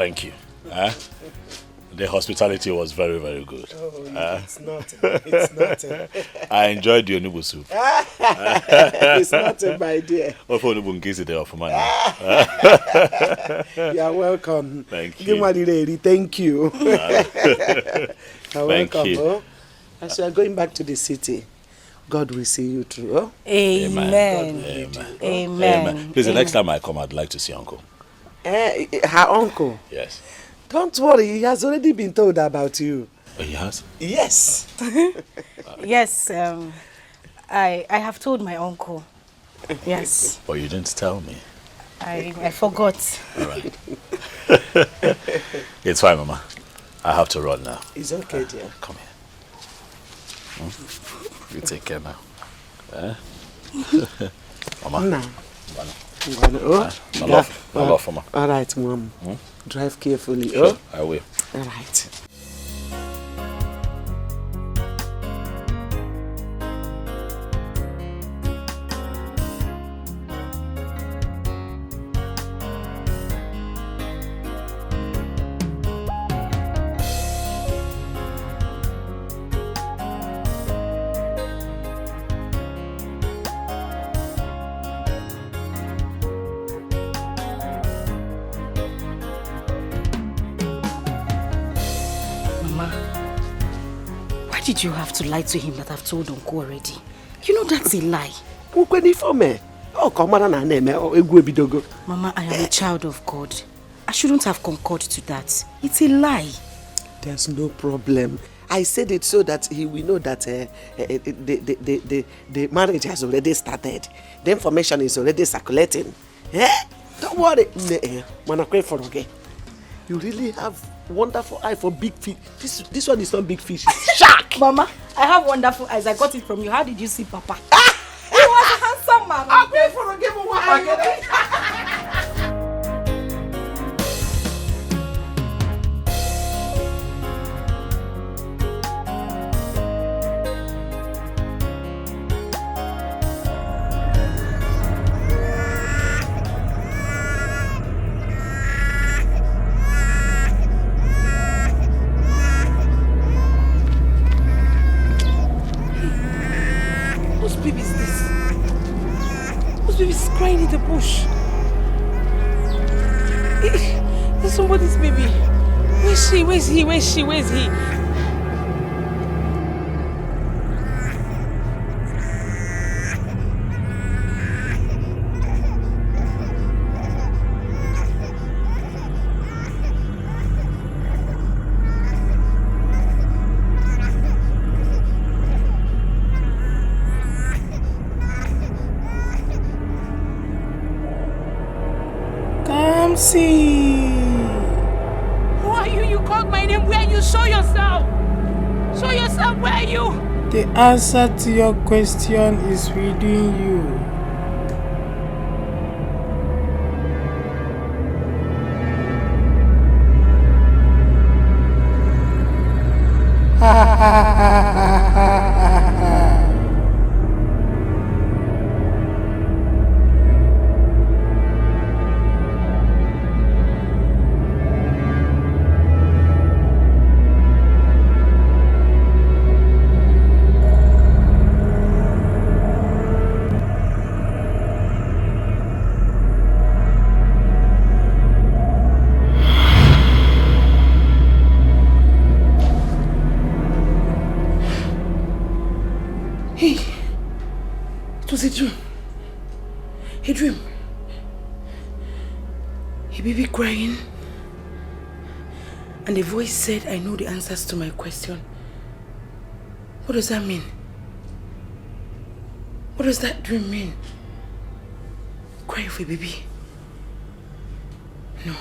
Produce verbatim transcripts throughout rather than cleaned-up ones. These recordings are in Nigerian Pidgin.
Thank you. Huh? The hospitality was very, very good. Oh, it's nothing. It's nothing. I enjoyed the onubu soup. It's nothing, my dear. Ofe onubu nke isi dị ọfụma. You are welcome. Thank Gị you. nwa riri eri, thank you. You're Thank welcome. you. Oh. As you are going back to the city, God will see you through. Oh. Amen. Amen. Amen. Please, the Amen. Next time I come, I'd like to see Uncle. Eh, her uncle. Yes. Don't worry, he has already been told about you. Oh, he has? Yes. Yes, um, I I have told my uncle. Yes, But you didn't tell me. I I forgot. It's fine, Mama. I have to run now. It's okay, dear. Come here. Hmm? You take care now. Eh? Mama. Nah. Mama. Ngwanụ, oh. My love, my love, Mama. All right, mom. Drive carefully, oh. I will. All right. Mama, why did you have to lie to him that I've told Uncle already? You know that's a lie. Ukwe n'ife o mee. Ọ ka ọ mara na a na-eme, ọ, egwu ebidogo. Mama, I am a child of God. I shouldn't have concurred to that. It's a lie. There's no problem. I said it so that he will know that uh, uh, the, the, the, the, the marriage has already started. The information is already circulating. Eh? Don't worry. Nne, eh, mana kwe fọrọ gị. You really have wonderful eye for big fish. This, this one is not big fish. It's shark. Mama, I have wonderful eyes. I got it from you. How did you see Papa? He was a handsome man. Akwa ifuru gị bụ nwa ha gịnị? Whose baby is this? Whose baby is crying in the bush? Eh, there's somebody's baby. Where's she? Where's he? Where's she? Where's he? Come see. Who are you? You called my name. Where are you? Show yourself. Show yourself. Where are you? The answer to your question is within you. Hey, it was a dream. A dream. A baby crying. And a voice said, "I know the answers to my question." What does that mean? What does that dream mean? Cry for a baby. No.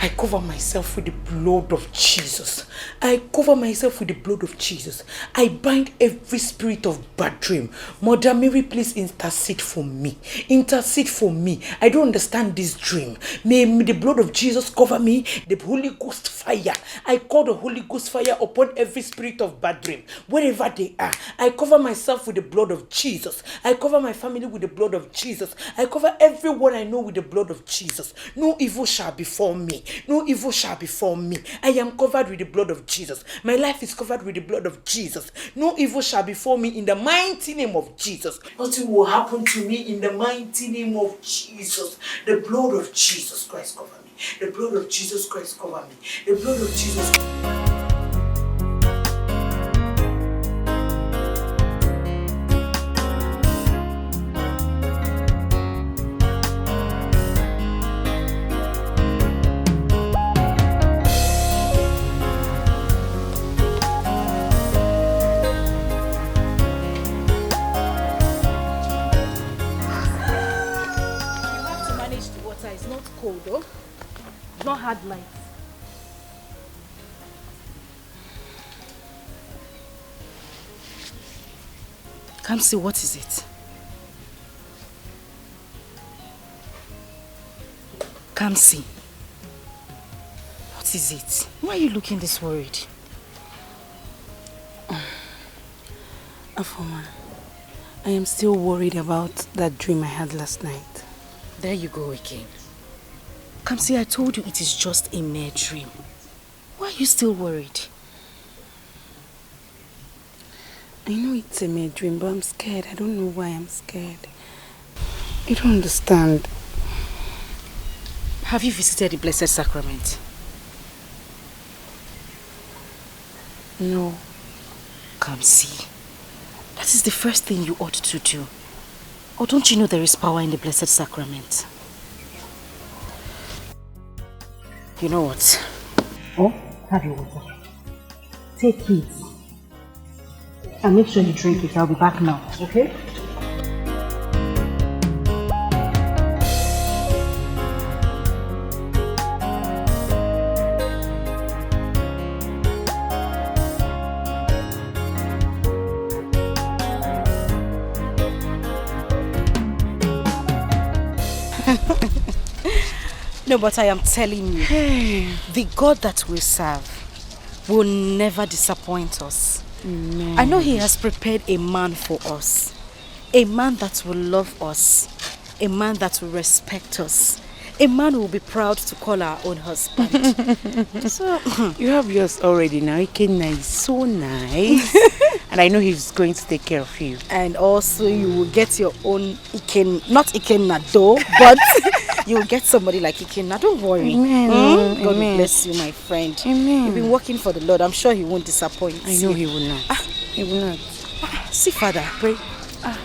I cover myself with the blood of Jesus. I cover myself with the blood of Jesus. I bind every spirit of bad dream. Mother Mary, please intercede for me. Intercede for me. I don't understand this dream. May, may the blood of Jesus cover me. The Holy Ghost fire. I call the Holy Ghost fire upon every spirit of bad dream. Wherever they are, I cover myself with the blood of Jesus. I cover my family with the blood of Jesus. I cover everyone I know with the blood of Jesus. No evil shall befall me. No evil shall befall me. I am covered with the blood of Jesus. My life is covered with the blood of Jesus. No evil shall befall me in the mighty name of Jesus. Nothing will happen to me in the mighty name of Jesus. The blood of Jesus Christ cover me. The blood of Jesus Christ cover me. The blood of Jesus. You have to manage the water. It's not cold, though. It's not hard light. Kamsi, what is it? Kamsi, what is it? Why are you looking this worried? Afoma, I am still worried about that dream I had last night. There you go again. Kamsi, I told you it is just a mere dream. Why are you still worried? I know it's a mere dream, but I'm scared. I don't know why I'm scared. You don't understand. Have you visited the Blessed Sacrament? No. Kamsi, that is the first thing you ought to do. Or don't you know there is power in the Blessed Sacrament? You know what? Oh, have your water. Take it. And make sure you drink it. I'll be back now, okay? No, but I am telling you, the God that we serve will never disappoint us. Amen. I know He has prepared a man for us, a man that will love us, a man that will respect us, a man who will be proud to call our own husband. So, you have yours already now. Ikenna is so nice. And I know he's going to take care of you. And also, you will get your own Iken, not Ikenna though, but you will get somebody like Ikenna. Don't worry. Amen. Hmm? God will bless you, my friend. Amen. You've been working for the Lord. I'm sure He won't disappoint you. I know He will not. Ah. He will not. Ah, see, Father, pray. Ah.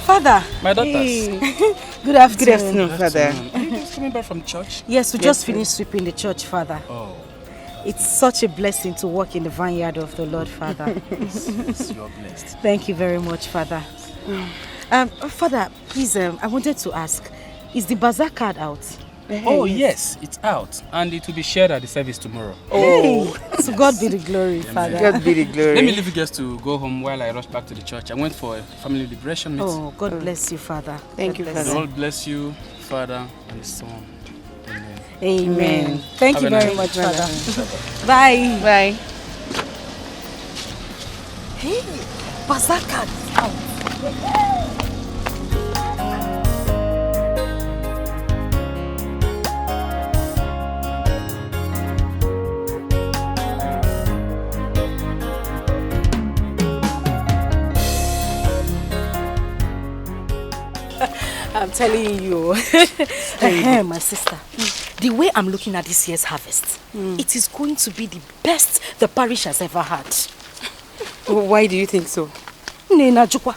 Father. My daughters. Hey. Good afternoon. Good afternoon, Father. Are you guys coming back from church? Yes, we just finished sweeping the church, Father. Oh. It's such a blessing to work in the vineyard of the Lord, Father. Yes, yes, you're blessed. Thank you very much, Father. Um, Father, please, um, I wanted to ask, is the bazaar card out? Oh, yes, it's out, and it will be shared at the service tomorrow. Oh, to God be the glory, Father. God be the glory. Let me leave you guys to go home while I rush back to the church. I went for a family liberation meeting. Oh, God bless you, Father. Thank you, Father. The Lord bless you, Father, and the Son. Amen. Amen. Thank you very much, Father. Bye. Bye. Hey, Bazaka is out. I'm telling you. Ehem, my sister, the way I'm looking at this year's harvest, it is going to be the best the parish has ever had. Why do you think so? Nne Najukwa,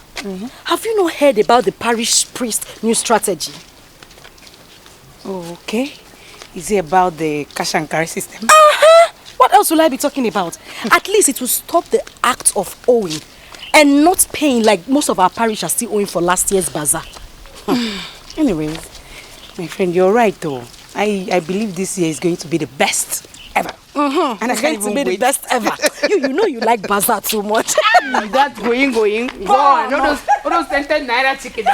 have you not heard about the parish priest new strategy? Oh, okay. Is it about the cash and carry system? Uh-huh. What else will I be talking about? At least it will stop the act of owing and not paying like most of our parish are still owing for last year's bazaar. Anyways, my friend, you're right though. I, I believe this year is going to be the best ever. Mm-hmm. And it's going to be the best ever. You, you know you like bazaar too much. That going, going, go on. All those, all those ten, ten naira chicken.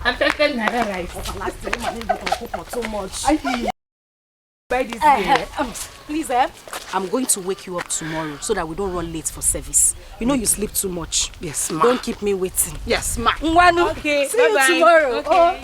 After ten naira rice. Over last time, I didn't go to cook for too much. I buy this Eh, here. eh, um, please, eh? I'm going to wake you up tomorrow so that we don't run late for service. You know you sleep too much. Yes, ma. Don't keep me waiting. Yes, ma. Ngwanu, Okay, see you bye-bye. tomorrow. Okay. Oh.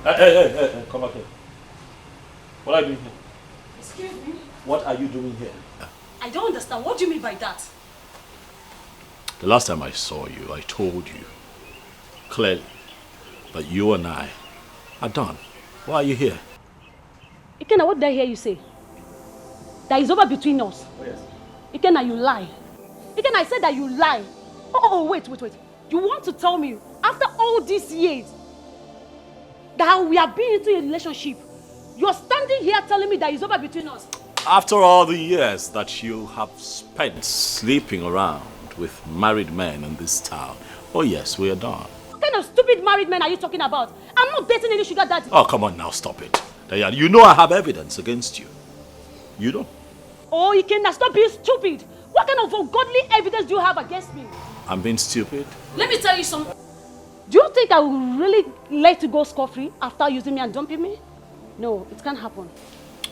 Hey, hey, hey, hey, hey, come back here. What are you doing here? Excuse me? What are you doing here? I don't understand. What do you mean by that? The last time I saw you, I told you clearly that you and I are done. Why are you here? Ikenna, what did I hear you say? That is over between us. Oh, yes. Ikenna, you lie. Ikenna, I said that you lie. Oh, oh, oh, wait, wait, wait. You want to tell me, after all these years, that we have been into a relationship, you're standing here telling me that it's over between us? After all the years that you have spent sleeping around with married men in this town, oh yes, we are done. What kind of stupid married men are you talking about? I'm not dating any sugar daddy. Oh, come on now, stop it. Diane, you know I have evidence against you. You know. Oh, Ikenna, stop being stupid. What kind of ungodly evidence do you have against me? I'm being stupid? Let me tell you something. Do you think I will really let you go scot-free after using me and dumping me? No, it can't happen.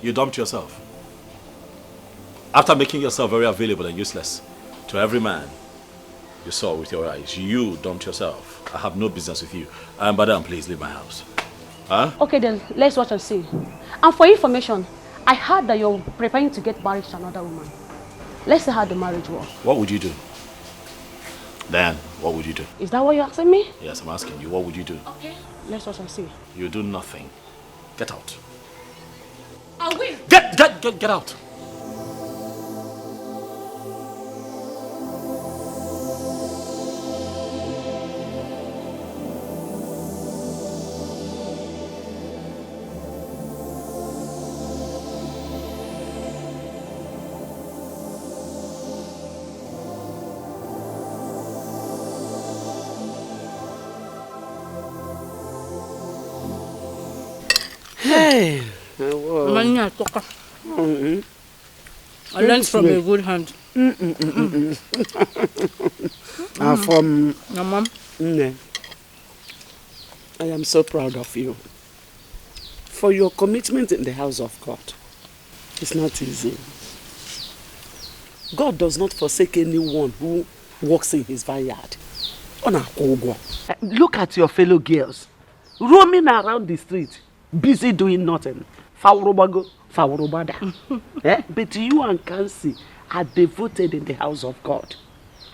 You dumped yourself. After making yourself very available and useless to every man you saw with your eyes, you dumped yourself. I have no business with you. Um, madam, please leave my house. Huh? Okay then, let's watch and see. And for information, I heard that you're preparing to get married to another woman. Let's see how the marriage works. What would you do? Then, what would you do? Is that what you're asking me? Yes, I'm asking you, what would you do? Okay. Let's watch and see. You do nothing. Get out. I will. Get, get, get, get out. Hey, Manya, talk. Mm-hmm. I learned from a good hand. Mm-mm-mm-mm. And from your mom. Nne, I am so proud of you for your commitment in the house of God. It's not easy. God does not forsake anyone who works in his vineyard. Ọ na-akwụ ụgwọ. Eh, look at your fellow girls roaming around the street, busy doing nothing. Fawurubago, fawurubada. Eh? But you and Kansi are devoted in the house of God.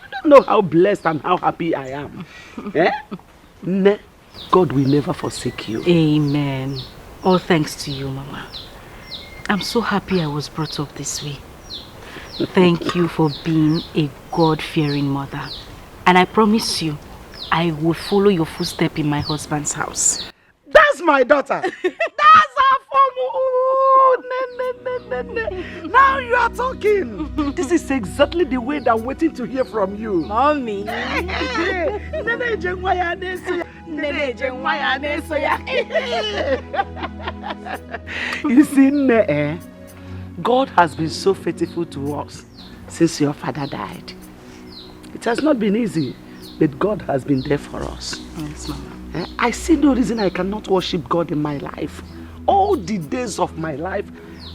You don't know how blessed and how happy I am. Eh? Nne, God will never forsake you. Amen. All thanks to you, Mama. I'm so happy I was brought up this way. Thank you for being a God-fearing mother. And I promise you, I will follow your footstep in my husband's house. That's my daughter. That's our form. Ooh, ne, ne, ne, ne, ne. Now you are talking. This is exactly the way that I'm waiting to hear from you. Mommy. Nene eje nwa ya na-eso ya. Nene eje nwa ya na-eso ya. You see, Nne, eh? God has been so faithful to us since your father died. It has not been easy, but God has been there for us. Yes, Mama. Eh, I see no reason I cannot worship God in my life. All the days of my life,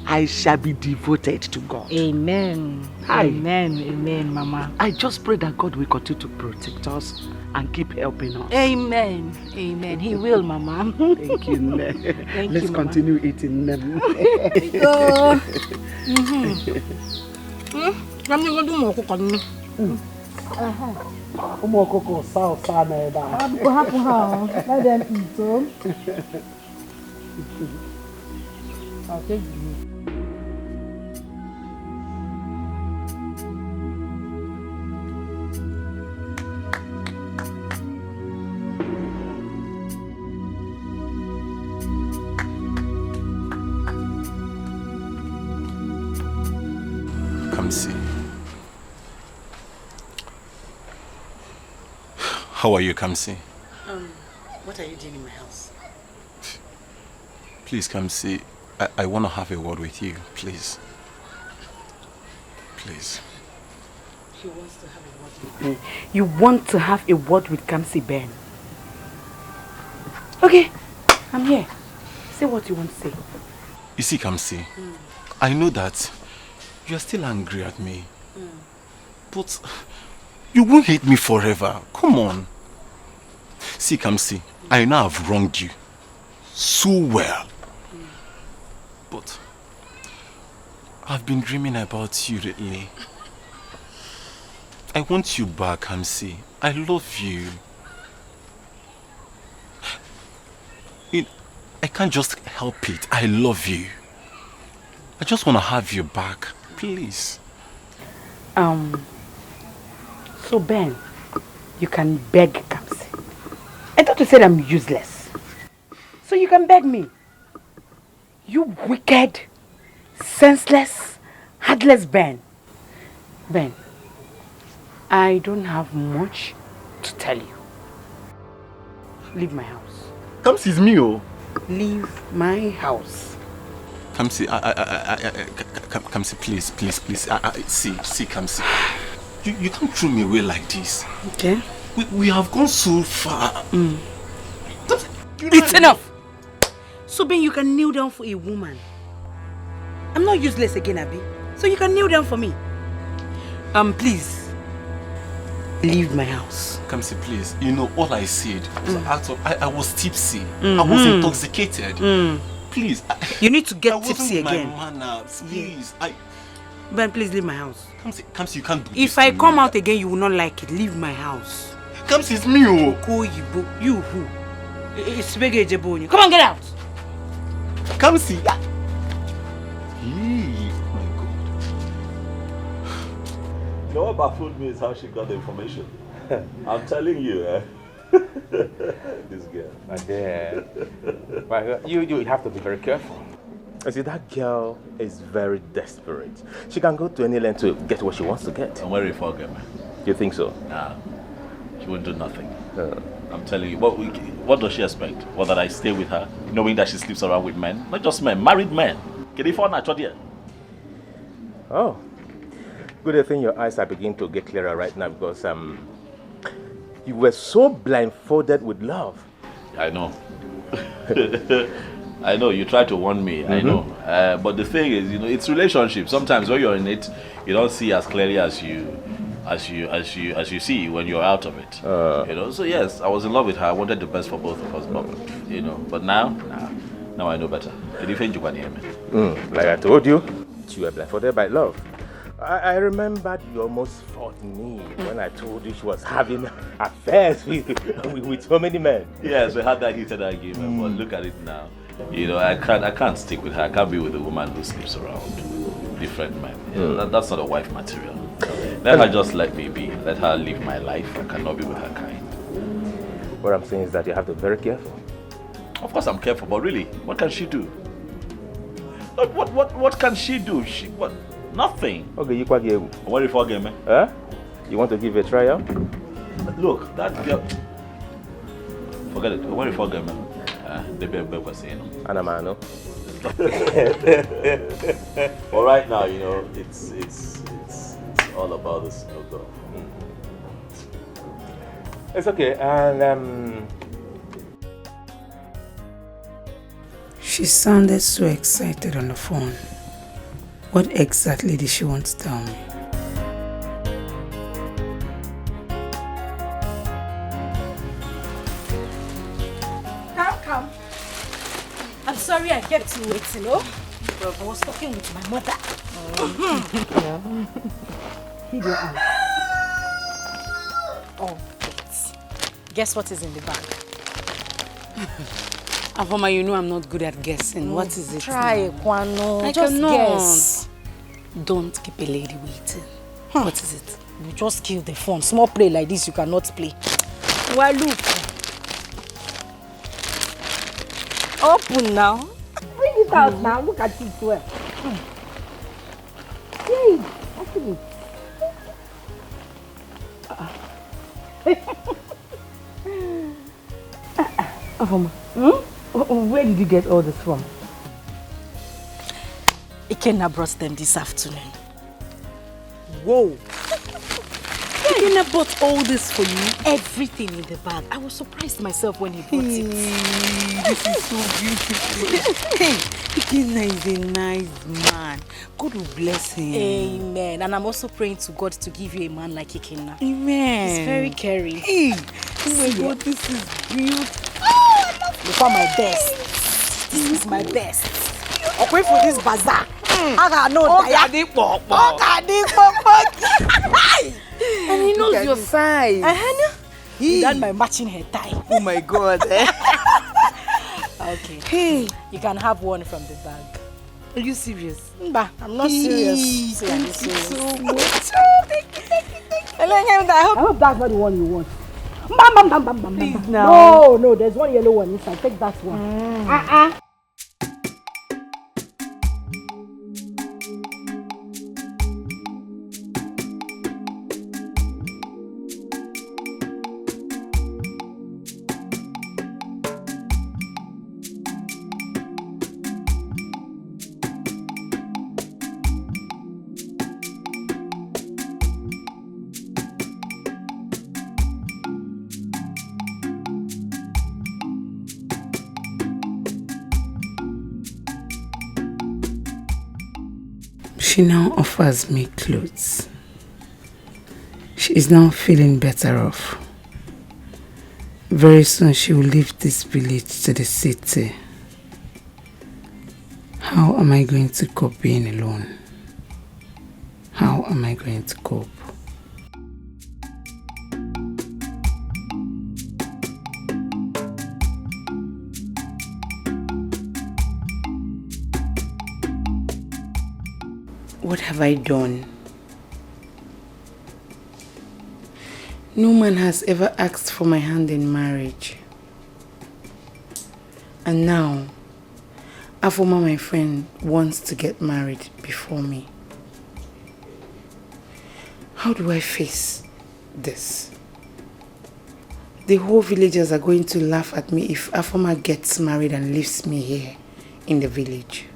I shall be devoted to God. Amen. Hi. Amen. Amen, Mama. I just pray that God will continue to protect us and keep helping us. Amen. Amen. He will, Mama. Thank you, Nne. Thank Let's you, Mama. Continue eating them. Oh. Mm-hmm. Hmm? Let me go do more cook on me. Ụmụ ọkụkọ saa ụsa na ebe a. Hapụ, hapụ ha, oh. Let them eat, oh. I'll take the meat. Kamsi. How are you, Kamsi? Um, what are you doing in my house? Please, Kamsi, I, I want to have a word with you, please. Please. He wants to have a word with me. You want to have a word with Kamsi, Ben? Okay, I'm here. Say what you want to say. You see, Kamsi, I know that you are still angry at me, but you won't hate me forever. Come on. See, Kamsi, I know I've wronged you so well, but I've been dreaming about you lately. I want you back, Kamsi. I love you. You- I can't just help it. I love you. I just want to have you back, please. Um, so Ben, you can beg Kamsi. I thought you said I'm useless. So you can beg me. You wicked, senseless, heartless Ben. Ben, I don't have much to tell you. Leave my house. Kamsi, is me, oh. Leave my house. Kamsi, I, I, I, I, I, I, Ka- Ka- Kamsi, please, please, please. I, I, see, see, Kamsi. You, you can't throw me away like this. Okay. We, we have gone so far. Kamsi, you It's know- enough. So Ben, you can kneel down for a woman. I'm not useless again, Abi. So you can kneel down for me. Um, please. Leave my house. Kamsi, please. You know, all I said was out of. I, I was tipsy. I was intoxicated. Please. I, You need to get I wasn't tipsy with my again. Manners. Please. I. Ben, please leave my house. Kamsi, Kamsi, you can't do this. If I To come me. Out again, you will not like it. Leave my house. Kamsi, is me, oh. Koyibo, you who? Isibege Ejebonyi. Come on, get out. Kamsi. Ah. Yee, my God. You know what baffled me is how she got the information. I'm telling you, eh? This girl. My dear, my girl, you, you have to be very careful. You see, that girl is very desperate. She can go to any length to get what she wants to get. And where if I get, man? You think so? Nah, she won't do nothing. I'm telling you. What, we- what does she expect? What, that I stay with her, knowing that she sleeps around with men? Not just men, married men. Can you find that there? Oh, good thing your eyes are beginning to get clearer right now because um, you were so blindfolded with love. I know. I know. You try to warn me. I know. Uh, but the thing is, you know, it's relationship. Sometimes when you're in it, you don't see as clearly as you, as you, as you, as you see when you're out of it. You know. So yes, I was in love with her. I wanted the best for both of us. But you know. But now, nah, now I know better. Can you find you, man? Mm, like I told you, you were blindfolded by love. I, I remembered you almost fought me when I told you she was having affairs with, with, with so many men. Yes, we had that heated argument, but look at it now. You know, I can't, I can't stick with her. I can't be with a woman who sleeps around with different men. You know, that, that's not a wife material. Let her just let me be. Let her live my life. I cannot be with her kind. What I'm saying is that you have to be very careful. Of course, I'm careful, but really, what can she do? What, what, what, what can she do? She, what? Nothing. Okay, you quite gave. What if I get me? Huh? You want to give a trial? Look, that girl. Forget it. What if I get me? Uh, the baby was saying. Anamano. But right now, you know, it's it's it's, it's all about the snow girl. It's okay, and um, She sounded so excited on the phone. What exactly did she want to tell me? Come, come. I'm sorry I kept you waiting, oh? I was talking with my mother. Keep your hand. Oh, wait. Guess what is in the bag? Afoma, you know I'm not good at guessing. What is it? Try, now? Kwano. I Just cannot. Guess. Don't keep a lady waiting. What is it? You just kill the phone. Small play like this, you cannot play. Well, look. Open now. Bring it out now. Look at it well. Hey, open it. Afoma, hmm? Where did you get all this from? Ikenna brought them this afternoon. Whoa! Ikenna bought all this for you. Everything in the bag. I was surprised myself when he brought it. This is so beautiful. Hey, Ikenna is a nice man. God will bless him. Amen. And I'm also praying to God to give you a man like Ikenna. Amen. He's very caring. Hey, oh my God, this is beautiful. Look at my best. This is my best. Okay, for this bazaar. I got no Ọ diet. ga-adị kpọkpọ. Ọ ga-adị kpọkpọ. And he knows your size. Uh-huh. He- That my matching hair tie. Oh my God. Okay. Hey, You can have one from the bag. Are you serious? Mba, I'm not serious. Hey, Say I'm thank you serious. so much. Hello, Nyemda, I hope. I hope that's not the one you want. Bam, bam, bam, bam, bam, bam. Please Bam. now. No, no, there's one yellow one inside. Take that one. Uh-uh. She now offers me clothes. She is now feeling better off. Very soon she will leave this village to the city. How am I going to cope being alone? How am I going to cope? What have I done? No man has ever asked for my hand in marriage. And now, Afoma, my friend, wants to get married before me. How do I face this? The whole villagers are going to laugh at me if Afoma gets married and leaves me here in the village.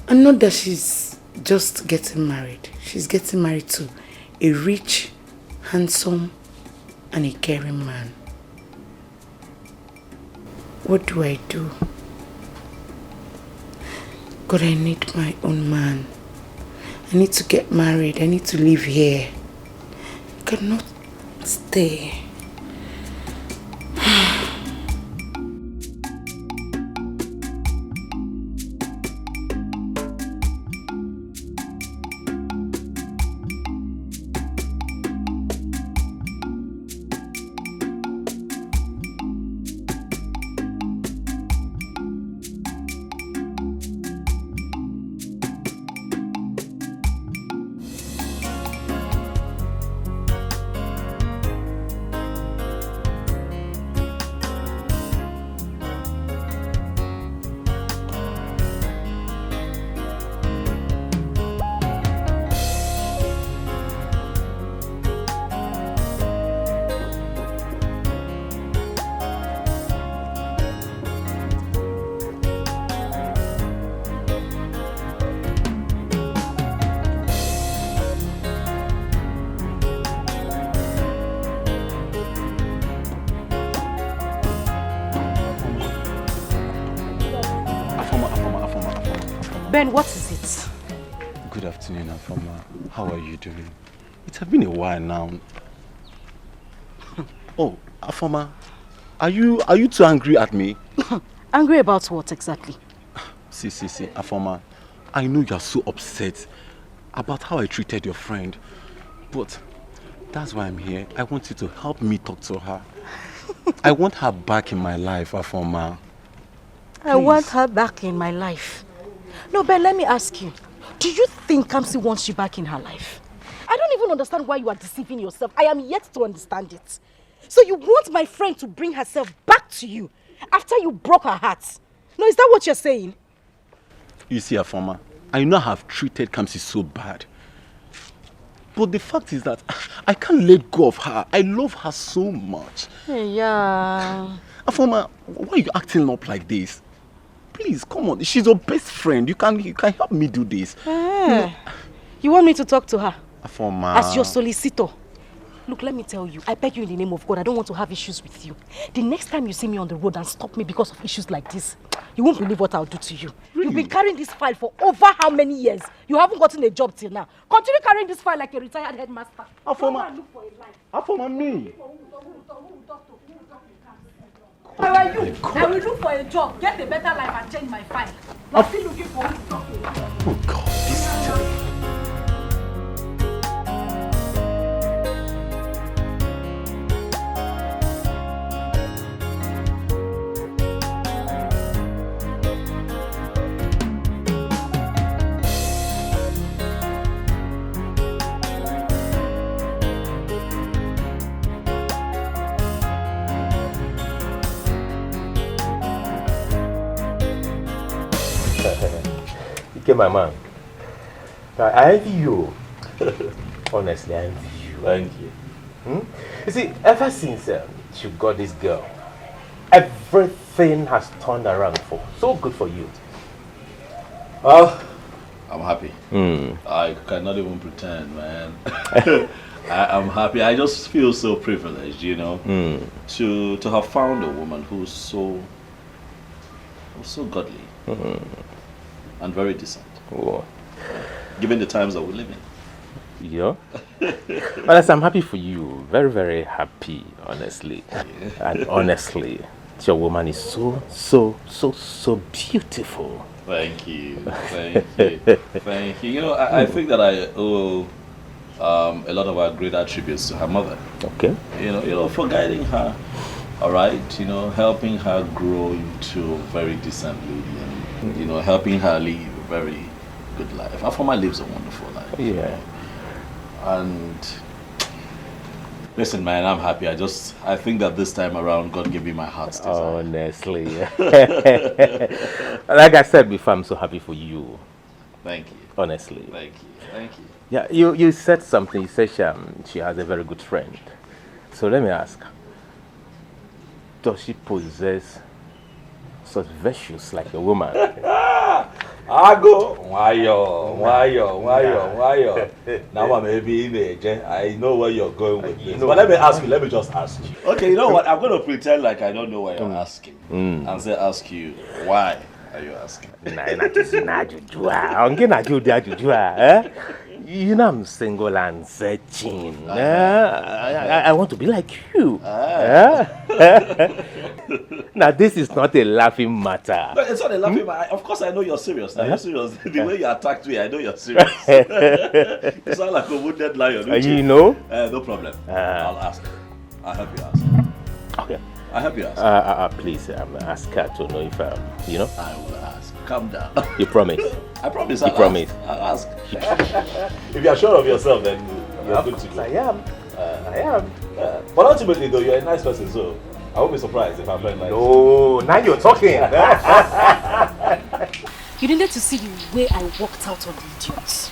And not that she's just getting married. She's getting married to a rich, handsome, and a caring man. What do I do? God, I need my own man. I need to get married. I need to live here. I cannot stay. And what is it? Good afternoon, Afoma. How are you doing? It has been a while now. Oh, Afoma, are you are you too angry at me? Angry about what exactly? See, see, see, Afoma, I know you're so upset about how I treated your friend, but that's why I'm here. I want you to help me talk to her. I want her back in my life, Afoma. I want her back in my life. No, Ben, let me ask you. Do you think Kamsi wants you back in her life? I don't even understand why you are deceiving yourself. I am yet to understand it. So you want my friend to bring herself back to you after you broke her heart? No, is that what you're saying? You see, Afoma, I know I have treated Kamsi so bad. But the fact is that I can't let go of her. I love her so much. Yeah. Afoma, why are you acting up like this? Please, come on. She's your best friend. You can you can help me do this. Eh. You want me to talk to her? Afoma. As your solicitor. Look, let me tell you, I beg you in the name of God, I don't want to have issues with you. The next time you see me on the road and stop me because of issues like this, you won't believe what I'll do to you. You've been carrying this file for over how many years? You haven't gotten a job till now. Continue carrying this file like a retired headmaster. Afoma. Go and look for a life. Afoma, me. If I were you, I will look for a job, get a better life, and change my file. You're still looking for who to talk to. Oh God, this is Ike, my man, I envy you. Honestly, I envy you. Thank you. Hmm? You see, ever since um, you got this girl, everything has turned around for so good for you. Well, I'm happy. Mm. I cannot even pretend, man. I, am happy. I just feel so privileged, you know, mm. to to have found a woman who's so so godly mm. and very decent. Oh. Given the times that we live in. Yeah. Well, I'm happy for you. Very, very happy, honestly. Yeah. And honestly, your woman is so, so, so, so beautiful. Thank you. Thank you. Thank you. You know, I, I think that I owe um, a lot of our great attributes to her mother. Okay. You know, you know, for guiding her, all right, you know, helping her grow into a very decent lady and, you know, helping her live a very good life. Afoma lives a wonderful life. Yeah. And listen, man, I'm happy. I just, I think that this time around, God gave me my heart's desire. Honestly. Like I said before, I'm so happy for you. Thank you. Honestly. Thank you. Thank you. Yeah, you, you said something. You said she, um, she has a very good friend. So let me ask, does she possess such virtues like a woman? Ago, wayo, wayo, wayo, wayo. Now I'm maybe in the I know where you're going with this. But let me ask you, let me just ask you. Okay, you know what? I'm going to pretend like I don't know what you're mm. asking mm. and say, ask you, why are you asking? Na na juju na juju ah. Onge na juju na juju ah. Eh? You know I'm single and searching. Eh? I, I, I want to be like you. Ah. Eh? Now this is not a laughing matter. No, it's not a laughing hmm? matter. Of course, I know you're serious. Now, uh-huh. You're serious. The uh-huh. way you attacked me, I know you're serious. You sound like a wounded lion. Uh, you know? Uh, no problem. Uh, I'll ask. I hope you ask. Okay. I hope you ask. Uh, uh, uh, please, um, ask her to know if, um, you know. I will ask. Calm down. You promise? I promise. You I'll promise? Ask. I'll ask. If you are sure of yourself, then you're good to go. I am. Uh, I am. Uh, but ultimately, though, you're a nice person, so I won't be surprised if I find nice. No, now you're talking. You needed to see the way I walked out on the idiot.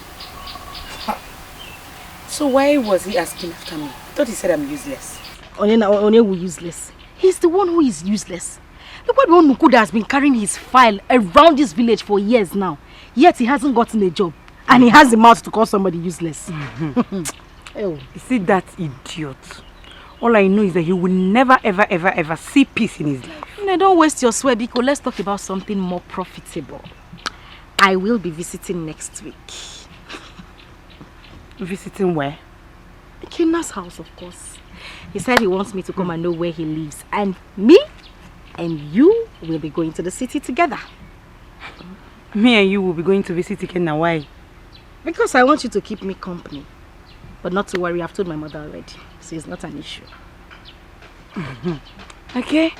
So why was he asking after me? I thought he said I'm useless. Onye na Onye will useless. He's the one who is useless. Look what Onukuda has been carrying his file around this village for years now. Yet he hasn't gotten a job. And he has the mouth to call somebody useless. Oh. You see that idiot? All I know is that he will never, ever, ever, ever see peace in his life. No, don't waste your swear, Biko. Let's talk about something more profitable. I will be visiting next week. Visiting where? Ikenna's house, of course. He said he wants me to come and know where he lives, and me and you will be going to the city together. Me and you will be going to visit Ikenna. Why? Because I want you to keep me company. But not to worry, I've told my mother already, so it's not an issue. Okay.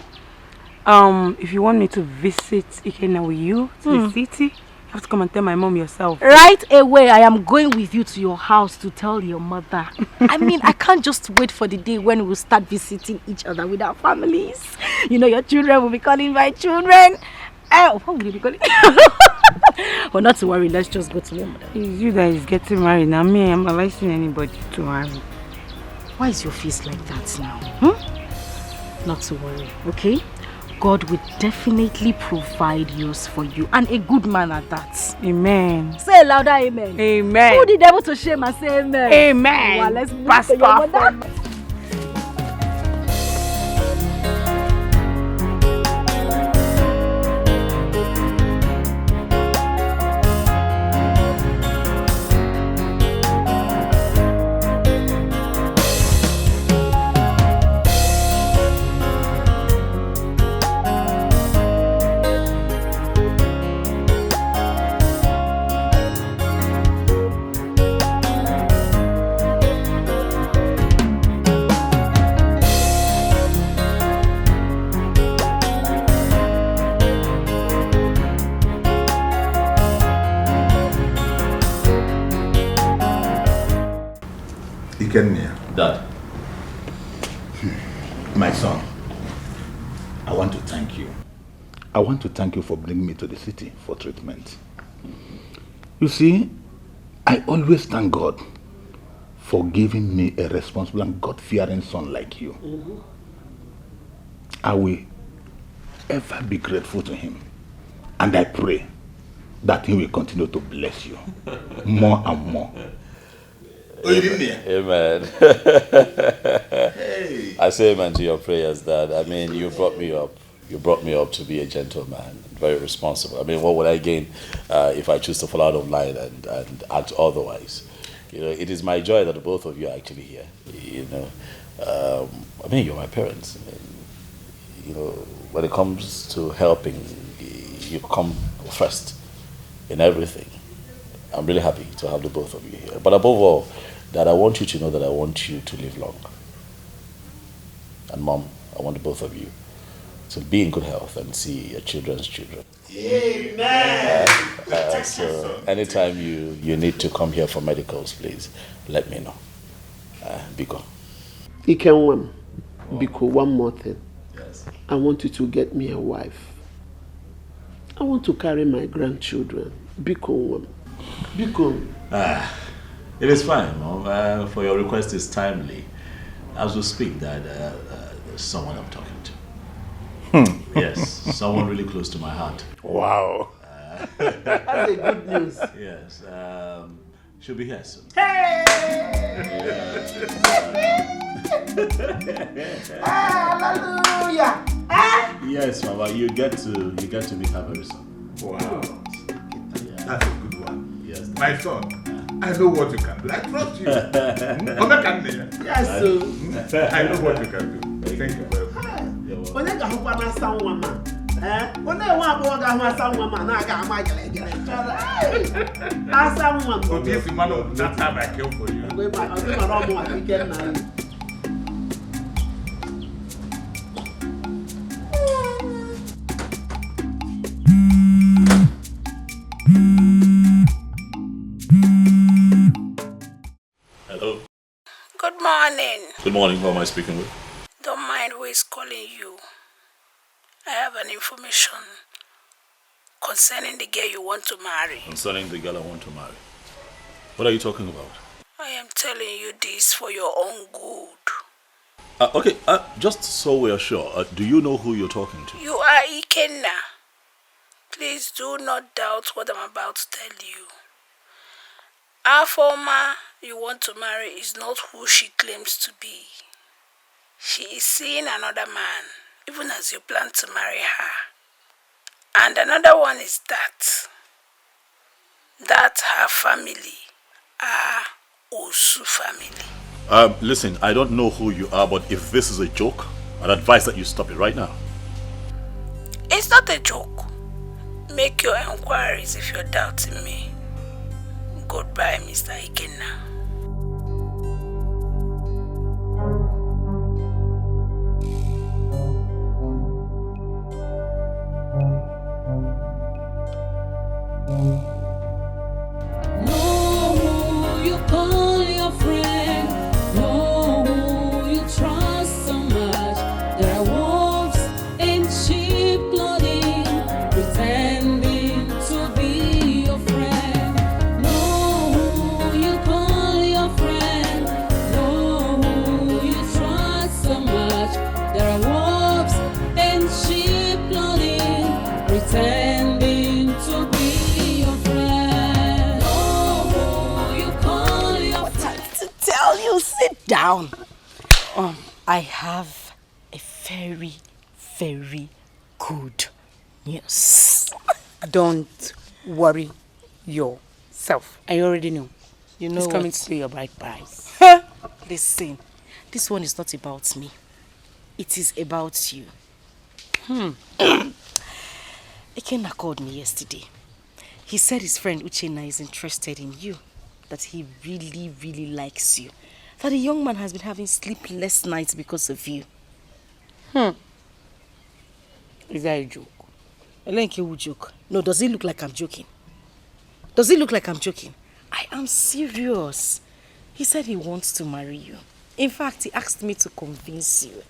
Um, if you want me to visit Ikenna with you to the city, you have to come and tell my mom yourself. Right away, I am going with you to your house to tell your mother. I mean, I can't just wait for the day when we'll start visiting each other with our families. You know, your children will be calling my children. Eh, what will you be calling? But not to worry, let's just go to your mother. It's you that is getting married. Now me, am I seen anybody to marry? Why is your face like that now? Hmm? Not to worry, okay? God will definitely provide yours for you, and a good man at that. Amen. Say a louder amen. Amen. Put the devil to shame and say amen. Amen. Well, let's move Pastor to your mother. Afam. Ikenna. Dad. My son, I want to thank you. I want to thank you for bringing me to the city for treatment. You see, I always thank God for giving me a responsible and God-fearing son like you. I will ever be grateful to him, and I pray that he will continue to bless you more and more. Amen. I say amen to your prayers, Dad. I mean, you brought me up. You brought me up to be a gentleman, very responsible. I mean, what would I gain uh, if I choose to fall out of line and, and act otherwise? You know, it is my joy that the both of you are actually here. You know, um, I mean, you're my parents. I mean, you know, when it comes to helping, you come first in everything. I'm really happy to have the both of you here. But above all, Dad, I want you to know that I want you to live long. And Mom, I want the both of you to be in good health and see your children's children. Amen. Uh, so anytime you, you need to come here for medicals, please let me know. Uh, Biko. Ikenwam, Biko, one more thing. Yes. I want you to get me a wife. I want to carry my grandchildren. Biko, Nwam. Biko. Ah, it is fine, Mom. Uh, for your request is timely. As we speak, Dad, uh, uh, there's someone I'm talking to. Yes, someone really close to my heart. Wow. That's a good news. Yes. Um, she'll be here soon. Hallelujah. Yes, Mama, you get to you get to meet her very soon. Wow. That's a good one. Yes. My son, I know what you can do. I trust you. Hmm? Come back and Yes, sir. I know what you can do. Thank you very much. Onye ga-ahụkwa na asa nwa ma? Eh? Onye nwa agbọghọ ga-ahụ asa nwa ma na-aga ama gelegele? Asa nwa m. But this man of that time I came for you. Mgbe ma ọ dị mara ọmụ maka Ikenna anyị. Hello. Good morning. Good morning. Who am I speaking with? Don't mind who is calling you. I have an information concerning the girl you want to marry. Concerning the girl I want to marry. What are you talking about? I am telling you this for your own good. Uh, okay, uh, just so we are sure, uh, do you know who you're talking to? You are Ikenna. Please do not doubt what I'm about to tell you. Afoma you want to marry is not who she claims to be. She is seeing another man, even as you plan to marry her. And another one is that That her family are Osu family. Um, listen, I don't know who you are, but if this is a joke, I'd advise that you stop it right now. It's not a joke. Make your enquiries if you're doubting me. Goodbye, Mister Ikenna. Know who you call your friend. Know who you trust so much. There are wolves in sheep clothing, pretending to be your friend. Know who you call your friend. Know who you trust so much. There are wolves in sheep clothing, pretending to be your friend. Know who you call your friend. To tell you, sit down. Um, I have a very, very good news. Don't worry yourself. I already know. You know It's coming what? To pay your bride price. Listen, this one is not about me. It is about you. Hmm. Ikenna called me yesterday. He said his friend Uchenna is interested in you, that he really, really likes you, that the young man has been having sleepless nights because of you. Hmm. Is that a joke? Olenkewu joke. No, does it look like I'm joking? Does it look like I'm joking? I am serious. He said he wants to marry you. In fact, he asked me to convince you.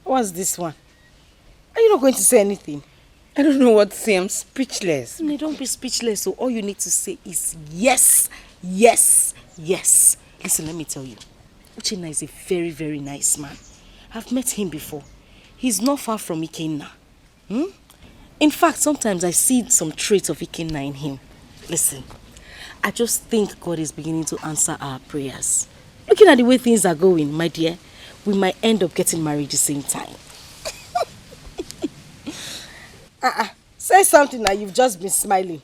What's this one? Are you not going to say anything? I don't know what to say. I'm speechless. No, don't be speechless. So all you need to say is yes, yes, yes. Listen, let me tell you. Uchenna is a very, very nice man. I've met him before. He's not far from Ikenna. Hmm? In fact, sometimes I see some traits of Ikenna in him. Listen, I just think God is beginning to answer our prayers. Looking at the way things are going, my dear, we might end up getting married the same time. Uh-uh. Say something now. You've just been smiling.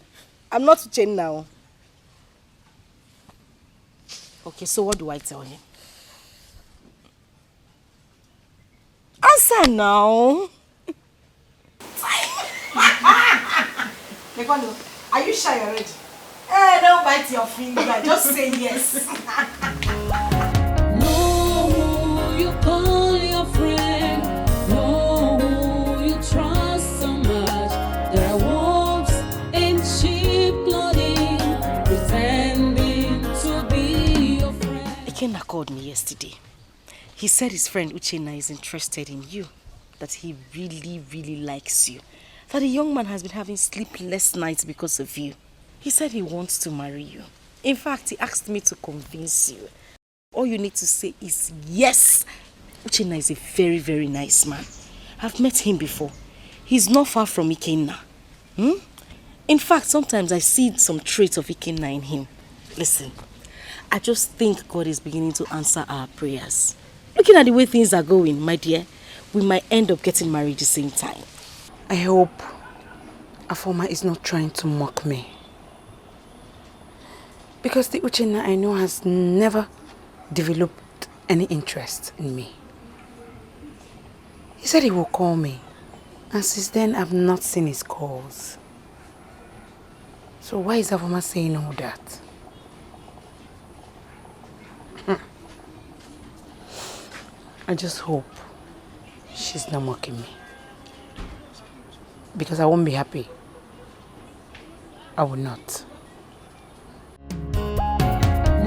I'm not Uchenna. Okay, so what do I tell him? Answer now. Are you shy already? Hey, don't bite your finger. Just say yes. Know who you call your friend. Know who you trust so much. There are wolves in sheep clothing, pretending to be your friend. Ikenna called me yesterday. He said his friend Uchenna is interested in you, that he really, really likes you, that the young man has been having sleepless nights because of you. He said he wants to marry you. In fact, he asked me to convince you. All you need to say is yes. Uchenna is a very, very nice man. I've met him before. He's not far from Ikenna. Hmm? In fact, sometimes I see some traits of Ikenna in him. Listen, I just think God is beginning to answer our prayers. Looking at the way things are going, my dear, we might end up getting married the same time. I hope Afoma is not trying to mock me. Because the Uchenna I know has never developed any interest in me. He said he will call me, and since then I've not seen his calls. So why is Afoma saying all that? Hmm. I just hope she's not mocking me. Because I won't be happy. I will not.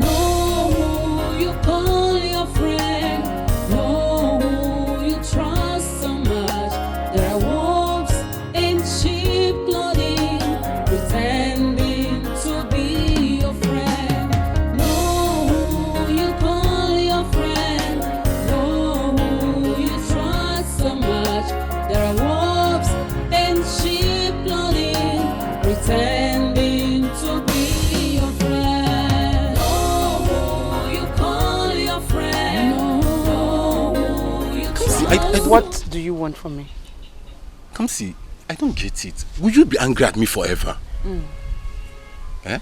Know who you call your friend. Know who you trust so much. There are wolves in sheep clothing, pretending to be your friend. Know who you call your friend. Know who you trust so much. There are wolves in sheep clothing, pretending to be your friend. Know who you call your friend. Know who you What do you want from me? Come see, I don't get it. Will you be angry at me forever? Eh?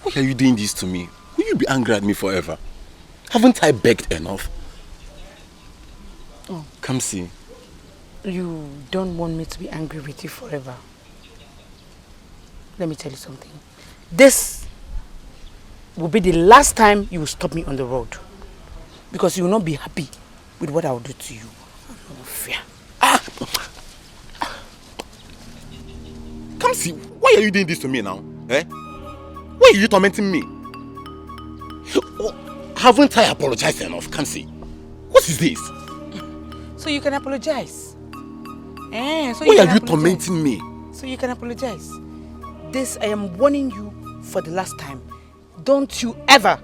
Why are you doing this to me? Will you be angry at me forever? Haven't I begged enough? Oh. Come see. You don't want me to be angry with you forever. Let me tell you something. This will be the last time you will stop me on the road, because you will not be happy with what I will do to you. No fear. Ah! Come see, why are you doing this to me now? Eh? Why are you tormenting me? Oh, haven't I apologized enough? Come see. What is this? So you can apologize. Eh, so Why you are can you apologize. tormenting me? So you can apologize. This, I am warning you for the last time. Don't you ever,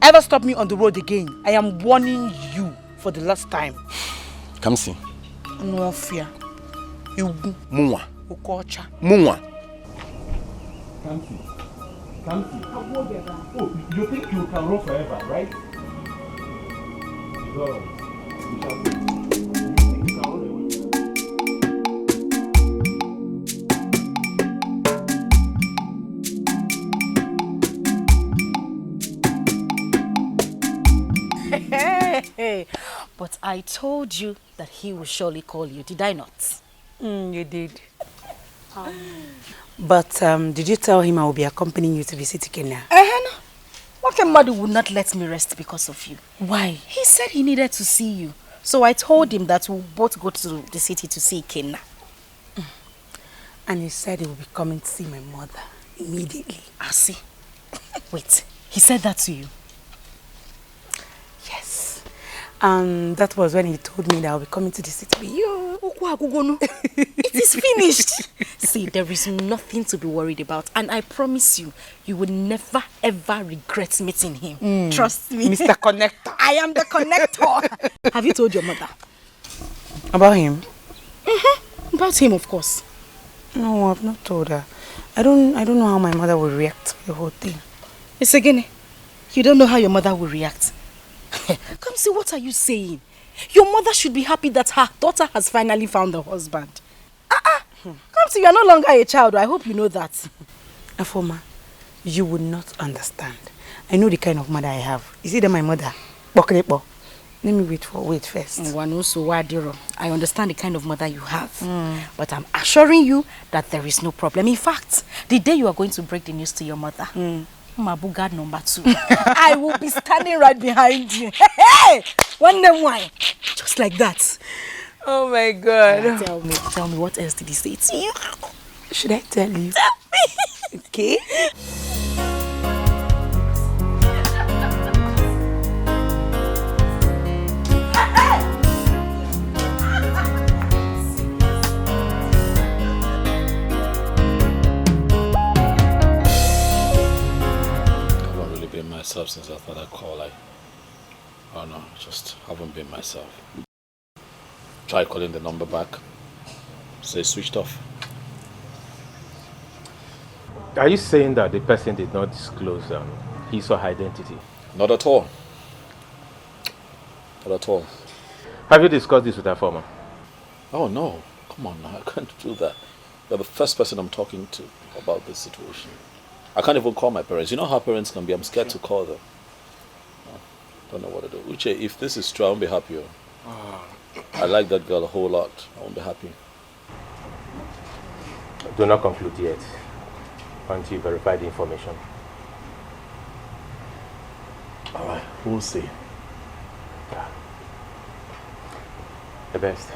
ever stop me on the road again. I am warning you for the last time. Come see. No fear. You Munwa. Ukocha. Munwa. Come see. Come see. Oh, you think you can run forever, right? It's all right. You shall see. You think you can run away? Hey, but I told you that he will surely call you, did I not? Mm, you did. But um, did you tell him I will be accompanying you to visit Ikenna? Uh-huh, no. What kind of mother would not let me rest because of you? Why? He said he needed to see you. So I told him that we'll both go to the city to see Ikenna. And he said he will be coming to see my mother immediately. I see. Wait, he said that to you? Yes. And that was when he told me that I'll be coming to the city with you. Okwu agwụgonu. It is finished. See, there is nothing to be worried about, and I promise you, you will never ever regret meeting him. Mm. Trust me. Mister Connector. I am the connector. Have you told your mother? About him? Mm-hmm. About him, of course. No, I've not told her. I don't I don't know how my mother will react to the whole thing. It's again. You don't know how your mother will react. Come see, what are you saying? Your mother should be happy that her daughter has finally found a husband. Ah ah. Come see, you are no longer a child. I hope you know that. Afoma, you would not understand. I know the kind of mother I have. Is it that my mother? Kpokrepo. Let me wait for wait first. Ngwanu, so wadiro. I understand the kind of mother you have, but I'm assuring you that there is no problem. In fact, the day you are going to break the news to your mother, Mabu guard number two, I will be standing right behind you. Hey, hey! One name wine. Just like that. Oh my God. Now tell me, tell me, what else did he say to you? Should I tell you? Tell me. Okay. I haven't really been myself since I thought I'd call. I, I don't know, just haven't been myself. Try calling the number back. Say switched off. Are you saying that the person did not disclose um, his or her identity? Not at all. Not at all. Have you discussed this with her former? Oh no, come on now, I can't do that. You're the first person I'm talking to about this situation. I can't even call my parents. You know how parents can be. I'm scared to call them. I don't know what to do. Uche, if this is true, I won't be happy. Oh. I like that girl a whole lot. I won't be happy. Do not conclude yet until you verify the information. All right, we'll see. Yeah. The best.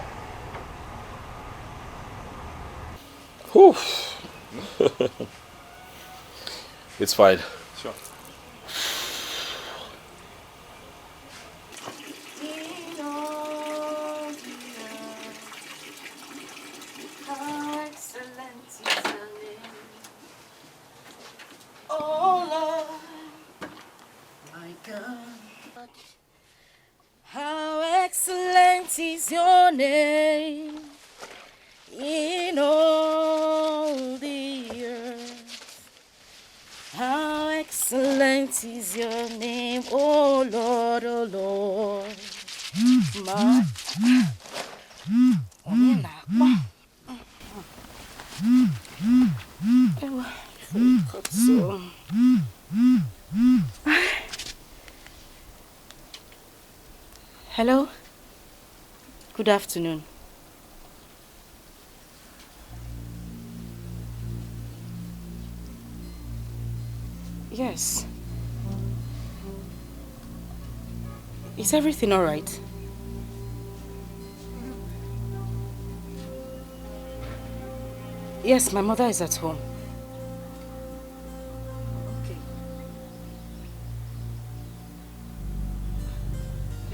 Whew. It's fine. Sure. How excellent is your name. Oh Lord, my God. How excellent is your name in all the earth. How excellent is your name, oh Lord, oh Lord. Ma. Onye na-akpọ? Hello. Good afternoon. Yes. Is everything all right? Yes, my mother is at home. Okay.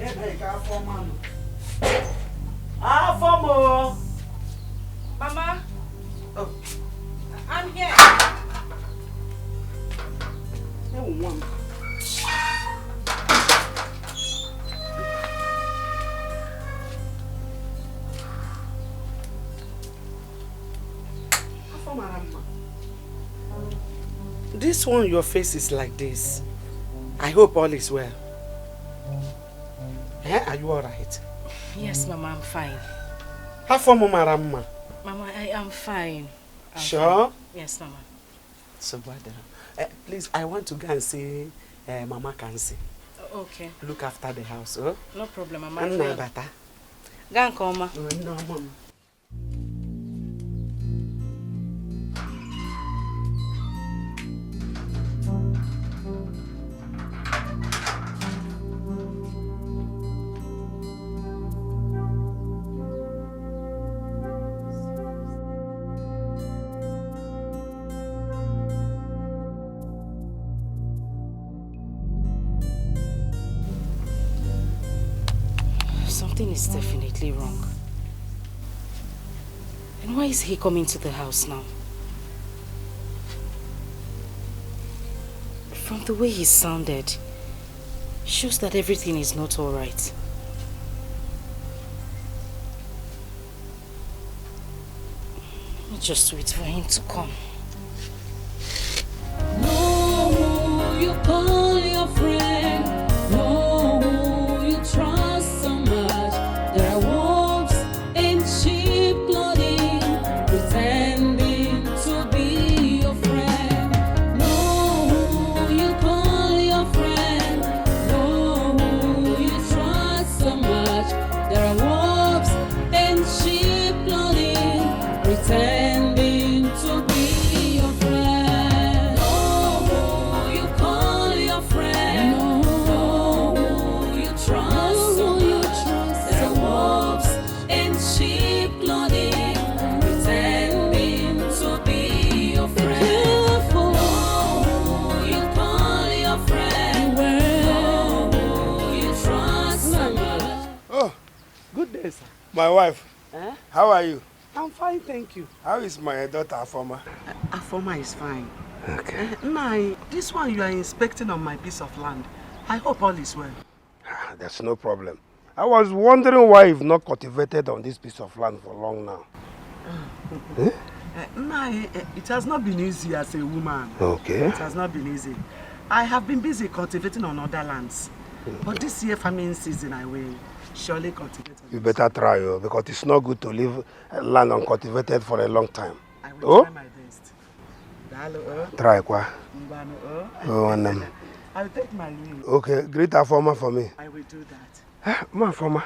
Ebee ka afọ mma nọ? Afọ m o! Mama! Oh. I'm here. Ewu nwa m. Afọ mara mma. This one, your face is like this. I hope all is well. Eh, are you all right? Yes, Mama, I'm fine. Afọ m mara mma. Mama, I am fine. I'm Sure? Fine. Yes, Mama. So, brother, eh, please, I want to go and see eh, Mama Kansi. Okay. Look after the house, oh? No problem, Mama. Nna bata. Gaa nke ọma. Oh, no, Mama. Something is definitely wrong. And why is he coming to the house now? From the way he sounded, shows that everything is not all right. Let me just wait for him to come. Know who you call your friend. Know who you trust so much. There are wolves in sheep clothing, pretending to be your friend. Know who you call your friend. Know who you trust so much. There are wolves in sheep clothing, pretending to be your friend. Know who you call your friend. Know who you trust so much. There are wolves in sheep clothing, pretending to be your friend. Know who you call your friend. Know who you trust so much. Oh, good day, sir. My wife, eh? How are you? I'm fine, thank you. How is my daughter, Afoma? Uh, Afoma is fine. Okay. Uh, Nai, this one you are inspecting on my piece of land. I hope all is well. Ah, that's no problem. I was wondering why you've not cultivated on this piece of land for long now. Eh? Uh, Nai, uh, it has not been easy as a woman. Okay. It has not been easy. I have been busy cultivating on other lands. But this year farming season, I will surely cultivate on You this. Better try, oh, because it's not good to leave uh, land uncultivated for a long time. I will Oh? Try my best. Daalụ, oh. Try kwa. Ngwanụ, oh. Oh, nwanne m. I will take my leave. Okay, greet Afoma for me. I will do that. Ah, Ma Afoma,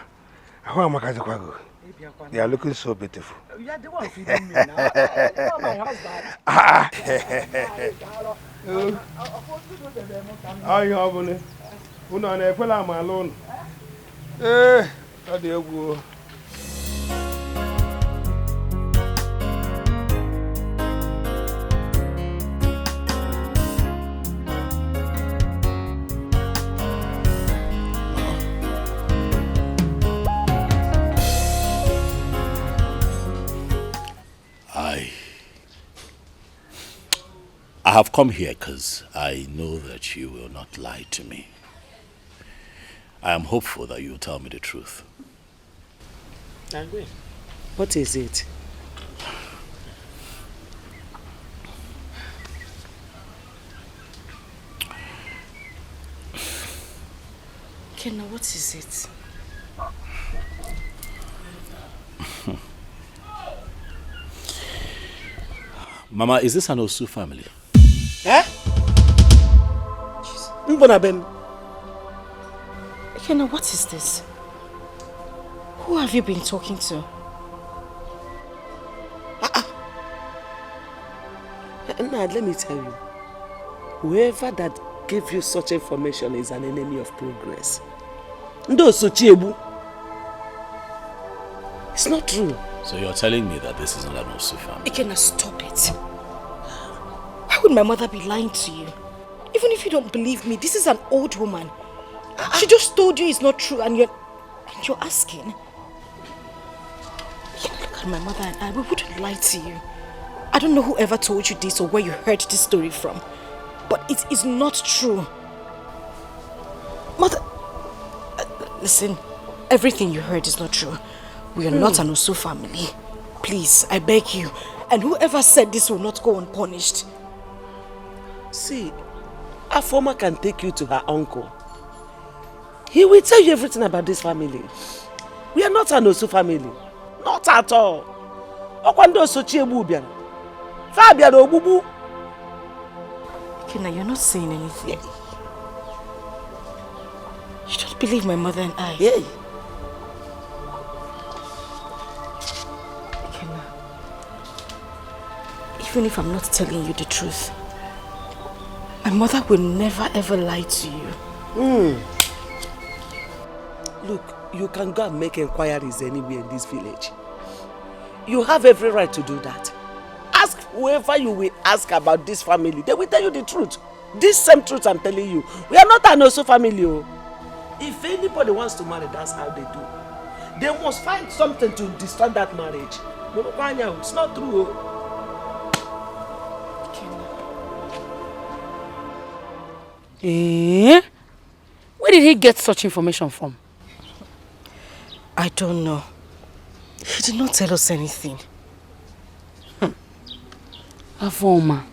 ahụ amakazikwa gị. Ị bịakwa They are na- looking so beautiful. You are the one feeding me now. You are my husband. Ah. Ọ ihe ọ bụla. Unu ọ na-ekwela ama ala unu? Ee, ọ dị egwu o. I, I have come here because I know that you will not lie to me. I am hopeful that you will tell me the truth. Agwe, what is it? Kenna, what is it? Mama, is this an Osu family? Eh? Mbo na be m. Kenna, what is this? Who have you been talking to? Nna, let me tell you, whoever that gave you such information is an enemy of progress. Ndị Osochiegbu. It's not true. So you're telling me that this is not an Osu family? Ikenna, stop it. Why would my mother be lying to you? Even if you don't believe me, this is an old woman. She just told you it's not true and you're, and you're asking. You know, look at my mother and I. We wouldn't lie to you. I don't know whoever told you this or where you heard this story from, but it is not true. Mother, uh, listen, everything you heard is not true. We are not an Osu family. Please, I beg you. And whoever said this will not go unpunished. See, Afoma can take you to her uncle. He will tell you everything about this family. We are not an Osu family. Not at all. Ọkwa ndị Osochiegbu bịara. Fa bịara ogbugbu. Ikenna, you're not saying anything. You don't believe my mother and I. Hey. Ikenna, even if I'm not telling you the truth, my mother will never ever lie to you. Look, you can go and make inquiries anywhere in this village. You have every right to do that. Ask whoever you will ask about this family. They will tell you the truth. This same truth I'm telling you. We are not an Osu family. Oh. If anybody wants to marry, that's how they do. They must find something to destroy that marriage. It's not true. Oh. Eh? Where did he get such information from? I don't know. He did not tell us anything. Afoma.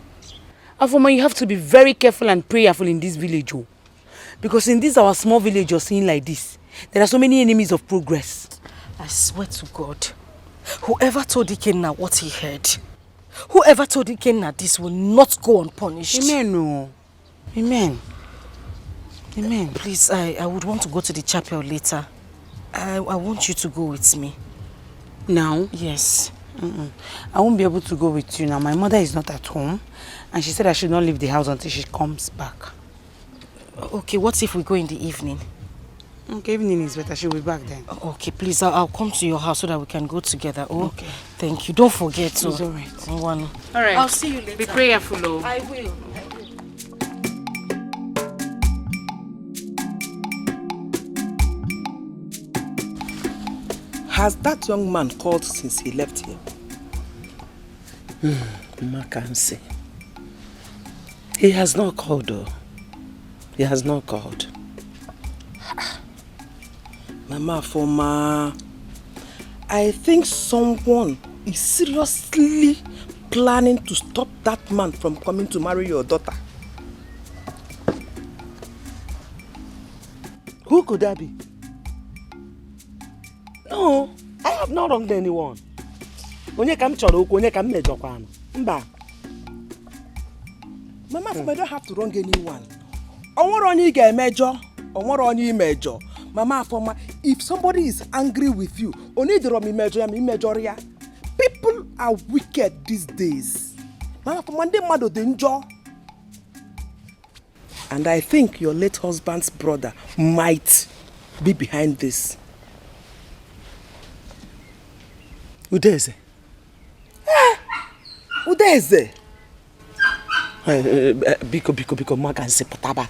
Afoma, you have to be very careful and prayerful in this village, oh. Because in this our small village you're seeing like this, there are so many enemies of progress. I swear to God, whoever told Ikenna what he heard, whoever told Ikenna this will not go unpunished. Amen, oh. Amen. Amen. Please, I, I would want to go to the chapel later. I, I want you to go with me. Now? Yes. Mm-mm. I won't be able to go with you now. My mother is not at home, and she said I should not leave the house until she comes back. Okay, what if we go in the evening? Okay, evening is better. She'll be back then. Okay, please, I'll, I'll come to your house so that we can go together. Oh, okay. Thank you. Don't forget. It's all right. All right. I'll see you later. Be prayerful, oh. I will. Has that young man called since he left here? Hmm, Makansi. He has not called, though. He has not called. Mama Afoma, I think someone is seriously planning to stop that man from coming to marry your daughter. Who could that be? No, I have not wronged anyone. Onye ka m chọrọ okwu, onye ka m mejọkwanụ? Mba. Mama Afoma, you don't have to wrong anyone. Onwere onye ị ga-emejọ, onwere onye imejọ. Mama Afoma, if somebody is angry with you, onye dịrọ m imejọ ya, ma imejọrọ ya. People are wicked these days. Mama Afoma, ndị mmadụ dị njọ. And I think your late husband's brother might be behind this. Udeze. Eh, Udeze. Eh, eh, eh, biko, biko, biko, Makansi, pụtaba.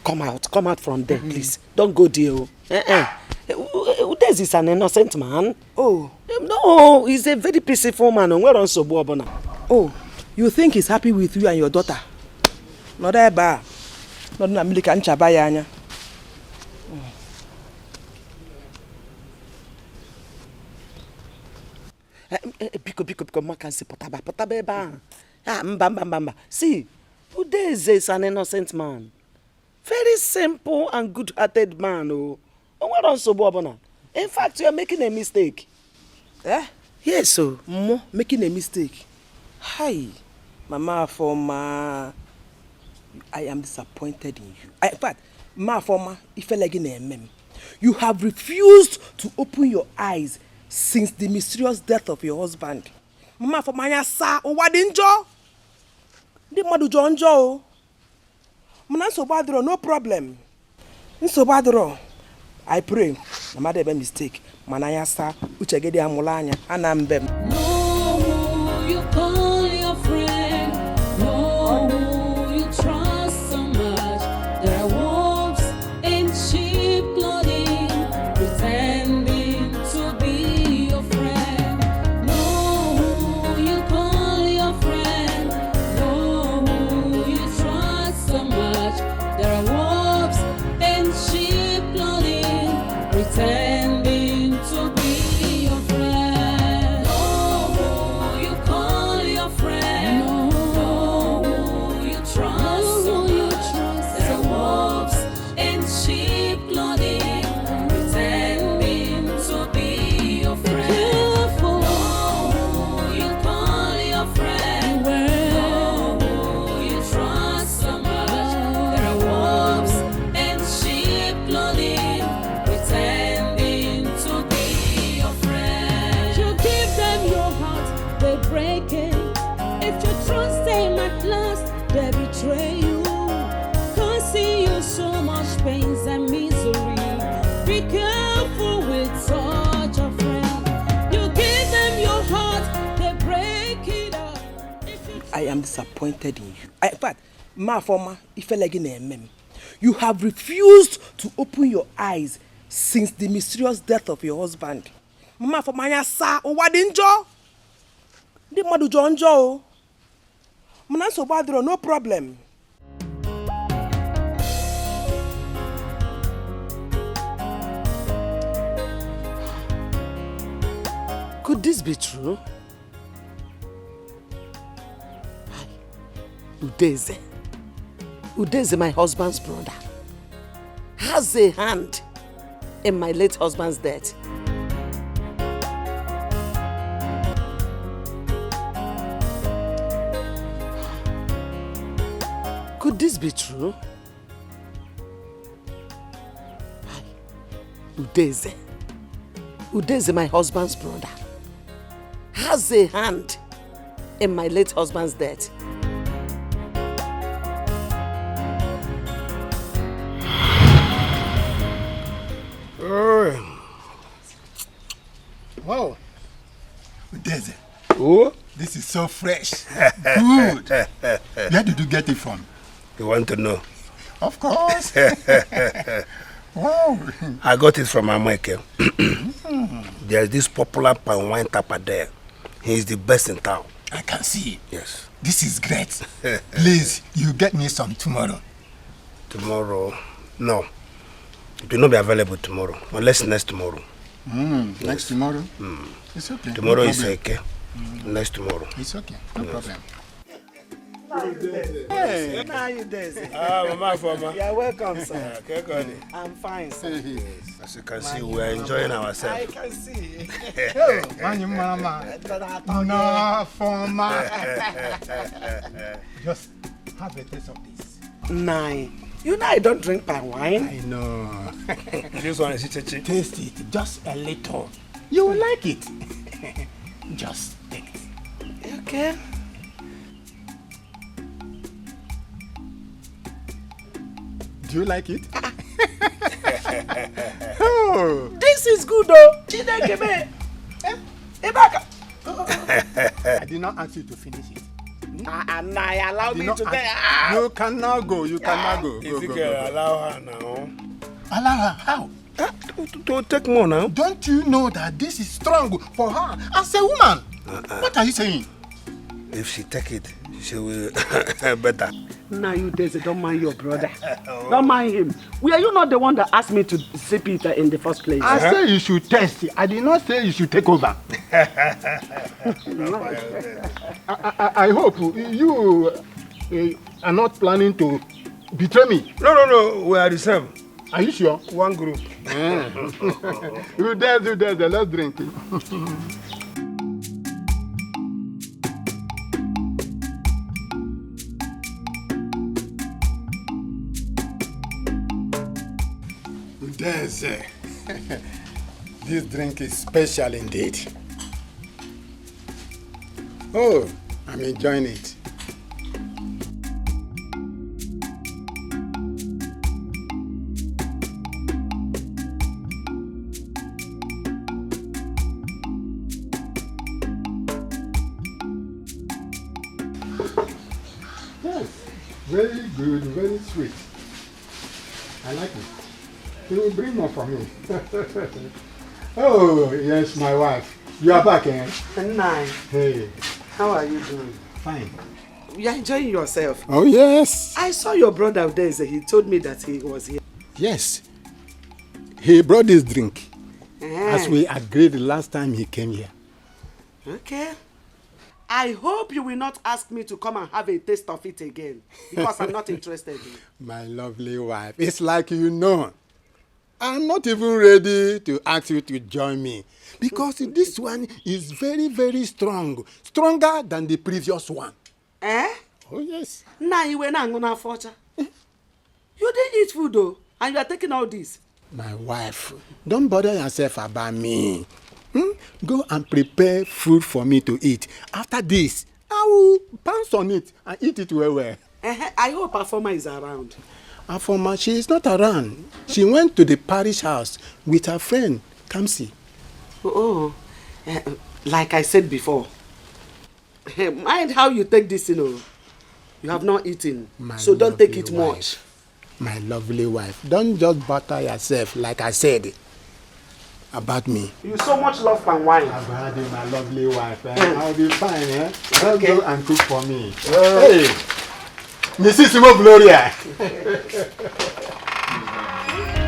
Come out, come out from there, please. Don't go there. Oh. Eh, eh. Eh, U- U- Udeze is an innocent man. Oh. Eh, no, he's a very peaceful man. O nwere nsogbu ọbụla. Oh, you think he's happy with you and your daughter? Nọdụ ebe a. Nọdụ na mmiri ka nchaba ya anya. Eh, eh, biko, biko, biko, Makansi, pụtaba, pụtaba ebe ahụ. Ah, mba, mba, mba, mba. See, Udeze is an innocent man. Very simple and good-hearted man. Oh. O nwere nsogbu ọbụla. In fact, you are making a mistake. Eh? Yes, so. Mo, making a mistake. Hi, Mama Afoma. I am disappointed in you. I, in fact, Mama Afoma, ifele gị na-eme m. You have refused to open your eyes since the mysterious death of your husband. Mama Afoma, anya saa, ụwa dị njọ. Ndị mmadụ jọ njọ o. Mana nsogbu adịrọ, no problem. Nsogbu adịrọ. I pray na mmadụ ebe mistake, mana anya saa, uche gị dị amụla anya, ana mbe m. Know who you call your friend. Know who you trust so much. There are wolves in sheep clothing, pretending to be your friend. Know who you call your friend. Know who you trust so much. There are wolves in sheep clothing, pretending to be your friend. Know who you call your friend. Know who you trust so much. There are wolves in sheep clothing, pretending to be your friend. Know who you call your friend. Know who you trust so much. There are wolves in sheep clothing, pretending to be your friend. You give them your heart, they break it. If you trust them at last, they betray you. Causing you so much pains and misery. Be careful with such a friend. You give them your heart, they break it up. If you I am disappointed in you. I, in fact, Mama Afoma, ifele gị na-eme m. You have refused to open your eyes since the mysterious death of your husband. Mama Afoma, anya saa, ụwa dị njọ. Ndị mmadụ jọ njọ o. Mana nsogbu adịrọ, no problem. Could this be true? Hi. Udeze. Udeze, my husband's brother, has a hand in my late husband's death. Could this be true? Hi. Udeze. Udeze, my husband's brother, has a hand in my late husband's death. Oh. Wow. Udeze. Oh? This is so fresh. Good. Where did you get it from? You want to know? Of course. Wow. I got it from Amaeke. There's this popular palm wine tapper there. He is the best in town. I can see. Yes. This is great. Please, you get me some tomorrow. Tomorrow? No. It will not be available tomorrow, unless next tomorrow. Mm, next tomorrow? Mm. It's okay. Tomorrow is okay. Next tomorrow. It's okay. No problem. Hey, how you doing? Ah, Mama Afoma. You are welcome, sir. Yeah, okay, good. I'm fine, sir. As you can see, we are enjoying ourselves. I can see. Oh, Mama. No, Afoma. Just have a taste of this. Nine. You know I don't drink palm wine. I know. This one is chichi. Taste it, just a little. You will like it. Just take it. Okay. Do you like it? Oh. This is good, though. Chineke me. Eh? Ibaka. I did not ask you to finish it. Ah, and I allow me to. You can now go. You can now go. Go, go, go, go. Allow her now. Allow her? How? Eh, to, to take more now. Don't you know that this is strong for her as a woman? What are you saying? If she take it, she will better. Now you, Udeze, don't mind your brother. Don't mind him. Were you not the one that asked me to sip it, uh, in the first place? I say you should test. I did not say you should take over. I, I, I hope you, uh, are not planning to betray me. No, no, no. We are the same. Are you sure? One group. Eh. Udeze, Udeze, let's drink. There's uh, this drink is special indeed. Oh, I'm enjoying it. Yes, very good, very sweet. I like it. You will bring more for me. Oh, yes, my wife. You are back, eh? Nine. Hey. How are you doing? Fine. You are enjoying yourself. Oh, yes. I saw your brother there. He told me that he was here. Yes. He brought this drink. Eh. As we agreed the last time he came here. Okay. I hope you will not ask me to come and have a taste of it again because I'm not interested. My lovely wife, it's like you know. I'm not even ready to ask you to join me because this one is very, very strong, stronger than the previous one. Eh? Oh, yes. Na iwe na ngona focha. You didn't eat food though, and you are taking all this. My wife, don't bother yourself about me. Hmm? Go and prepare food for me to eat. After this, I will pounce on it and eat it well well. Eh, I hope Afoma is around. Afoma, she is not around. She went to the parish house with her friend, Kamsi. Oh, eh, like I said before, mind how you take this, you know. You have not eaten, so don't take it much. My lovely wife, don't just bother yourself, like I said, about me. You so much love palm wine. Abadi, my lovely wife, eh? I'll be fine, eh? Don't go and cook for me. Hey, Missus Imo Gloria.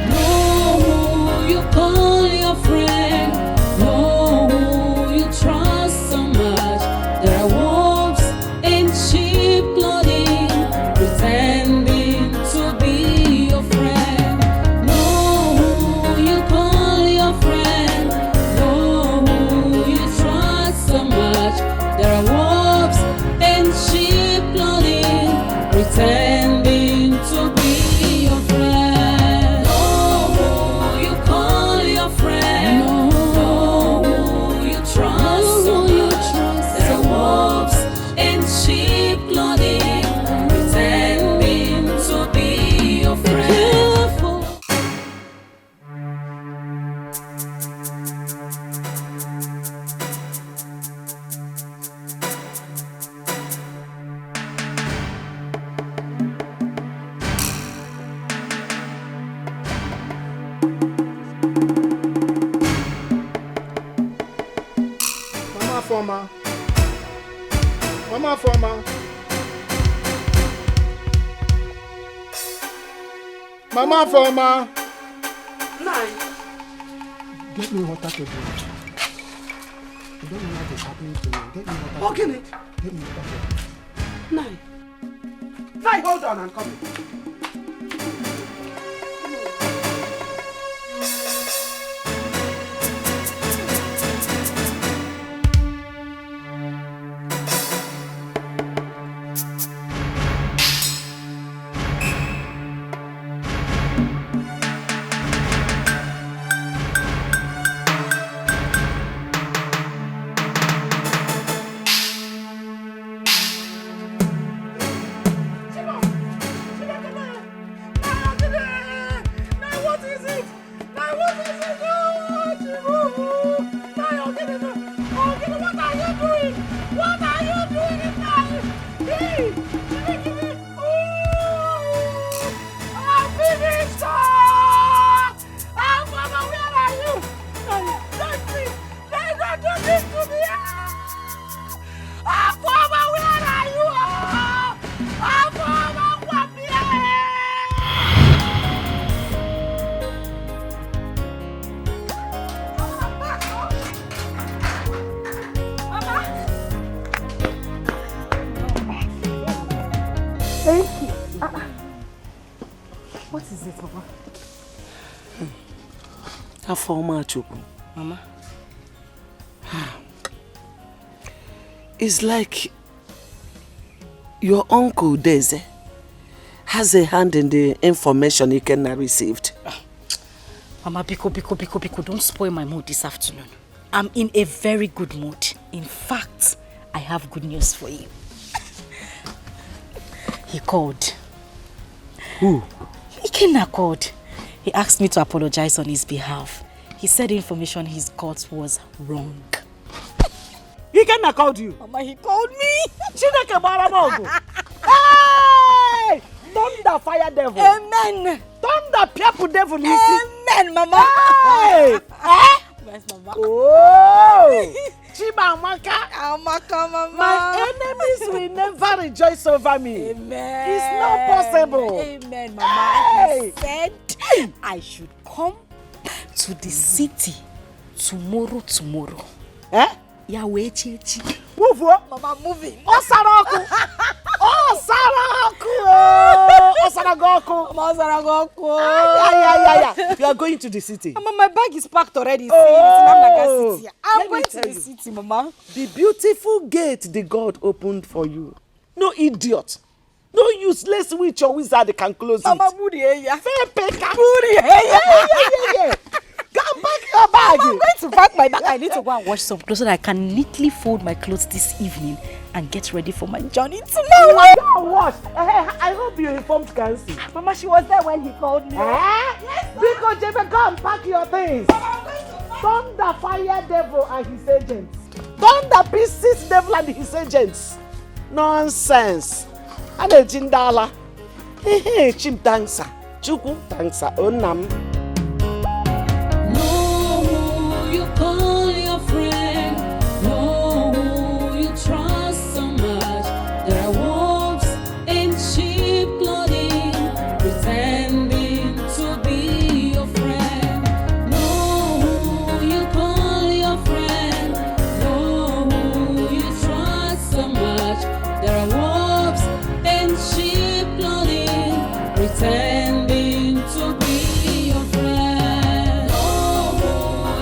Know who you call your friend. Know who you trust so much. There are wolves in sheep clothing, pretending to be your friend. Know who you call your friend. Know who you trust so much. There are wolves in sheep clothing, pretending to be your friend. Know who you call your friend. Know who you trust so much. There are wolves in sheep clothing, pretending to be your friend. Mama Afoma. Mama Afoma. Mama Afoma. Nine. Get me water to drink. I don't know what is happening to me. Get me water. Okay. Get me water to drink. Nine. Nine, hold on, I'm coming. What is it? Now what is it? Oh, Chibu! Now you're getting the, oh, getting, what are you doing? What are you doing in my, hey, give me, oh, I'm finished! Ah! Ah, Mama, where are you? Don't, don't, please, don't, don't do this to me! Ah! Afoma, where are you? Ah! Afoma, come here! Thank you. Ah, ah. What is it, Mama? Afoma Chukwu. Mama. It's like your uncle Deze has a hand in the information Ikenna received. Mama, biko, biko, biko, biko, don't spoil my mood this afternoon. I'm in a very good mood. In fact, I have good news for you. He called. Who? Ikenna called. He asked me to apologize on his behalf. He said the information he got was wrong. Ikenna called you? Mama, he called me. Chineke gbara m ọgụ. Hey! Thunder fire devil. Amen. Thunder pịapụ devil n'isi. Amen, Mama. Hey! Eh? Yes, Mama. Oh! Chimamaka. Amaka, Mama. My enemies will never rejoice over me. Amen. It's not possible. Amen, Mama. Hey! He said I should come to the city tomorrow, tomorrow. Eh? Ya wee chi echi. Wufuo. Mama, moving. Ọ sara ọkụ. Ọ sara ọkụ. Oh, ọ sara gị ọkụ. Mama, ọ sara gị ọkụ. Ay, ay, ay, ay, ay. You are going to the city. Mama, my bag is packed already. See, Oh. it's in Anaga City. I'm Let me going to tell the you. City, Mama. The beautiful gate the God opened for you. No idiot. No useless witch or wizard can close Mama, it. buri ya. Fair pay can. Buri ya. Yeah, yeah, yeah, yeah. Go and pack your bag. I'm going to pack my bag. I need to go and wash some clothes so that I can neatly fold my clothes this evening and get ready for my journey tomorrow. Go and wash. Eh, I hope you informed Kamsi. Mama, she was there when he called me. Eh? Biko jebe, go and pack your things. Thunder fire devil and his agents. Thunder pieces devil and his agents. Nonsense. A na-eji ndị ala. Ehe, Chim thanks, sir. Chukwu thanks, sir. O nna m. Know who you call your friend. Know who you trust so much. There are wolves in sheep clothing, pretending to be your friend. Know who you call your friend. Know who you trust so much. There are wolves in sheep clothing, pretending to be your friend. Know who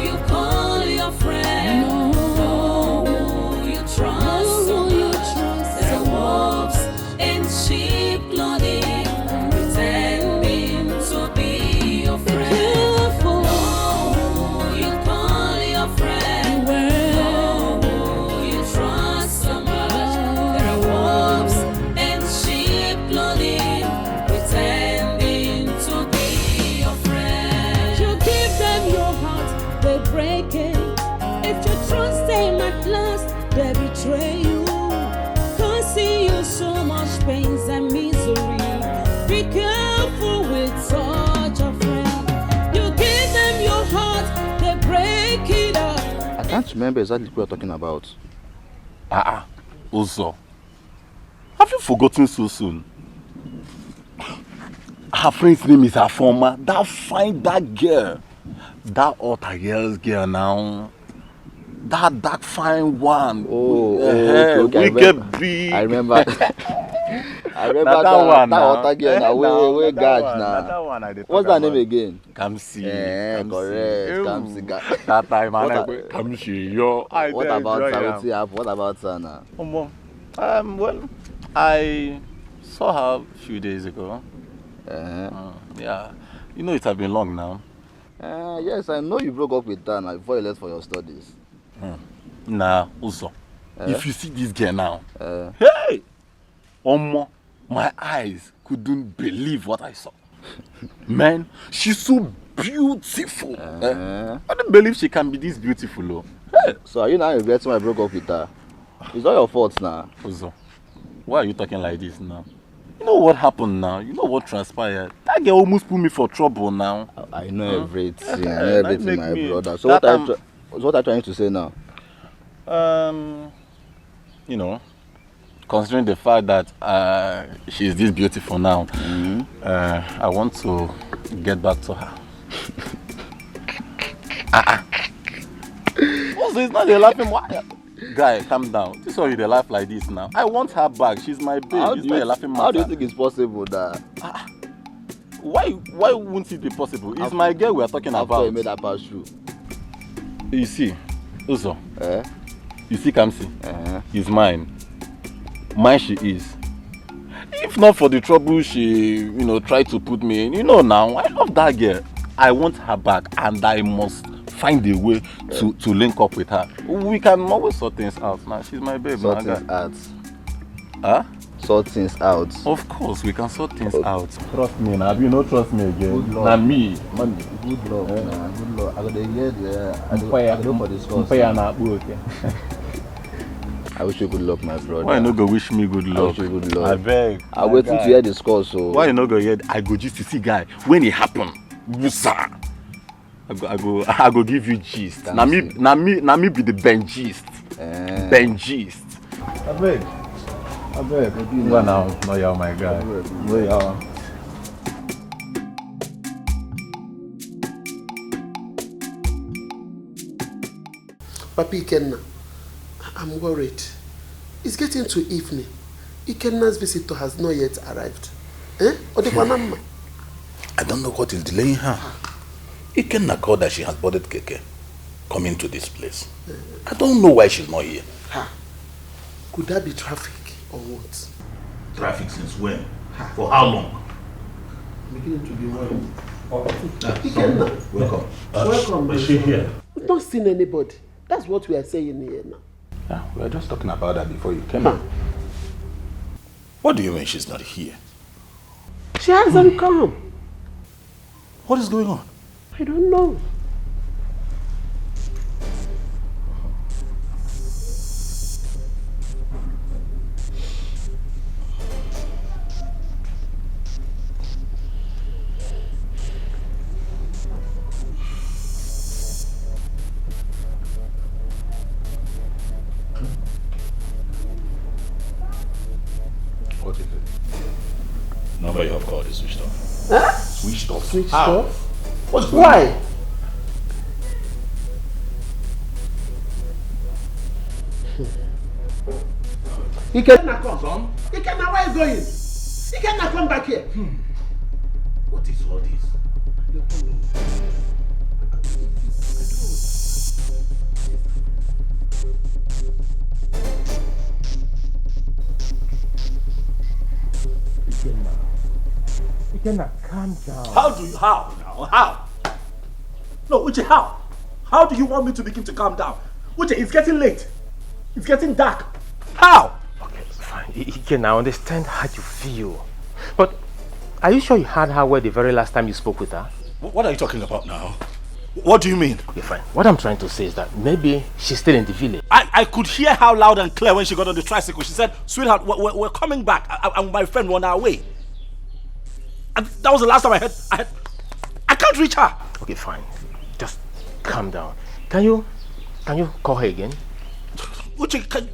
you call your friend. Know who you trust so much. There are wolves in sheep clothing, pretending to be your friend. Know who you call your friend. Know who you trust so much. There are wolves in sheep clothing, pretending to be your friend. You give them your heart, they break it. If you trust them at last, they betray you. Causing you so much pains and misery. Be careful with such a friend. You give them your heart, they break it up. I can't remember exactly what you're talking about. Ah, ah, Uzo. Have you forgotten so soon? Her friend's name is Afoma. That fine, that girl. That Otta girl's girl now. That, that fine one. Oh, Eh, oh, okay, okay, I wicked remember. big. I remember. I remember Na that, that one that now. Otta girl. Eh, Now, now, wait, wait, na that guys, one, now. Na that one I dey What's talk that name about. Again? Kamsi. Eh, Kamsi. Correct. Ew. Kamsi guy. That time, What I a- go, Kamsi, yo. I What dey about enjoy her? Am. Wetin happen? What about her now? Omo, um, well, I saw her a few days ago. Uh-huh. Uh, yeah, you know it has been long now. Uh, yes, I know you broke up with her now before you left for your studies. Nah, Uzo. Eh? If you see this girl now, Uh, hey, Omo, my eyes couldn't believe what I saw. Man, she's so beautiful. Eh? Uh-huh. I don't believe she can be this beautiful, oh. Hey, so are you now regretting why I broke up with her? It's not your fault now. Uzo, why are you talking like this now? You know what happened now? You know what transpired? That girl almost put me for trouble now. I, I know everything. I Eh, know that everything, make my me- brother. So that what are, you time- try- so what are you trying to say now? Um, you know, considering the fact that uh, she's this beautiful now, Mm-hmm. uh, I want to get back to her. Ah, ah. Also, it's not a laughing. Why? Guy, calm down. This is why you dey laugh like this now. I want her back. She's my babe. How It's do not you, a laughing how do you matter. Think it's possible that Why? Why won't it be possible? It's After- my girl we are talking after about. You made that pass through? You see, Uzo, Eh? you see Kamsi, Eh? he's mine. Mine she is. If not for the trouble she, you know, tried to put me in, you know now, I love that girl. I want her back, and I must find a way to to link up with her. We can always sort things out now. She's my babe, sort things out. Huh? Sort things out. Of course, we can sort things out. Trust me, now you no trust me again. Good luck. Na me, money. Good luck, eh? Nah, good luck. I go dey hear the, uh, I go, I go dey for the score. Mpaya na akpu oke. I wish you good luck, my brother. Why you no go wish me good luck? I wish you good luck. I beg. I waiting to hear the score, so. Why you no go hear? I go just to see guy when it happen. Wusa. I go, I go, I go give you gist. Na me, na me, na me be the Ben gist. Eh. Ben gist. I beg. I beg. Go now. No, you're my guy. No, you're. Papa Ikenna, I'm worried. It's getting to evening. Ikenna's visitor has not yet arrived. Eh? Odekwanama. I don't know what is delaying her. Ikenna called that she has boarded keke coming to this place. I don't know why she's not here. Ha. Could that be traffic or what? Traffic since when? Ha. For how long? Beginning to be worried. Oh, Ikenna. Welcome. Welcome. Is she here? We've not seen anybody. That's what we are saying here now. Yeah, we were just talking about that before you came in. What do you mean she's not here? She hasn't come. What is going on? I don't know. What is it? Number you have called is switched off. Huh? Switched off. Switched off? What's going on? Why? Ikenna come. Son? Ikenna, where you going? Ikenna, come back here. Hmm. What is all this? Ikenna. Ikenna, calm down. How do you, how now? How? No, Uche, how? How do you want me to begin to calm down? Uche, it's getting late. It's getting dark. How? Okay, fine. I- Ikenna, I understand how you feel. But are you sure you heard her word the very last time you spoke with her? Wh- What are you talking about now? What do you mean? Okay, fine. What I'm trying to say is that maybe she's still in the village. I, I could hear her loud and clear when she got on the tricycle. She said, "Sweetheart, we're, we're, we're coming back. I, I, and my friend, we're on our way." And that was the last time I heard, I heard. I can't reach her. Okay, fine. Just calm down. Can you, can you call her again? Uche, can,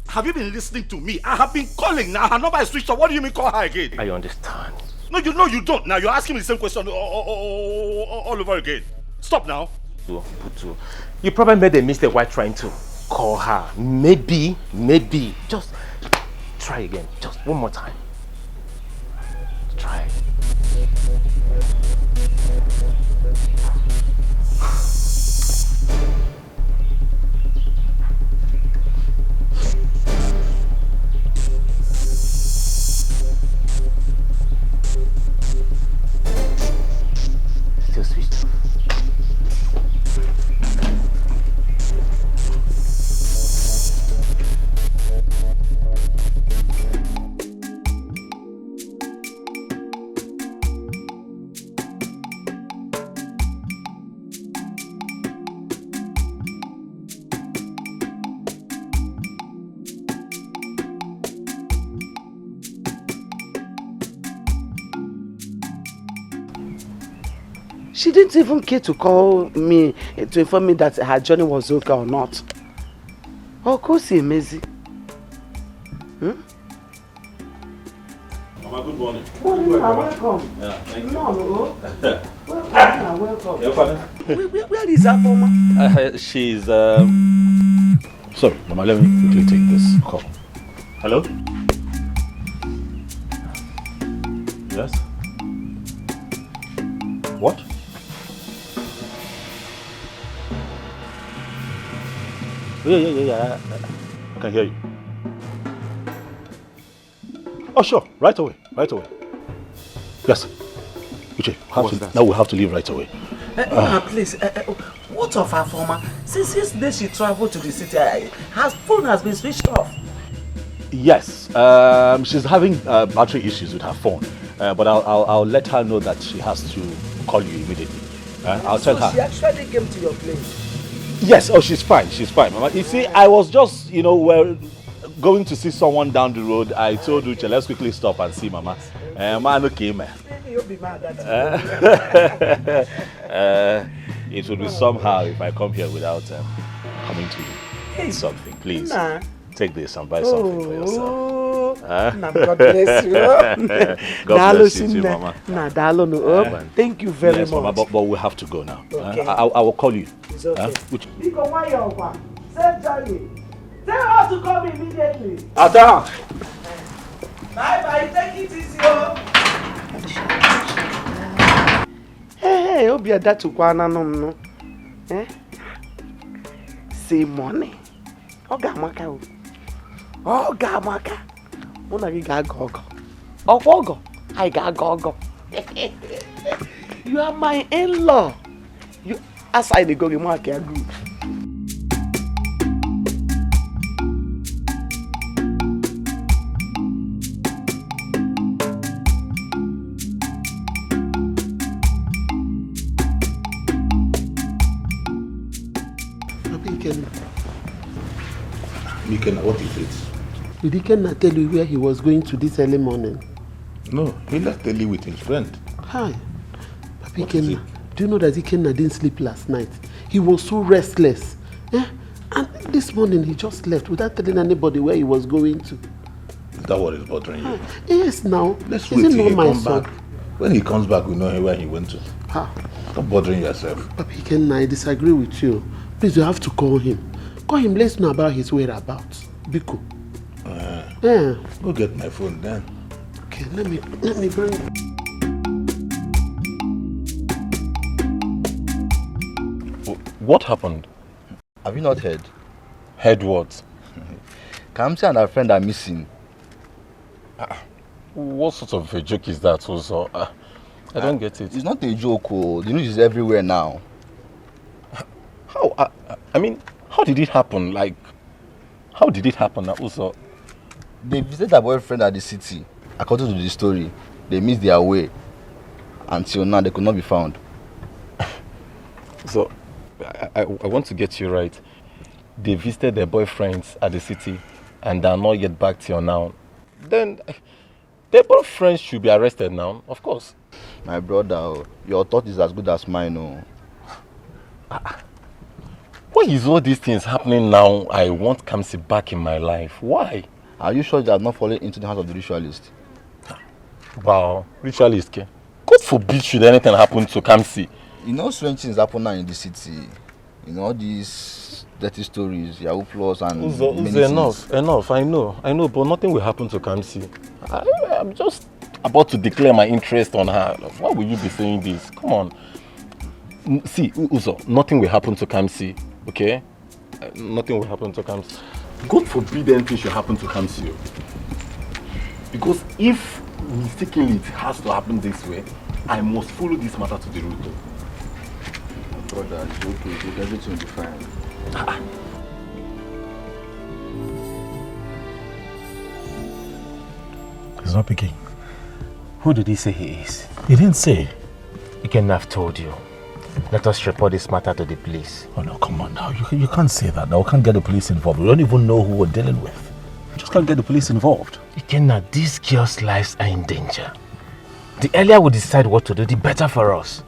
have you been listening to me? I have been calling now. Her number is switched off. What do you mean call her again? I understand. No, you know you don't. Now you're asking me the same question all, all, all, all, all over again. Stop now. Putu, Putu. You probably made a mistake while trying to call her. Maybe, maybe. Just try again. Just one more time. Try. Still switched off. She didn't even care to call me, eh, to inform me that her journey was okay or not. Of course, amazing. Hmm? Mama, good morning. Morning, ma. Welcome. Yeah, thank you. No, no. Welcome, ma. Welcome. Your father? Where, where, where is Afoma? Uh, she's, um, sorry, Mama, let me quickly take this call. Hello? Yes? What? Yeah, yeah, yeah, yeah. I, I, I can hear you. Oh, sure. Right away. Right away. Yes. Uche, have What's to, that? Now we have to leave right away. Uh, uh, please, uh, uh, what of her former? Since yesterday she traveled to the city, I, her phone has been switched off. Yes, um, she's having uh, battery issues with her phone, uh, but I'll, I'll, I'll let her know that she has to call you immediately. Uh, I'll tell So her. She actually came to your place? Yes, oh, she's fine, she's fine, Mama. You see, I was just, you know, well, going to see someone down the road. I told Uche, let's quickly stop and see Mama. Uh, man, okay, man. You'll be mad at uh, uh, it would be somehow if I come here without um, coming to you. Hey, something, please. Nah. Take this and buy something for yourself. Oh, huh? Nah, God bless you. God bless you too, Mama. Nah, daalụ nụ. Oh, thank you very much. Yes, Mama, but, but we have to go now. Okay. Huh? I, I, I will call you. It's okay. Huh? Which? Biko, nwayọọ kwa. Safe journey. Tell her to come immediately. Ada! Bye bye, take it easy, oh. Hey, hey, obi adatukwa na nụ m nụ. Eh? Say money. Ọ ga-amaka o. Ọ ga-amaka. Mụ na gị ga-agọ ọgọ. Ọkwa ọgọ? Anyị ga-agọ ọgọ. You are my in-law. You, as I dey go, gị mark ya good. Papa Ikenna. Ikenna, what is it? Did Ikenna tell you where he was going to this early morning? No, he left early with his friend. Hi. Papa Ikenna, do you know that Ikenna didn't sleep last night? He was so restless. Eh? And this morning he just left without telling anybody where he was going to. Is that what is bothering you? Ah, yes, now. Let's wait till he comes back. When he comes back, we know where he went to. Ah. Stop bothering yourself. Papa Ikenna, I disagree with you. Please, you have to call him. Call him, let's know about his whereabouts. Biko. Uh, yeah. Go get my phone then. Okay, let me let me bring. What happened? Have you not heard? Heard what? Kamsi and her friend are missing. Ah, what sort of a joke is that, also? Ah, I don't get it. It's not a joke, oh. The news is everywhere now. How? I, I mean, how did it happen? Like, how did it happen, also? They visited their boyfriend at the city. According to the story, they missed their way. Until now, they could not be found. So, I, I, I want to get you right. They visited their boyfriends at the city and are not yet back till now. Then, their boyfriends should be arrested now, of course. My brother, oh, your thought is as good as mine, oh. Why is all these things happening now? I want Kamsi back in my life. Why? Are you sure you have not fallen into the hands of the ritualist? Wow, ritualist, ke? God forbid should anything happen to Kamsi. You know, strange things happen now in the city. You know, all these dirty stories, Yahoo Plus and Uzo, many Uzo, things. Enough, enough. I know, I know, but nothing will happen to Kamsi. I, I'm just about to declare my interest on her. Why will you be saying this? Come on. N- See, U- Uzo, nothing will happen to Kamsi, okay? Uh, nothing will happen to Kamsi. God forbid anything should happen to Kamsi. Because if mistakenly it has to happen this way, I must follow this matter to the root. Brother, it's okay. It's okay. Everything will be fine. He's not picking. Who did he say he is? He didn't say. Ikenna, I've told you. Let us report this matter to the police. Oh, no, come on now. You, you can't say that now. We can't get the police involved. We don't even know who we're dealing with. You just can't get the police involved. Ikenna, these girls' lives are in danger. The earlier we decide what to do, the better for us.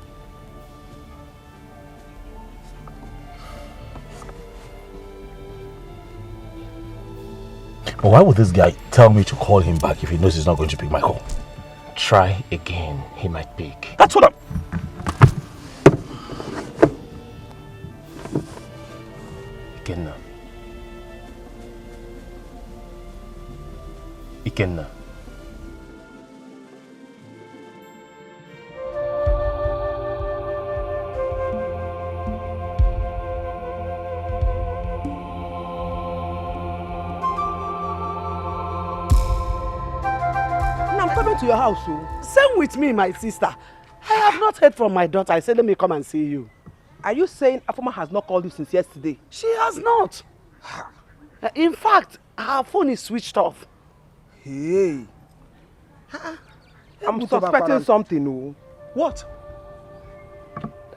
But why would this guy tell me to call him back if he knows he's not going to pick my call? Try again. He might pick. That's what I'm... Ikenna. Ikenna. Now I'm coming to your house, oh. Same with me, my sister. I have not heard from my daughter. I said, let me come and see you. Are you saying Afoma has not called you since yesterday? She has not. In fact, her phone is switched off. Hey. I'm suspecting something. Oh. What?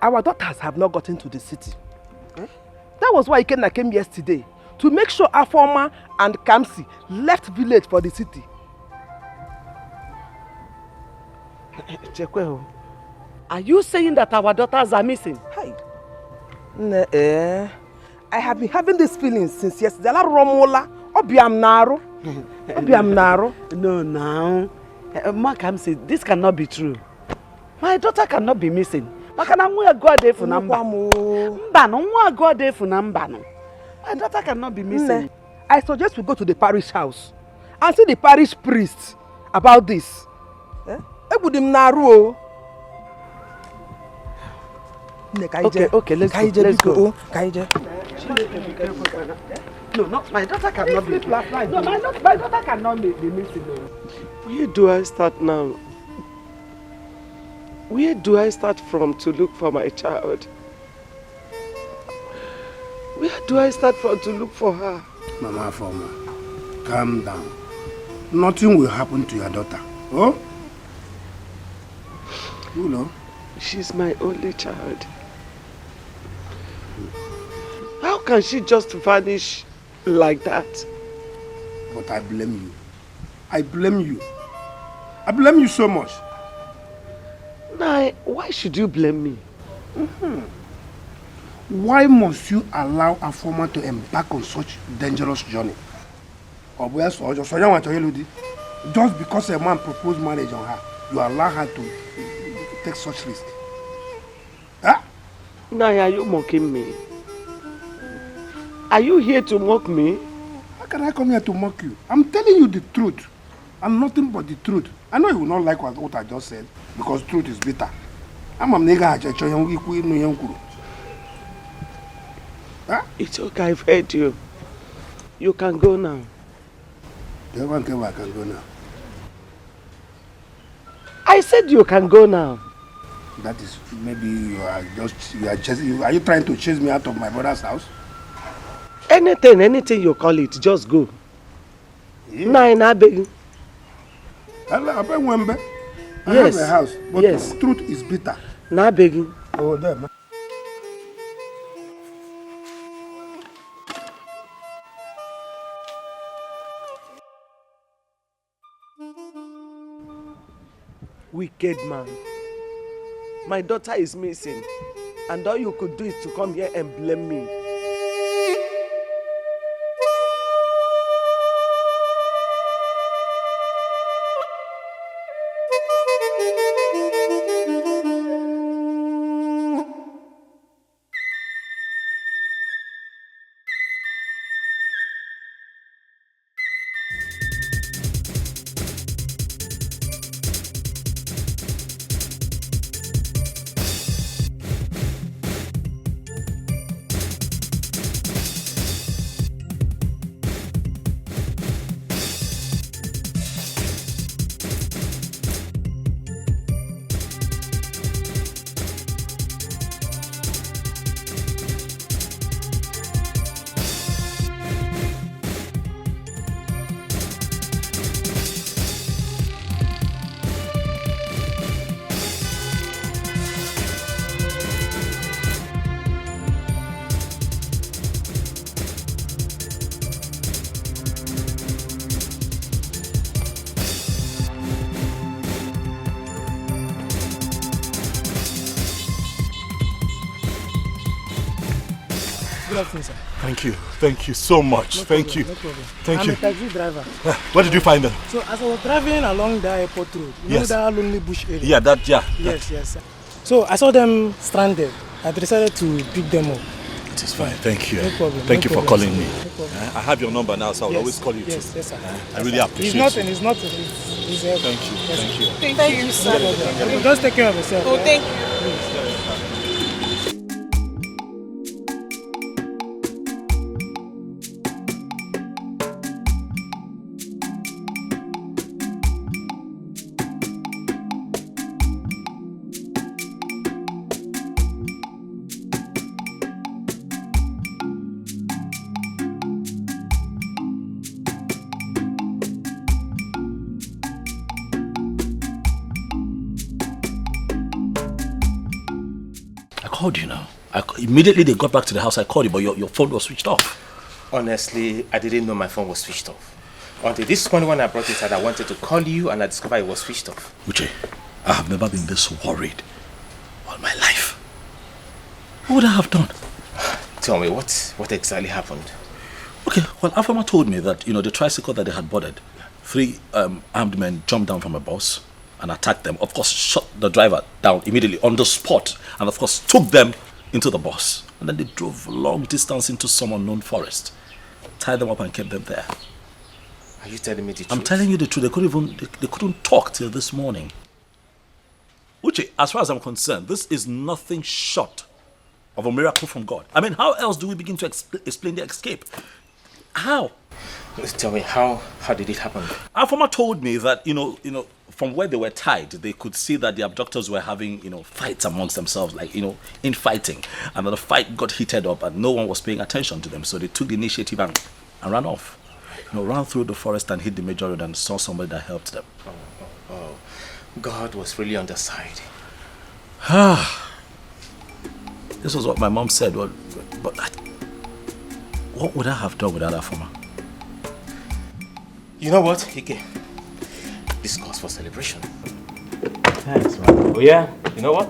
Our daughters have not gotten to the city. Eh? That was why Ikenna came yesterday to make sure Afoma and Kamsi left village for the city. Chekwe o. Are you saying that our daughters are missing? Hey. Nne, eh. I have been having this feeling since yesterday. Ala Romola, obiam naru. Obiam naru. No, now. Uh, Mark, I'm saying this cannot be true. My daughter cannot be missing. Maka na nwa agụ adị efu na mba. Mba, no, nwa agụ adị efu na mba, no. My daughter cannot be missing. Nne, I suggest we go to the parish house and see the parish priest about this. Eh? Egbudi m na-arụ o. Nne, ka anyị Okay, jee. Okay, let's Ka anyị go, jee, let's biko, go. O, ka anyị jee. No, no, my daughter cannot be. No, my, daugh- my daughter cannot be, be missing. O. Where do I start now? Where do I start from to look for my child? Where do I start from to look for her? Mama Afoma, calm down. Nothing will happen to your daughter. Oh? You know? She's my only child. How can she just vanish like that? But I blame you. I blame you. I blame you so much. Nai, why should you blame me? Mm-hmm. Why must you allow Afoma to embark on such dangerous journey? Ọ bụ ya sọ ọjọọ, sọ ya nwa chọrọ ịlụ di. Just because a man proposed marriage on her, you allow her to take such risk. Huh? Nai, are you mocking me? Are you here to mock me? How can I come here to mock you? I'm telling you the truth and nothing but the truth. I know you will not like what, what I just said because truth is bitter. Ama m na ị gaghị achọ ịchọ ihe ikwu ịnụ ihe m kwuru. Huh? It's okay, I've heard you. You can go now. Jehova nke ụwa, I can go now. I said you can go now. That is, maybe you are just, you are chasing, you, are you trying to chase me out of my brother's house? Anything, anything you call it, just go. Yeah. Nai, na beg. Hello, Abe Wembe. I have Yes. a house, but Yes. truth is bitter. Na beg. Oh, there, man. Wicked man. My daughter is missing, and all you could do is to come here and blame me. Good afternoon, sir. Thank you. Thank you so much. No Thank problem, you. No problem. Thank I'm you. A taxi driver. Ah, where did you find them? So as I was driving along the airport road, you Yes. know that lonely bush area? Yeah, that, yeah. Yes, yes, sir. So I saw them stranded. I decided to pick them up. It is fine. Thank you. No problem, Thank no you for problem, calling sir. me. No problem. Eh, I have your number now, so I will Yes, always call you yes, too. yes, sir. Eh, I Yes, really sir. appreciate It's nothing, you. it's nothing. It's, it's help. Thank you. Yes, Thank sir. you. Thank you, sir. No problem. Just take care of yourself. Oh, thank you. How do you know? I, c- immediately they got back to the house, I called you, but your, your phone was switched off. Honestly, I didn't know my phone was switched off. Until this morning when I brought it out, I wanted to call you and I discovered it was switched off. Uche, I have never been this worried all my life. What would I have done? Tell me, what, what exactly happened? Okay, well, Afoma told me that, you know, the tricycle that they had boarded, three um, armed men jumped down from a bus and attacked them. Of course, shot the driver down immediately on the spot and, of course, took them into the bus. And then they drove a long distance into some unknown forest, tied them up and kept them there. Are you telling me the truth? I'm telling you the truth. They couldn't even they, they couldn't talk till this morning. Uche, as far as I'm concerned, this is nothing short of a miracle from God. I mean, how else do we begin to expl- explain the escape? How? Tell me, how how did it happen? Afoma told me that, you know, you know, from where they were tied, they could see that the abductors were having, you know, fights amongst themselves, like, you know, infighting. And the fight got heated up and no one was paying attention to them. So they took the initiative and, and ran off. You know, ran through the forest and hit the major road and saw somebody that helped them. Oh, God was really on the side. This was what my mom said. Well, but I, what would I have done without Afoma? You know what, Ike? This calls for celebration. Thanks, man. Oh yeah, you know what?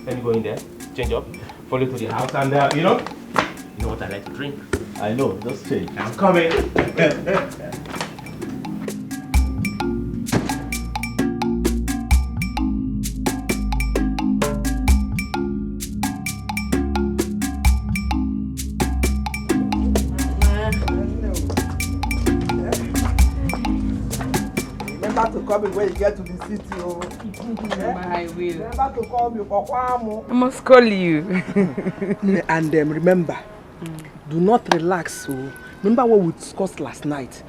Let me go in there, change up, follow to the house, and uh, you know, you know what I like to drink. I know, just change. I'm coming. Remember to call me when you get to the city, oh. I will. Remember to call me, Kokwamo. I must call you. And um, remember, do not relax, oh. Remember what we discussed last night.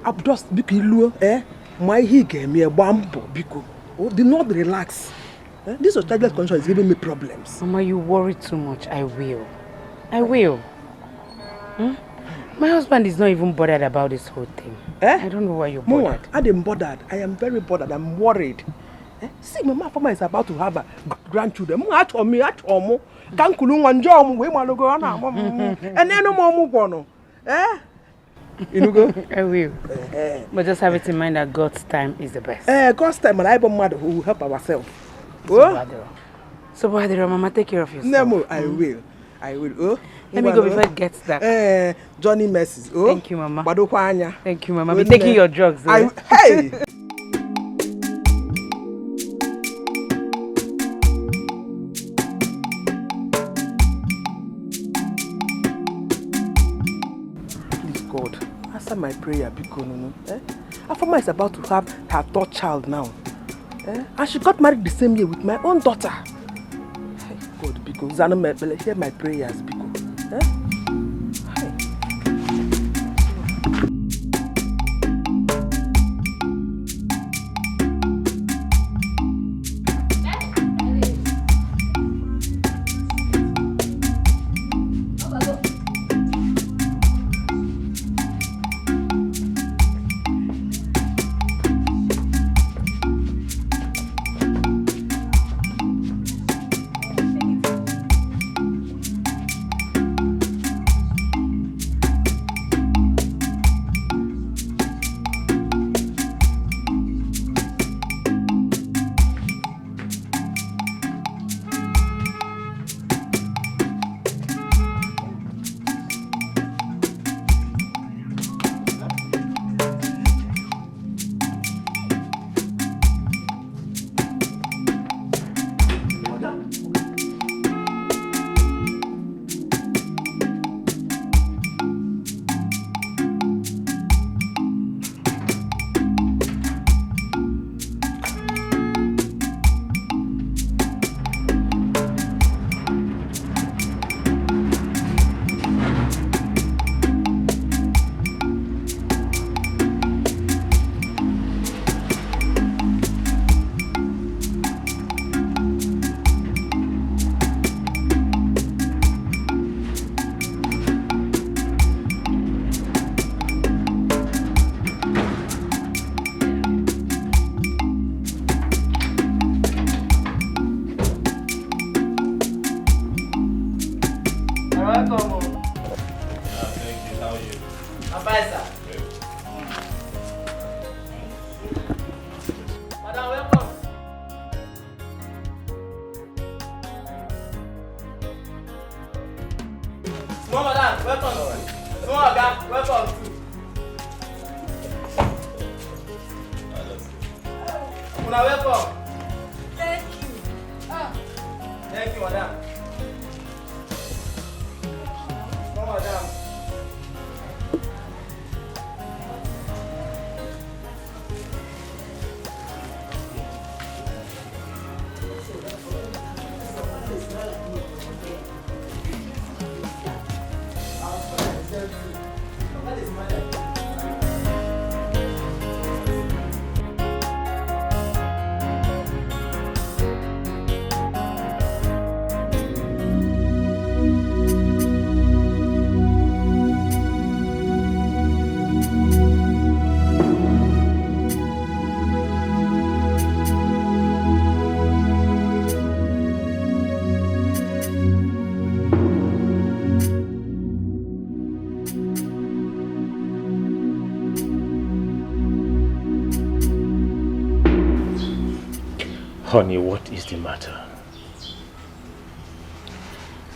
Abdus biko iluo, eh? Ma ihe ị ga-eme, gbaa mbọ, biko. Oh, do not relax. Eh? This your childless condition is giving me problems. Mama, you worry too much. I will. I will. Hmm? My husband is not even bothered about this whole thing. Eh? I don't know why you're Mụnwa, bothered. I am bothered. I am very bothered. I'm worried. Eh? See, Mama Afoma is about to have a g- grandchildren. Mụnwa, achọ m, achọ m. Ka m kulu nwa njọ m wee malụgo ọ na-amụ m. Enenu m ọmụ gwọnụ. Eh? Inugo? I will. But just have it in mind that God's time is the best. Eh, God's time, and I bụ mmadụ who will help ourselves. Oh? So, Mama, take care of yourself. Nemo, I will. I will. Oh? Let me go before it gets dark. Eh, Johnny Mercies. Oh? Thank you, Mama. Gbadokwa anya. Thank you, Mama. Good Be taking night. Your drugs. I, Eh? hey! Please, God, answer my prayer, biko nunu. Eh? Afoma is about to have her third child now. Eh? And she got married the same year with my own daughter. Hey, God, biko, zanu m ekpele, hear my prayers, biko. Eh? Hey. Welcome o. Yeah, thank you. How are you? I'm fine, sir. Good. Madam, welcome. Small madam, welcome. Small oga, welcome too. Una welcome. Thank you. Ah. Thank you, madam. Small madam. Honey, what is the matter?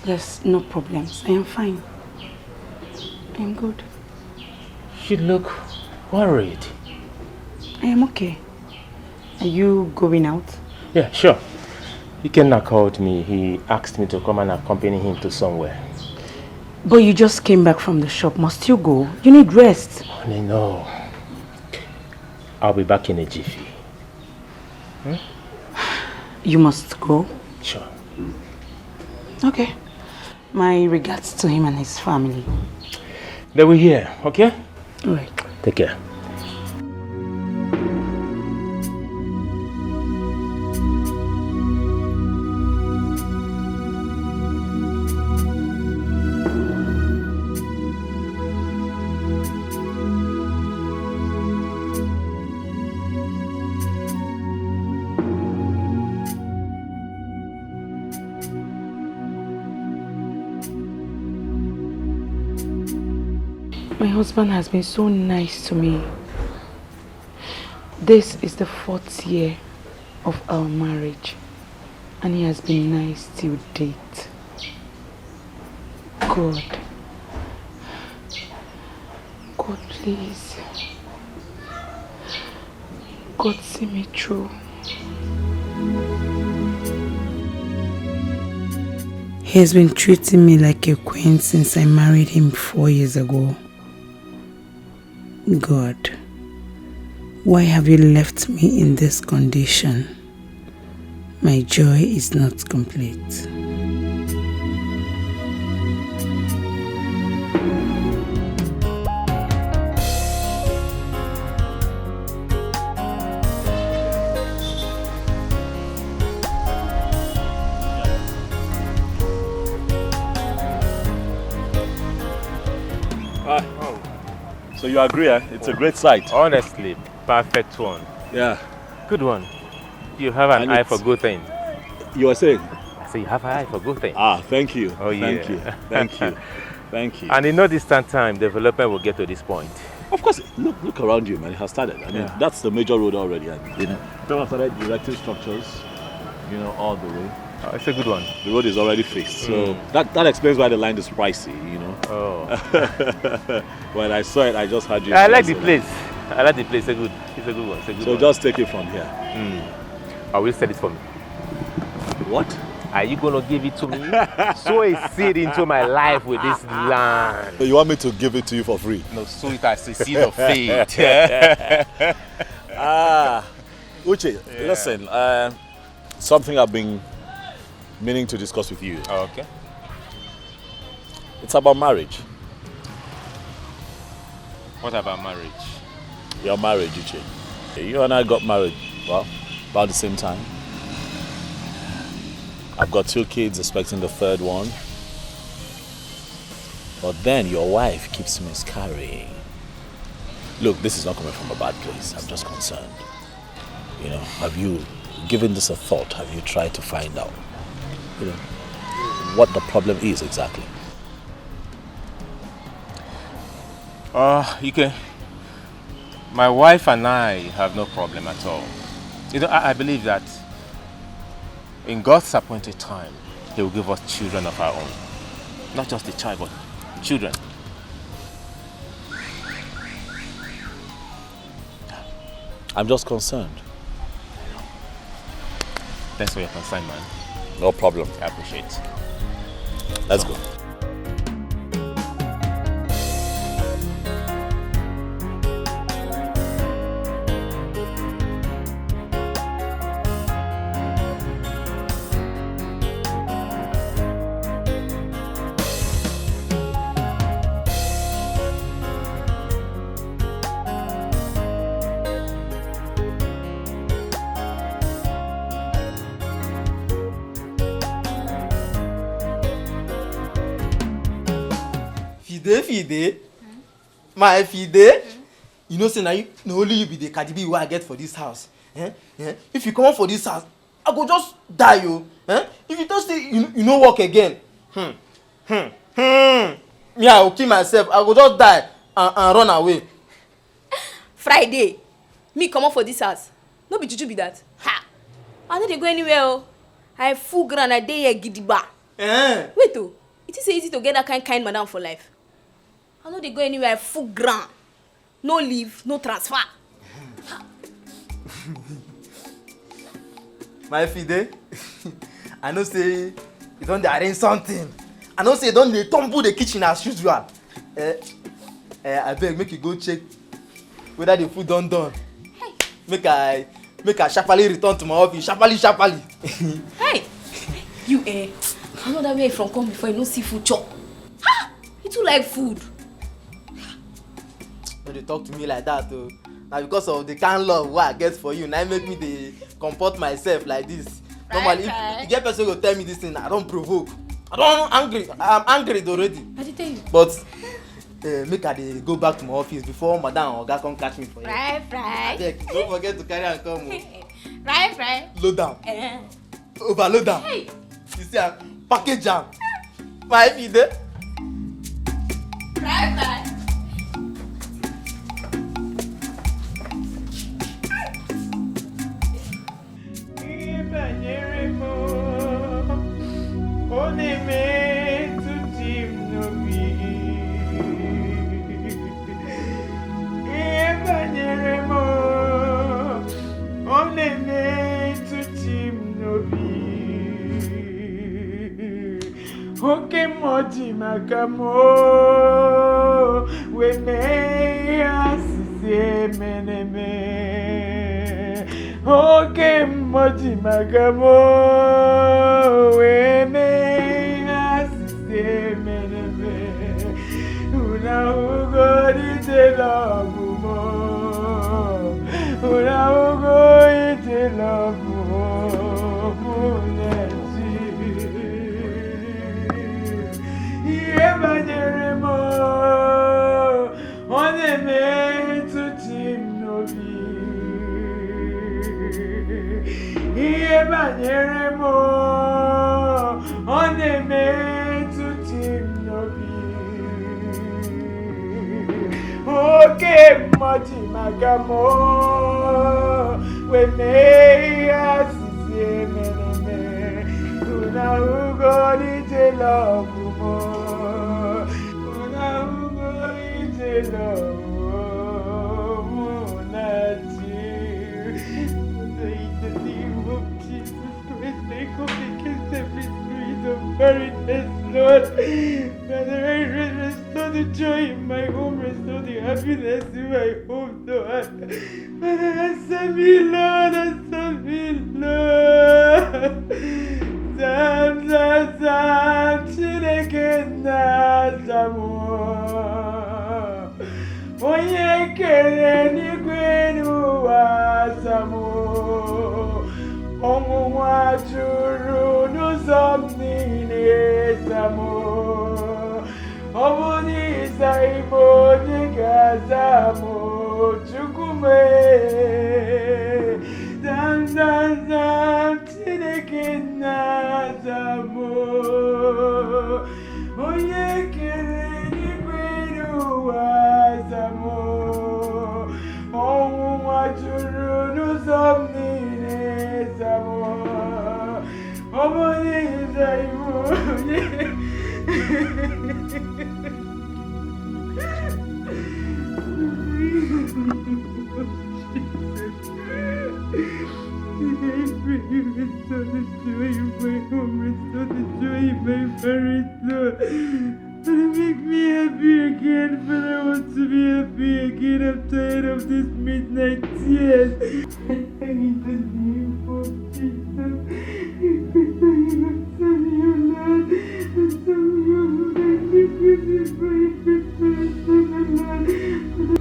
Yes, no problems. I am fine. I'm good. You look worried. I am okay. Are you going out? Yeah, sure. Ikenna called me. He asked me to come and accompany him to somewhere. But you just came back from the shop. Must you go? You need rest. Honey, no. I'll be back in a jiffy. You must go. Sure. Okay. My regards to him and his family. They will hear, okay? All right. Take care. My husband has been so nice to me. This is the fourth year of our marriage, and he has been nice till date. God. God, please. God, see me through. He has been treating me like a queen since I married him four years ago. God, why have you left me in this condition? My joy is not complete. Ah, oh. So you agree, eh? It's a great site. Honestly, perfect one. Yeah. Good one. You have an And eye it's for good thing. You were saying? I say you have an eye for good thing. Ah, thank you. Oh, Thank yeah. you. Thank you. Thank you. And in no distant time, development will get to this point. Of course, look look around you, man. It has started. I mean, Yeah. that's the major road already. And, you know, people have started erecting structures, you know, all the way. Oh, it's a good one. The road is already fixed. So that, that explains why the line is pricey, you know. Oh. When I saw it, I just had you. I like the say that. Place. I like the place. It's a good. It's a good one. It's a good So one. Just take it from here. I will sell it for me. What? Are you gonna give it to me? Sow a seed into my life with this land. So you want me to give it to you for free? No, sow it as a seed of faith. Ah, Uche, listen. Uh, something I've been meaning to discuss with you. Okay. It's about marriage. What about marriage? Your marriage, Uche. You and I got married, well, about the same time. I've got two kids, expecting the third one. But then your wife keeps miscarrying. Look, this is not coming from a bad place. I'm just concerned. You know, have you given this a thought? Have you tried to find out, you know, what the problem is exactly? Uh, Ike, my wife and I have no problem at all. You know, I, I believe that in God's appointed time, He will give us children of our own. Not just a child, but children. I'm just concerned. Thanks for your concern, man. No problem. I appreciate it. Let's go. Fide, Fide. My Fide. You know say na you, na only you be the Cardi B wey I get for this house. Eh? Eh? If you comot for this house, I go just die o. Eh? If you talk say you, you no work again, hmm, hmm, hmm, me I go kill myself. I go just die and, and run away. Friday, me comot for this house. No be juju be that. Ha! I no dey go anywhere o. I full ground, I dey here gidigba. Eh? Wait o, you think say easy to get that kind kind madam for life? I no dey go anywhere, I full ground. No leave, no transfer. My Fide, I know say you don dey arrange something. I know say you don dey tumble the kitchen as usual. Eh, eh, abeg, make you go check whether the food don done. Hey. Make I, make I sharply return to my office, sharply, sharply. Hey, you, eh, I know that where you from come before, you no see food chop. Ha! You too like food. No dey talk to me like that o. Na because of the kind love wey I get for you, na im make me dey comport myself like this. Normally, if you get person go tell me this thing, I don provoke. I don angry. I'm angry already. I dey tell you. But, eh, make I dey go back to my office before madam and oga come catch me for here. Fry, fry. Abeg, don't forget to carry am come o. Fry, fry. Load am. Eh. Overload am. Hey. You see am, package am. My Fide. Bye bye. Ihe banyere m, ọ na-emetụ di m n'obi. Ihe banyere m, ọ na-emetụ di m n'obi. Oke mmụọ ji maka m o, wee mee ihe a sị si emene eme. Oke mmụọ ji maka m o, wee mee ihe a sị si emene eme. Unu ahụgo ije love m o, unu ahụgo ije love m o, mụ na di. Ihe banyere m o, ọ na-emetụ di m n'obi. Ihe banyere m o, ọ na-emetụ di m n'obi. Oke mmụọ ji maka m o, wee mee ihe a sị si emene eme. Unu ahụgo ije love m o, unu ahụgo ije love m o, mụ na di. In the name of Jesus Christ, I come against every spirit of barrenness, Lord. Father, I re-, restore the joy in my home, restore the happiness in my home, Lord. Father, answer me, Lord, answer me, Lord. Zam, zam, zam, Chineke nna, zam o. Onye kere eluigwe n'ụwa, zam o. Ọnwụnwa juru n'ụzọ m niile, zam o. Ọ bụ na ị zaghị m, onye ga-aza m, Chukwu m e? Zam, zam, zam, Chineke nna, zam o. Onye kere eluigwe n'ụwa, Samo, ọnwụ nwa juru n'ụzọ m niile, Samo, ọ bụghị ụzọ iwu onye. Restore the joy in my home, restore the joy in my marriage, Lord. Father, make me happy again. Father, I want to be happy again. I'm tired of this midnight tears. In the name of Jesus, I pray that you answer me, O Lord. Answer me, O Lord. I need you to pray, pray, pray, pray, Lord.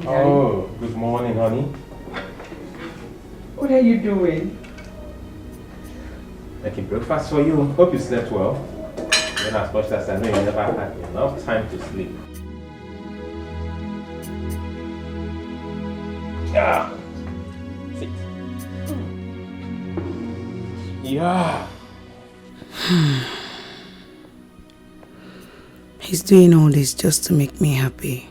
Oh, good morning, honey. What are you doing? Making breakfast for you. Hope you slept well. Well, as much as I know, you never had enough time to sleep. Yeah. Sit. Yeah. He's doing all this just to make me happy.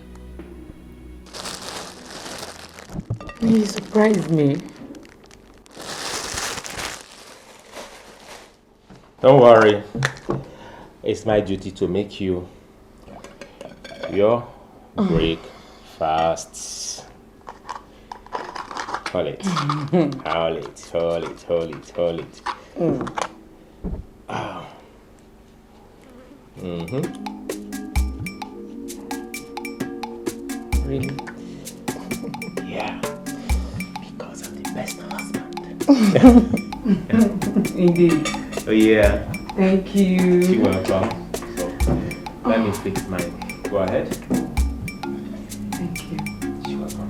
You surprised me. Don't worry. It's my duty to make you your breakfast. Hold it. Hold it, hold it, hold it, hold it. Ah. Mm-hmm. Really? Yeah. Because I'm the best husband. Indeed. Oh, yeah. Thank you. You're welcome. So, let me fix mine. Go ahead. Thank you. You're welcome.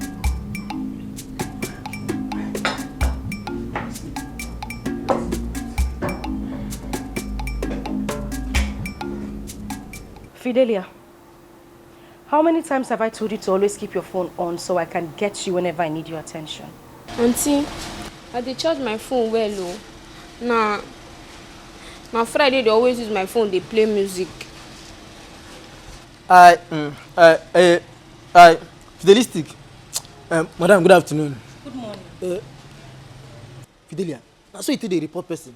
Fidelia, how many times have I told you to always keep your phone on so I can get you whenever I need your attention? Auntie, I dey charge my phone well o. Na, na Friday dey always use my phone dey play music. I, mm, I, I, I, Fidelistic. Um, madam, good afternoon. Good morning. Uh, Fidelia, na so you take dey report person?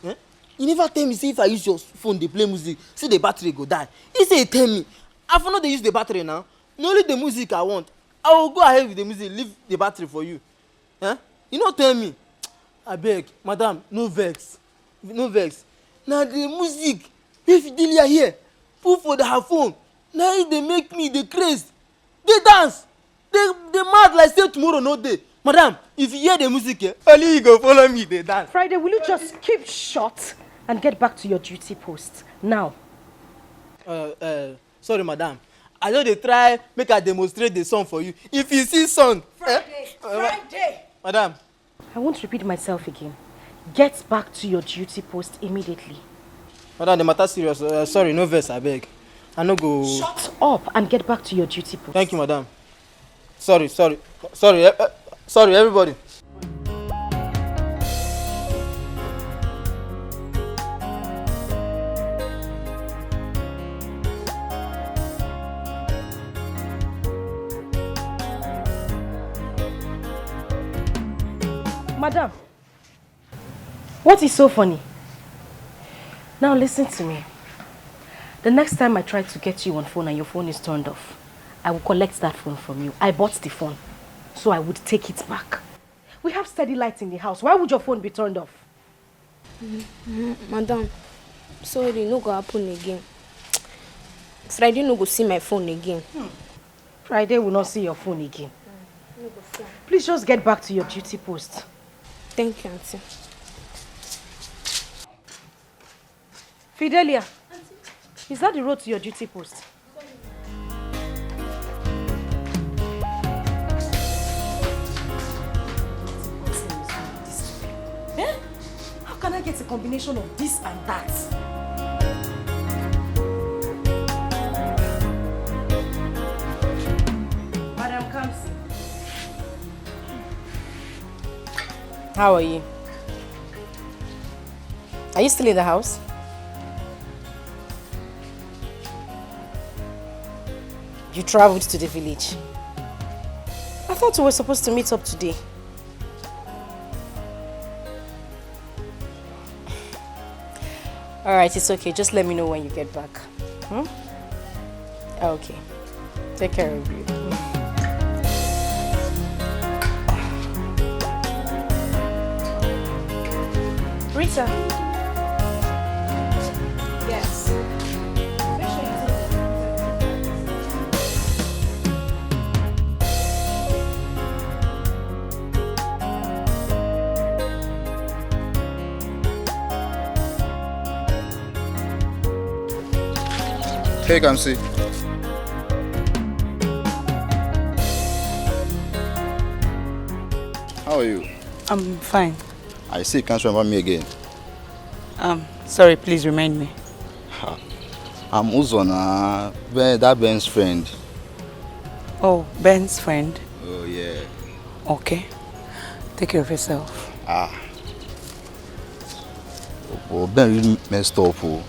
Eh? You never tell me say if I use your phone dey play music, say the battery go die. You say you tell me. I for no dey use the battery now. Na only the music I want. I will go ahead with the music, leave the battery for you. Eh? You no tell me. Abeg, madam, no vex. No vex. Na the music wey Fidelia hear put for the, her phone, na e dey make me dey craze, dey dance, dey, dey mad like say tomorrow no dey. Madam, if you hear the music, eh, only you go follow me dey dance. Friday, will you just keep short and get back to your duty post now? Uh, uh, sorry, madam. I just dey try make I demonstrate the song for you. If you see song, eh? Friday, uh, Friday. Madam. I won't repeat myself again. Get back to your duty post immediately. Madam, the matter serious. Uh, sorry, no vex, abeg. I no go. Shut up and get back to your duty post. Thank you, madam. Sorry, sorry, sorry, eh, eh, sorry, everybody. Madam, what is so funny? Now listen to me. The next time I try to get you on phone and your phone is turned off, I will collect that phone from you. I bought the phone, so I would take it back. We have steady light in the house. Why would your phone be turned off? Mm, mm, madam, sorry, no go happen again. Friday no go see my phone again. Hmm. Friday will not see your phone again. Mm, no go see am. Please just get back to your duty post. Thank you, auntie. Fidelia, is that the road to your duty post? It's a combination of this and that. Madam Kamsi. How are you? Are you still in the house? You traveled to the village. I thought we were supposed to meet up today. All right, it's okay. Just let me know when you get back. Hmm? Okay. Take care of you. Rita. Yes. Make sure you tell them. Hey, Kamsi. How are you? I'm fine. I see you can't remember me again. Um, sorry, please remind me. Ha. I'm Uzo na Ben, that Ben's friend. Oh, Ben's friend? Oh, yeah. Okay. Take care of yourself. Ah. Oh, Ben really messed up. Oh.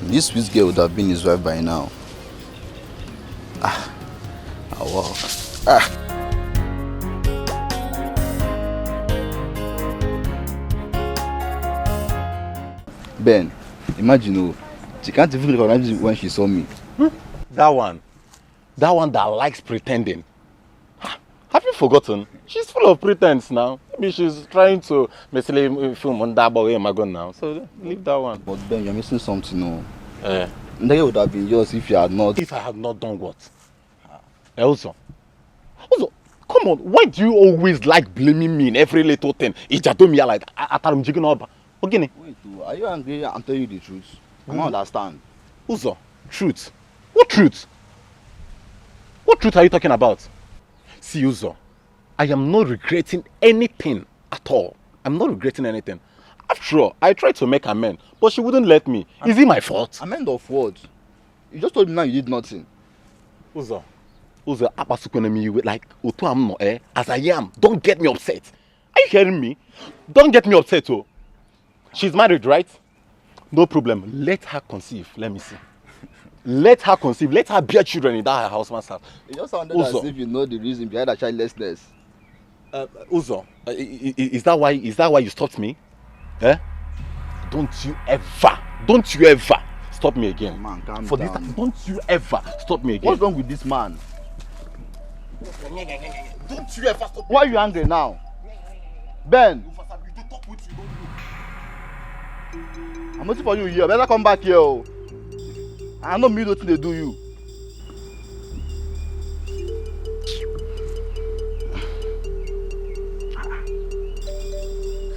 This sweet girl would have been his wife by now. Ah. Ah, wow. Ah. Ben, imagine, oh, she can't even recognize me when she saw me. Hmm? That one. That one that likes pretending. Ha, have you forgotten? She's full of pretense now. Maybe she's trying to mesele film on that boy Magon now. So leave that one. But Ben, you're missing something, no? Eh. That would have been yours if you had not. If I had not done what? Eh, Uzo. Uzo, come on. Why do you always like blaming me in every little thing? Ijadomiya like Atarumjiginoba. Ogini. Wait, oh, are you angry? I'm telling you the truth. I don't understand. Uzo, truth. What truth? What truth are you talking about? See, Uzo, I am not regretting anything at all. I'm not regretting anything. After all, I tried to make amends, but she wouldn't let me. Is it my fault? Amend of what? You just told me now you did nothing. Uzo, Uzo, akpasukwana m iwe, like, otu a m nọ, eh? As I am, don't get me upset. Are you hearing me? Don't get me upset, oh. She's married, right? No problem. Let her conceive. Let me see. Let her conceive. Let her bear children in that her husband's house. It just sounded as if you know the reason behind her childlessness. Uh, Uzo, uh, i- i- i- is that why, is that why you stopped me? Eh? Don't you ever, don't you ever stop me again. Man, calm down. For this time, don't you ever stop me again. What's wrong with this man? Don't you ever stop me. Why are you angry now? Ben. I'm waiting for you here. Better come back here, oh. I no mean wetin dey do you.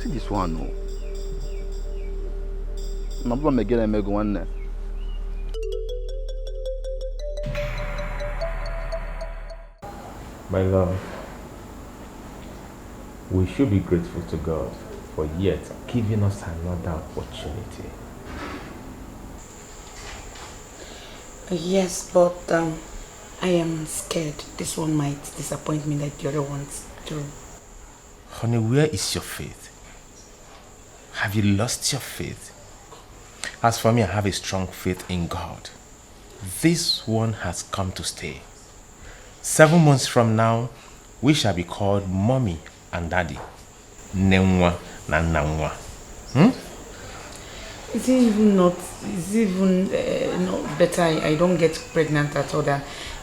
See this one, oh. Na problem again, emego nwanne. My love, we should be grateful to God for yet giving us another opportunity. Yes, but um, I am scared this one might disappoint me like the other ones do. Honey, where is your faith? Have you lost your faith? As for me, I have a strong faith in God. This one has come to stay. Seven months from now, we shall be called mommy and daddy. Nne nwa na nna nwa. Hmm? Is it even not, is it even uh, not better I, I don't get pregnant at all than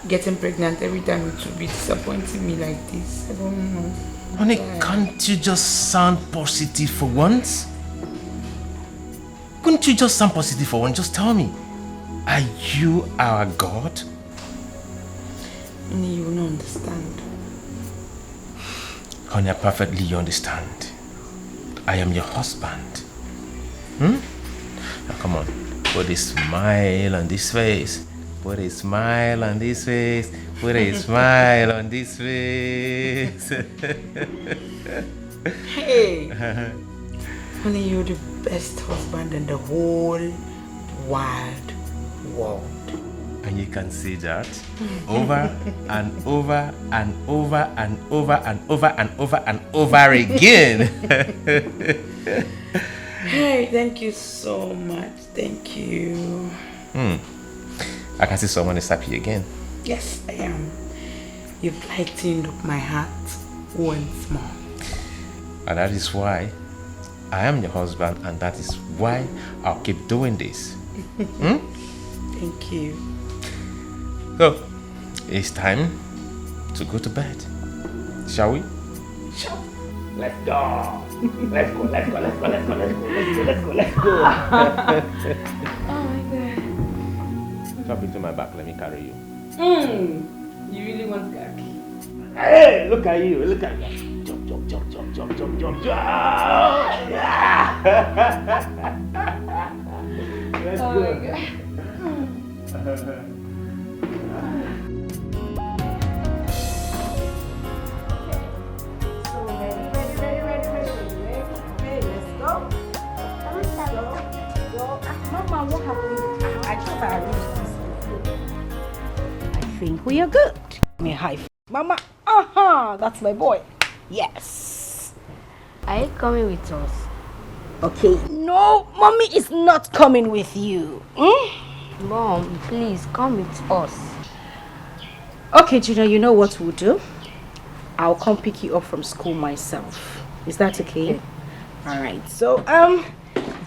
getting pregnant every time? It will be disappointing me like this. I don't know. Honey, can't you just sound positive for once? Couldn't you just sound positive for once? Just tell me. Are you our God? Honey, you will not understand. Honey, I perfectly understand. I am your husband. Hmm? Now come on. Put a smile on this face. Put a smile on this face. Put a smile on this face. Hey! Honey, you're the Best husband in the whole wide world. And you can see that over and over and over and over and over and over and over again. Hey, thank you so much. Thank you. Hmm. I can see someone is happy again. Yes, I am. You've lightened up my heart once more. And that is why I am your husband, and that is why I'll keep doing this. Hmm? Thank you. So, it's time to go to bed. Shall we? Sure. Let's go. Let's go, let's go, let's go, let's go, let's go, let's go, let's go, let's go. Oh my god. Jump into my back, let me carry you. Mm. You really want gag? Hey, look at you, look at you. Jump, jump, jump, jump, jump, jump, jump, jump. Yeah. Let's Oh go. my god. So ready, ready, ready, ready, ready, ready. Hey, let's go. Let's go. Go. Ah, Mama, what happened? I thought I arranged this before. I think we are good. Give me a high five. Mama, uh-huh, that's my boy. Yes. Are you coming with us? Okay. No, mommy is not coming with you. Hmm? Mom, please come with us. Okay, Junior, you know what we'll do? I'll come pick you up from school myself. Is that okay? All right. So, um,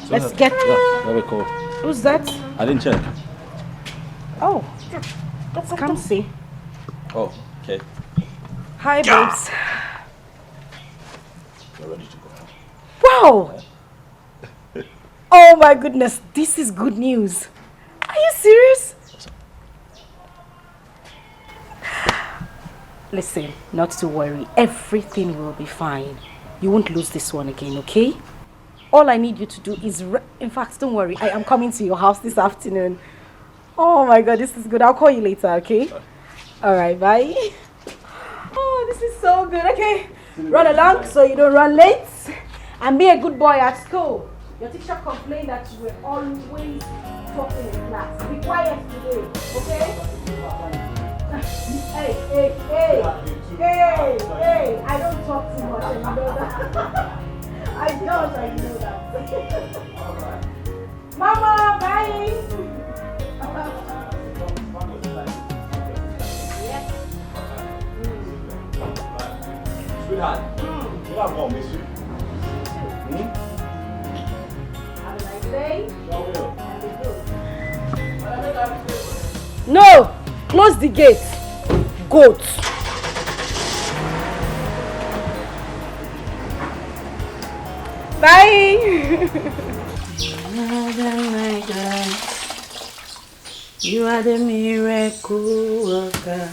let's get. Yeah, very cool. Who's that? I didn't check. Oh, let's come see. Oh, okay. Hi, babes. You're ready to go. Wow! Oh my goodness, this is good news. Are you serious? Listen, not to worry. Everything will be fine. You won't lose this one again, okay? All I need you to do is, re- in fact, don't worry. I am coming to your house this afternoon. Oh my God, this is good. I'll call you later, okay? All right, bye. Oh, this is so good. Okay, run along so you don't run late. And be a good boy at school. Your teacher complained that you were always talking in class. Be quiet today, okay? Hey, hey, hey, hey, hey! I don't talk too much, and you know that. I don't, and you know that. Mama, bye. Sweetheart, you have gone, miss you. Hmm? No! Close the gate. Goat. Bye. Father, my God, you are the miracle worker,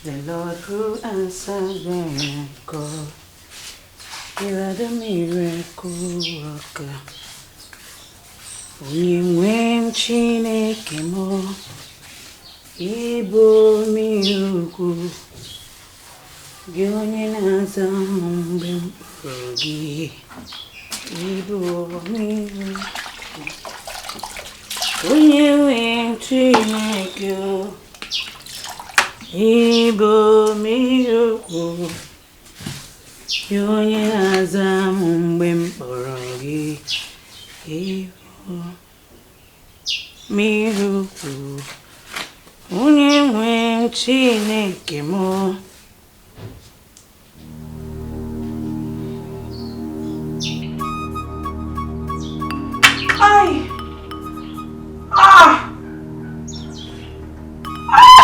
the Lord who answers when I call. You are the miracle worker. Onye nwe m, Chineke m, ị bụ miracle. Gị onye na-aza m mgbe m kpọrọ gị. Ị bụ miracle. Onye nwe m, Chineke m, ị bụ miracle. Gị onye na-aza m mgbe m kpọrọ gị. Ị bụ miracle. Onye nwe m, Chineke m. Ai! Ah! Ah!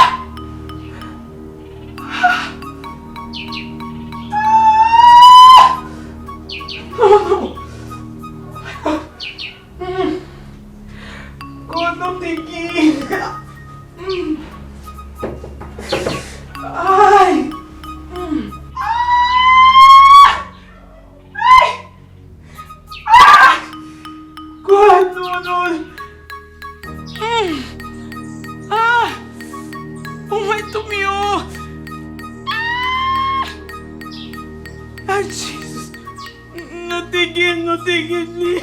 Ah! No, no, no. Mm. God, not again. Mm. Ai. Mm. Ah! Ai! Ah! God, no, no. Mm. Ah! Oh, my tummy, oh. Ah! Ah, Jesus. Not Again, nothing against me.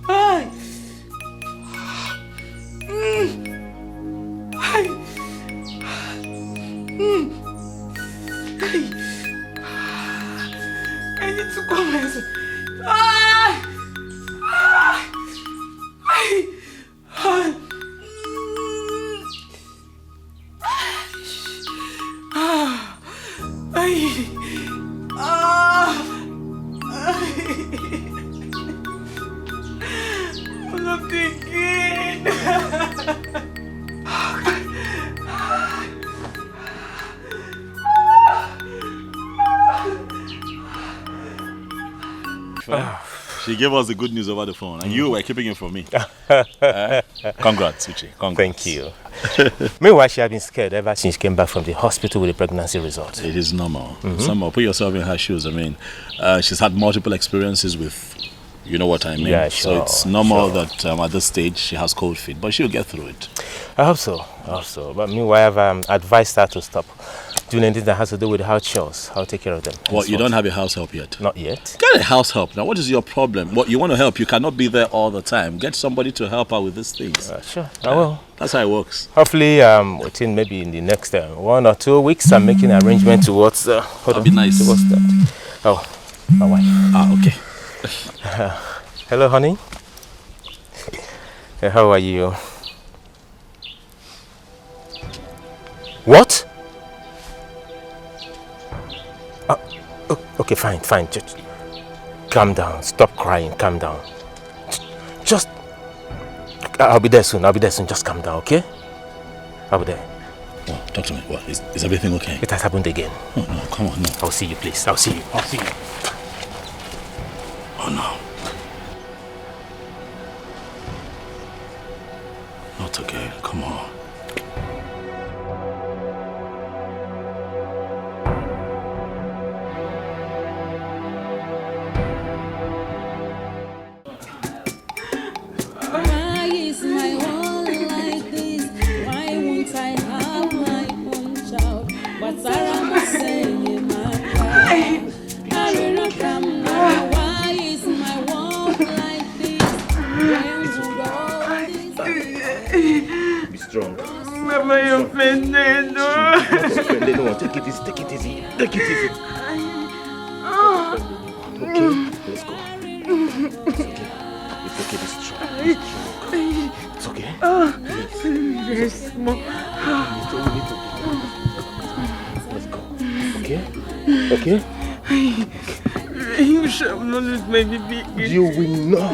Hi. Mm. Hi. Mm. Hi. I need to come myself. Ah! Ah! Hi. Ah! Mm. Ah! Ay! Ah! Ay! Wala tigil! She gave us the good news over the phone, and you were keeping it from me. Eh? Congrats, Uche. Congrats. Thank you. Meanwhile, she had been scared ever since she came back from the hospital with the pregnancy result. It is normal. It's normal. Put yourself in her shoes. I mean, uh, she's had multiple experiences with, you know what I mean? Yeah, sure. So it's normal that, um, at this stage she has cold feet, but she'll get through it. I hope so. I hope so. But meanwhile, I've, um, advised her to stop doing anything that has to do with the house chores. I'll take care of them. What, you don't have a house help yet? Not yet. Get a house help now. What is your problem? What, you want to help? You cannot be there all the time. Get somebody to help her with these things. Uh, sure, I will. That's how it works. Hopefully, um, within maybe in the next, uh, one or two weeks, I'm making arrangement towards, uh, hold on, towards that. Oh, my wife. Ah, okay. Hello, honey. Hey, how are you? What? Uh, o-, okay, fine, fine. Just calm down. Stop crying. Calm down. Just, I'll be there soon. I'll be there soon. Just calm down, okay? I'll be there. Oh, talk to me. What? Is, is everything okay? It has happened again. No, no, come on, no. I'll see you, please. I'll see you. I'll see you. Oh, no. Not again. Come on. Why is my world like this? Why won't I have my own child? But Sarah must say, my God. Arịrịọ ka m na-arịọ, why is my world like this? Why would all this Be strong. Mama, you offended. No. Not offended. No, take it easy. Take it easy. Take it easy. Okay, let's go. It's okay. It's okay. Be strong. Be strong. It's okay. Very small. Let's go. Okay? Okay? You shall not lose my baby again. You will not.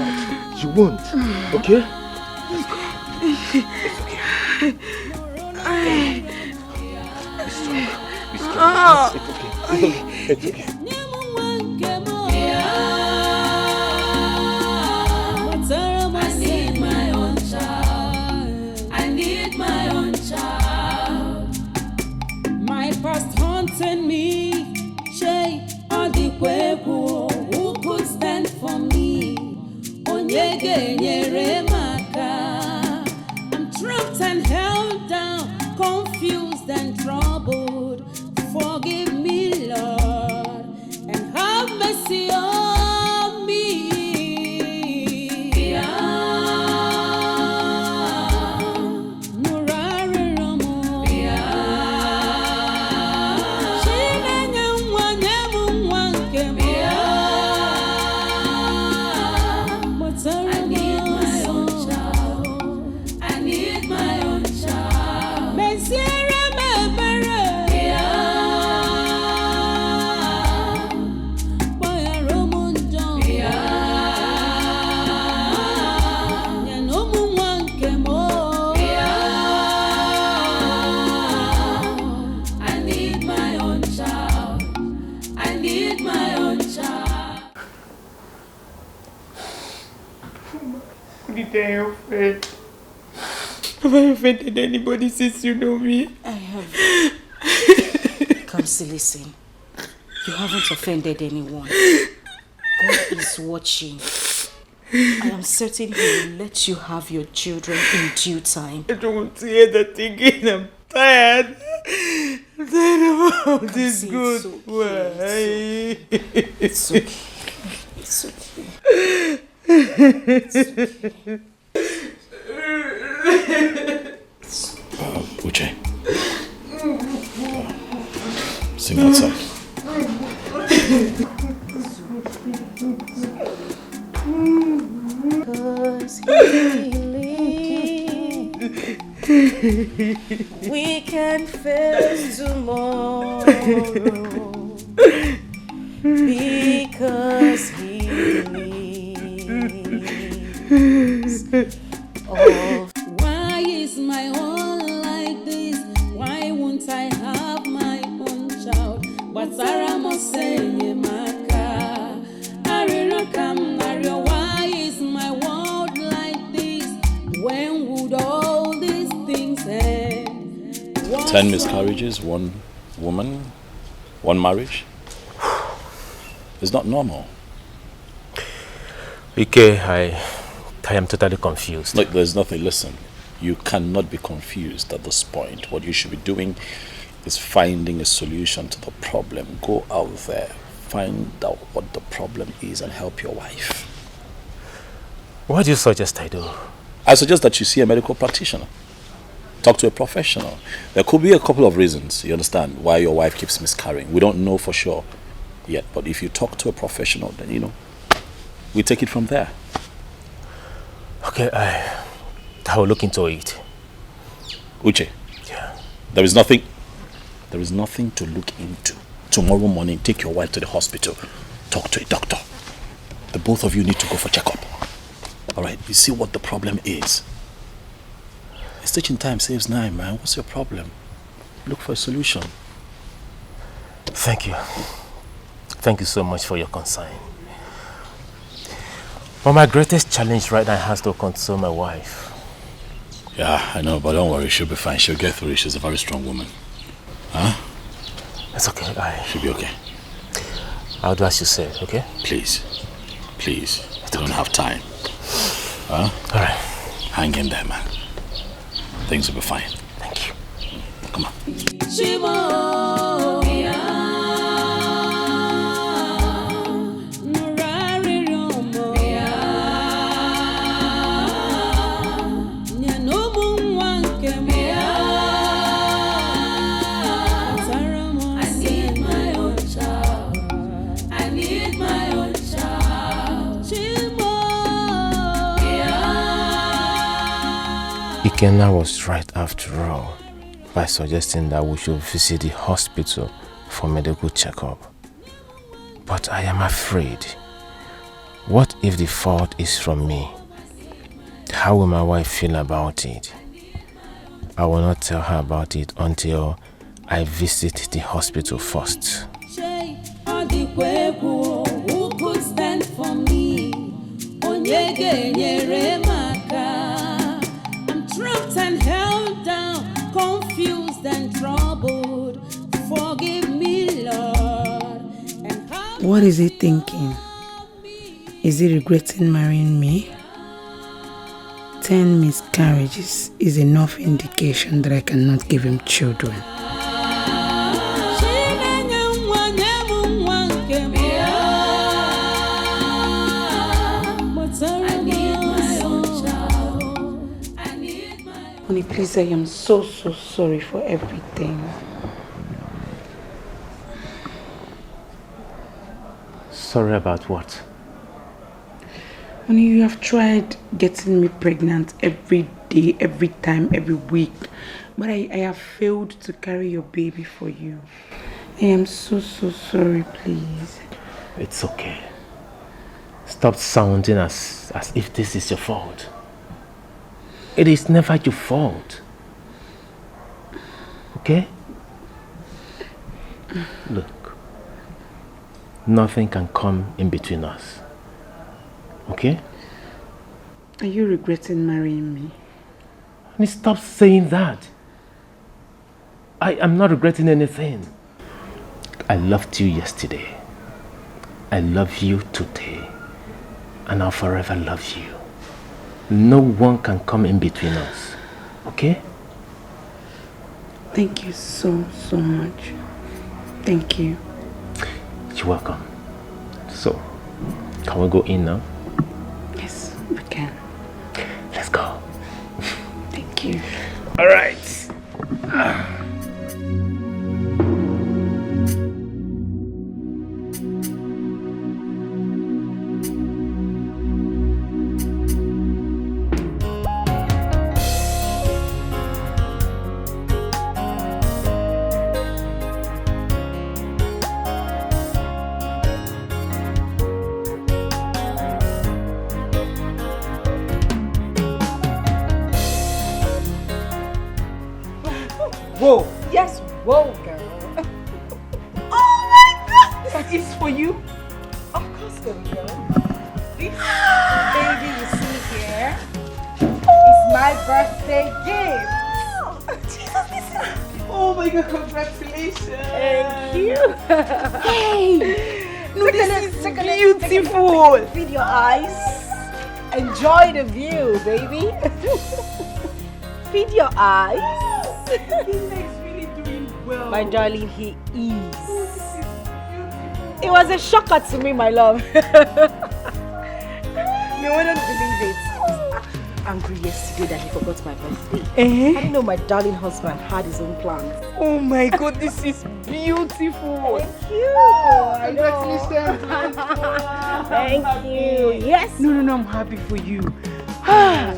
You won't. Okay? Let's go. It's okay. Be strong. Be strong. Ah. It's okay. It's okay. It's okay. Nye m nwa nke m. Wetara m I need my own child. I need my own child. My past haunting me. Shey, ọ dịkwa egwu. Who could stand for me? Onye ga-enyere m aka? I'm trapped and held down, confused and troubled. Forgive me, Lord, and have mercy on me. Yeah. Nụrụ arịrịọ m. Bịa. Chinenye nwa, nye m nwa nke m. Bịa. Mụtara m ọzọ. I need my own child. I need my own child. Meziere m ebere. Bịa. Gbaghara ụmụ njọ. Bịa. Nye na ụmụ nwa nke m. Bịa. I need my own child. I need my own child. Who did I offend? Have I offended anybody since you know me? I have. Come see, listen. You haven't offended anyone. God is watching. I am certain He will let you have your children in due time. I don't want to hear that again. I'm tired. I'm tired of all this. Good. It's okay. It's okay. It's okay. It's okay. Um, Uche. Sing that song. 'Cause healing we can face tomorrow. Because he lives. All. Why is my own like this? Why won't I have my own child? Gbatara m ọsọ enyemaka. Arịrịọ ka m na-arịọ, why is my world like this? When would all these things end? What's 10 miscarriages, one woman, one marriage. It's not normal. Ike, I, I am totally confused. Look, there's nothing. Listen, you cannot be confused at this point. What you should be doing is finding a solution to the problem. Go out there, find out what the problem is, and help your wife. What do you suggest I do? I suggest that you see a medical practitioner. Talk to a professional. There could be a couple of reasons, you understand, why your wife keeps miscarrying. We don't know for sure yet, but if you talk to a professional, then, you know, we take it from there. Okay, I, I will look into it. Uche, Yeah. there is nothing, there is nothing to look into. Tomorrow morning, take your wife to the hospital. Talk to a doctor. The both of you need to go for checkup. All right, you see what the problem is. Stitching time saves nine, man. What's your problem? Look for a solution. Thank you. Thank you so much for your concern. But my greatest challenge right now has to console my wife. Yeah, I know, but don't worry. She'll be fine. She'll get through it. She's a very strong woman. Huh? It's okay. I, She'll be okay. I'll do as you said, okay? Please. Please. We don't have time. Huh? All right. Hang in there, man. Things will be fine. Thank you. Come on. Chimo, yeah. Nụrụ arịrịọ m, yeah. Nye n'ụmụ nwa nke m, yeah. Atara m I need my own child. I need my own child. Chimo, yeah. Ikenna was right after all by suggesting that we should visit the hospital for medical checkup. But I am afraid. What if the fault is from me? How will my wife feel about it? I will not tell her about it until I visit the hospital first. Ọ dịkwa egwu, who could stand for me? Onye ga-enyere m aka? I'm trapped and held down, confused and troubled. Forgive me, Lord. And how What is he thinking? Is he regretting marrying me? Ten miscarriages is enough indication that I cannot give him children. Honey, please, I am so, so sorry for everything. Sorry about what? Honey, you have tried getting me pregnant every day, every time, every week. But I, I have failed to carry your baby for you. I am so, so sorry, please. It's okay. Stop sounding as, as if this is your fault. It is never your fault. Okay? Look, nothing can come in between us. Okay? Are you regretting marrying me? Honey, stop saying that. I am not regretting anything. I loved you yesterday. I love you today. And I'll forever love you. No one can come in between us. Okay? Thank you so, so much. Thank you. You're welcome. So, Can we go in now? Yes, we can. Let's go. Thank you. All right. Whoa! Yes, whoa, girl. Oh my god! This is for you. Of course, baby girl. This baby you see here is my birthday gift. Jesus, this is. Oh my god, congratulations. Thank you. Hey! No, this is beautiful. Feed your eyes. Enjoy the view, baby. Feed your eyes. This is really doing well. My darling, he is. It was a shocker to me, my love. You wouldn't believe it. I was angry yesterday that he forgot my birthday. Eh? I didn't know my darling husband had his own plans. Oh my god, this is beautiful. Thank you. I know. Congratulations. Thank you. Yes. No, no, no, I'm happy for you. Ah,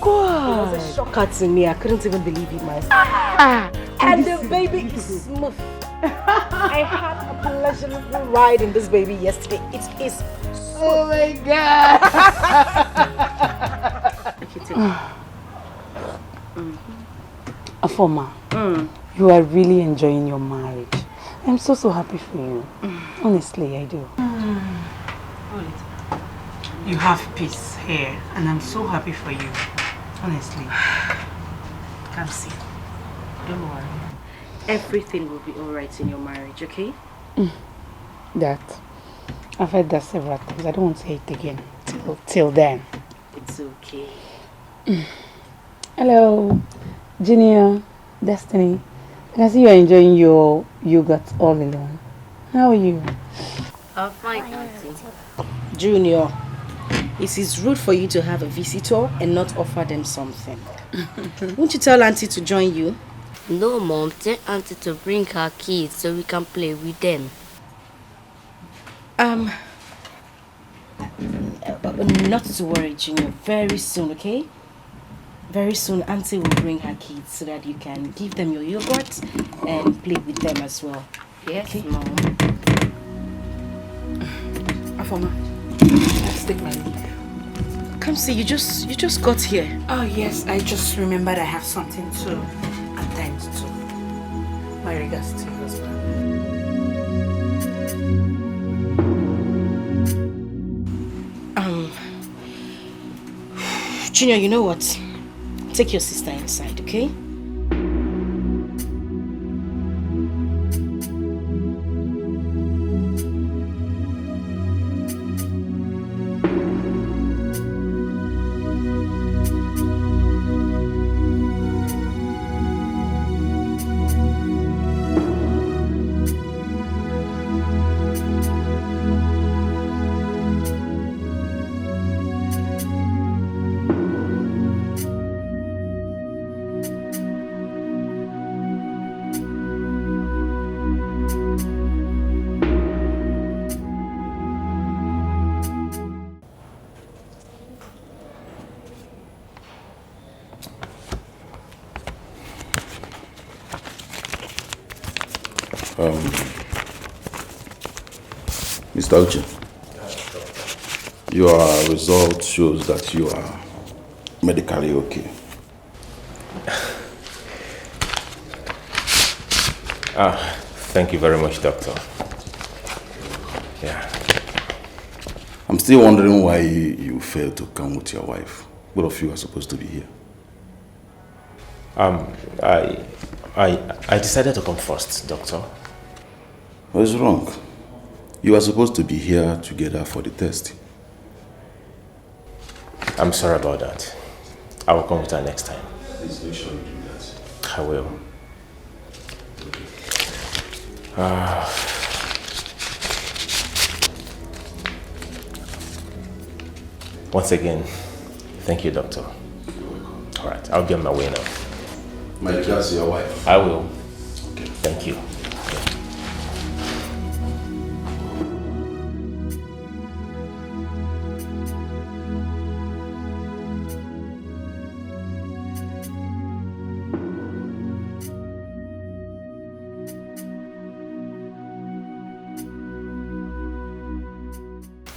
God. It was a shocker to me. I couldn't even believe it myself. Ah, and the baby is smooth. I had a pleasurable ride in this baby yesterday. It is. Oh my god. Afoma, you are really enjoying your marriage. I'm so, so happy for you. Honestly, I do. You have peace here, and I'm so happy for you. Honestly. Kamsi, don't worry. Everything will be all right in your marriage, okay? That. I've heard that several times. I don't want to hear it again. Till, till then. It's okay. Hello, Junior, Destiny. I can see you're enjoying your yogurt all alone. How are you? I'm fine, Auntie. Junior, it is rude for you to have a visitor and not offer them something. Won't you tell Auntie to join you? No, Mom. Tell Auntie to bring her kids so we can play with them. Um, uh, not to worry, Junior. Very soon, okay? Very soon, Auntie will bring her kids so that you can give them your yogurt and play with them as well. Yes, okay, Mom. Afoma, let's take my leave. Kamsi, you just you just got here. Oh yes, I just remembered I have something to attend to. My regards to your husband. Um, Junior, you know what? Take your sister inside, okay? Um, Mister Uche, your result shows that you are medically okay. Ah, thank you very much, doctor. Yeah. I'm still wondering why you failed to come with your wife. Both of you are supposed to be here. Um, I, I, I decided to come first, doctor. What's wrong? You are supposed to be here together for the test. I'm sorry about that. I will come with her next time. Please make sure you do that. I will. Ah. Once again, thank you, doctor. All right, I'll be on my way now. My regards to your wife. I will. Thank you.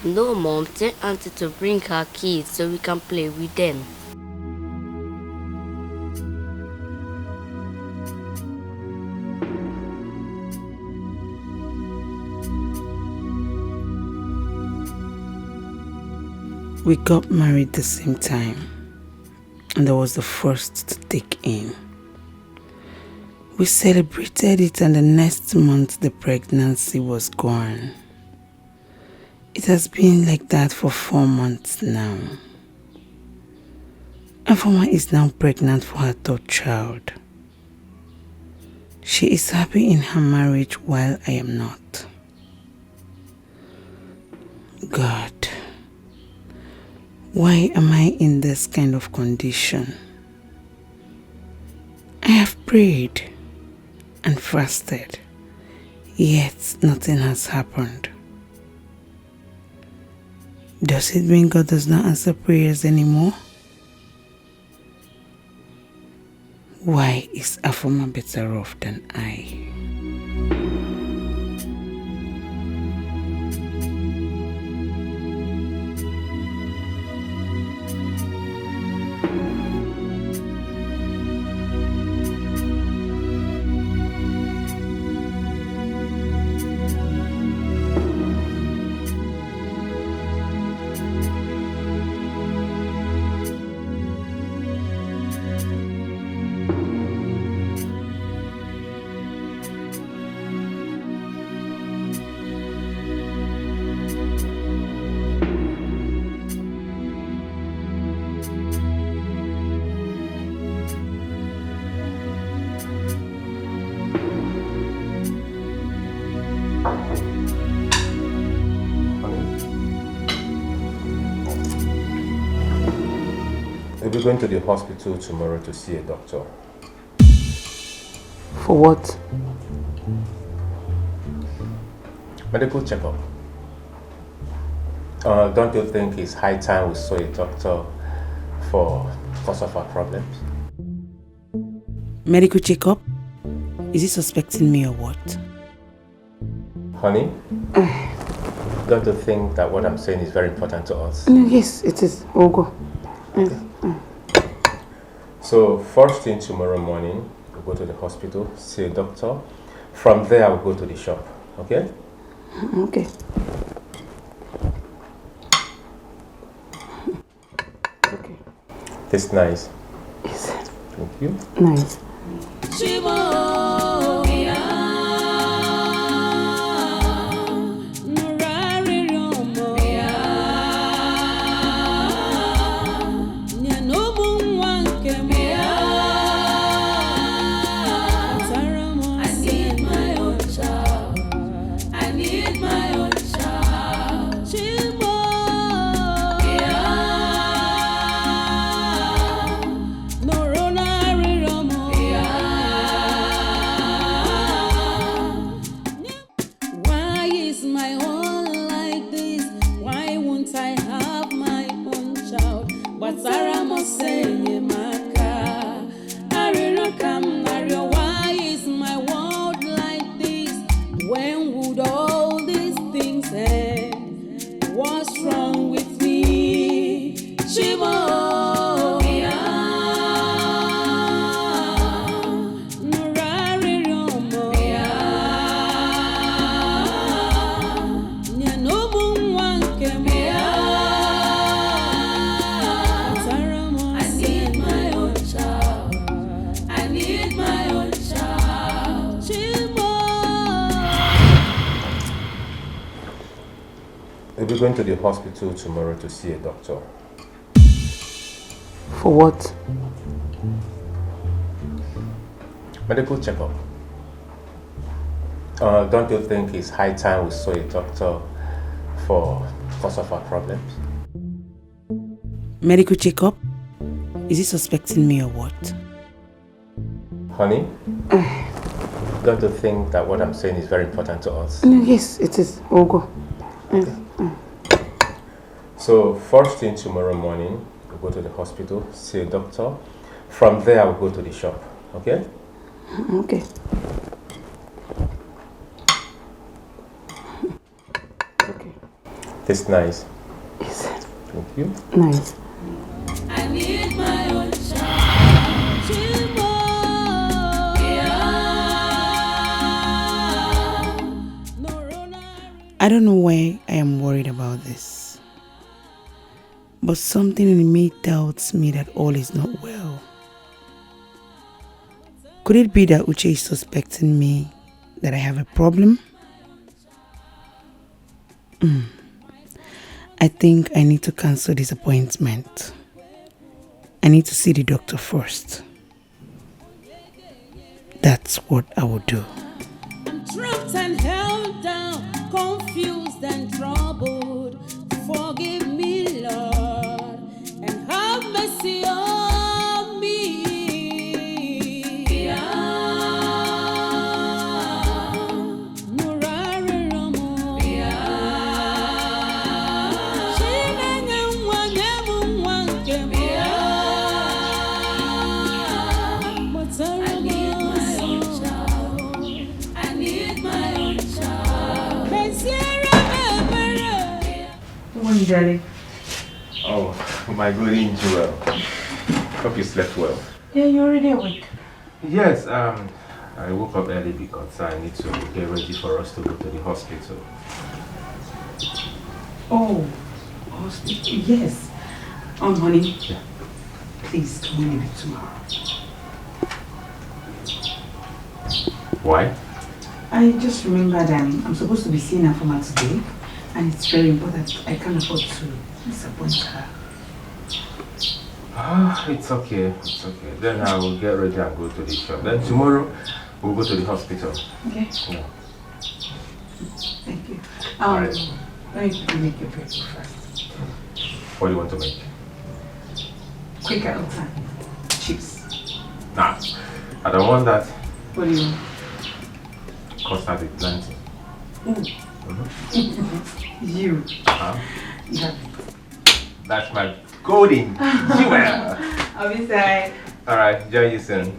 No, Mom, tell Auntie to bring her kids so we can play with them. We got married the same time, and I was the first to take in. We celebrated it, and the next month the pregnancy was gone. It has been like that for four months now. Afoma is now pregnant for her third child. She is happy in her marriage while I am not. God, why am I in this kind of condition? I have prayed and fasted, yet nothing has happened. Does it mean God does not answer prayers anymore? Why is Afoma better off than I? We'll be going to the hospital tomorrow to see a doctor. For what? Medical checkup. Uh, don't you think it's high time we saw a doctor for cause of our problems? Medical checkup? Is he suspecting me or what? Honey, don't you think that what I'm saying is very important to us? No, yes, it is. We'll go. Yes. So first thing tomorrow morning, we'll go to the hospital, see a doctor. From there, we'll go to the shop, okay? Okay. This nice. Yes. Thank you. Nice. Why is my own like this? Why won't I have my own child? But Sarah must say, Maka. Arira kam nario, why is my world like this? When would all these things end? What's wrong with me? Shimo. We'll be going to the hospital tomorrow to see a doctor. For what? Medical checkup. Uh, don't you think it's high time we saw a doctor for cause of our problems? Medical checkup? Is he suspecting me or what? Honey, don't you think that what I'm saying is very important to us? No, yes, it is. We'll go. Yes. So, first thing tomorrow morning, we'll go to the hospital, see a doctor. From there, we'll go to the shop. Okay? Okay. Okay. Tastes nice. Yes. Thank you. Nice. I need my own child. I don't know why I am worried about this, but something in me tells me that all is not well. Could it be that Uche is suspecting me, that I have a problem? Mm. I think I need to cancel this appointment. I need to see the doctor first. That's what I will do. I'm trapped and held down, confused and troubled. Forgive me, Lord, and have mercy on me. Good morning, darling. Oh, my golden jewel. Hope you slept well. Yeah, you're already awake. Yes, um, I woke up early because I need to get ready for us to go to the hospital. Oh, hospital, yes. Um, honey, yeah, please, can we leave it tomorrow? Why? I just remembered I'm, I'm supposed to be seeing Afoma today, and it's very important. I can't afford to disappoint her. Ah, it's okay, it's okay. Then I will get ready and go to the shop. Then tomorrow, we'll go to the hospital. Okay. Yeah. Thank you. Um, let me quickly make your breakfast. What do you want to make? Quick out time. Chips. Nah, I don't want that. What do you want? Custard with plantain. Ooh. Mm-hmm. You. Huh? You have it. That's my golden jewel. I'll be sorry. All right, join you soon.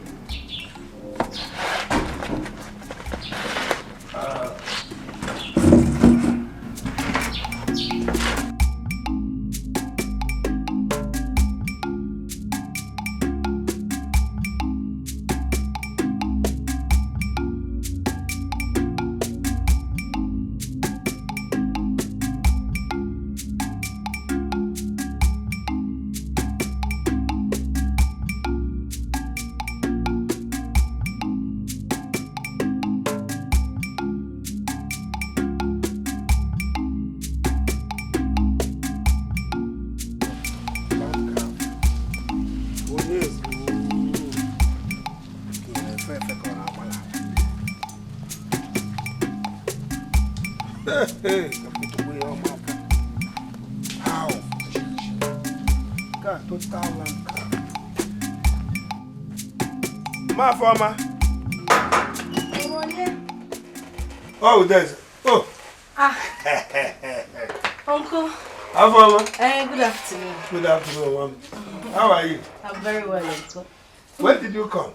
Hey, hey, how? Car, total land car. Ma Afoma. Oh, there's. Oh. Ah. Uncle. Afoma. Eh, good afternoon. Good afternoon, Mom. How are you? I'm very well, Uncle. When did you come?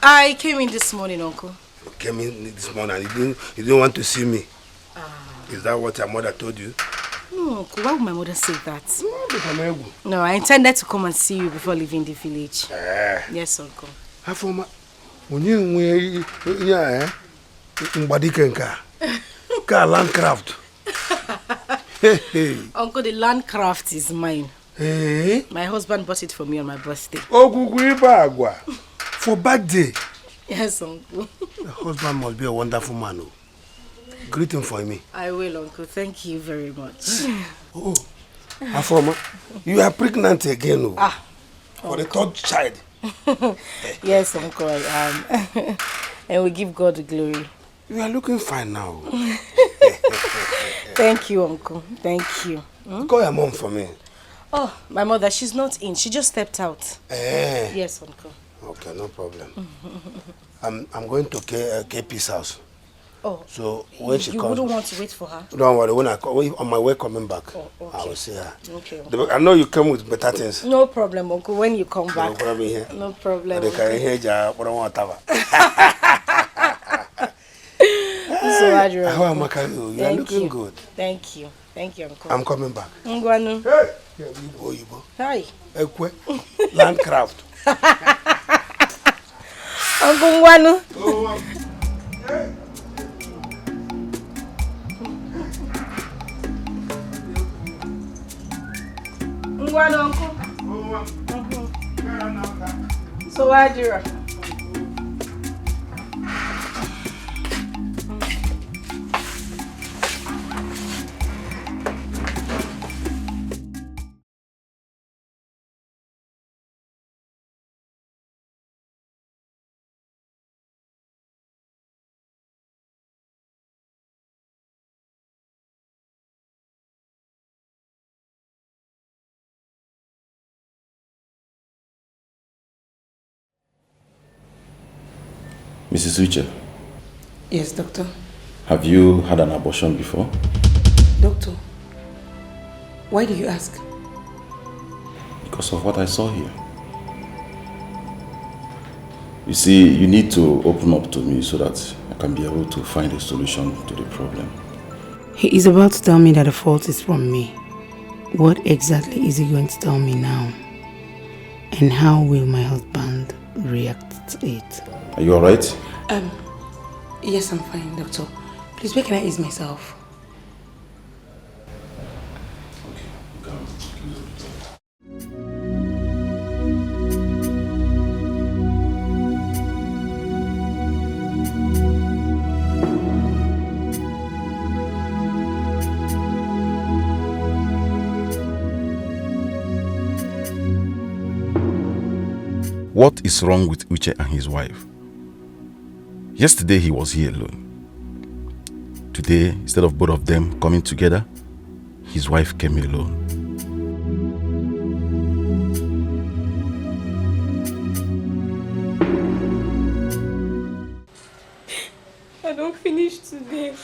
I came in this morning, Uncle. You came in this morning and you didn't, you didn't want to see me. Ah. Is that what your mother told you? No, Uncle, why would my mother say that? No, but I'm able. No, I intended to come and see you before leaving the village. Eh. Yes, Uncle. Afoma, onye nwe ihe a, eh? Mgbadike nke a. Ka Landcraft. Hey, hey. Uncle, the Landcraft is mine. Eh? My husband bought it for me on my birthday. Ogwugwu ibe agwa. For birthday? Yes, Uncle. The husband must be a wonderful man. Oh. Greet him for me. I will, Uncle. Thank you very much. Oh, Afoma, you are pregnant again. Oh. Ah. For the third child. Yes, Uncle, I am. And we give God the glory. You are looking fine now. Thank you, Uncle. Thank you. Hmm? Call your mom for me. Oh, my mother, she's not in. She just stepped out. Eh. Yes, uncle. Okay, no problem. I'm I'm going to K, uh, K P's house. Oh, So when she you comes, wouldn't want to wait for her? Don't worry. When I co- when, on my way coming back, Oh, I okay. will see her. Okay, The- uncle. I know you came with better things. No problem, uncle. When you come No back. problem here. No problem. They can Uncle. hear Jah, but I want whatever. So, Adrian, How am uncle. I? You are Thank looking you. Good. Thank you. Thank you, uncle. I'm coming back. Ngwanu. Hey, yeah, Igbo, Igbo. Hi. Ekwe. Landcraft. Uncle Ngwanu. Ngwanu, uncle. Uncle. So, Adrian. Missus Uche, Yes, doctor. Have you had an abortion before? Doctor, why do you ask? Because of what I saw here. You see, you need to open up to me so that I can be able to find a solution to the problem. He is about to tell me that the fault is from me. What exactly is he going to tell me now? And how will my husband react to it? Are you alright? Um, yes, I'm fine, doctor. Please, where can I ease myself? What is wrong with Uche and his wife? Yesterday he was here alone. Today, instead of both of them coming together, his wife came alone. I don't finish today.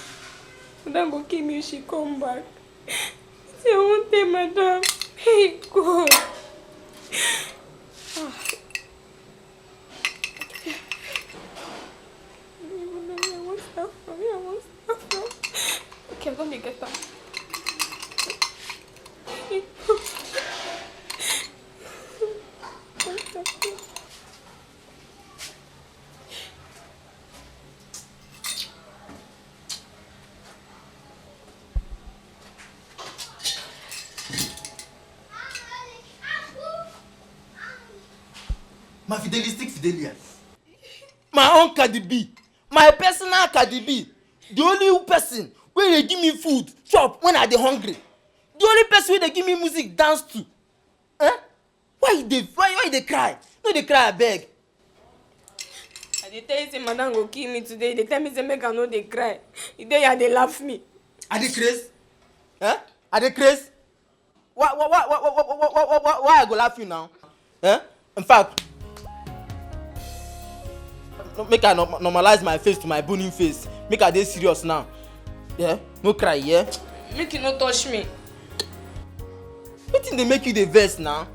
Madam go kill me if she come back. Say I won't tell madam. Hey, God. Ah. I don't even know where I want start from. Where I want start from. Okay, I don't dey get am. My fidelistic Fidelia. My own Cardi B. My personal Cardi B. The only person wey dey give me food, chop when I dey hungry. The only person wey dey give me music, dance to. Eh? Why you dey why, why you dey cry? No dey cry, abeg. I dey tell you say madam go kill me today. They tell me say make I no dey cry. You dey here dey laugh me. I dey craze? Eh? I dey craze? Why, why, why, why, why, why, why, why, why, why I go laugh you now? Eh? In fact, no, make I norm- normalize my face to my boning face. Make I dey serious now. Yeah? No cry, yeah? Make you no touch me. Wetin dey make you dey vex now?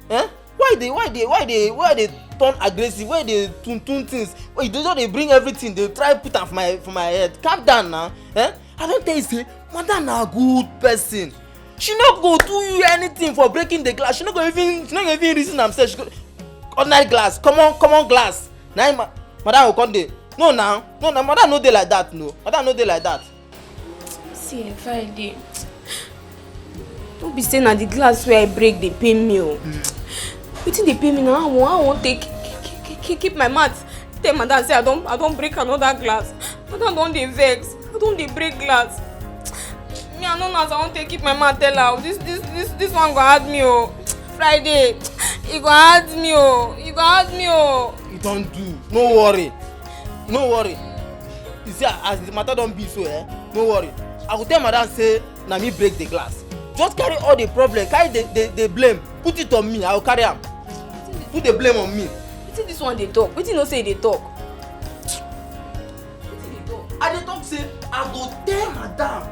Eh? Why dey why dey why dey why dey turn aggressive? Why dey tun tun things? Why you dey just dey bring everything dey try put am for my for my head? Calm down now. Eh? I don tell you say madam na good person. She no go do you anything for breaking the glass. She no go even she no go even reason am sef. She go ordinary glass, common common glass. Na im ma- madam go come dey. No now, no na madam no dey like that, no. Madam no dey like that. See, eh, Friday. No be say na the glass wey I break dey pain me o. Wetin dey pain me na how I wan, how I wan take k- k- k- k- keep my mouth. Tell madam say I don I don break another glass. Madam don dey vex. I don dey break glass. Me I no know as I wan take keep my mouth tell her o. This this this this one go hard me o. Friday, e go hard me o. E go hard me o. E don do. No worry. No worry. You see as the matter don be so, eh? No worry. I go tell madam say na me break the glass. Just carry all the problem, carry the, the, the blame, put it on me, I will carry am. Put the blame on me. Wetin this one dey talk? Wetin no say e dey talk? I dey talk say I go tell madam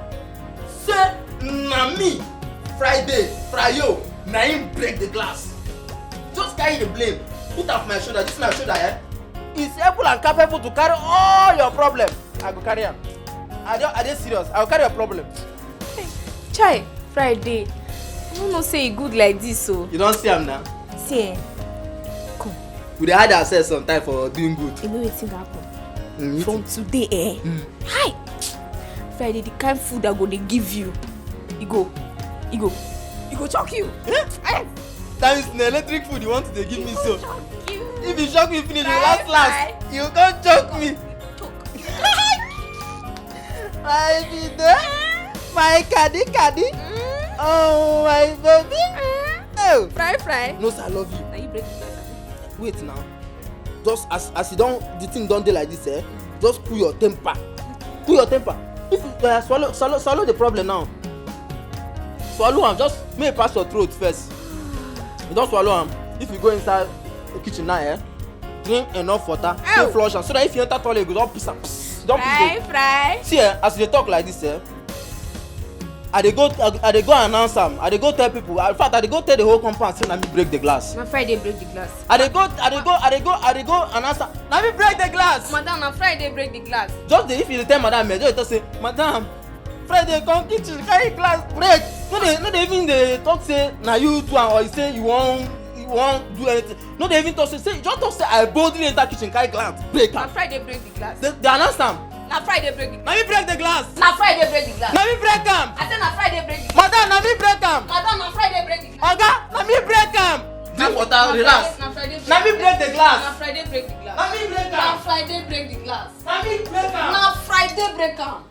say na me, Friday, Frayo, na him break the glass. Just carry the blame, put am for my shoulder. This na shoulder, eh? It's able and capable to carry all your problem. I go carry am. I dey I dey serious. I go carry your problem. Chai, Friday. I no know say e good like this o. You don see am now? See eh, come. We dey hide ourselves sometimes for doing good. You know wetin go happen? Mm, from today eh. Mm. Hi. Friday, the kind food I go dey give you, e go, e go, e go shock you. Eh? Eh? That means na electric food you want to dey give me so. If you shock me finish, you last last, you come choke me. My Bido, my Kadi Kadi. Mm. Oh, my baby. Mm. Oh. Fry, fry. No, sir, I love you. Now you break the glass. Wait now. Just as as you don the thing don dey like this, eh? Just cool your temper. Cool your temper. If you uh, swallow swallow swallow the problem now. Swallow am. Just make e pass your throat first. You don swallow am. If you go inside kitchen now, eh? Drink enough water, take flush am so that if you enter toilet, you go don piss am. Psst, don piss. Fry, fry. See, eh, as you dey talk like this, eh, I dey go, I, I dey go announce am. I dey go tell people. In fact, I dey go tell the whole compound say na me break the glass. Na Friday break the glass. I dey go, I dey go, I dey go, I dey go announce am. Na me break the glass. Madam, na Friday break the glass. Just dey, if you dey tell madam, eh, just dey talk say, madam, Friday come kitchen carry glass break. No dey, no dey even dey talk say na you do am or you say you wan, you wan do anything. No dey even talk say, say just talk say I boldly enter kitchen carry glass break am. Na Friday break the glass. Dey, dey announce am. Na Friday break the glass. Na me break the glass. Na Friday break the glass. Na me break am. I say na Friday break the glass. Madam, na me break am. Madam, na Friday break the glass. Oga, na me break am. Drink water, relax. Na Friday break the glass. Na me break the glass. Na Friday break the glass. Na me break am. Na Friday break the glass. Na me break am. Na Friday break am.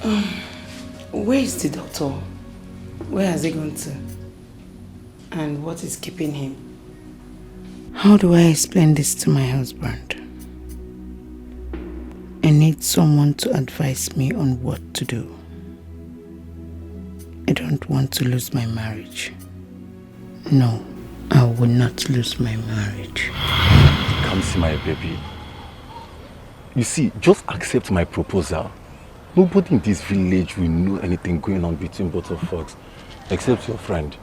Um, where is the doctor? Where has he gone to? And what is keeping him? How do I explain this to my husband? I need someone to advise me on what to do. I don't want to lose my marriage. No, I will not lose my marriage. Come see my baby. You see, just accept my proposal. Nobody in this village will know anything going on between both of us, except your friend.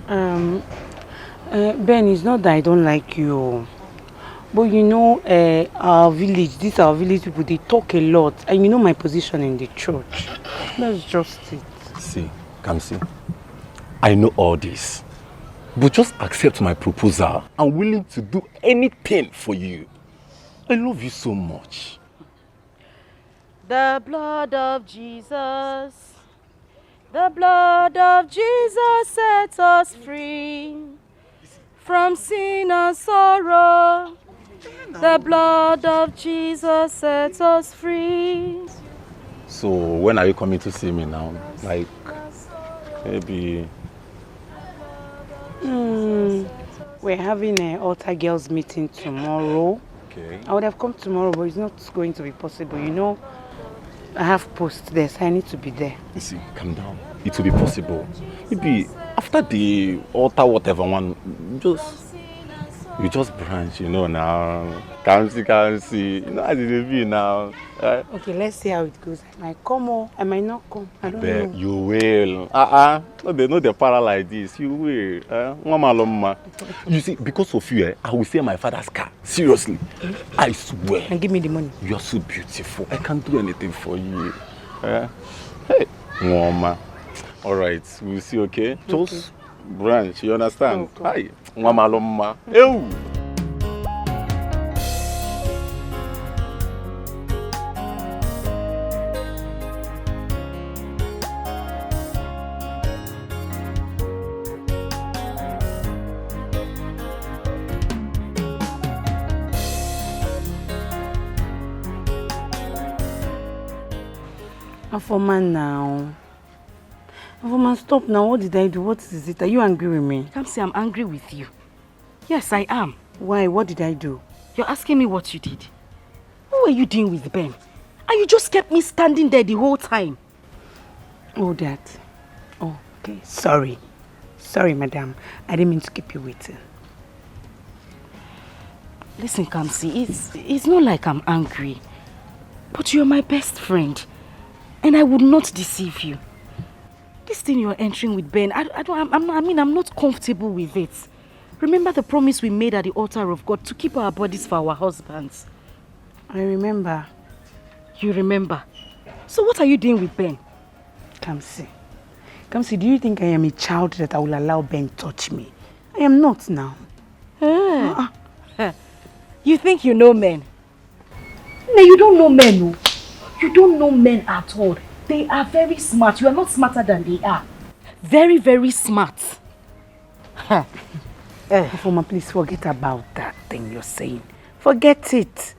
Um, uh, Ben, it's not that I don't like you. But you know, uh, our village, this our village people, they talk a lot. And you know my position in the church. That's just it. See, Kamsi, I know all this. But just accept my proposal. I'm willing to do anything for you. I love you so much. The blood of Jesus, the blood of Jesus sets us free from sin and sorrow. The blood of Jesus sets us free. So when are you coming to see me now? Like maybe. Mm, we're having an altar girls meeting tomorrow. Okay. I would have come tomorrow, but it's not going to be possible. You know, I have post there, so I need to be there. You see, calm down. It will be possible. Maybe after the altar, whatever one, just you just branch, you know now. Come see, come see. You know as it be now. Right? Okay, let's see how it goes. I might come or I might not come. I don't know. You will. Uh-uh. No, they no they para like this. You will. Uh, Mama Loma. You see, because of you, eh, I will sell my father's car. Seriously. I swear. And give me the money. You are so beautiful. I can't do anything for you. Eh? Hey, Mama. All right, we'll see, okay? Just branch, you understand? Okay. Hi. Nwa malụ mma. Ewu. Afọma now. Woman, stop now. What did I do? What is it? Are you angry with me? Kamsi, I'm angry with you. Yes, I am. Why? What did I do? You're asking me what you did. What were you doing with Ben? And you just kept me standing there the whole time. Oh, that. Oh, okay. Sorry. Sorry, madam. I didn't mean to keep you waiting. Listen, Kamsi, it's, it's not like I'm angry. But you're my best friend. And I would not deceive you. This thing you're entering with Ben, I, I, don't, I'm, I'm, I mean, I'm not comfortable with it. Remember the promise we made at the altar of God to keep our bodies for our husbands. I remember. You remember? So what are you doing with Ben? Kamsi. Kamsi, do you think I am a child that I will allow Ben touch me? I am not now. Eh. You think you know men? No, you don't know men, no. You don't know men at all. They are very smart. You are not smarter than they are. Very, very smart. Huh. Eh. Ifeoma, please forget about that thing you're saying. Forget it.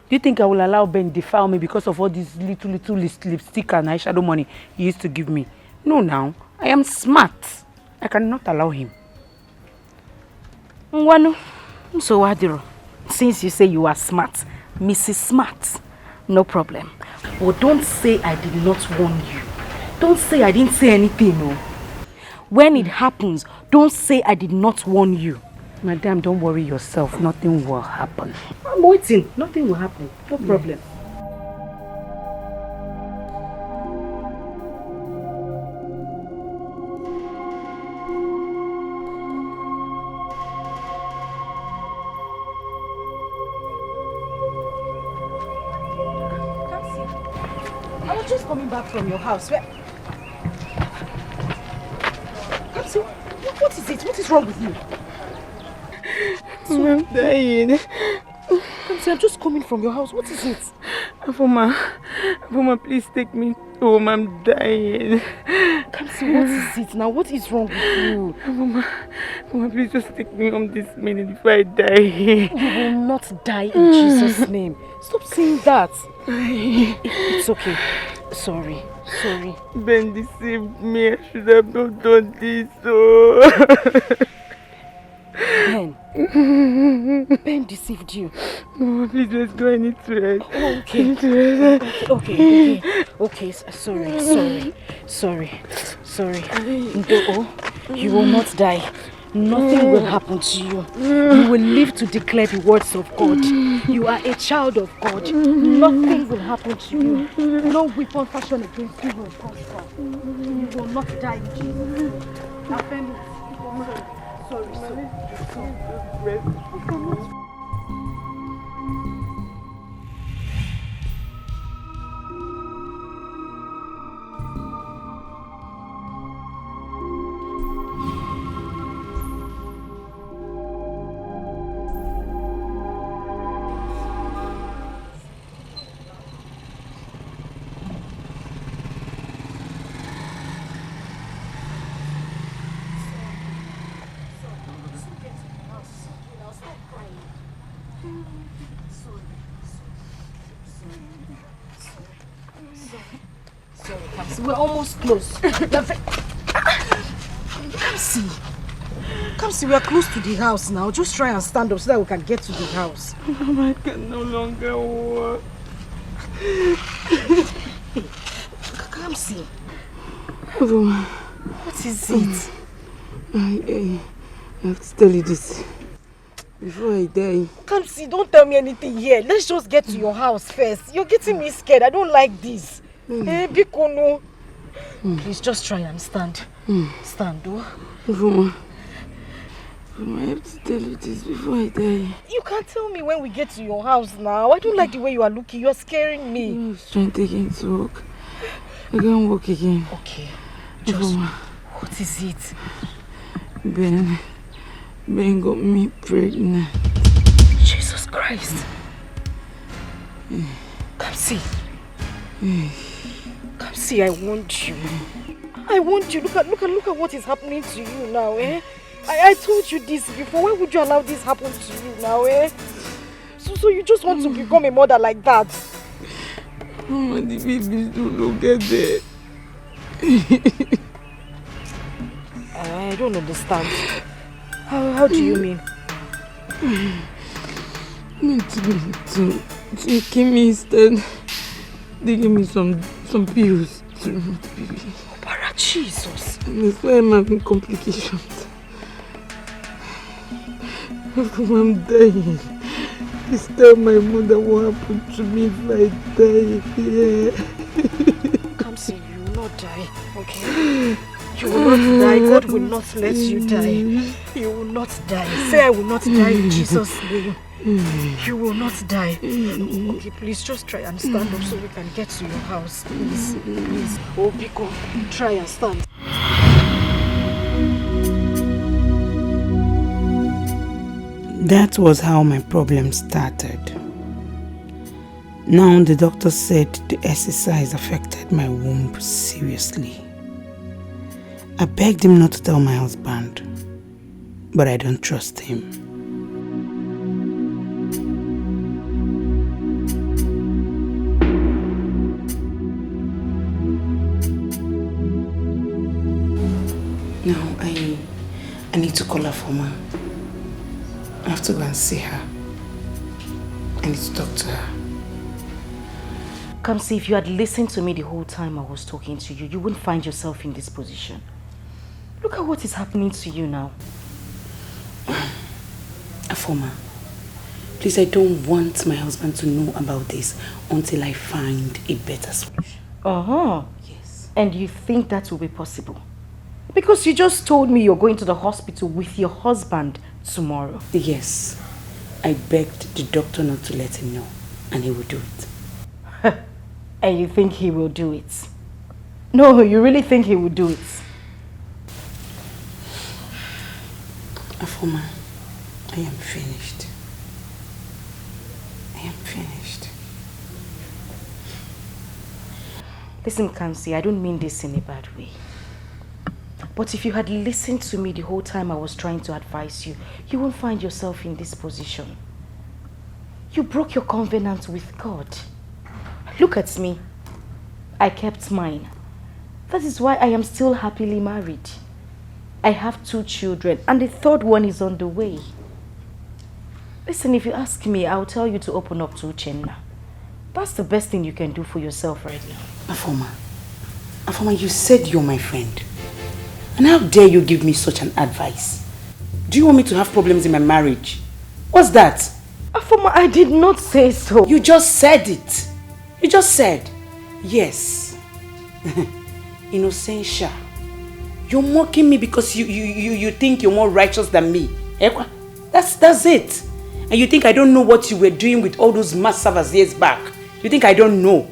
Do you think I will allow Ben defile me because of all this little, little lis- lipstick and eyeshadow money he used to give me? No, now. I am smart. I cannot allow him. Ngwanu, nsogbu adịrọ. Since you say you are smart, Missus Smart, no problem. But don't say I did not warn you. Don't say I didn't say anything, no. When it happens, don't say I did not warn you. Madam, don't worry yourself. Nothing will happen. I'm waiting. Nothing will happen. No problem. Kamsi, I was just coming back from your house. Where... Kamsi, what, what is it? What is wrong with you? I'm dying. Kamsi, I'm just coming from your house. What is it? Ifeoma, Ifeoma, please take me home. I'm dying. Kamsi, what is it now? What is wrong with you? Ifeoma, Ifeoma, please just take me home this minute before I die. You will not die in Jesus' name. Stop saying that. It, it's okay. Sorry. Sorry. Ben deceived me. I should have not done this. Oh. Ben. Ben deceived you. No, please, let's go. I need to rest. Oh, okay. Okay, okay, okay. Okay, s- sorry, sorry, sorry, sorry. Ndo, you will not die. Nothing will happen to you. You will live to declare the words of God. You are a child of God. Nothing will happen to you. No weapon fashioned against you will prosper. You will not die in Jesus' name. Affirm it. Sorry, sorry, sorry. Sorry, Kamsi. We're almost close. We're ve- Kamsi. Kamsi, we're close to the house now. Just try and stand up so that we can get to the house. Mama, I can no longer walk. Kamsi. Ifeoma, What is it? I, I, I have to tell you this. Before I die. Kamsi, don't tell me anything here. Let's just get to your house first. You're getting me scared. I don't like this. Eh, biko no. Please just try and stand. Stand, oh. Ifeoma, Ifeoma, I have to tell you this before I die. You can't tell me when we get to your house now. I don't like the way you are looking. You're scaring me. No strength again to walk. I can't walk again. Okay. Just... Ifeoma. What is it? Ben, Ben got me pregnant. Jesus Christ. Kamsi. Kamsi, I warned you. I warned you. Look at, look at, look at what is happening to you now, eh? I, I told you this before. Why would you allow this happen to you now, eh? So, so you just want to become a mother like that? Mama, the baby still no get there. I don't understand. How, how do you mean? Need to be to, to kill me instead. They give me some some pills to remove the baby. Para Jesus. That's why I'm having complications. I'm dying. Please tell my mother what happened to me if I die here. Kamsi, you will not die, okay? You will not die. God will not let you die. You will not die. Say, "I will not die in Jesus' name." You will not die. Okay, please just try and stand up so we can get to your house. Please, please. Oh, Biko, try and stand. That was how my problem started. Now the doctor said the exercise affected my womb seriously. I begged him not to tell my husband, but I don't trust him. Now I I need to call her for ma. I have to go and see her. I need to talk to her. Kamsi, if you had listened to me the whole time I was talking to you, you wouldn't find yourself in this position. Look at what is happening to you now. Afoma, please, I don't want my husband to know about this until I find a better solution. Uh-huh. Yes. And you think that will be possible? Because you just told me you're going to the hospital with your husband tomorrow. Yes. I begged the doctor not to let him know, and he will do it. And you think he will do it? No, you really think he will do it? Afoma, I am finished. I am finished. Listen, Kamsi, I don't mean this in a bad way. But if you had listened to me the whole time I was trying to advise you, you won't find yourself in this position. You broke your covenant with God. Look at me. I kept mine. That is why I am still happily married. I have two children, and the third one is on the way. Listen, if you ask me, I'll tell you to open up to Uchenna. That's the best thing you can do for yourself right now. Afoma, Afoma, you said you're my friend. And how dare you give me such an advice? Do you want me to have problems in my marriage? What's that? Afoma, I did not say so. You just said it. You just said, "Yes." Innocentia, you're mocking me because you, you, you, you think you're more righteous than me. Ekwa, that's, that's it. And you think I don't know what you were doing with all those massavas years back? You think I don't know?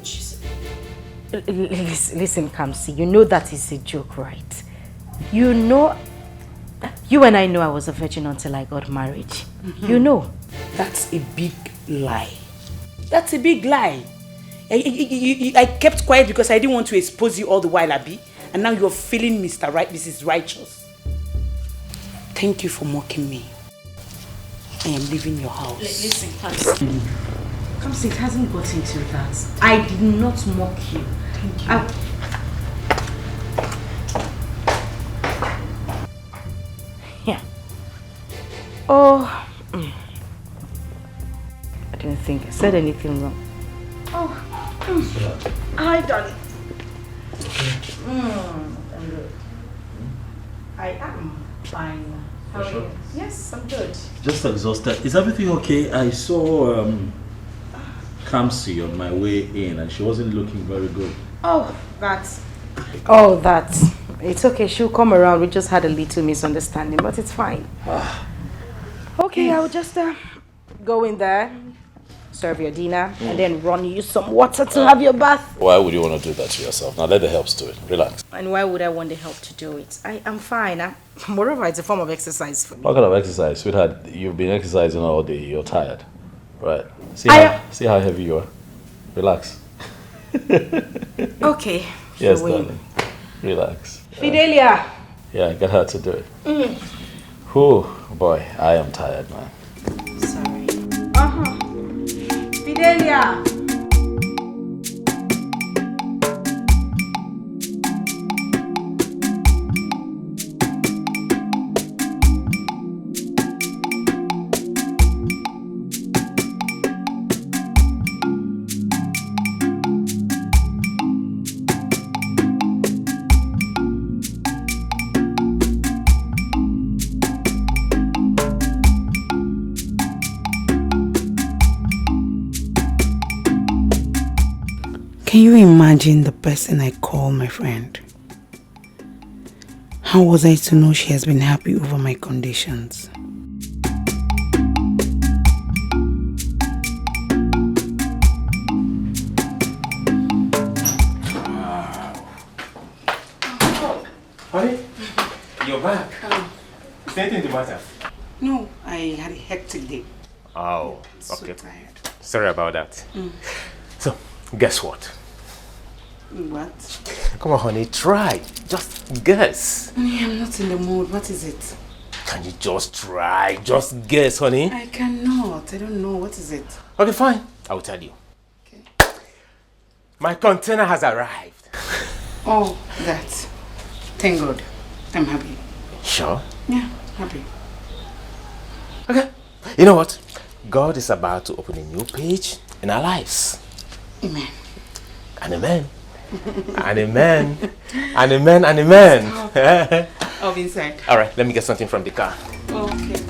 Listen, listen, Kamsi, you know that is a joke, right? You know, you and I know I was a virgin until I got married. Mm -hmm. You know. That's a big lie. That's a big lie. I, I, I, I kept quiet because I didn't want to expose you all the while, Abby. And now you're feeling Mister Right, Missus Righteous. Thank you for mocking me. I am leaving your house. L- listen, Kamsi. Kamsi, it hasn't gotten to that. I did not mock you. Thank you. I... Yeah. Oh. Mm. I didn't think I said anything wrong. Oh. Mm. Hi, darling. Mm, I'm good. I am fine. How are you? Yes, I'm good. Just exhausted. Is everything okay? I saw um, Kamsi on my way in and she wasn't looking very good. Oh, that. Oh, that. It's okay. She'll come around. We just had a little misunderstanding, but it's fine. Ah. Okay, I'll just uh, go in there, serve your dinner, mm, and then run you some water to uh, have your bath. Why would you want to do that to yourself? Now let the helps do it. Relax. And why would I want the help to do it? I am fine. I, moreover, it's a form of exercise for me. What kind of exercise, sweetheart? You've been exercising all day. You're tired, right? See how, see how heavy you are. Relax. Okay. Yes, darling. Relax. Fidelia. Yeah, get her to do it. Mm. Whew, boy, I am tired, man. Sorry. Uh-huh. Fidelia. Can you imagine the person I call my friend? How was I to know she has been happy over my conditions? Honey, you're back. Is there anything the matter? No, I had a hectic day. Oh, So okay. Tired. Sorry about that. So, guess what? What? Come on, honey, try. Just guess. Honey, I'm not in the mood. What is it? Can you just try? Just guess, honey. I cannot. I don't know. What is it? Okay, fine. I will tell you. Okay. My container has arrived. Oh, that. Thank God. I'm happy. Sure. Yeah, happy. Okay. You know what? God is about to open a new page in our lives. Amen. And amen. And amen. And amen. And amen. I'll be inside. All right, let me get something from the car. Okay.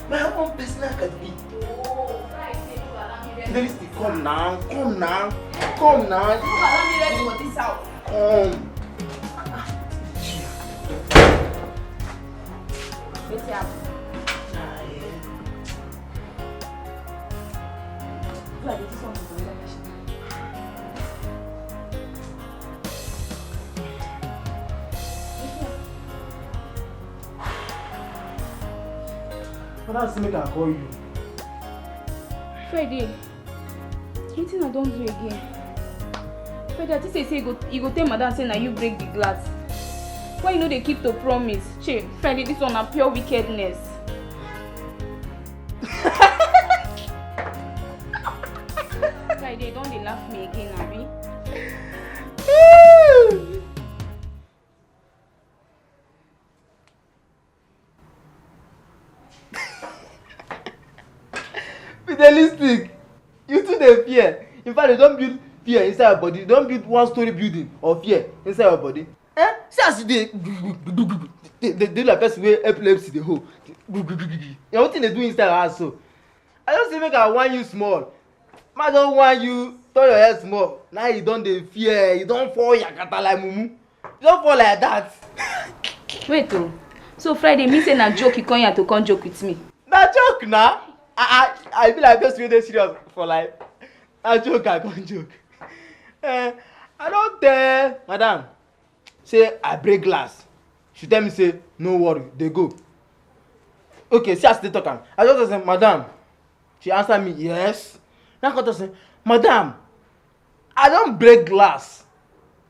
My own personal category. Fidelis, come now, come now, come now. Come. But that's make I call you. Friday, wetin I don do again? Friday, I think say say you go you go tell madam say na you break the glass. Why you no dey keep to promise? Che, Friday, this one na pure wickedness. Friday, you don dey laugh me again, abi? Fidelistic, you too dey fear. In fact, you don build fear inside your body. You don build one story building of fear inside your body. Eh? See as you dey dey dey dey like person wey epilepsy dey hold. Na wetin dey do inside your house so? I just say make I warn you small. Ma don warn you, turn your head small. Now you don dey fear, you don fall yakata like mumu. You don fall like that. Wait o. So Friday mean say na joke you come here to come joke with me? Na joke na. I I I be like person wey dey serious for life. Na joke I come joke. Eh, I don tell madam. say I break glass. She tell me say, "No worry, dey go." Okay, see as she dey talk am. I just say, "Madam." She answer me, "Yes." Now I come talk say, "Madam, I don break glass."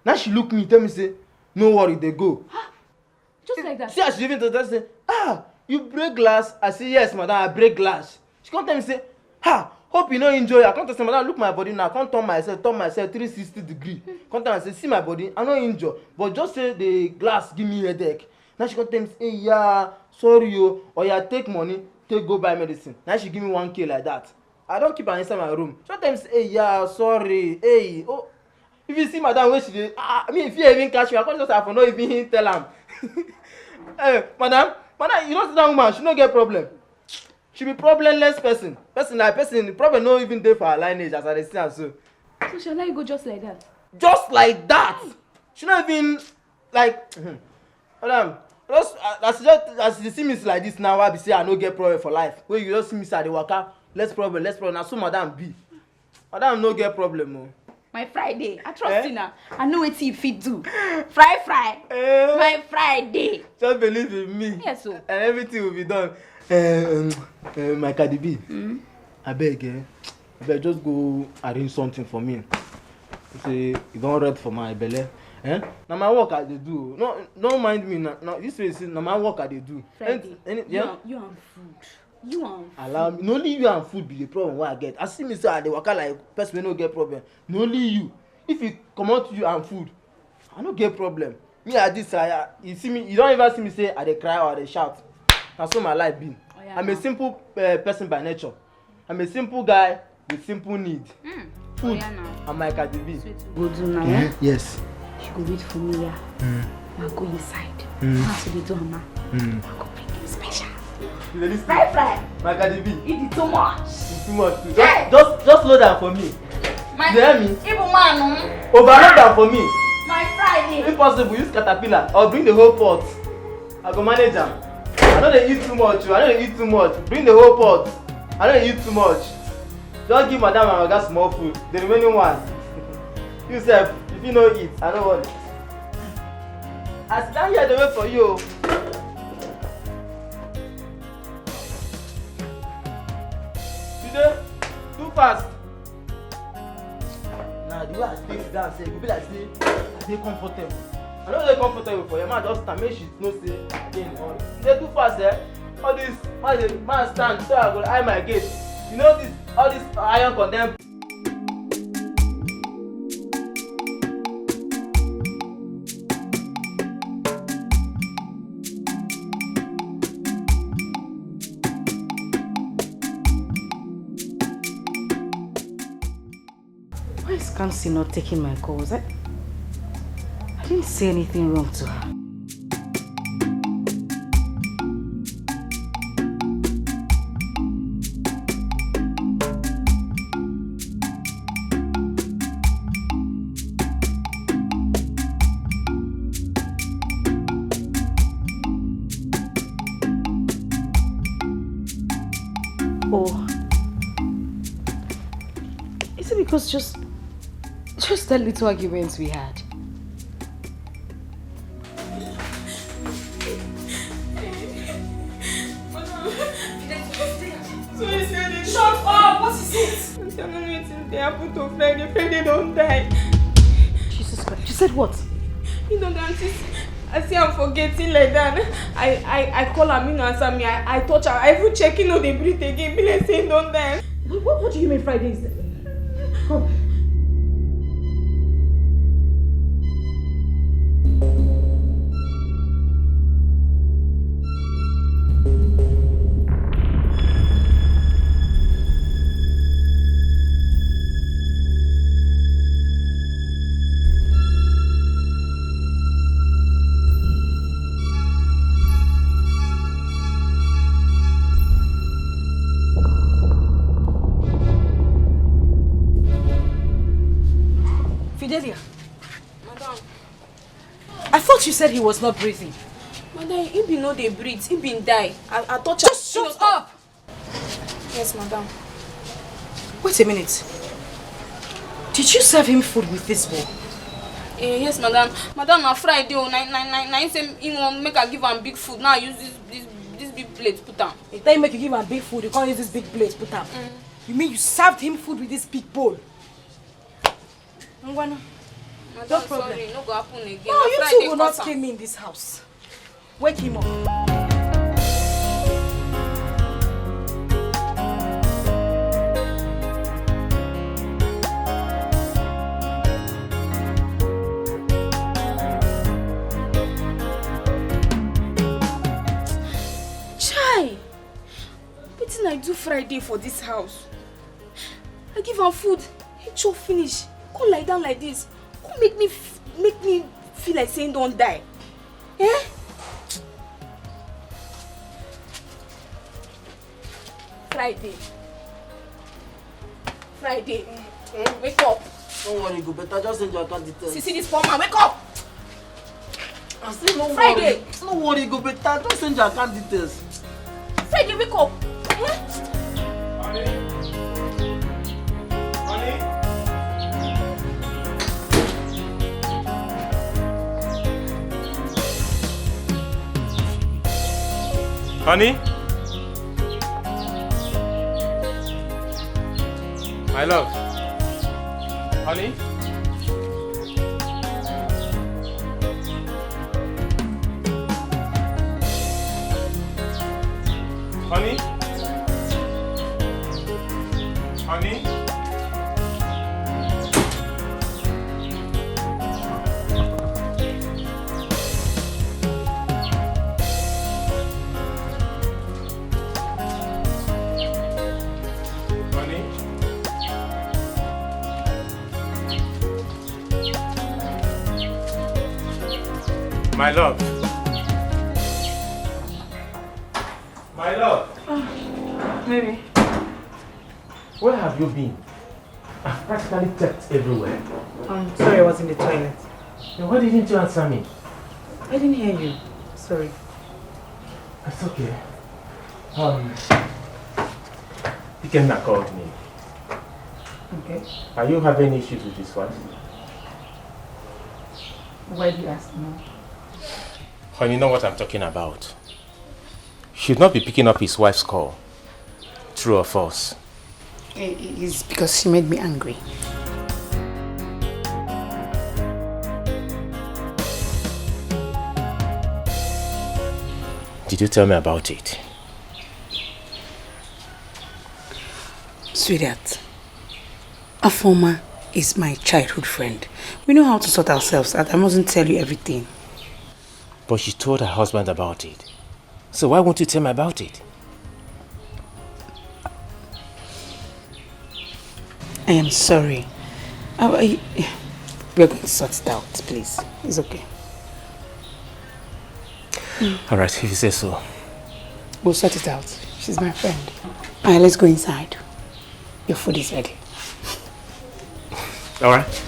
Now she look me, tell me say, "No worry, dey go." Just like that. See as she even talk say, "Ah, you break glass?" I say, "Yes, madam, I break glass." She come tell me say, "Ha, hope you no injure." I come tell say, "Madam, look my body now." I come turn myself, turn myself three sixty degree. Come tell me say, "See my body, I no injure. But just say the glass give me headache." Now she come tell me say, "Hey, yeah, sorry o. Oya, take money, take go buy medicine." Now she give me one K like that. I don keep am inside my room. She come tell me say, "Hey, yeah, sorry. Hey, oh." If you see madam wey she dey, ah, I mean, if you even catch me, I come just say I for no even tell am. Eh, madam, madam, you know say that woman, she no get problem. She be problemless person. Person like person, the problem no even dey for her lineage as I dey see am so. So shall I go just like that? Just like that. She no even, like, hmm. Madam, just, uh, as you just, as you see me like this now, I be say I no get problem for life. When you just see me say I dey waka, less problem, less problem. Na so madam be. Madam no get problem o. My Friday, I trust you now. I know wetin you fit do. Fry, fry. Eh? My Friday. Just believe in me. Yes o. And everything will be done. Eh, um, eh, my Cardi B, abeg, eh, abeg, just go arrange something for me. Say e don red for my belle. Eh? Na my work I dey do o. No, no mind me na. Na this way, see, na my work I dey do. Friday. Any- You yeah? and, you and food. You and Allow me. Na only you and food be the problem wey I get. I see me say I dey waka like person wey no get problem. Na only you. If you comot you and food, I no get problem. Me, I this, I, I, you see me, you don ever see me say I dey cry or I dey shout. Na so my life be. Oya I'm a now. Simple, uh, person by nature. I'm a simple guy with simple need. Mm. Food Oya now. And my Cardi B. Sweet. Go do now, Eh, eh? Yes. She go wait for me, yeah. Mm. I go inside. Mm. How to dey do am now? Mm. I go bring you special. You dey listen? Fry, fry. My Cardi B. It is too much. It's too much. Just, Yes. just, just load am for me. My You hear me? Even man, mm. Overload am for me. My Friday. If possible, use caterpillar or bring the whole pot. I go manage am. I no dey eat too much o. I no dey eat too much. Bring the whole pot. I no dey eat too much. Just give madam and oga small food. The remaining one, you sef, if you no eat, I no worry. I sit down here dey wait for you o. You dey too fast. Na the way I take sit down sef, e go be like say I dey comfortable. I no dey comfortable for here. Ma just stand, make she know say I dey in hurry. You dey too fast, eh? All this, ma dey, ma stand, so I go eye my gate. You know this, all this iron condemn. Why is Kamsi not taking my calls? I, I didn't say anything wrong to her. Oh. Is it because just just that little argument we had? So you said it. Shut up! What is it? I don't know wetin dey happen to Friday. Friday don die. Jesus Christ. You said what? You know that I see am for gate like that. I I I call am, he no answer me. I I touch am. I even check, he no dey breathe again. Be like say he don die. What, what, what do you mean Friday is? Come. Fidelia. Madam, I thought you said he was not breathing. madam, he bin no dey breathe. He bin die. I I touch Just shut up! Yes, madam. Wait a minute. Did you serve him food with this bowl? Eh, yes, madam. Madam, na Friday o. Na, na, na, na him say he wan make I give am big food. Now I use this, this, this big plate put am. He tell you make you give am big food, you come use this big plate put am. Mm. You mean you served him food with this big bowl? Ngwanu. Madam, no problem. Sorry, no go happen again. No, you two will not kill me in this house. Wake him up. Chai! Wetin I do Friday for this house? I give am food, he chop finish, come lie down like this, come make me f- make me feel like say he don die. Eh? Friday. Friday. Eh? Wake up. Don't worry, go better. Just send your account details. See, see this poor man, wake up! I say no Friday. Worry. No worry, go better. Just send your account details. Friday, wake up. Eh? Honey? Honey? Honey? My love. Honey? Honey? Honey? Honey? My love. My love. Ah, baby. Where have you been? I've practically checked everywhere. Um, sorry, I was in the toilet. Then why didn't you answer me? I didn't hear you. Sorry. It's okay. Um, Ikenna called me. Okay. Are you having issues with his wife? Why do you ask me? Oh, you know what I'm talking about. Should not be picking up his wife's call. True or false? I- i- It's because she made me angry. Did you tell me about it? Sweetheart, Afoma is my childhood friend. We know how to sort ourselves out. I mustn't tell you everything. But she told her husband about it. So why won't you tell me about it? I am sorry. I, I, we're going to sort it out, please. It's okay. All right, if you say so. We'll sort it out. She's my friend. All right, let's go inside. Your food is ready. All right.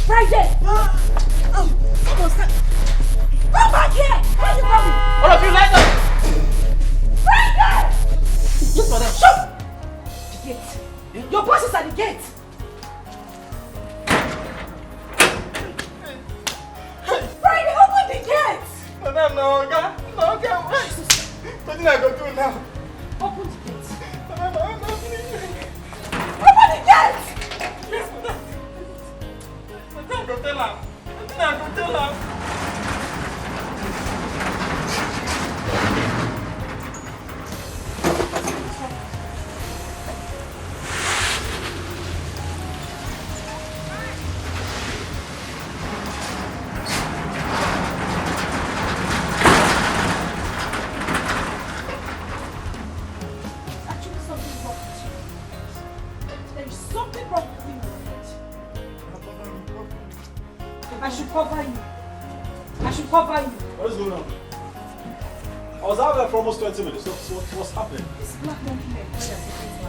Friday! Come on, sir. Come back here! Where you going? All of you, lie down! Friday! Yes, madam. Shut the gate. Your boss is at the gate. Friday, open the gate! Madam, no, oga, no, oga, wait. Wetin I go do now? Open the gate. Madam, madam, please. Open the gate! Yes, madam. I go tell am. Actually, something wrong with you. There is something wrong with you, my friend. I should cover you. I should cover you. What's going on? I was out there for almost twenty minutes. What's, what, what's happening? This black monkey, my brother,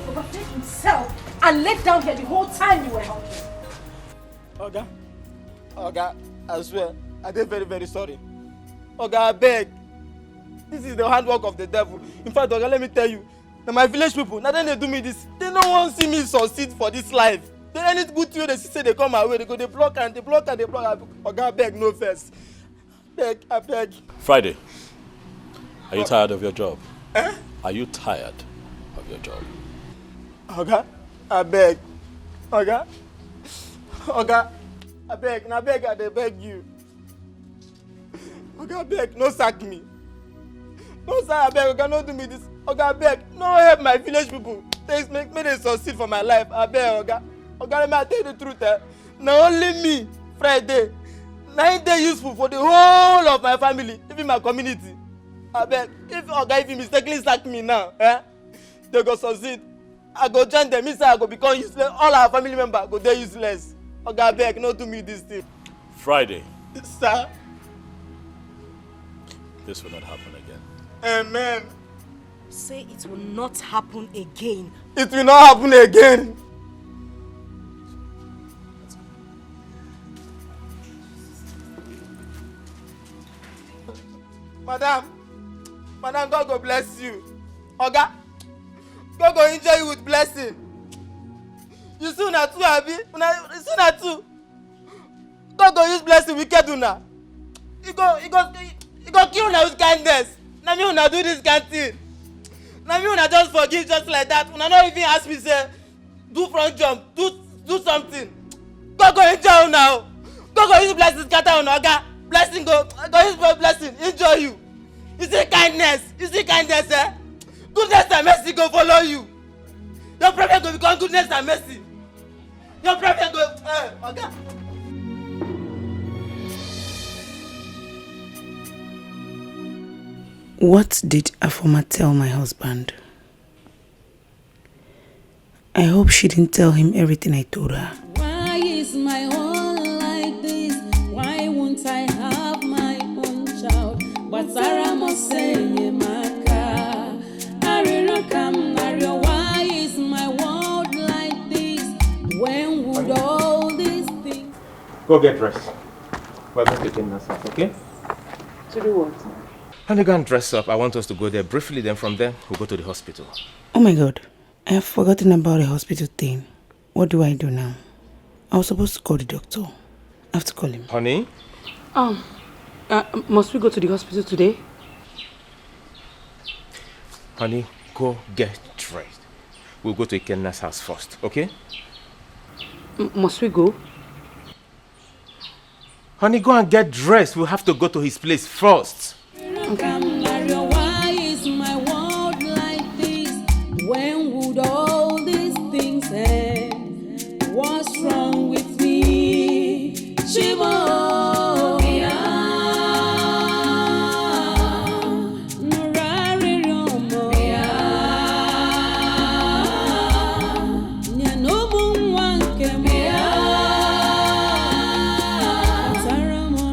overstayed himself and let down here the whole time you were out here. Oga, Oga, I swear, I dey very, very sorry. Oga, I beg. This is the handwork of the devil. In fact, Oga, let me tell you, na my village people, na dem dey do me this. They no wan see me succeed for this life. Then any good thing wey they see say they come my way, they go, they block and they block and they block. Oga, I beg, no vex. Beg, I beg. Friday, are you tired of your job? Eh? Are you tired of your job? Oga, I beg. Oga, Oga, I beg, na beg, I dey beg you. Oga, beg, no sack me. No, sir, I beg, Oga, no do me this. Oga, beg, no help my village people. Please make me dey succeed for my life. I beg, Oga. Oga, let me tell you the truth, eh? Na only me, Friday, na him dey useful for the whole of my family, even my community. I beg, if Oga, if he mistakenly sack me now, eh? They go succeed. I go join them inside, I go become useless. All our family member go dey useless. Oga, beg, no do me this thing. Friday. Sir. This will not happen again. Amen. Say it will not happen again. It will not happen again. Madam, Madam, God go bless you. Oga, God go enjoy you with blessing. You see una two, abi? Una, you see una two. God go use blessing wicked una. He go, he go, he go kill una with kindness. Na me una do this kind thing. Na me una just forgive just like that. Una no even ask me say, do front jump, do, do something. God go enjoy una o. God go use blessing scatter una, Oga. Blessing go, go use blessing enjoy you. You see kindness, you see kindness, eh? Goodness and mercy go follow you. Your problem go become goodness and mercy. Your problem go, eh, Oga. What did Afoma tell my husband? I hope she didn't tell him everything I told her. Why is my own like this? Why won't I have my own child? But Sarah must say, Maka, Arira Kam Mario, why is my world like this? When would all these things? Go get dressed. We're going to Kenna's house, okay? To do what? Honey, go and dress up. I want us to go there briefly. Then from there, we'll go to the hospital. Oh my God. I have forgotten about the hospital thing. What do I do now? I was supposed to call the doctor. I have to call him. Honey? Um, uh, must we go to the hospital today? Honey, go get dressed. We'll go to Ikenna's house first, okay? M- must we go? Honey, go and get dressed. We'll have to go to his place first. Okay. Why is my world like this? When would all these things end? What's wrong with me? Chimo.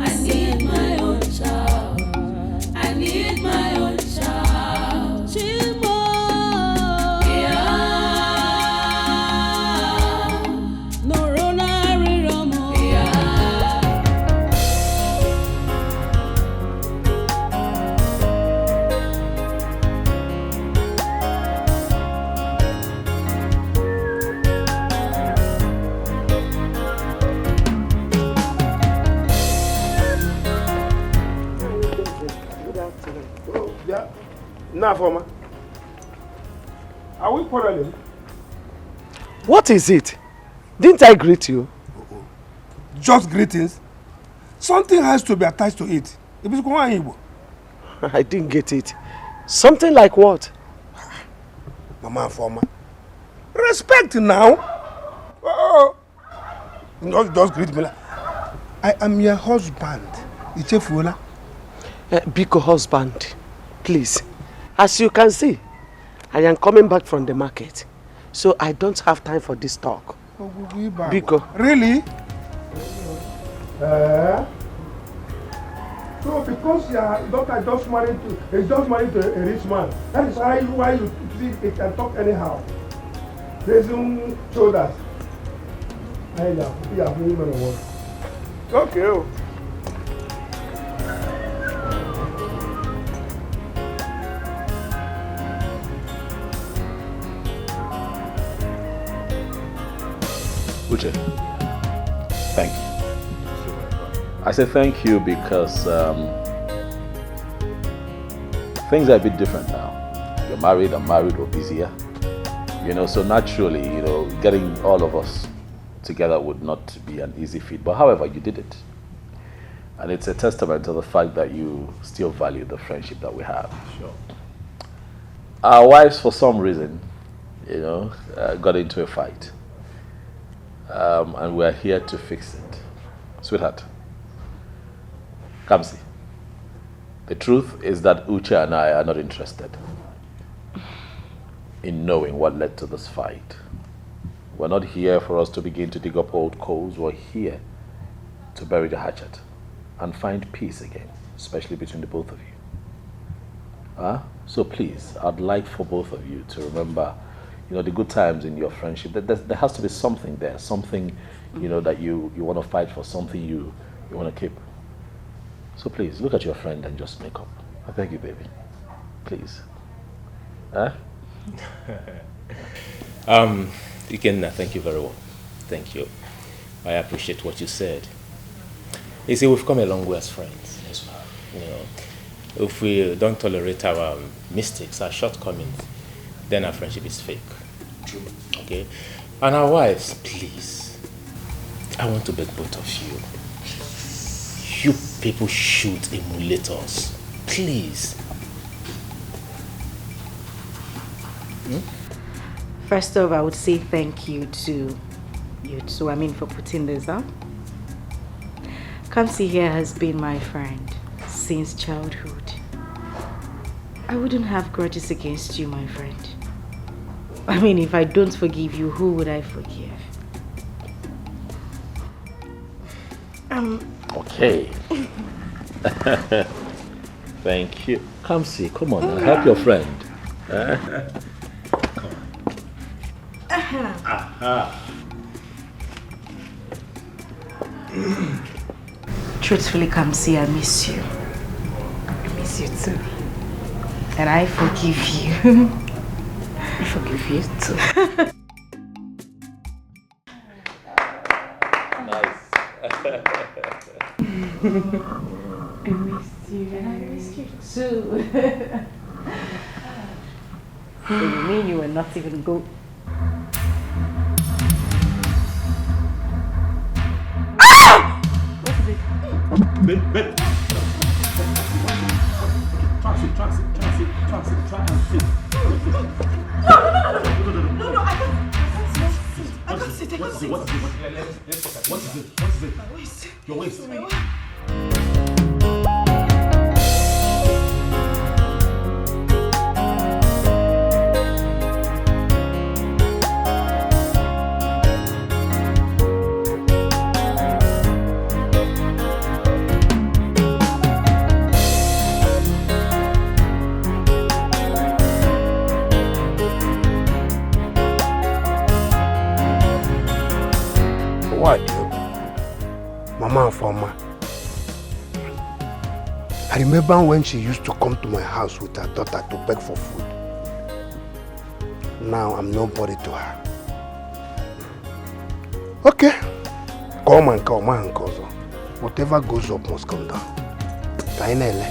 I need my own child. I need my own child. Chimo. Yeah. Norona Riromo. Yeah. Good afternoon. Oh, yeah. Now, former. Are we quarreling? What is it? Didn't I greet you? Just greetings. Something has to be attached to it. If it's going Igbo. I didn't get it. Something like what? Mama Informa. Respect now. Oh. Just, just greet me like, "I am your husband." Ichefuola. Uh, Biko husband, please. As you can see, I am coming back from the market. So I don't have time for this talk. Biko. Really? Uh, so because your daughter just married to, is just married to a rich man, that is why you, why you see they can talk anyhow. Raising shoulders. Hey, yeah, yeah, women work. Okay. Oh. Uche, thank you. I say thank you because um, things are a bit different now. You're married, I'm married, we're busier. You know, so naturally, you know, getting all of us together would not be an easy feat. But however, you did it. And it's a testament to the fact that you still value the friendship that we have. Sure. Our wives, for some reason, you know, uh, got into a fight. Um, and we're here to fix it. Sweetheart, come see. The truth is that Uche and I are not interested in knowing what led to this fight. We're not here for us to begin to dig up old coals. We're here to bury the hatchet and find peace again, especially between the both of you. Huh? So please, I'd like for both of you to remember, you know, the good times in your friendship. There, there, there has to be something there, something, you know, that you, you want to fight for, something you, you want to keep. So please, look at your friend and just make up. I beg you, baby. Please. Huh? Um, Ikenna, thank you very well. Thank you. I appreciate what you said. You see, we've come a long way as friends. Yes, sir. You know, if we don't tolerate our mistakes, our shortcomings, then our friendship is fake. True. Okay? And our wives, please. I want to beg both of you. You people should emulate us. Please. Hmm? First off, I would say thank you to you too, I mean, for putting this up. Kamsi here has been my friend since childhood. I wouldn't have grudges against you, my friend. I mean, if I don't forgive you, who would I forgive? Um. Okay. Thank you. Come see. Come on. Help your friend. Uh, come on. Uh-huh. Aha. Truthfully, Kamsi, I miss you. I miss you too. And I forgive you. I forgive you too. Nice. I missed you. And I missed you too. So you mean you were not even go? Ah! What is it? Babe, babe. Transit, transit, transit, transit, try and sit. No, no, no, no, no, no, no, no, I can't, I can't sit. I can't sit. I can't sit. What is it? What is it? What is it? What is it? What is it? My waist. Your waist. My waist. What? Mama Informa. I remember when she used to come to my house with her daughter to beg for food. Now I'm nobody to her. Okay. Come and come and come. Whatever goes up must come down. Ka anyị na-ele.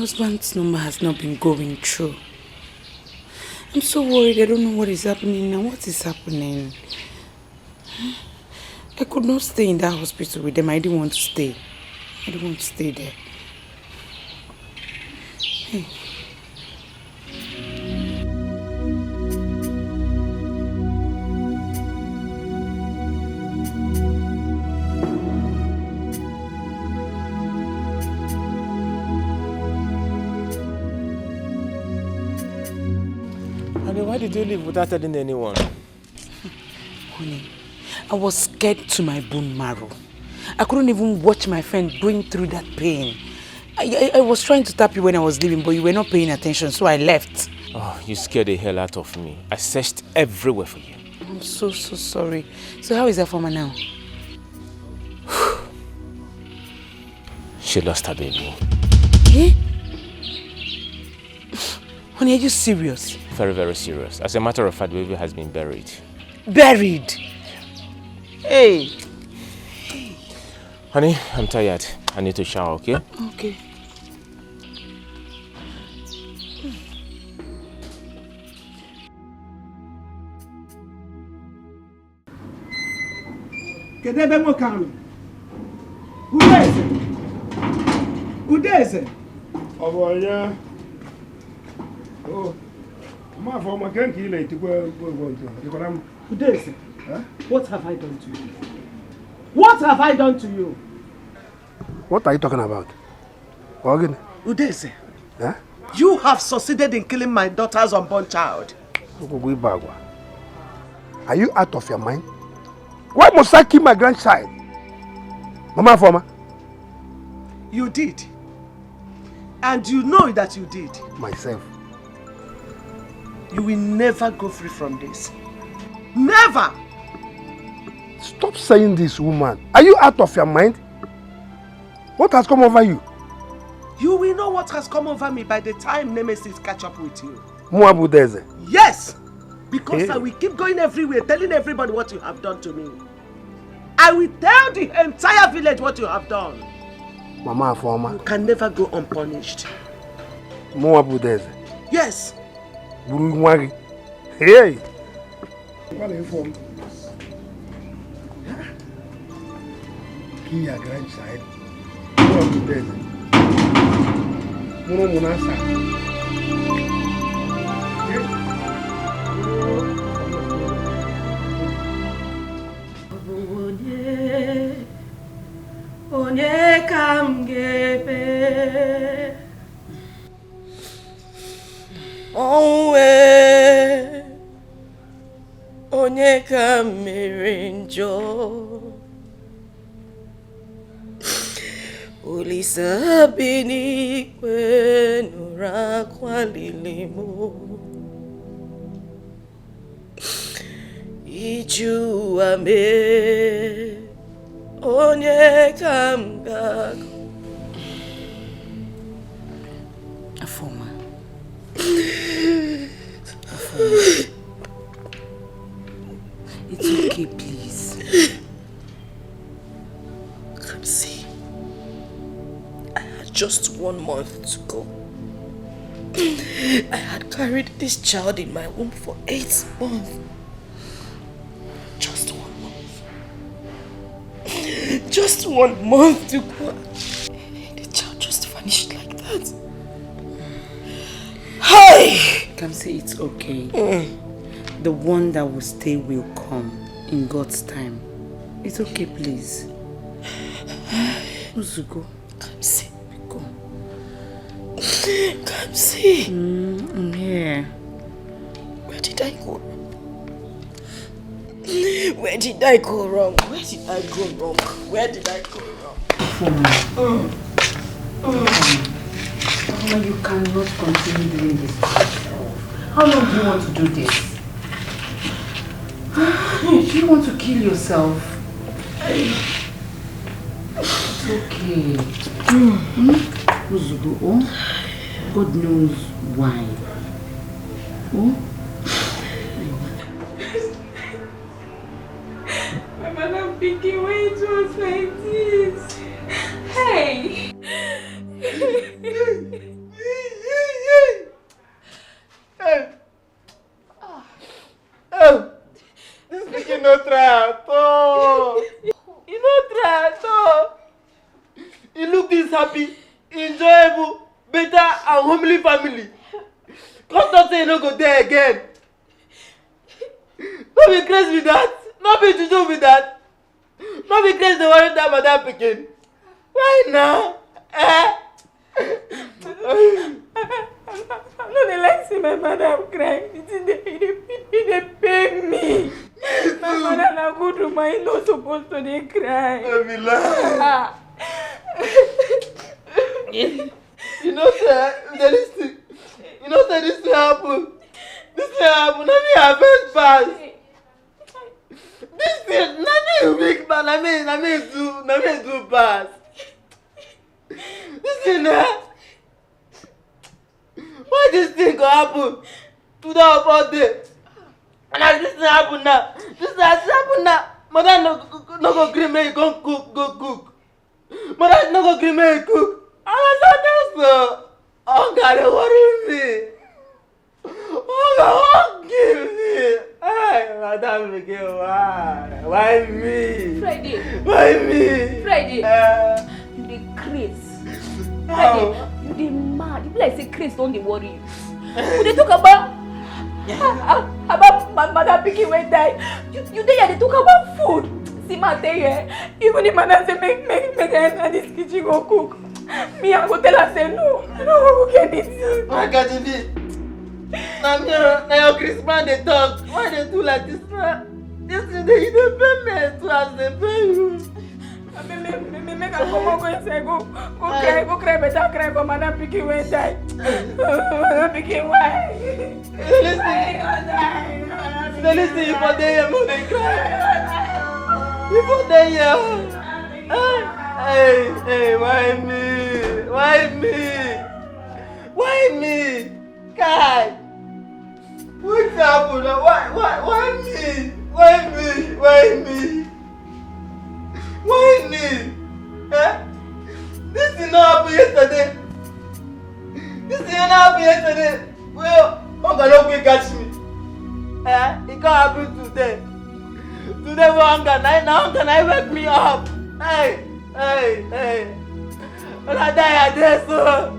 Husband's number has not been going through. I'm so worried. I don't know what is happening now. What is happening? I could not stay in that hospital with them. I didn't want to stay. I didn't want to stay there. Hey. Honey, why did you leave without telling anyone? Honey, I was scared to my bone marrow. I couldn't even watch my friend going through that pain. I, I, I was trying to tap you when I was leaving, but you were not paying attention, so I left. Oh, you scared the hell out of me. I searched everywhere for you. I'm so, so sorry. So how is Afoma now? She lost her baby. Eh? Honey, are you serious? Very, very serious. As a matter of fact, the baby has been buried. Buried? Hey. Honey, I'm tired. I need to shower, okay? Okay. Kedu ebe nwoke ahụ nọ? Udeze! Udeze! Ọ bụ onye? Oh, Mafọma, nke nke ị na-etikwa egwu egwu nke a, dịkwara m. Udeze! Eh? What have I done to you? What have I done to you? What are you talking about? Ọ gịnị? Udeze! Eh? You have succeeded in killing my daughter's unborn child. Akwụkwọ ibe agwa. Are you out of your mind? Why must I kill my grandchild? Mama Afoma. You did. And you know that you did. Myself. You will never go free from this. Never! Stop saying this, woman. Are you out of your mind? What has come over you? You will know what has come over me by the time Nemesis catch up with you. Mụ bụ Udeze. Yes! Because Hey. I will keep going everywhere telling everybody what you have done to me. I will tell the entire village what you have done. Mama Afoma. You can never go unpunished. Mụ bụ Udeze. Yes. Buru nwa gị. Hey! Gbalị ịfọ m. Kill your grandchild. Mụ bụ Udeze. Mụrụ ụmụ na asaa. Ọ bụ onye, onye ka m ga-ebe? Ọnwụ e, onye ka m mere njọ? Olisa bi n'igwe nụrụ akwa lili m. Iji ụwa mee onye ka m ga-agụ. Afoma. Afoma. It's okay, please. Kamsi, I had just one month to go. I had carried this child in my womb for eight months. Just one month. Just one month to go. The child just vanished like that. Hi! Kamsi, it's okay. The one that will stay will come in God's time. It's okay, please. Uzugo. Kamsi. Go. Kamsi. Mm, I'm here. Where did I go wrong? Where did I go wrong? Where did I go wrong? Where did I go wrong? Afoma. Afoma, you cannot continue doing this to yourself. How long do you want to do this? Do you want to kill yourself? It's okay. Hmm? Uzugo, oh? God knows why. Oh? My mother pikin, why it was like this? Hey! Try at all. You no try at all. You look this happy, enjoyable, better and homely family. Come talk say you no go there again. No be craze be that. No be juju be that. No be craze dey worry that madam pikin. Why now? Eh? I no dey like see my madam cry. The thing dey e dey e dey pain me. My mother na good woman, e no suppose to dey cry. No be lie. Ah. You know say the list you know say this thing happen. This thing happen. Na me I first pass. This thing na me weak man. Na me na me do na me do pass. This thing na why this thing go happen today of all day? And as this thing happen now, this thing as it happen now, mother no go no go gree make you come cook go cook. Mother no go gree make you cook. And as I dey so, hunger dey worry me. Hunger wan kill me. Hey, madam pikin, why? Why me? Friday. Why me? Friday. Uh, you dey craze. Friday, you dey mad. You be like say craze don dey worry you. We dey talk about about my mother pikin wey die. You you dey here dey talk about food. See ma tell you eh, even if madam say make make make I enter this kitchen go cook. Me I go tell her say no, I no go cook anything. My God, Bibi, na me na your Chris man dey talk. Why dey do like this na? This thing dey you dey pay me too as dey pay you. Make I comot go inside go go cry go cry better cry for madam pikin wey die. Madam pikin why? Listen, listen, you for dey here, no dey cry. You for dey here. Hey, hey, why me? Why me? Why me? Kai! Wetin happen now? Why why why me? Why me? Why me? Why me? Eh? This thing no happen yesterday. This thing no happen yesterday. Well, hunger no quick catch me. Eh? E come happen today. Today wey hunger na na hunger na wake me up. Hey, hey, hey. Una die I dey so.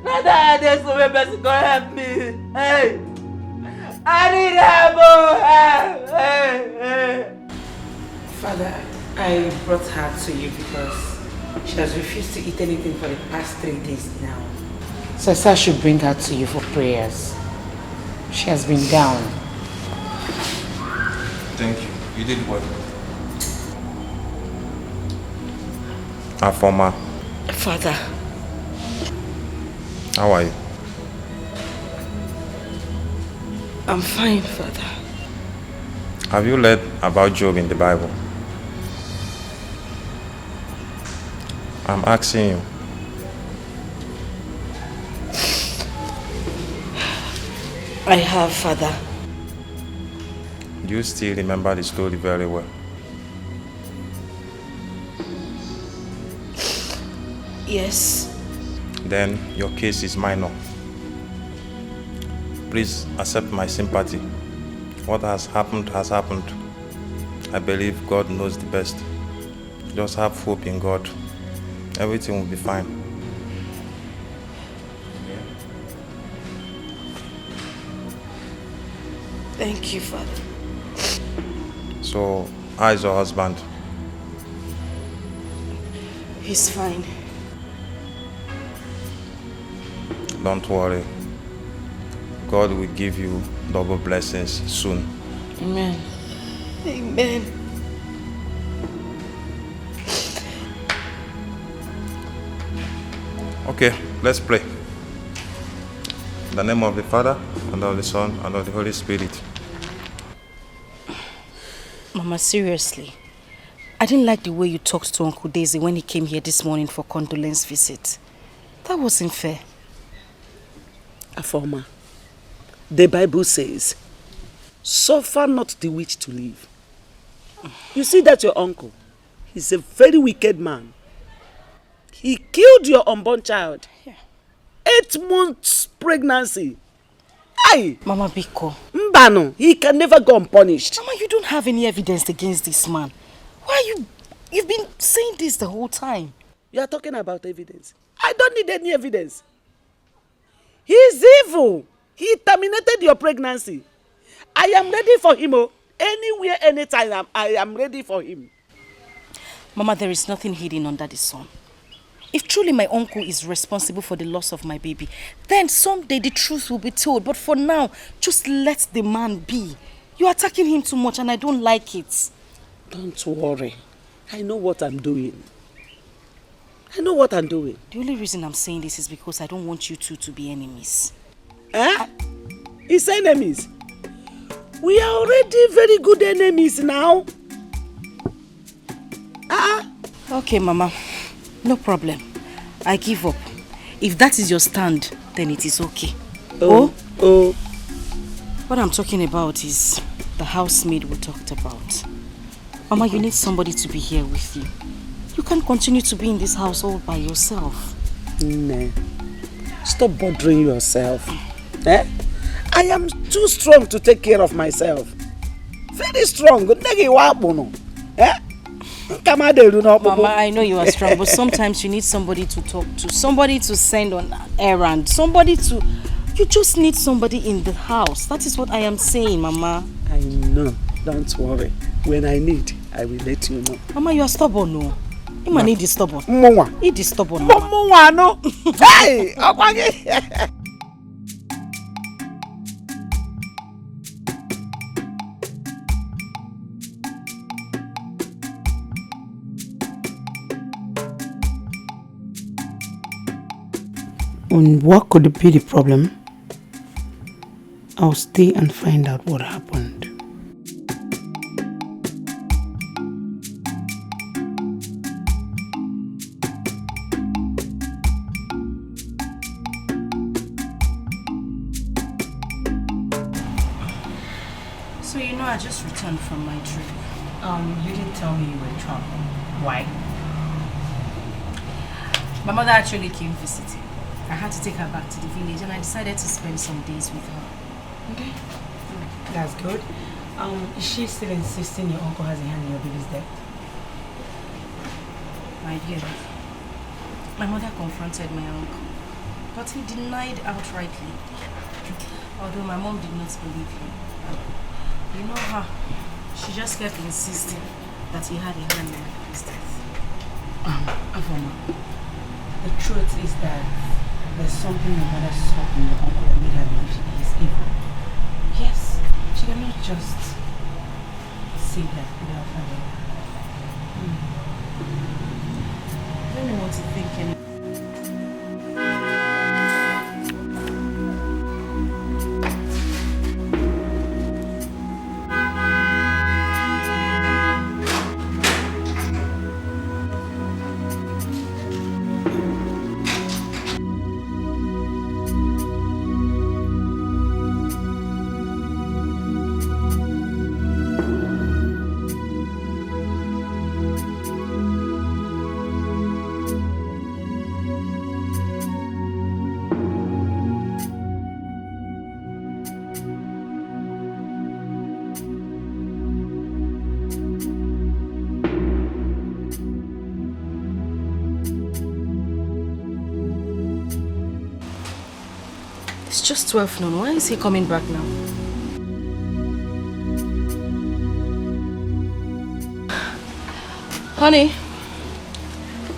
Na that I dey so wey person go help me. Hey! I need help oh! Hey! Hey! Hey! Father, I brought her to you because she has refused to eat anything for the past three days now. So I said I should bring her to you for prayers. She has been down. Thank you. You did well. Afoma. Father. How are you? I'm fine, Father. Have you read about Job in the Bible? I'm asking you. I have, Father. Do you still remember the story very well? Yes. Then your case is minor. Please accept my sympathy. What has happened has happened. I believe God knows the best. Just have hope in God. Everything will be fine. Thank you, Father. So, how is your husband? He's fine. Don't worry. God will give you double blessings soon. Amen. Amen. Okay, let's pray. In the name of the Father, and of the Son, and of the Holy Spirit. Mama, seriously, I didn't like the way you talked to Uncle Daisy when he came here this morning for condolence visit. That wasn't fair. Afoma, the Bible says, "Suffer not the witch to live." You see that your uncle? He's a very wicked man. He killed your unborn child. Yeah. Eight months pregnancy. Aye! Mama Biko. Satan, he can never go unpunished. Mama, you don't have any evidence against this man. Why you... You've been saying this the whole time. You are talking about evidence. I don't need any evidence. He is evil. He terminated your pregnancy. I am ready for him. Oh. Anywhere, anytime, I'm- I am ready for him. Mama, there is nothing hidden under the sun. If truly my uncle is responsible for the loss of my baby, then someday the truth will be told. But for now, just let the man be. You're attacking him too much and I don't like it. Don't worry. I know what I'm doing. I know what I'm doing. The only reason I'm saying this is because I don't want you two to be enemies. Eh? His enemies? We are already very good enemies now. Ah, Okay, Mama. No problem. I give up. If that is your stand, then it is okay. Oh, oh. What I'm talking about is the housemaid we talked about. Mama, you need somebody to be here with you. You can't continue to be in this house all by yourself. Nne, stop bothering yourself. Eh? I am too strong to take care of myself. Very strong. Nne gị wa akpụnụ. Eh? Nka m ada eru n'ọkpụkpụ. Mama, I know you are strong, but sometimes you need somebody to talk to, somebody to send on errand, somebody to... You just need somebody in the house. That is what I am saying, Mama. I know. Don't worry. When I need, I will let you know. Mama, you are stubborn, no? Ima na ị dị stubborn. Mụnwa. Ị dị stubborn, Mama. Mụnwa, no. Hey, ọkwa gị. And what could be the problem? I'll stay and find out what happened. So you know I just returned from my trip. Um, you didn't tell me you were traveling. Why? My mother actually came visiting. I had to take her back to the village and I decided to spend some days with her. Okay. That's good. Um, is she still insisting your uncle has a hand in your baby's death? My dear, my mother confronted my uncle, but he denied outrightly. Although my mom did not believe him. You know her. She just kept insisting that he had a hand in my baby's death. Um, Afoma, the truth is that there's something your mother saw in your uncle that made her believe he is evil. Yes, she cannot just say that without having. Hmm. I don't know what to think anymore. It's just twelve noon. Why is he coming back now? Honey,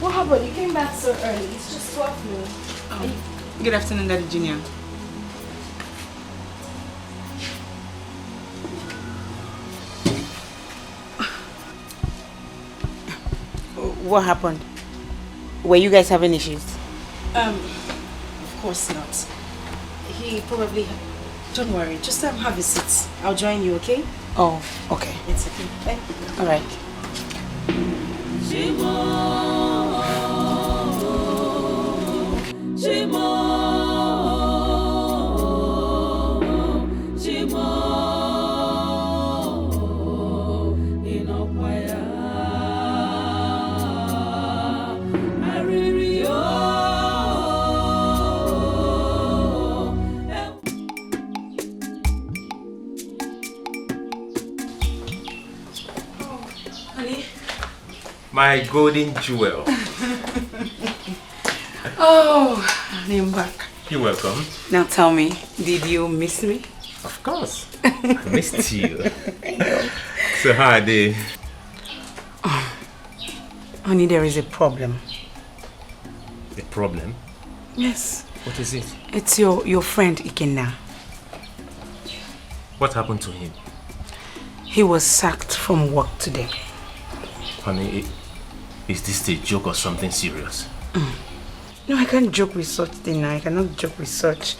what happened? You came back so early. It's just twelve noon. Um, good afternoon, Daddy Junior. What happened? Were you guys having issues? Um, of course not. He probably... Don't worry, just um, have a seat. I'll join you, okay? Oh, okay. It's okay. Thank you. All right. My golden jewel. Oh, I'm back. You're welcome. Now tell me, did you miss me? Of course. I missed you. So how are they? Honey, there is a problem. A problem? Yes. What is it? It's your, your friend Ikenna. What happened to him? He was sacked from work today. Honey, i- is this a joke or something serious? No, I can't joke with such thing. I cannot joke with such.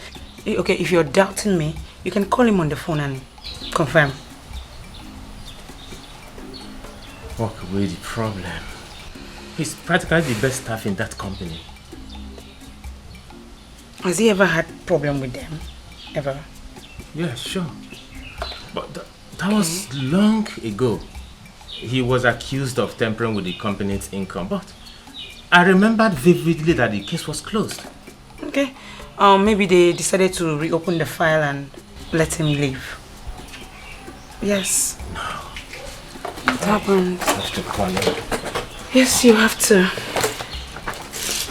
Eh, Okay, if you're doubting me, you can call him on the phone and confirm. Walk away the problem. He's practically the best staff in that company. Has he ever had problem with them? Ever? Yeah, sure. But th- that was long ago. He was accused of tampering with the company's income, but I remembered vividly that the case was closed. Okay. Um, maybe they decided to reopen the file and let him leave. Yes. What happened? I have to call him. Yes, you have to.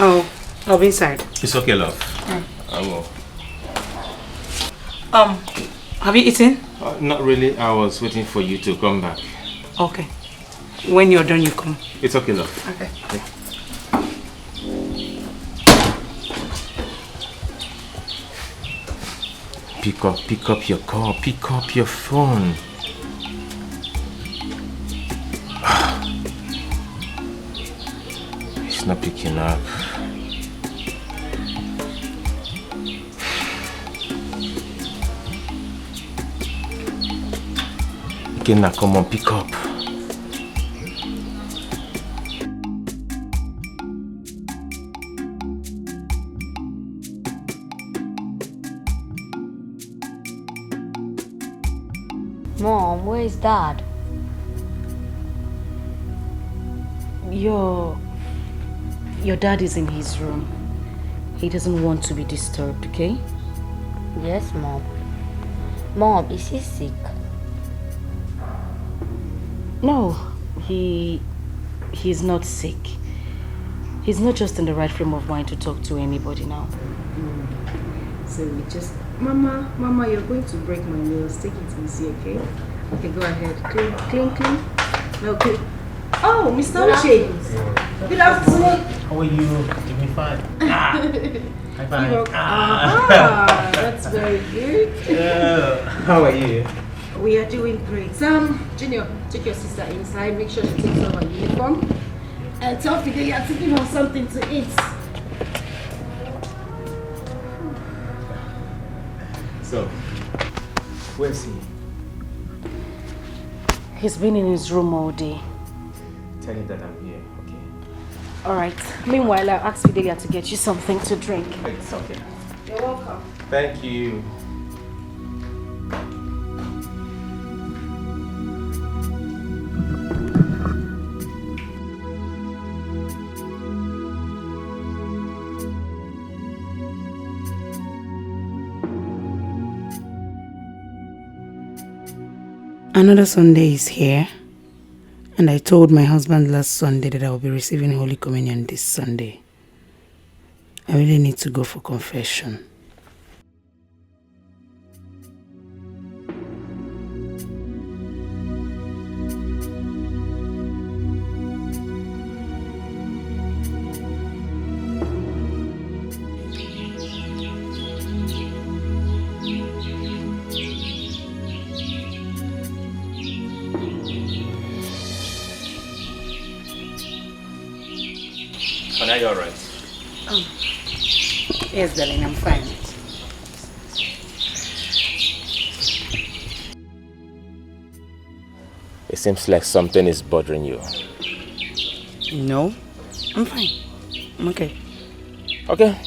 Oh, I'll be inside. It's okay, love. I will. Um, have you eaten? Uh, not really. I was waiting for you to come back. Okay. When you're done, you come. It's okay, love. Okay. Pick up, pick up your call, pick up your phone. It's not picking up. Ikenna, come on, pick up. Mom, where is Dad? Your your dad is in his room. He doesn't want to be disturbed, okay? Yes, Mom. Mom, is he sick? No, he he's not sick. He's not just in the right frame of mind to talk to anybody now. So we just, Mama, Mama, you're going to break my nails. Take it easy, okay? Okay, go ahead. Clean, clean, clean. No, clean. Oh, Mister Uche. Good afternoon. How are you? Give me five. Ah. High five. Ah, that's very good. Yeah. How are you? We are doing great. Um, Junior, take your sister inside. Make sure she takes off her uniform. And tell Fidelia to give her something to eat. So, where's he? He's been in his room all day. Tell him that I'm here, okay? All right. Meanwhile, I'll ask Fidelia to get you something to drink. It's okay. You're welcome. Thank you. Another Sunday is here, and I told my husband last Sunday that I will be receiving Holy Communion this Sunday. I really need to go for confession. Are you alright? Um, yes, darling, I'm fine. It seems like something is bothering you. No, I'm fine. I'm okay. Okay.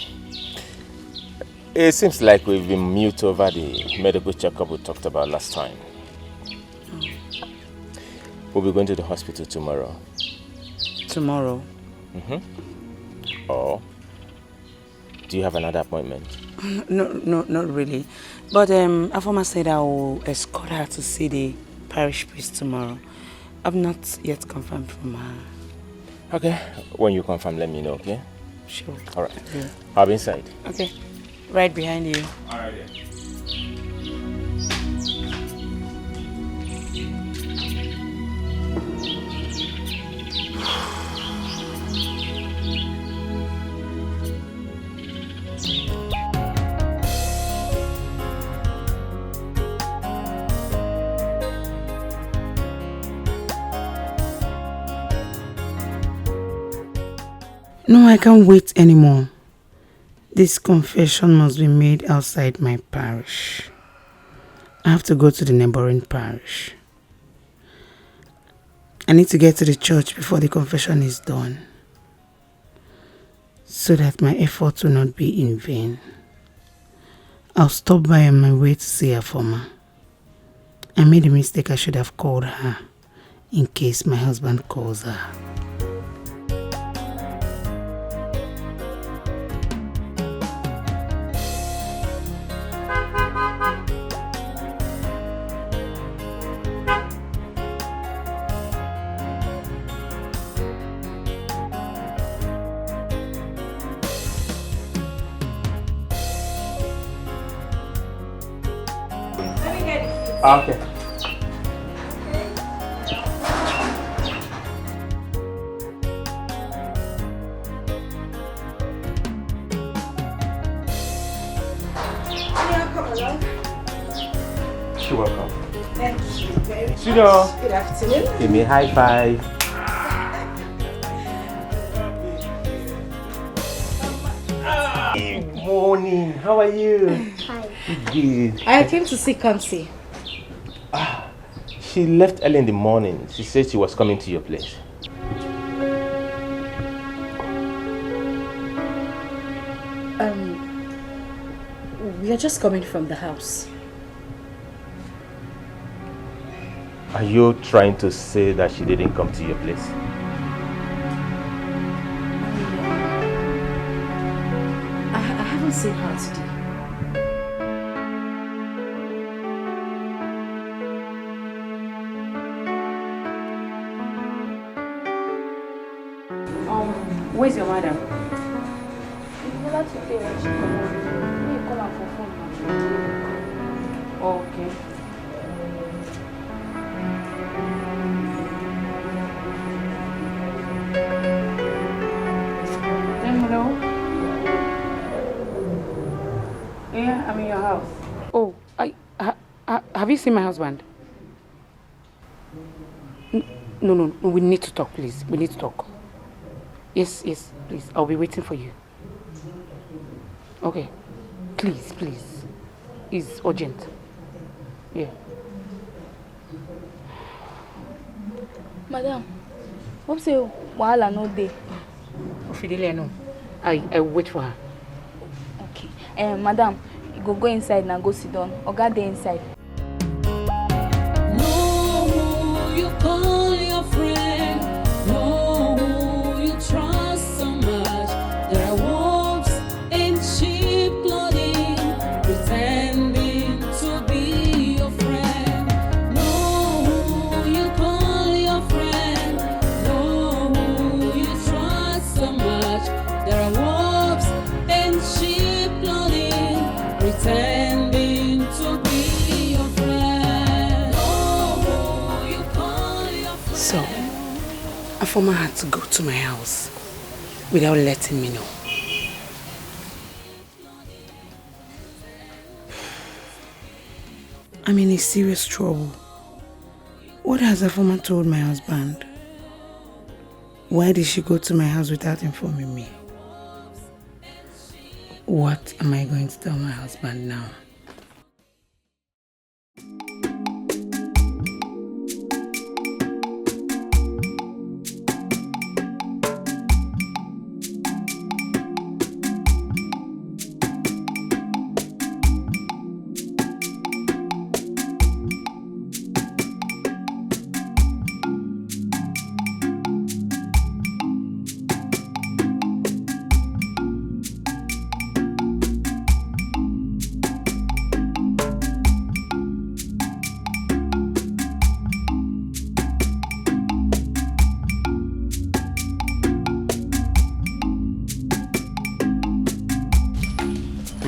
It seems like we've been mute over the medical checkup we talked about last time. We'll be going to the hospital tomorrow. Tomorrow? Mm-hmm. Or do you have another appointment? No, no, not really. But um, Afoma said I will escort her to see the parish priest tomorrow. I've not yet confirmed from her. Okay, when you confirm, let me know, okay? Sure. All right. I'll be inside. Okay. Right behind you. All right. No, I can't wait anymore. This confession must be made outside my parish. I have to go to the neighboring parish. I need to get to the church before the confession is done, so that my efforts will not be in vain. I'll stop by on my way to see Afoma. I made a mistake. I should have called her in case my husband calls her. Okay. You're welcome. Thank you very much. Sit down. Good afternoon. Give me a high five. Good morning. How are you? Hi. Good. I came to see Kamsi. Ah, she left early in the morning. She said she was coming to your place. Um, we are just coming from the house. Are you trying to say that she didn't come to your place? I, I haven't seen her today. Um, where's your mother? She never today when she come out. Me call her for phone now. Okay. Hello? Yeah, I'm in your house. Oh, I, ha, ha, have you seen my husband? N- No, no, no, we need to talk, please. We need to talk. Yes, yes, please. I'll be waiting for you. Okay. Please, please. It's urgent. Yeah. Madam, hope say wahala no dey. Ofidelia, no. I, I wait for her. Okay. Eh, madam, you go go inside now, go sit down. Oga dey inside. Know who you call your friend. Know who you trust so much. There are wolves in sheep clothing, pretending to be your friend. Know who you call your friend. Know who you trust so much. There are wolves in sheep clothing, pretending to be your friend. Know who you call your friend. So, Afoma had to go to my house without letting me know. I'm in a serious trouble. What has Afoma told my husband? Why did she go to my house without informing me? What am I going to tell my husband now?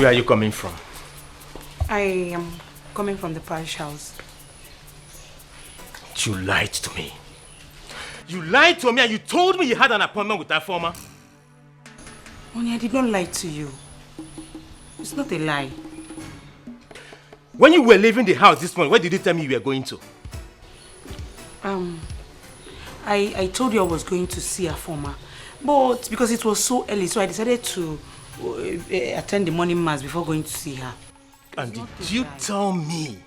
Where are you coming from? I am coming from the parish house. You lied to me. You lied to me and you told me you had an appointment with that former. Honey, I did not lie to you. It's not a lie. When you were leaving the house this morning, where did you tell me you were going to? Um, I, I told you I was going to see a former. But because it was so early, so I decided to uh, attend the morning mass before going to see her. And did you tell me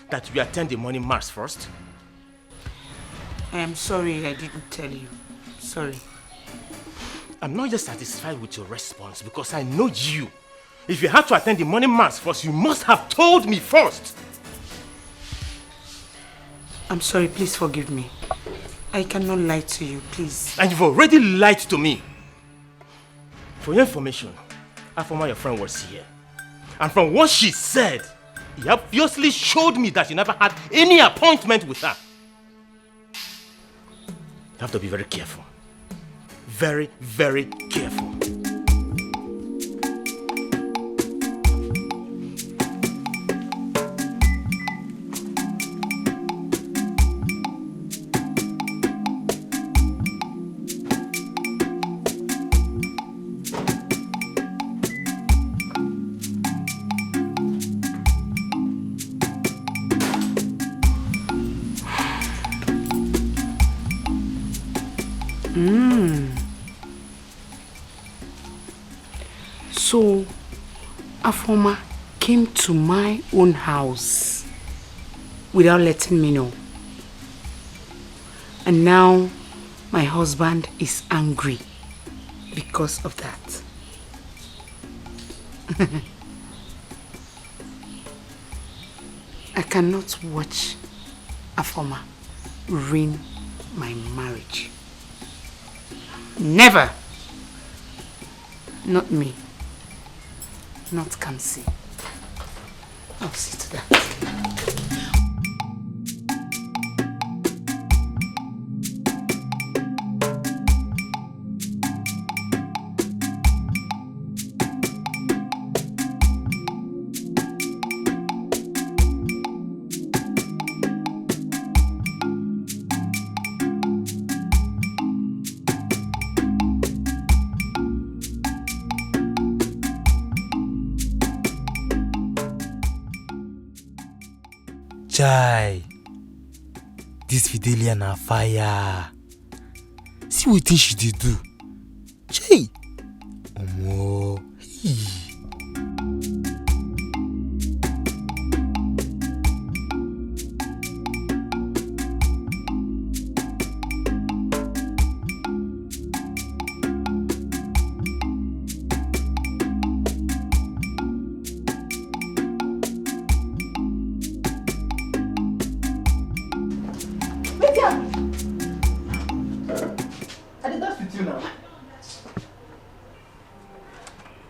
that you attend the morning mass first? I am sorry I didn't tell you. Sorry. I'm not just satisfied with your response because I know you. If you had to attend the morning mass first, you must have told me first. I'm sorry, please forgive me. I cannot lie to you, please. And you've already lied to me. For your information, Afoma, your friend, was here. And from what she said, he obviously showed me that you never had any appointment with her. You have to be very careful. Very, very careful. Mm. So, Afoma came to my own house without letting me know. And now, my husband is angry because of that. I cannot watch Afoma ruin my marriage. Never! Not me. Not Kamsi. I'll see to that. Chai, this Fidelia na fire. See wetin she dey do. Chai, omo, hey. Wetin happen? I dey dance with you now.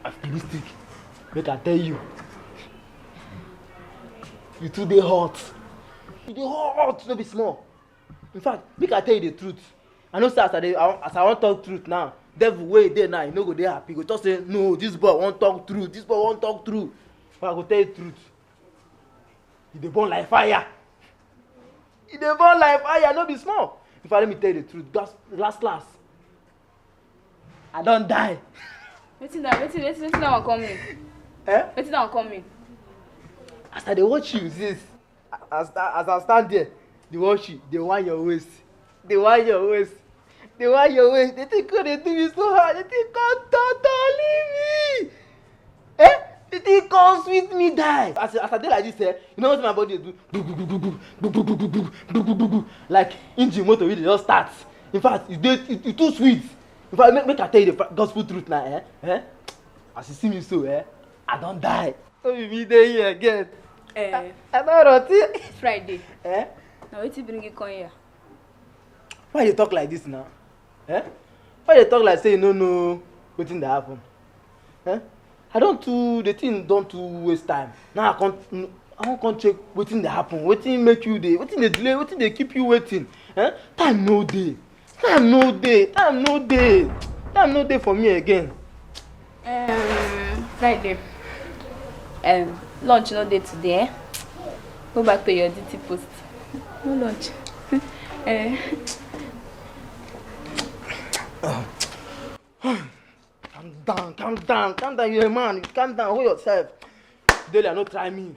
After this thing, make I tell you. You too dey hot. You dey hot, no be small. In fact, make I tell you the truth. I know say as I dey, as I wan talk truth now, devil wey dey now, he no go dey happy. He go talk say, no, this boy wan talk truth. This boy wan talk truth. But I go tell you truth. You dey burn like fire. You dey burn like fire, no be small. In fact, let me tell you the truth. Last, last, last, I don die. Wetin that, wetin, wetin, wetin that one come mean? Eh? Wetin that one come mean? As I dey watch you, sis, as, as I stand there, dey watch you, dey whine your waist, dey whine your waist, dey whine your waist. The thing come dey do me so hard. The thing come totori me. Eh? The thing come sweet me die. As, as I dey like this, eh, you know wetin my body dey do? Gbu, gbu, gbu, gbu, gbu, gbu, gbu, gbu, gbu, gbu, gbu, gbu, gbu, gbu. Like engine motor wey dey just start. In fact, e dey, e, e too sweet. In fact, make, make I tell you the fa-, gospel truth now, eh? Eh? As you see me so, eh, I don die. No be me dey here again. Eh. I, I don rot. Friday. Eh? Na wetin bring you come here? Why you talk like this now? Eh? Why you talk like say you no know wetin dey happen? Eh? I don too, the thing don too waste time. Now I come, I wan come check wetin dey happen. Wetin make you dey, wetin dey delay, wetin dey keep you waiting? Eh? Time no dey. Time no dey. Time no dey. Time no dey for me again. Um, Friday. Um, lunch no dey today, eh? Go back to your duty post. No lunch. Eh. Calm down, calm down, calm down. You're a man. Calm down. Hold yourself. Delia, no try me.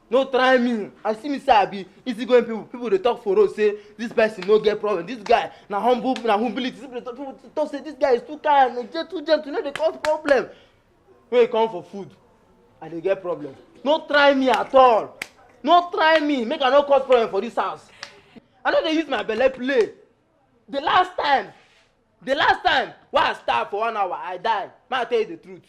No try me. I see me say I be easygoing people. People dey talk for road say this person no get problem. This guy na humble, na humility. People dey talk, people dey talk say this guy is too kind, e dey too gentle, no dey cause problem. When e come for food, I dey get problem. No try me at all. No try me. Make I no cause problem for this house. I no dey use my belle play. The last time, the last time wey I starve for one hour, I die. Make I tell you the truth.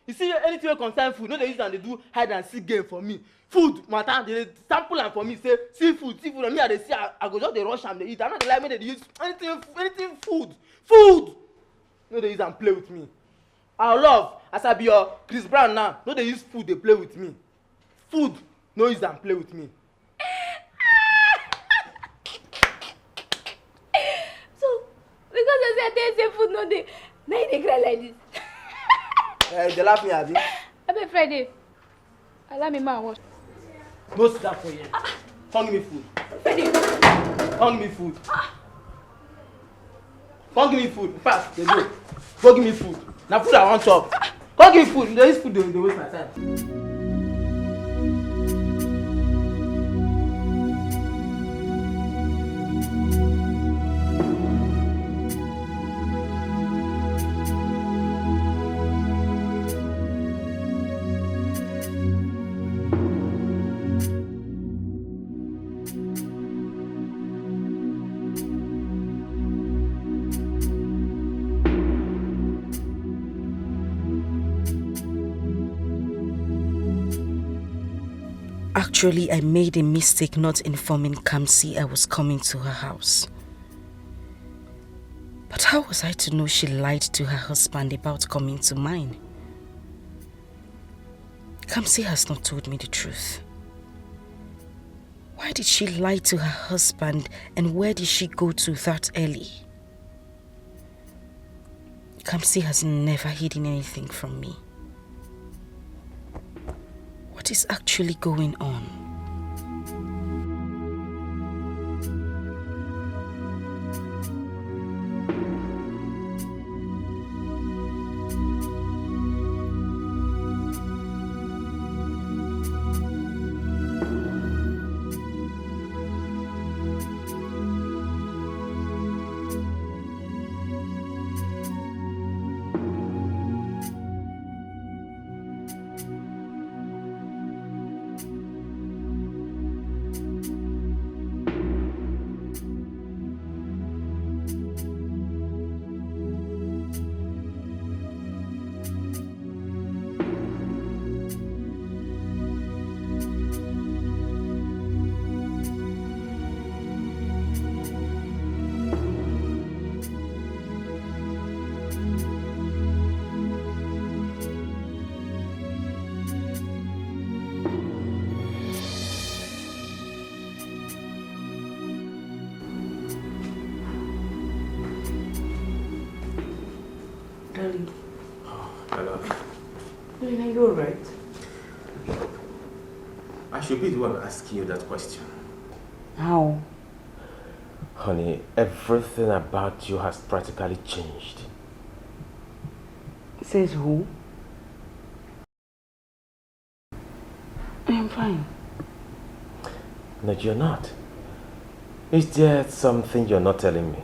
You see, anything wey concern food, no dey use am dey do hide and seek game for me. Food matter, dey sample am for me. Say, "See food, see food." And me, I dey see, I, I go just dey rush am, dey eat. I no dey like make dem dey use anything, anything food. Food! No dey use am play with me. Our love, as I be your Chris Brown now, no dey use food dey play with me. Food, no use am play with me. So, because I say I tell you say food no dey, na you dey cry like this. Eh, you dey laugh me, abi? Abeg, Friday, allow me, ma, wash. No sit down for here. Come give me food. Friday. Come give me food. Come give me food. In fact, dey go. Go give me food. Na food I wan chop. Come give me food. This food dey, dey waste my time. Actually, I made a mistake not informing Kamsi I was coming to her house. But how was I to know she lied to her husband about coming to mine? Kamsi has not told me the truth. Why did she lie to her husband, and where did she go to that early? Kamsi has never hidden anything from me. What is actually going on? Darling. Oh, my love. Darling, are you alright? I should be the one asking you that question. How? Honey, everything about you has practically changed. Says who? I'm fine. No, you're not. Is there something you're not telling me?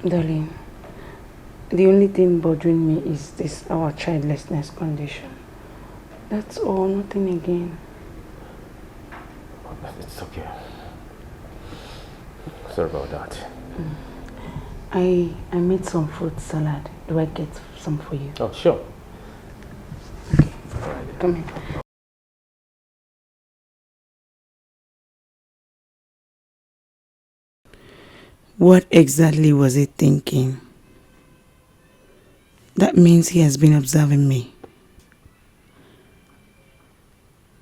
Darling, the only thing bothering me is this our childlessness condition. That's all, nothing again. It's okay. Sorry about that. I I made some fruit salad. Do I get some for you? Oh, sure. Okay. Come here. What exactly was he thinking? That means he has been observing me.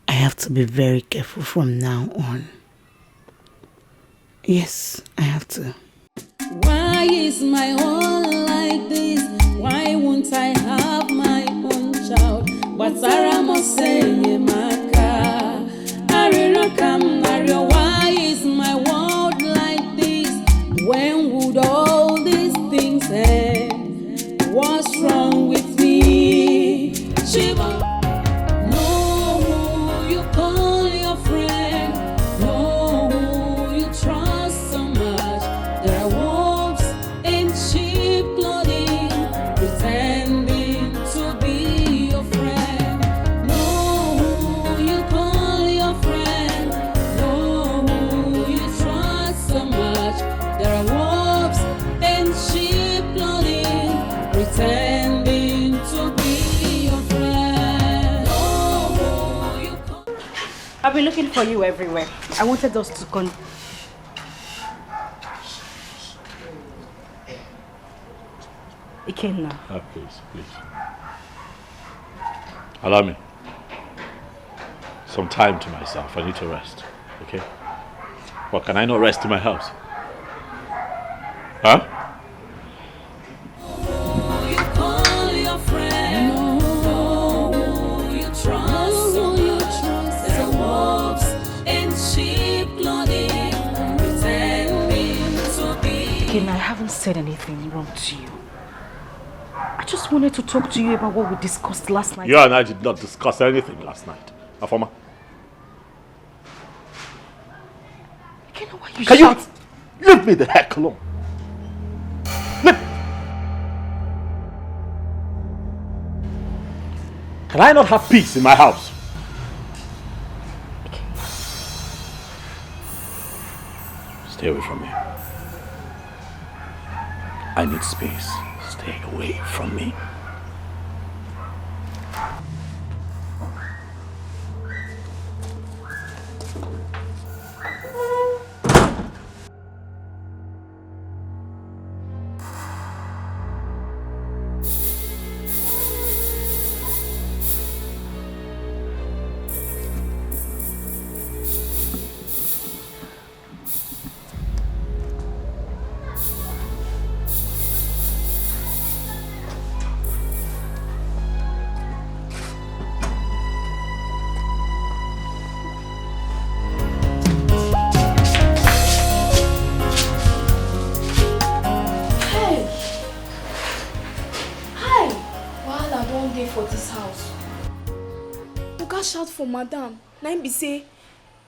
I have to be very careful from now on. Yes, I have to. Why is my own like this? Why I have my own child, but Sarah must say, Maka, Arirakam, Mario, why is my world like this? When would all these things end? What's wrong with me? Shiva, know who you call your friend, know who you trust so much. There are wolves in sheep clothing, pretending to be your friend. Know who you call your friend, know who you trust so much. There are wolves in sheep clothing, pretending to be your friend. Know who you call. I've been looking for you everywhere. I wanted us to con- Ikenna. Ah, please, please. Allow me some time to myself. I need to rest, okay? But can I not rest in my house? Huh? You call your friend, know who you trust so much. There's wolves in sheep clothing, pretending to be. Ikenna, I haven't said anything wrong to you. I just wanted to talk to you about what we discussed last night. You and I did not discuss anything last night. Afoma. Ikenna, why you Can shout? You leave me the heck alone? Leave. Can I not have peace in my house? Stay away from me. I need space. Stay away from me. Hey! Hi! Wahala don dey for this house. Oga shout for madam. Na im be say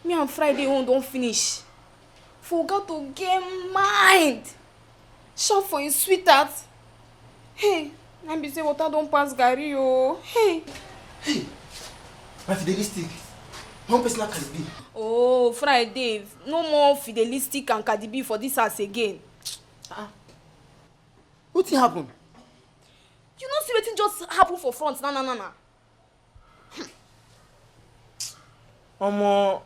me and Friday own don finish. For Oga to get mind, shout for him sweetheart. Hey, na be say water don pass garri o. Hey. Hey, my fidelistic. One person like Cardi B. Oh, Friday, no more fidelistic and Cardi B for this house again. Ah. Wetin happen? You no see wetin just happen for front na na na na. Omo,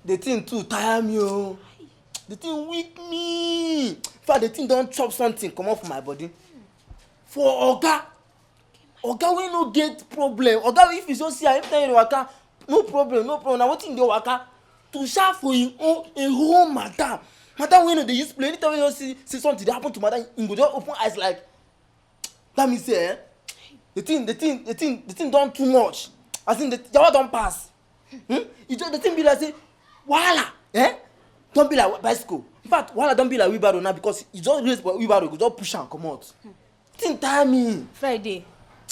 the thing too tire me o. The thing weak me. In fact, the thing don chop something comot for my body. For oga, oga wey no get problem, oga wey if you just see am, anytime you dey waka, no problem, no problem. Na wetin dey waka to shout for him own, a whole madam, madam wey no dey use play. Anytime wey you just see, see something dey happen to madam, him go just open eyes like, that mean say, eh, the thing, the thing, the thing, the thing don too much. As in, the yawa don pass. Hmm? E just, the thing be like say, wahala, eh, don be like bicycle. In fact, wahala don be like wheelbarrow now, because e just raise wheelbarrow, e go just push am comot. Thing tire me. Friday,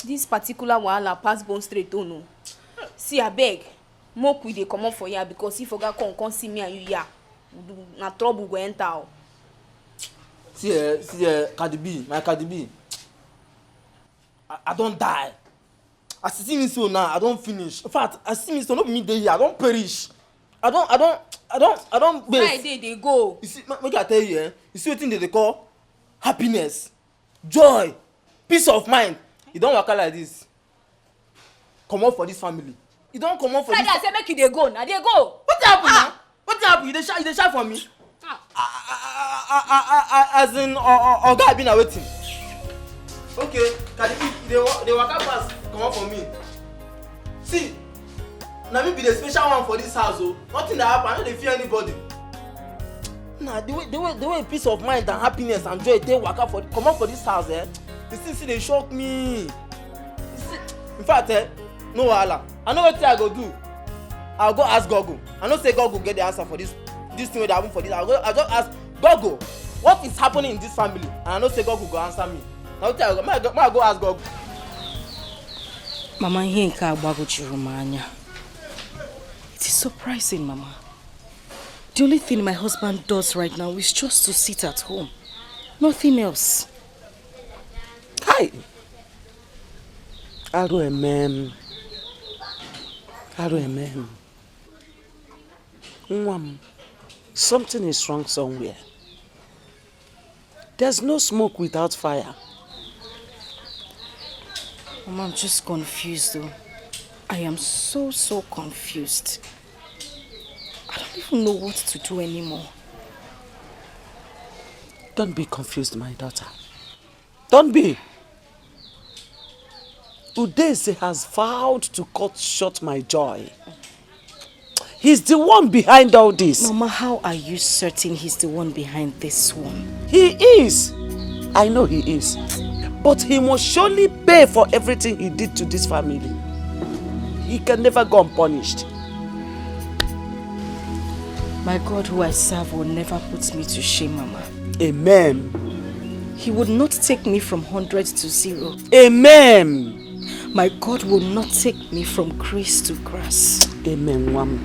this particular wahala pass Bond Street own o. See, abeg, make we dey comot for here, because if oga come, come see me and you here, na trouble go enter o. See, eh, see, eh, Cardi B, my Cardi B. I, I don die. As you see me so now, I don finish. In fact, as you see me so, no be me dey here, I don perish. I don, I don, I don, I don waste. Friday dey go. You see, ma-, make I tell you, eh? You see wetin dem dey call happiness, joy, peace of mind? You don waka like this. Comot for this family. You don comot for Friday, this I say make you dey go, na dey go. Wetin happen now? Wetin happen? You dey shout, you dey shout for me? Ah. Ah, ah, ah, ah, ah, ah, ah, as in, o-, o-, oga, abi na wetin? Okay, Cardi B, you dey wa-, dey waka pass, comot for me. See, na me be the special one for this house o. Nothing dey happen, I no dey fear anybody. Na the way, the way, the way peace of mind and happiness and joy take waka for, comot for this house, eh? The thing still dey shock me. You see, in fact, eh, no wahala. I know wetin I go do. I'll go ask Google. I know say Google get the answer for this, this thing wey dey happen for this. I'll go, I'll just ask Google, "What is happening in this family?" And I know say Google go answer me. Na wetin I go, make I go, make I go ask Google. Mama, ihe nke a gbagwojuru m anya. It is surprising, Mama. The only thing my husband does right now is just to sit at home. Nothing else. Hi. Arụ eme m. Arụ eme m. Nwa m, something is wrong somewhere. There's no smoke without fire. Mama, I'm just confused though. I am so, so confused. I don't even know what to do anymore. Don't be confused, my daughter. Don't be. Udeze has vowed to cut short my joy. He's the one behind all this. Mama, how are you certain he's the one behind this one? He is. I know he is. But he must surely pay for everything he did to this family. He can never go unpunished. My God who I serve will never put me to shame, Mama. Amen. He would not take me from hundred to zero. Amen. My God will not take me from grace to grass. Amen, nwa m.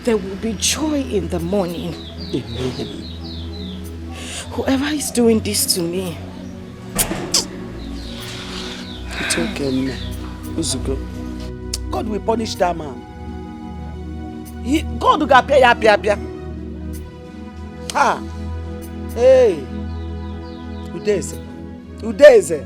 There will be joy in the morning. Amen. Whoever is doing this to me. It's okay, nne. Ozugo. God will punish that man. He, God ga-apịa ya apịa apịa. Ha! Hey! Udeze. Udeze.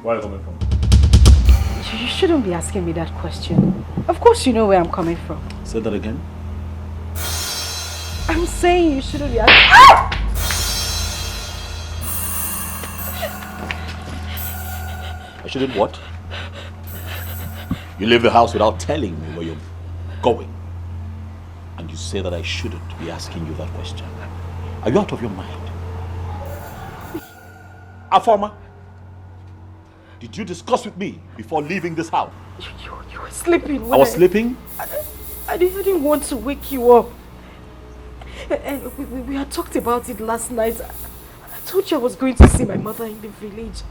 Where are you coming from? You, you shouldn't be asking me that question. Of course you know where I'm coming from. Say that again. I'm saying you shouldn't be asking. I shouldn't what? You leave the house without telling me where you're going. And you say that I shouldn't be asking you that question. Are you out of your mind? Afoma, did you discuss with me before leaving this house? You, you, you were sleeping. I was sleeping? I, I, didn't, I didn't want to wake you up. Eh, eh, we, we, we had talked about it last night. I, I told you I was going to see my mother in the village.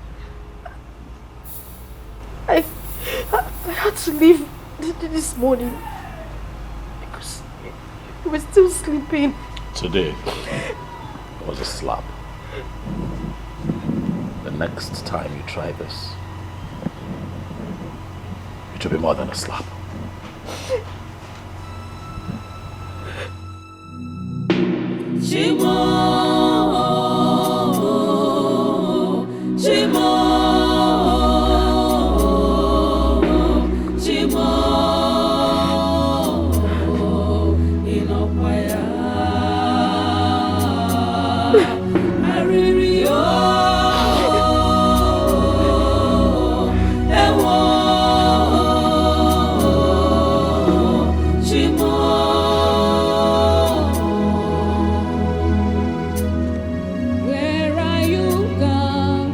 I, I, I had to leave th- th- this morning because you were still sleeping. Today was a slap. The next time you try this, it will be more than a slap. Chimo, Chimo, Chimo, ị nọkwa ya? Arịrị o, ewo, Chimo. Where are you gone?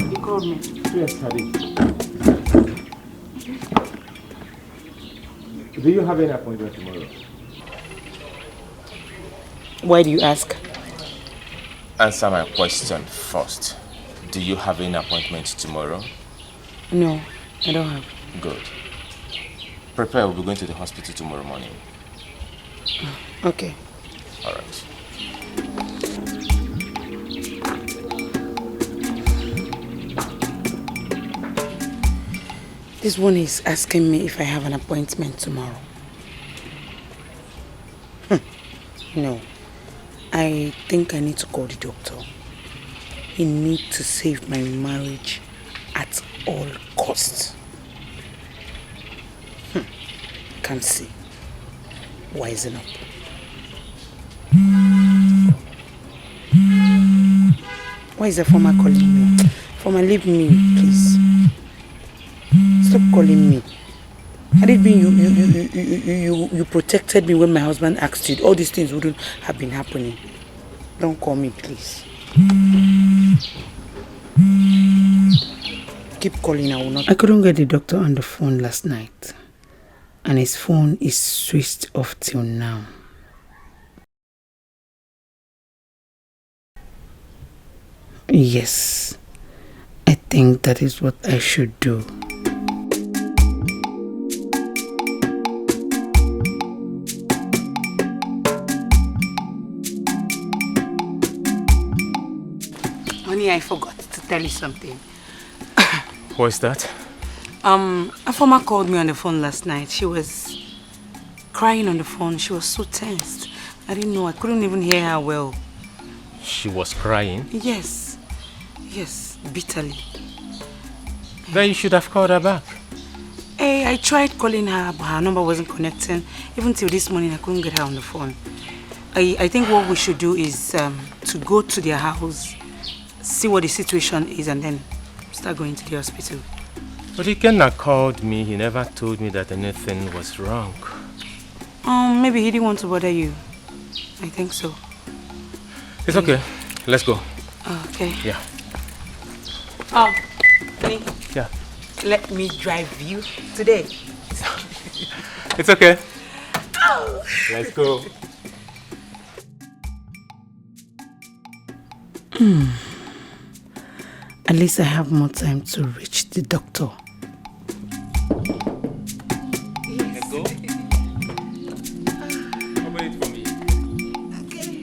You called me. Yes, I did. Do you have any appointment tomorrow? Why do you ask? Answer my question first. Do you have any appointment tomorrow? No, I don't have. Good. Prepare, we'll be going to the hospital tomorrow morning. Okay. All right. This one is asking me if I have an appointment tomorrow. Hmm. No. I think I need to call the doctor. He need to save my marriage at all costs. Hmm. Kamsi, wising up. Why is the former calling me? Former, leave me, please. Stop calling me. Had it been you, you, you, you, you, you, you protected me when my husband asked you, all these things wouldn't have been happening. Don't call me, please. Keep calling, I will not. I couldn't get the doctor on the phone last night, and his phone is switched off till now. Yes, I think that is what I should do. Honey, I forgot to tell you something. What's that? Um, a former called me on the phone last night. She was crying on the phone. She was so tensed. I didn't know. I couldn't even hear her well. She was crying? Yes. Yes, bitterly. Then you should have called her back. Eh, I tried calling her, but her number wasn't connecting. Even till this morning, I couldn't get her on the phone. I, I think what we should do is, um, to go to their house, see what the situation is, and then start going to the hospital. But Ikenna called me. He never told me that anything was wrong. Um, maybe he didn't want to bother you. I think so. It's okay. Let's go. Okay. Yeah. Oh, honey. Yeah. Let me drive you today. It's okay. Let's go. Hmm. At least I have more time to reach the doctor. Let's go. Open it for me. Okay.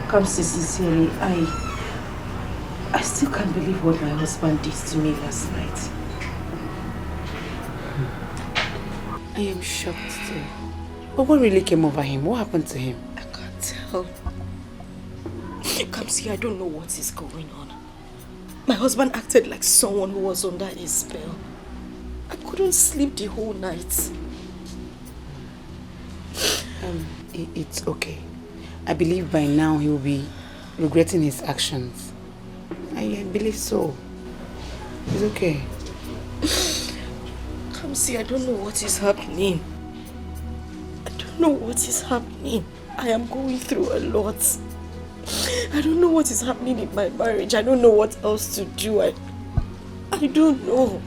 Kamsi, sincerely, I, I still can't believe what my husband did to me last night. I am shocked too. But what really came over him? What happened to him? I can't tell. Kamsi, I don't know what is going on. My husband acted like someone who was under a spell. I couldn't sleep the whole night. Um, i- it's okay. I believe by now he will be regretting his actions. I, I believe so. It's okay. Kamsi, I don't know what is happening. I don't know what is happening. I am going through a lot. I don't know what is happening in my marriage. I don't know what else to do. I, I don't know.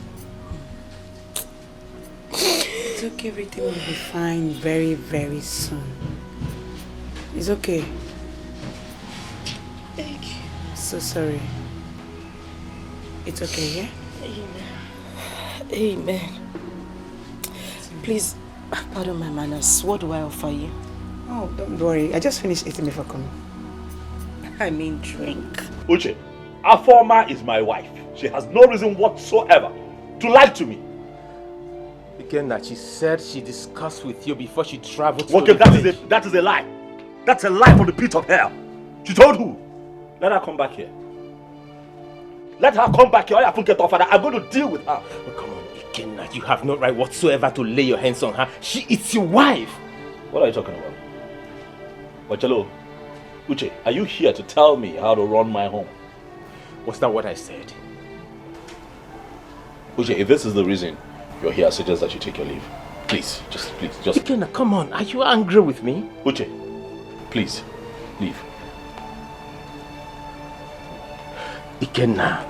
It's okay, everything will be fine very, very soon. It's okay. Thank you. So sorry. It's okay, yeah? Amen. Amen. Please, pardon my manners. What do I offer you? Oh, don't worry. I just finished eating before coming. I mean, drink. Uche, Afoma is my wife. She has no reason whatsoever to lie to me. Ikenna, she said she discussed with you before she traveled to Okay, the that is village. A, that is a lie. That's a lie from the pit of hell. She told who? Let her come back here. Let her come back here. Oya, Funke, to father. I'm going to deal with her. Oh, come on, Ikenna. You have no right whatsoever to lay your hands on her. She is your wife. What are you talking about? Ochelo, Uche, are you here to tell me how to run my home? Was that what I said? Uche, if this is the reason you're here, I suggest that you take your leave. Please, just, please, just. Ikenna, come on. Are you angry with me? Uche, please, leave. Ikenna.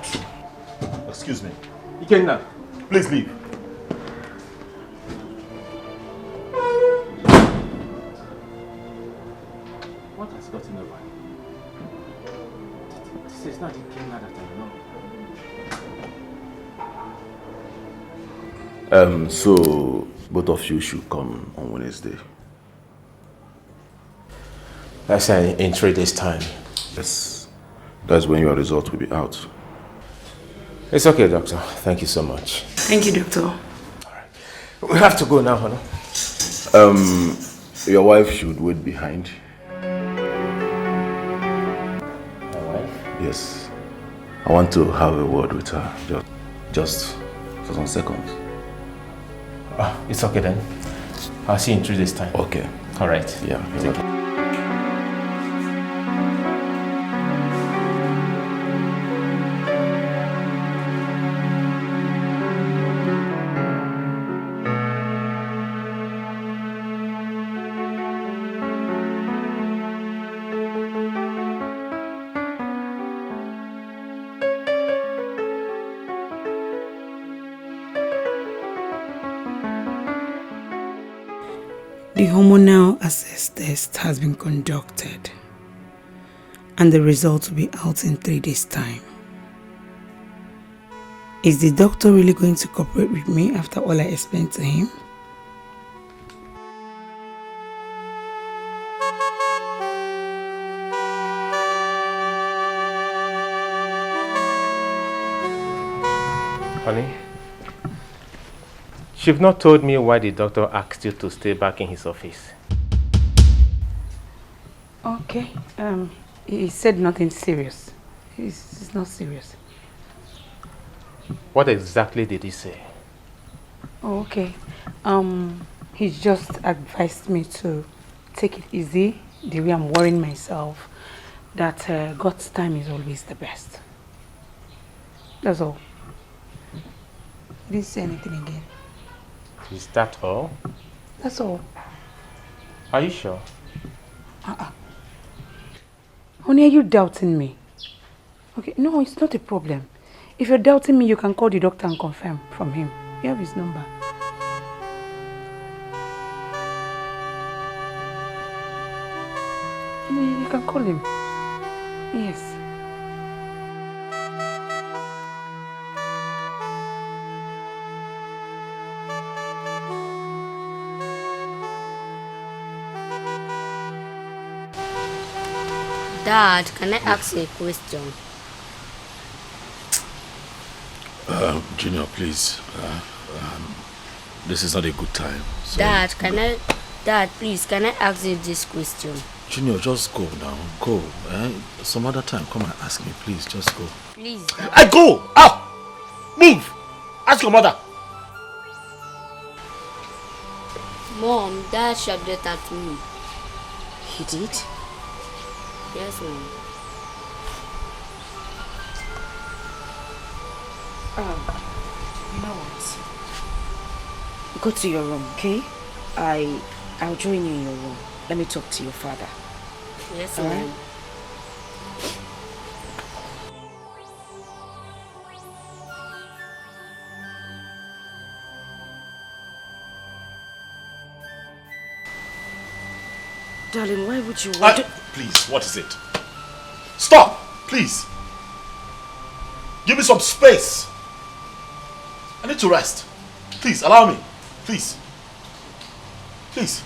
Excuse me. Ikenna. Please leave. What has gotten over you? This is not the cleaner that I know. Um, so both of you should come on Wednesday. That's in, in three days' time. Yes. That's when your result will be out. It's okay, doctor. Thank you so much. Thank you, doctor. We have to go now, honey. Um, your wife should wait behind. My wife? Yes. I want to have a word with her. Just, just for some seconds. Ah, it's okay then. I'll see you in three days' time. Okay. All right. Yeah. Thank you. The hormonal assess test has been conducted, and the results will be out in three days' time. Is the doctor really going to cooperate with me after all I explained to him? Honey, you've not told me why the doctor asked you to stay back in his office. Okay, um, he said nothing serious. It's, it's not serious. What exactly did he say? Oh, okay. Um, he just advised me to take it easy, the way I'm worrying myself, that uh, God's time is always the best. That's all. He didn't say anything again. Is that all? That's all. Are you sure? Uh-uh. Honey, are you doubting me? Okay, no, it's not a problem. If you're doubting me, you can call the doctor and confirm from him. You have his number. You you can call him. Yes. Dad, can I ask you a question? Um, Junior, please. Uh, um, this is not a good time. So Dad, can I, Dad, please, can I ask you this question? Junior, just go now. Go. Eh? Some other time, come and ask me, please. Just go. Please. I go! Out! Move! Ask your mother. Mom, Dad shouted at me. He did? Yes, Mom. Um, you know what? Go to your room, okay? I, I'll join you in your room. Let me talk to your father. Yes, All right. Mom. Darling, why would you I, want to... please, what is it? Stop! Please! Give me some space! I need to rest. Please, allow me. Please. Please.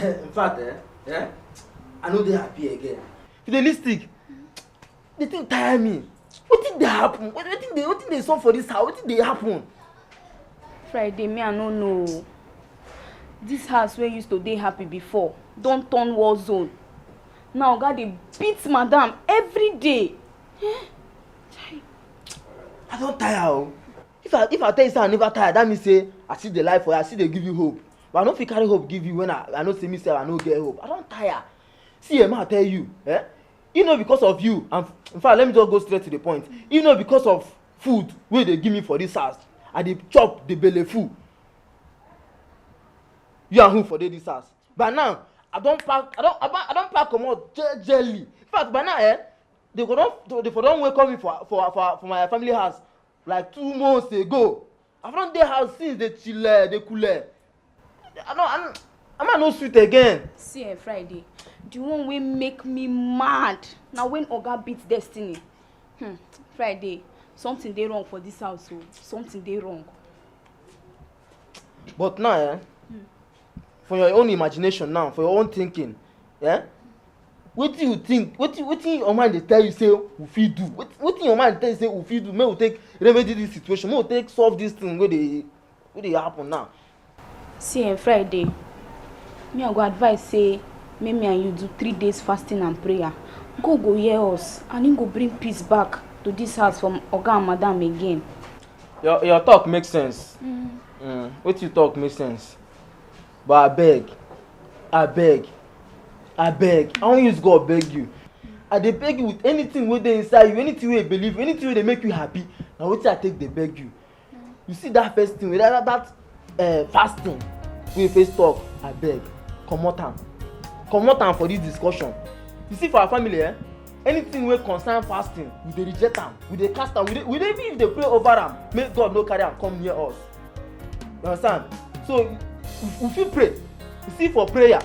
In fact, eh, eh, I no dey happy again. You dey lipstick? The thing tire me. Wetin dey happen? Wait- Wetin dey wetin dey sup for this house? Wetin dey happen? Friday, me I no know o. This house wey used to dey happy before don turn war zone. Now oga dey beat madam every day. Eh? Chai. I don tire o. If I if I tell you say I never tire, that mean say I still dey lie for you, I still dey give you hope. But I no fit carry hope give you when I I know say me sef I no get hope. I don tire. See eh, make I tell you, eh? E no because of you, and in fact let me just go straight to the point. E no because of food wey dey give me for this house, I dey chop the belle full. You and who for dey this house? But now I don pack I don I don I don pack comot jejely. In fact by now eh, they go don they for don welcome me for for for for my family house like two months ago. I don dey house since dey chile dey kule. I no I no I no sweet again. See eh, Friday, the one wey make me mad na when oga beat Destiny. Hmm, Friday, something dey wrong for this house o, something dey wrong. But now eh, for your own imagination now, for your own thinking eh, wetin you think, wetin wetin your mind dey tell you say we fit do, wetin wetin your mind tell you say we fit do make we take remedy this situation, make we take solve this thing wey dey wey dey happen now. See eh, Friday, me I go advise say make me and you do three days fasting and prayer. God go hear us and he go bring peace back to this house from oga and madam again. Your your talk make sense. Mm. Mm. Wetin you talk make sense. But abeg, abeg, abeg, I wan use God beg you. I dey beg you with anything wey dey inside you, anything wey you believe, anything wey dey make you happy. Na wetin I take dey beg you. You see that first thing wey that that, that uh, fasting wey you first talk, abeg, comot am, comot am for this discussion. You see for our family eh, anything wey concern fasting we dey reject am, we dey cast am, we dey we dey even if dey pray over am make God no carry am come near us. You understand? So we, we fit pray. You see for prayer,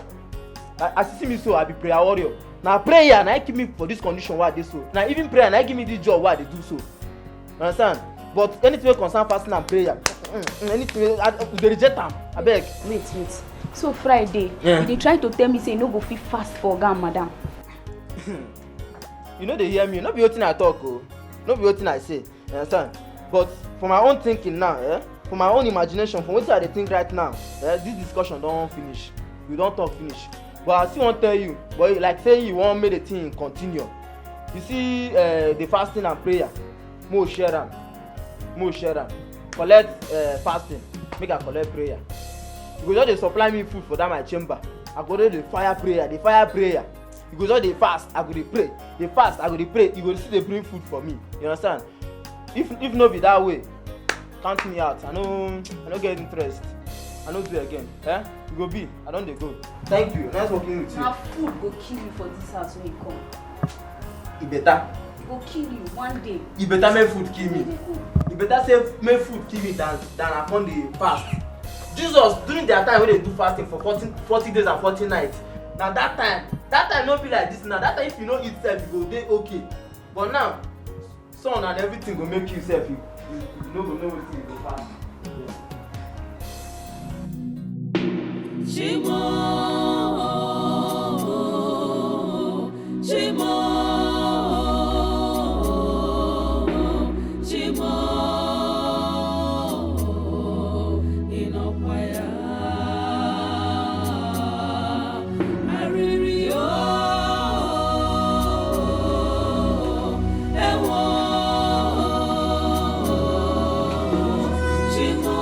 as you see me so I be prayer warrior. Na prayer na keep me for this condition wey I dey so. Na even prayer na give me this job wey I dey do so. You understand? But anything wey concern fasting and prayer, mm, mm, anything wey I, we dey reject am. Abeg. Wait, wait. So Friday, yeah. You dey try to tell me say you no go fit fast for oga and madam. You no dey hear me, no be wetin I talk o, no be wetin I say, you understand? But for my own thinking now eh, for my own imagination, for wetin I dey think right now eh, this discussion don finish, we don talk finish. But I still wan tell you, but like say you wan make the thing continue. You see eh, the fasting and prayer, mo share am, mo share am, collect eh, fasting, make I collect prayer. You go just dey supply me food for that my chamber, I go just dey fire prayer, dey fire prayer. You go just dey fast, I go dey pray, dey fast, I go dey pray, you go still dey bring food for me. You understand? If if no be that way, count me out. I no I no get interest. I no do again. Eh? You go be. I don dey go. Thank you. Nice working with you. Na food go kill you for this house when you come. E better. E go kill you one day. E better make food kill me. E better say make food kill me than than I come dey fast. Jesus during their time wey dey do fasting for forty forty days and forty nights, na that time that time no be like this now. That time if you no eat sef you go dey okay, but now sun and everything go make you sef you you you no go know wetin you go fast. Shimo, Shimo, Shimo, Inokwaya. Ariri o, ewo, Chimo.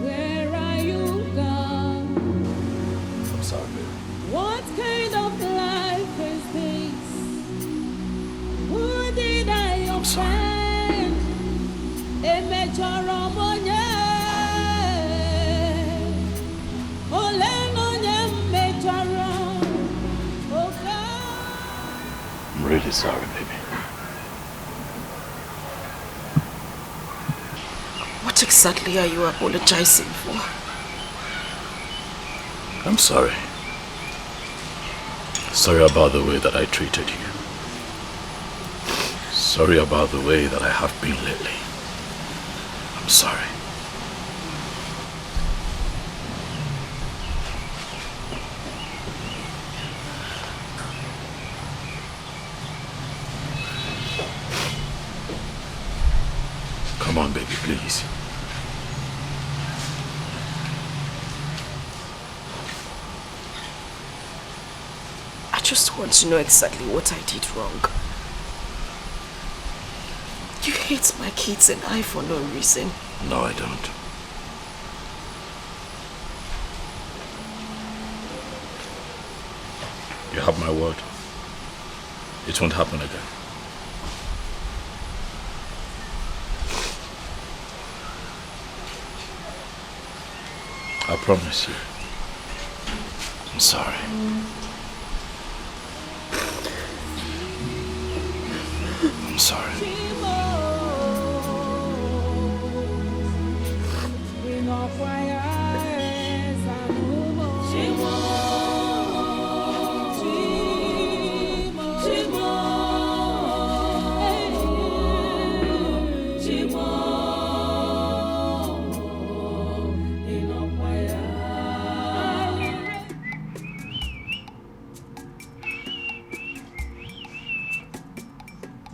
Where are you gone? I'm sorry, baby. What kind of life is this? Who did I offend? Emejọrọ m onye? Ole na onye m mejọrọ? Oh God. I'm really sorry, baby. What exactly are you apologizing for? I'm sorry. Sorry about the way that I treated you. Sorry about the way that I have been lately. I'm sorry. Come on, baby, please. Just want to know exactly what I did wrong. You hate my kids and I for no reason. No, I don't. You have my word. It won't happen again. I promise you. I'm sorry. I'm sorry.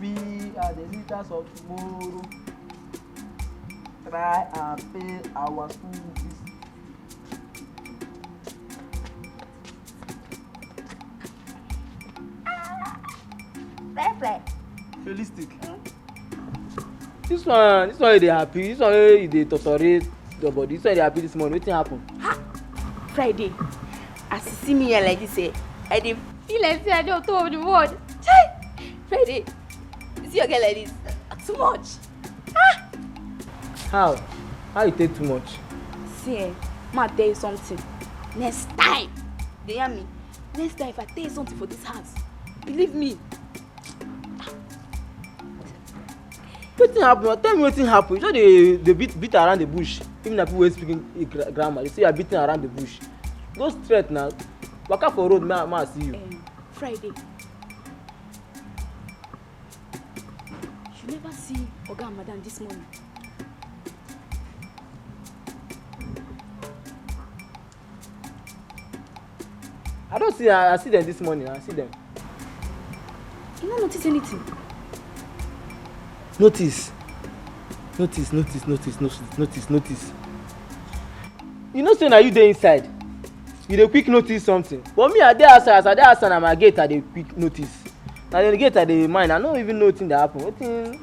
We are the leaders of tomorrow. Try and pay our school fees. Fly, fly. Realistic. This one, this one you dey happy. This one wey you dey totori your body. This one you dey happy this morning. Wetin happen? Friday, as you see me here like this, eh, I dey feel like say I dey on top of the world. Chai! Friday, you see your girl like this? Too much. How? How you take too much? See, eh, ma tell you something. Next time, dey hear me? Next time, if I tell you something for this house, believe me. Wetin happen? Tell me wetin happen. You just dey dey beat beat around the bush. Even na people wey speak in gra- grammar, you say you are beating around the bush. Go straight now. Waka for road, ma ma see you. Um, Friday. You never see Oga and Madam this morning. I don see I, I see them this morning. I see them. You no notice anything? Notice. Notice, notice, notice, notice, notice, notice. You know say na you dey inside. You dey quick notice something. But me, I dey outside. As I dey outside, na my gate I dey quick notice. Na the gate I dey mind. I no even know wetin dey happen. Wetin?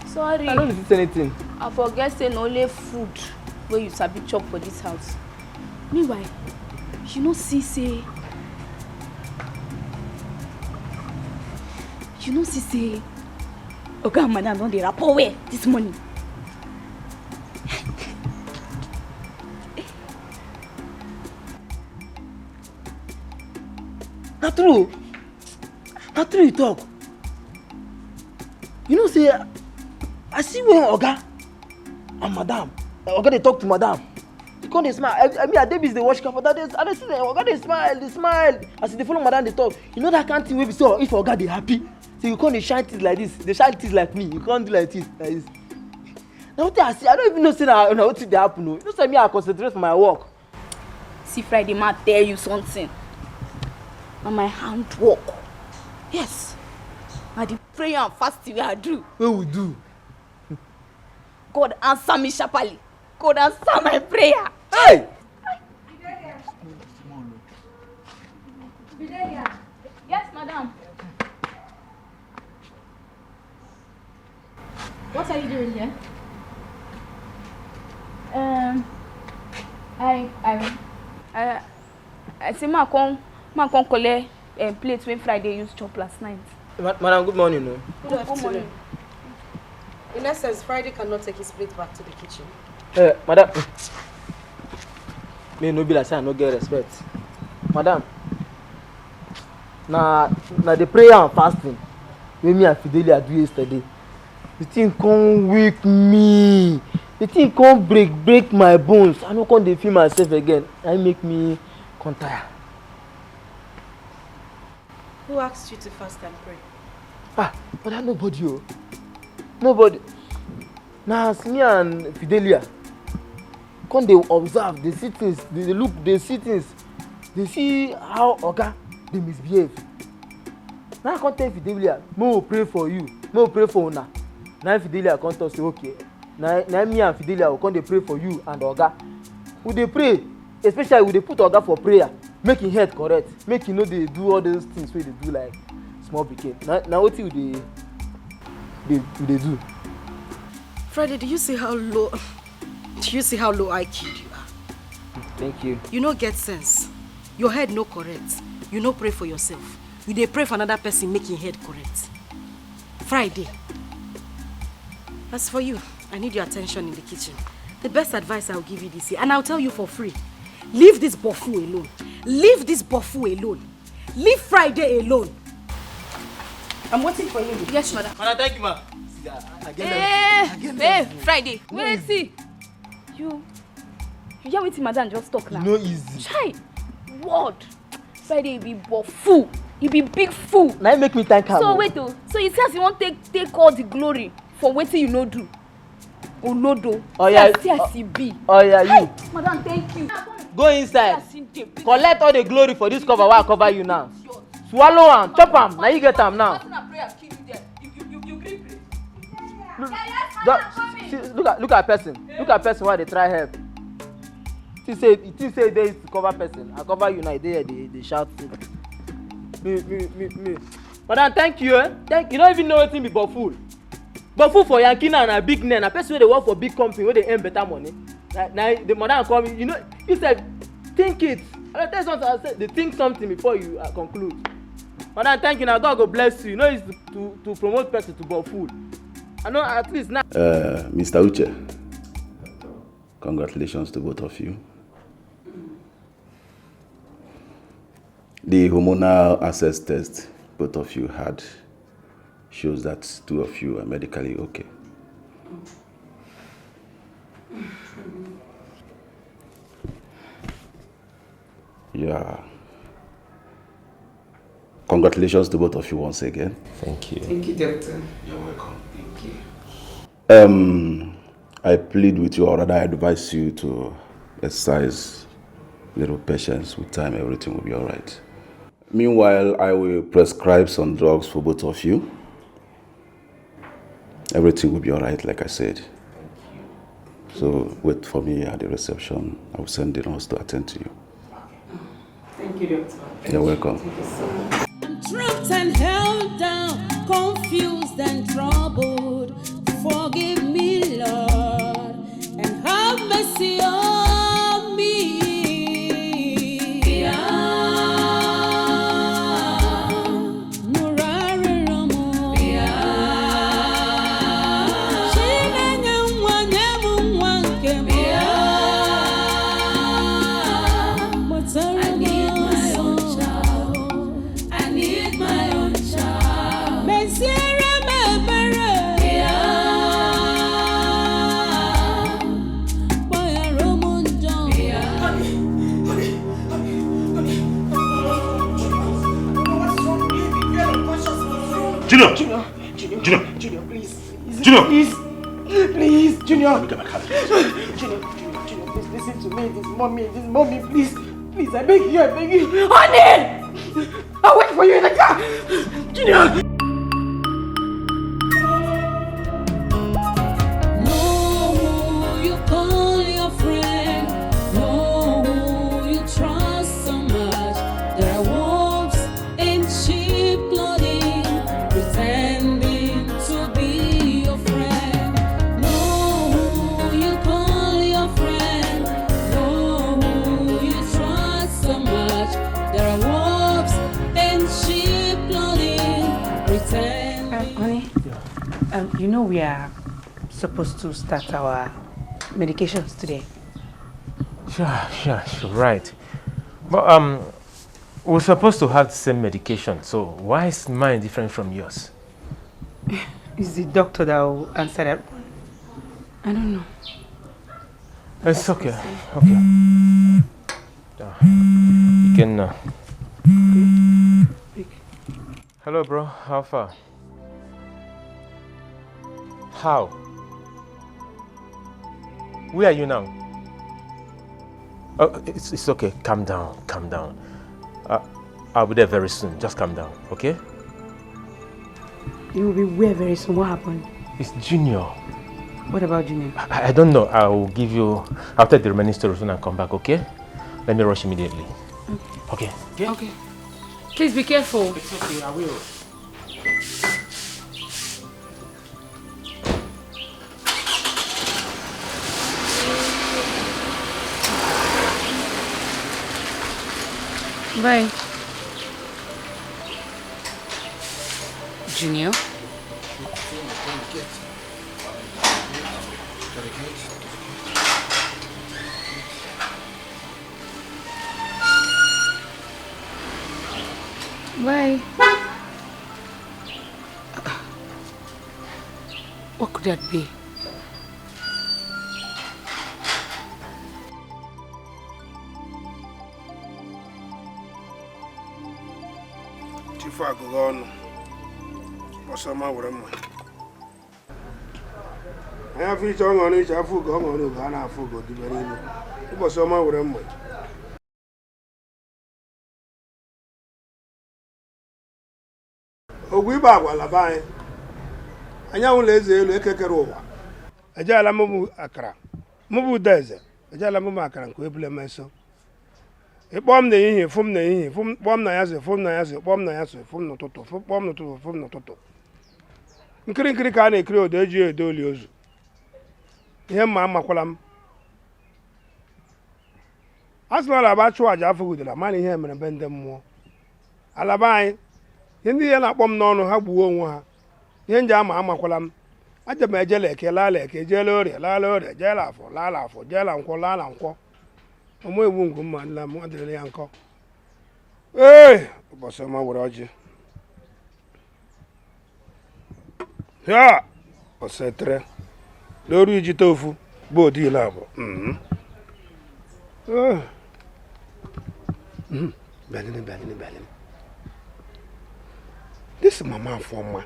Sorry. I no notice anything. I forget say na only food wey you sabi chop for this house. Meanwhile, you no see say you no see say Oga and Madam don dey rapport well this morning. Na true. Na true you talk. You know say I see when Oga and Madam, Oga dey talk to Madam. You come dey smile. I, I mean, I dey busy dey watch car for that day. I dey see the Oga dey smile, dey smile. As he dey follow Madam dey talk, you know that kind thing wey be so if Oga dey happy, so you come dey shine teeth like this, dey shine teeth like me. You come do like this, like this. Na wetin I see, I no even know say na na wetin dey happen o. You know say me I concentrate for my work. See Friday, ma tell you something. Na my handwork. Yes. Na the prayer and fasting wey I do. Wey we do? God answer me sharply. God answer my prayer. Hey! Yes, madam. What are you doing here? Um, I, I, I, I say ma come, ma come collect um, plate wey Friday use chop last night. Ma- Madam, good morning o. Good, good morning. In essence, Friday cannot take his plate back to the kitchen. Eh, madam. Me no be like say I no get respect. Madam, na na the prayer and fasting wey me and Fidelia do yesterday. The thing come weak me. The thing come break break my bones. I no come dey feel myself again. Na im make me come tire. Who asked you to fast and pray? Ah, but that nobody o. Nobody. Na as me and Fidelia come dey observe, dey see things, dey dey look, dey see things, dey see how oga dey misbehave. Na I come tell Fidelia, make we pray for you, make we pray for una. Na Fidelia come talk say okay. Na na me and Fidelia we come dey pray for you and oga. We dey pray, especially we dey put oga for prayer. Make him head correct. Make him no dey do all those things wey dey do like small pikin. Na na wetin we dey dey we dey do. Friday, do you see how low do you see how low I Q you are? Thank you. You no get sense. Your head no correct. You no pray for yourself. You dey pray for another person make him head correct. Friday. As for you, I need your attention in the kitchen. The best advice I'll give you this year, and I'll tell you for free. Leave this bofu alone. Leave this bofu alone. Leave Friday alone. I'm waiting for you. Yes, madam. Madam, thank you, ma. See, I, I get Eh, eh, Friday. Wait, see. You, you hear wetin madam just talk now? No easy. Chai, word. Friday, you be bo- fool. You be big fool. Na him make me thank her. So o. Wait o. So you see as you wan take take all the glory for wetin you no do. Olodo. Oh, yeah. See as, see as e be. Oh yeah, you Madam, thank you. Go inside. As e dey be. Collect all the glory for this cover wey I cover you now. Swallow am, chop am, na you get am now. Nothing na prayer kill you there. You you you you gree pray. Look, just, see, look at look at person. Look at person wey dey try help. Think say you think say dey to cover person. I cover you now, you dey here dey dey shout. Me me me me. Madam, thank you. Eh? Thank you. You don't even know wetin be boful. Boful for Yankee now na big name. Na person wey dey work for big company wey dey earn better money. Na na the madam come. You know, you said think it. I tell you something. I say dey think something before you uh, conclude. Madam, thank you. Now God go bless you. You know it's to to promote person to boful. I know at least now. Uh, Mister Uche, congratulations to both of you. The hormonal access test both of you had shows that two of you are medically okay. Yeah. Congratulations to both of you once again. Thank you. Thank you, doctor. You're welcome. Thank you. Um, I plead with you, or rather, I advise you to exercise little patience. With time, everything will be all right. Meanwhile, I will prescribe some drugs for both of you. Everything will be all right, like I said. So wait for me at the reception. I will send the nurse to attend to you. Thank you, doctor. You're welcome. Thank you so much. I'm trapped and held down, confused and troubled. Forgive me, Lord, and have mercy on me. Yeah. Junior! Junior! Junior! Junior, please. Junior! Please! Please, Junior! Look at my car. Junior, Junior, Junior, please listen to me. This mommy, this mommy, please. Please, I beg you, I beg you. Honey! I'll wait for you in the car! Junior! Know who you call your friend, know who you trust so much. There are wolves in sheep clothing, pretending to be your friend. Know who you call your friend, know who you trust so much. There are wolves in sheep clothing, pretending. Um, honey, um, you know we are supposed to start our medications today. Sure, sure, sure, right. But um, we're supposed to have the same medication, so why is mine different from yours? It's the doctor that will answer that one. I don't know. It's okay. Okay. Ah, Ikenna. Hello, bro. How far? How? Where are you now? Oh, it's, it's okay. Calm down. Calm down. Uh, I'll be there very soon. Just calm down, okay? You will be where very soon? What happened? It's Junior. What about Junior? I, I don't know. I will give you. I'll take the remaining stories when I come back, okay? Let me rush immediately. Okay. Okay. Please be careful. It's okay, I will. Bye. Junior? Bye. What could that be? Chifu agụghị ọnụ, ụbọchị ọma were mma. Anyị afọ iche ọṅụ ọnụ iche, afọ ugo ọṅụ ọnụ ugo, a na-afụ ugo dibere ilu. Ụbọchị ọma were mma. Ogwu ibe agwa ala be anyị. Anyanwụ na eze elu ekekere ụwa. Ejeela m bụ akara, m bụ Udeze. Ejeela m bụ akara nke ebule m eso. Ị kpọọ m n'ehihie, fụ m n'ehihie, fụ m, kpọọ m na ya so, fụ m na ya so, kpọọ m na ya so, fụ m n'ụtụtụ, fụ, kpọọ m n'ụtụtụ, fụ m n'ụtụtụ. Nkiri nkiri ka a na-ekiri odo eji edo oli ozu. Ihe mma amakwala m. A sị na ala bụ achụ aja afọ gudela, mana ihe mere be ndị mmụọ. Ala be anyị, ihe ndị ya na-akpọ m n'ọnụ, ha gbuo onwe ha. Ihe nje ama amakwala m. Aja m ejela eke, laala eke, jeela orie, laala orie, jeela afọ, laala afọ, jeela nkwọ, laala nkwọ. Ụmụ egbu ngwu mma, nna m, adịrịla ya nkọ. Ee, ụbọchị ọma were ọjị. Ya, ọsetere. N'oru ijite ofu, bụ odi ile abụọ. Mhm. Eh. Mhm. Bịanene, bịanene, bịanene. This mama Afoma,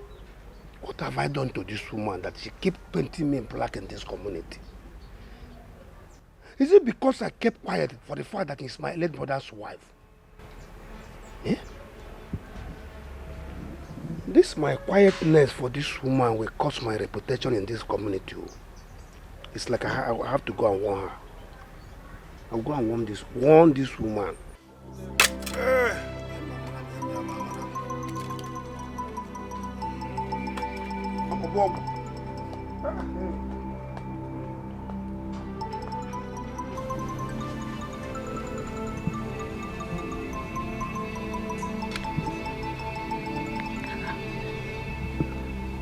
what have I done to this woman that she keep painting me black in this community? Is it because I kept quiet for the fact that he's my late brother's wife? Eh? This my quietness for this woman will cost my reputation in this community. Oh. It's like I, ha- I have to go and warn her. I'll go and warn this, warn this woman.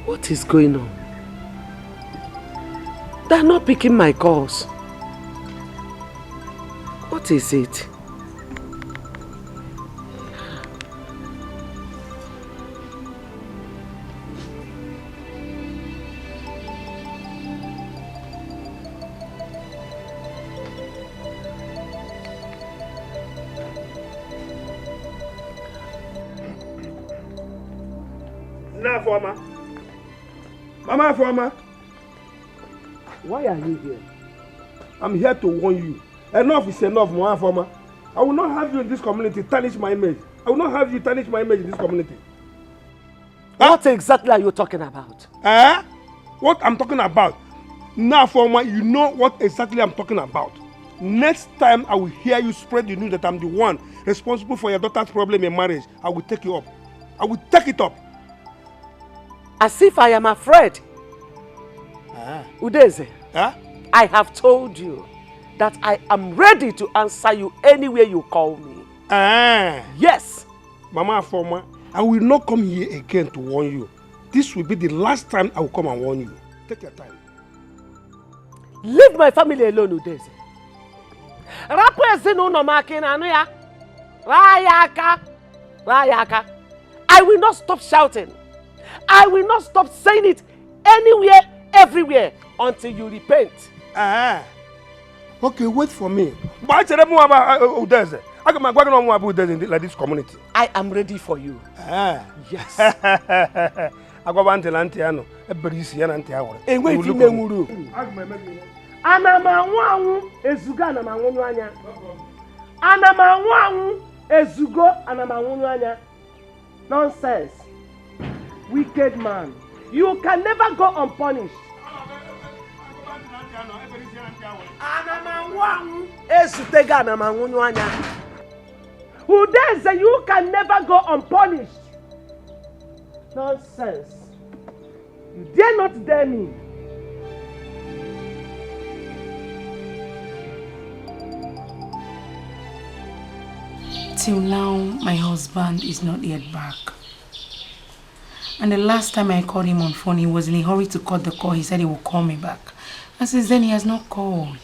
What is going on? They're not picking my calls. What is it? Nne Afoma. Mama Afoma. Why are you here? I'm here to warn you. Enough is enough, Mama Afoma. I will not have you in this community tarnish my image. I will not have you tarnish my image in this community. What exactly are you talking about? Eh? What I'm talking about? Now, Afoma, you know what exactly I'm talking about. Next time I will hear you spread the news that I'm the one responsible for your daughter's problem in marriage, I will take you up. I will take it up. As if I am afraid. Ah. Udeze, Huh? I have told you that I am ready to answer you anywhere you call me. Ah. Yes. Mama Afoma, I will not come here again to warn you. This will be the last time I will come and warn you. Take your time. Leave my family alone, Udeze. Rapụ ezinụlọ m aka, ị na-anụ ya? Raa ya aka. Raa ya aka. I will not stop shouting. I will not stop saying it anywhere, everywhere until you repent. Ah. Okay, wait for me. Gbaa chere mụ abụ Udeze. Aga m agwa gị na ọnwa abụ Udeze in thi- like this community. I am ready for you. Ah. Yes. Agwaba ntị na ntị anụ, ebere isi ya na ntị awara. Enweghị ife ime nwuru. Ana m anwụ anwụ ezugo, ana m anwụnyụ anya. Ana m anwụ anwụ ezugo, ana m anwụnyụ anya. Nonsense. Wicked man. You can never go unpunished. Ana m anwụ anwụ ezutego, ana m anwụnyụ anya. Udeze, you can never go unpunished. Nonsense. You dare not dare me. Till now, my husband is not yet back. And the last time I called him on phone, he was in a hurry to cut the call. He said he will call me back. And since then, he has not called.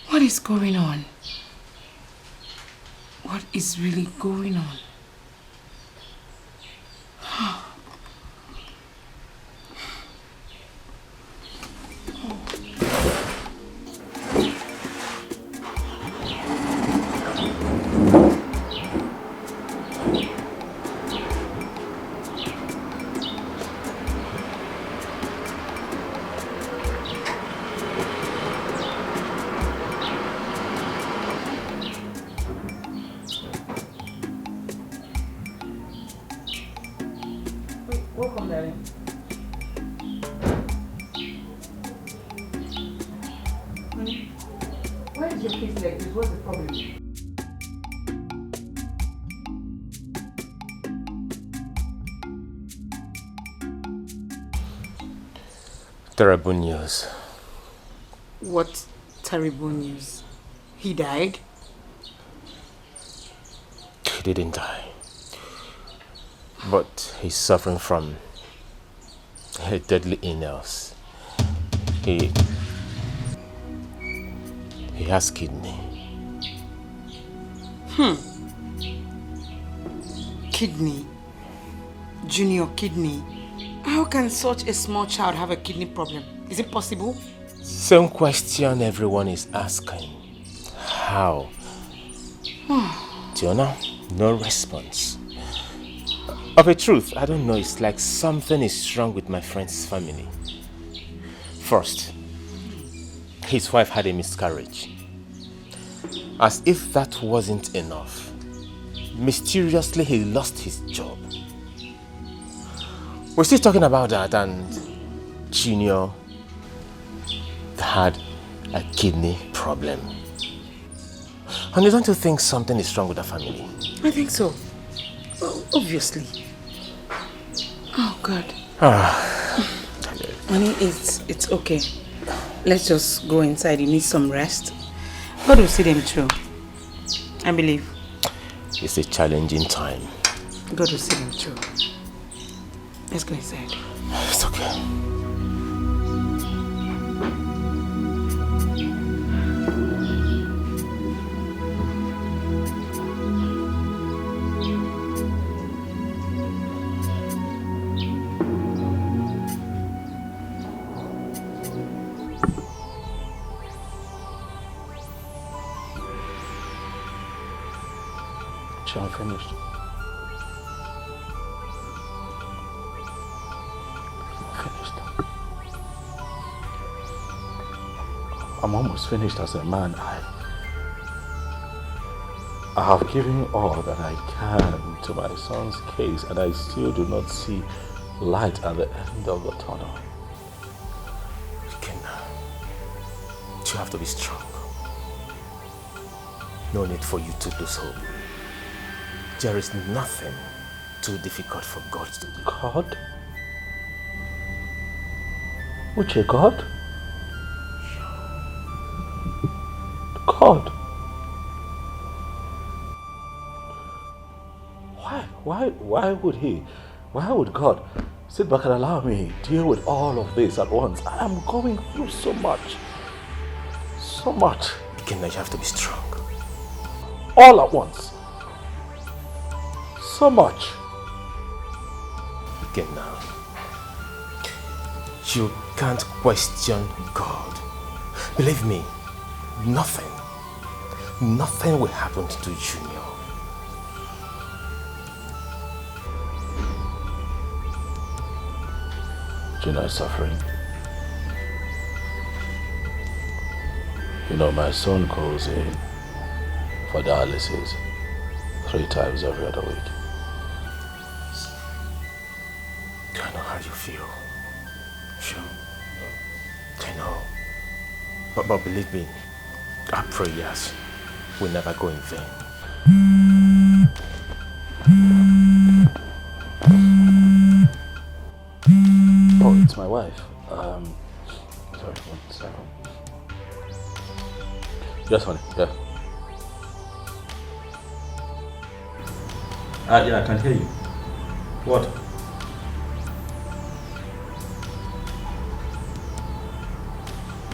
What is going on? What is really going on? Terrible news. What terrible news? He died? He didn't die. But he's suffering from a deadly illness. He he has kidney. Hmm. Kidney. Junior, kidney. How can such a small child have a kidney problem? Is it possible? Same question everyone is asking. How? Tiona, no response. Of a truth, I don't know. It's like something is wrong with my friend's family. First, his wife had a miscarriage. As if that wasn't enough, mysteriously he lost his job. We're still talking about that, and Junior had a kidney problem. And don't you think something is wrong with the family? I think so. Obviously. Oh, God. Ah. Honey, it's, it's okay. Let's just go inside. You need some rest. God will see them through. I believe. It's a challenging time. God will see them through. Let's go inside. It's okay. I'm finished. I'm almost finished as a man. I, I have given all that I can to my son's case, and I still do not see light at the end of the tunnel. Ikenna, you have to be strong. No need for you to lose hope. There is nothing too difficult for God to do. God? Uche, God? God? Why, why, why would he, why would God sit back and allow me deal with all of this at once? I am going through so much, so much. Ikenna, you have to be strong. All at once. So much. Ikenna, you can't question God. Believe me, nothing, nothing will happen to Junior. Junior is suffering. You know, my son calls in for dialysis three times every other week. I know how you feel. Sure. I know. But, but believe me, our prayers will never go in vain. Oh, it's my wife. Um, sorry, one second. Yes, honey. Yeah. Ah, yeah, I can hear you. What?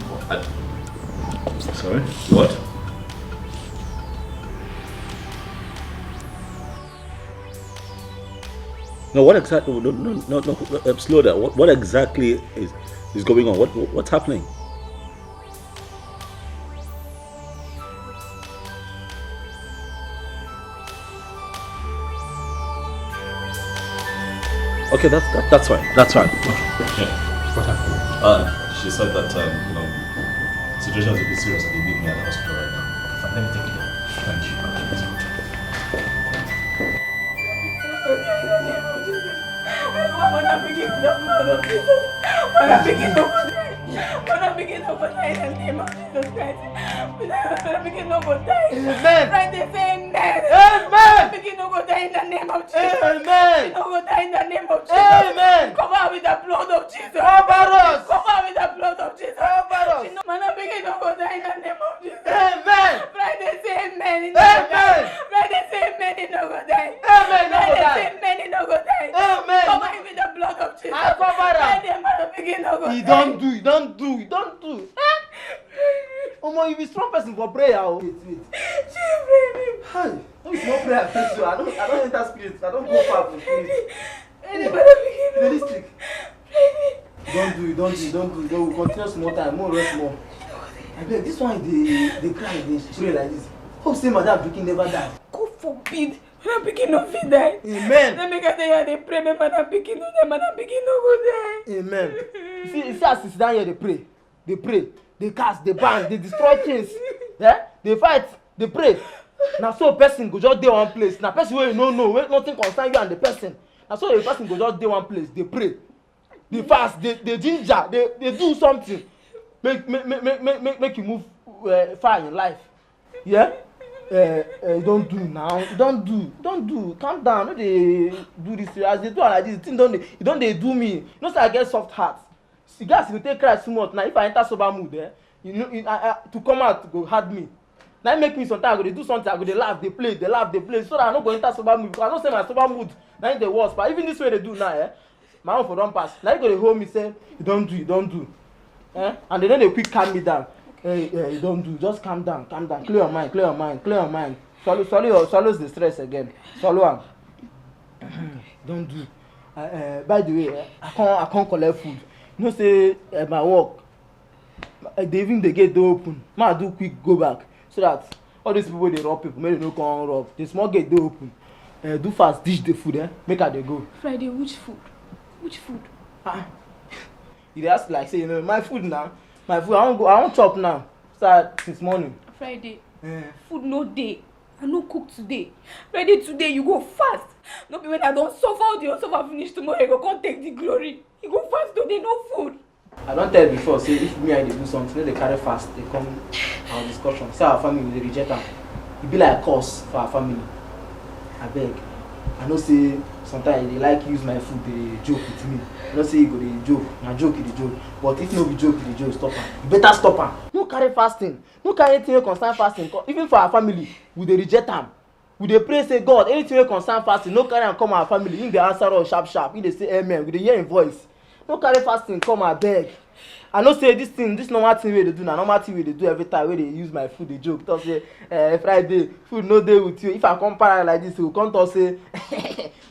What? I, sorry? What? No, what exactly? No, no, no, no, uh, slow down. What, what exactly is, is going on? What, what's happening? Okay, that's that, that's fine. That's fine. Okay. Yeah. What happened? Uh, she said that um, you know, situation is a bit serious and they need me at the hospital right now. Okay, fine. Let me take it down. Thank you. Father, begin to die. Father, begin to die in the name of Jesus Christ. Father, begin to die. Amen. Friday, say amen. Amen. Father, begin to die in the name of Jesus. Amen. Begin to die in the name of Jesus. Amen. Cover her with the blood of Jesus. Cover us. Cover her with the blood of Jesus. Cover us. She no man begin to die in the name of Jesus. Amen. Friday, say amen. In the Amen. Friday, say amen. He no go die. Amen. No go Friday, die. Say amen. He no go die. Amen. Cover him with the blood of Jesus. I cover am. Friday, man begin no go He die. Don't do. He don't do. He don't do. Omo, you be strong person for prayer o. Wait, wait. She pray me. Hi. No be small prayer I pray so. I don't, I don't enter spirit. I don't go far for spirit. Hey. Realistic. Don't do it, don't do it, don't do it. Don't continue small time. More rest more. I beg, this one dey dey cry, dey spray like this. Hope say madam pikin never die. God forbid. Madam pikin no fit die. Amen. Let me get there, they pray, make madam pikin no die. Madam pikin no go die. Amen. See, see as you sit down here, they pray. They pray, they cast, they ban, they destroy things. Yeah? They fight, they pray. Now so person go just dey one place. Now person wey you no know, wey nothing concern you and the person. Now so the person go just dey one place, they pray. They fast, they, they ginger, they, they do something. Make make make make make make, make you move uh, far in life. Yeah? Uh, uh, don't do now. Don't do. Don't do. Calm down. No dey do this. As they do am like this, the thing don dey, e don dey do me. You know say I get soft heart. See, guys, you take cry too much now. If I enter sober mood, eh, you know, you, I, I, to come out go hard me. Now make me sometimes I go dey do something, I go dey laugh, dey play, dey laugh, dey play, so that I no go enter sober mood. Because I know say my sober mood now in the worst. But even this way they do now, eh, my own for don pass. Now you go dey hold me say you don't do, you don't do, eh, and they no dey quick calm me down. Hey, hey, you don't do. Just calm down, calm down. Clear your mind, clear your mind, clear your mind. Swallow, swallow, your, swallow the stress again. Swallow am. Don't do. Uh, uh, by the way, uh, I can't, I can't collect food. You know say uh, my work. Uh, they even the gate dey open. Ma do quick go back so that all these people dey rob people, make they no come rob. The small gate dey open. Uh, do fast, dish the food, eh? Make I dey go. Friday, which food? Which food? Ah, you dey ask like say you know my food now. My food, I wan go, I wan chop now. Start since morning. Friday. Eh. Food no dey. I no cook today. Friday today you go fast. No be when I don suffer, all the suffer finish tomorrow you go come take the glory. You go fast today, no food. I don tell you before say if me and you dey do something, no dey carry fast dey come our discussion. Say our family dey reject am. E be like curse for our family. Abeg, I know say sometimes you dey like use my food dey joke with me. I know say you go dey joke, na joke you dey joke. But if no be joke you dey joke, stop am. You better stop am. No carry fasting, no carry anything wey concern fasting. Co- Even for our family, we dey reject am. We dey pray say God, anything wey concern fasting, no carry am come our family. Him dey answer us sharp sharp. Him dey say amen. We dey hear him voice. No carry fasting come, abeg. I know say this thing, this normal thing wey dey do na normal thing wey dey do every time wey dey use my food dey joke. Talk say eh, Friday food no dey with you. If I come para like this, you go come talk say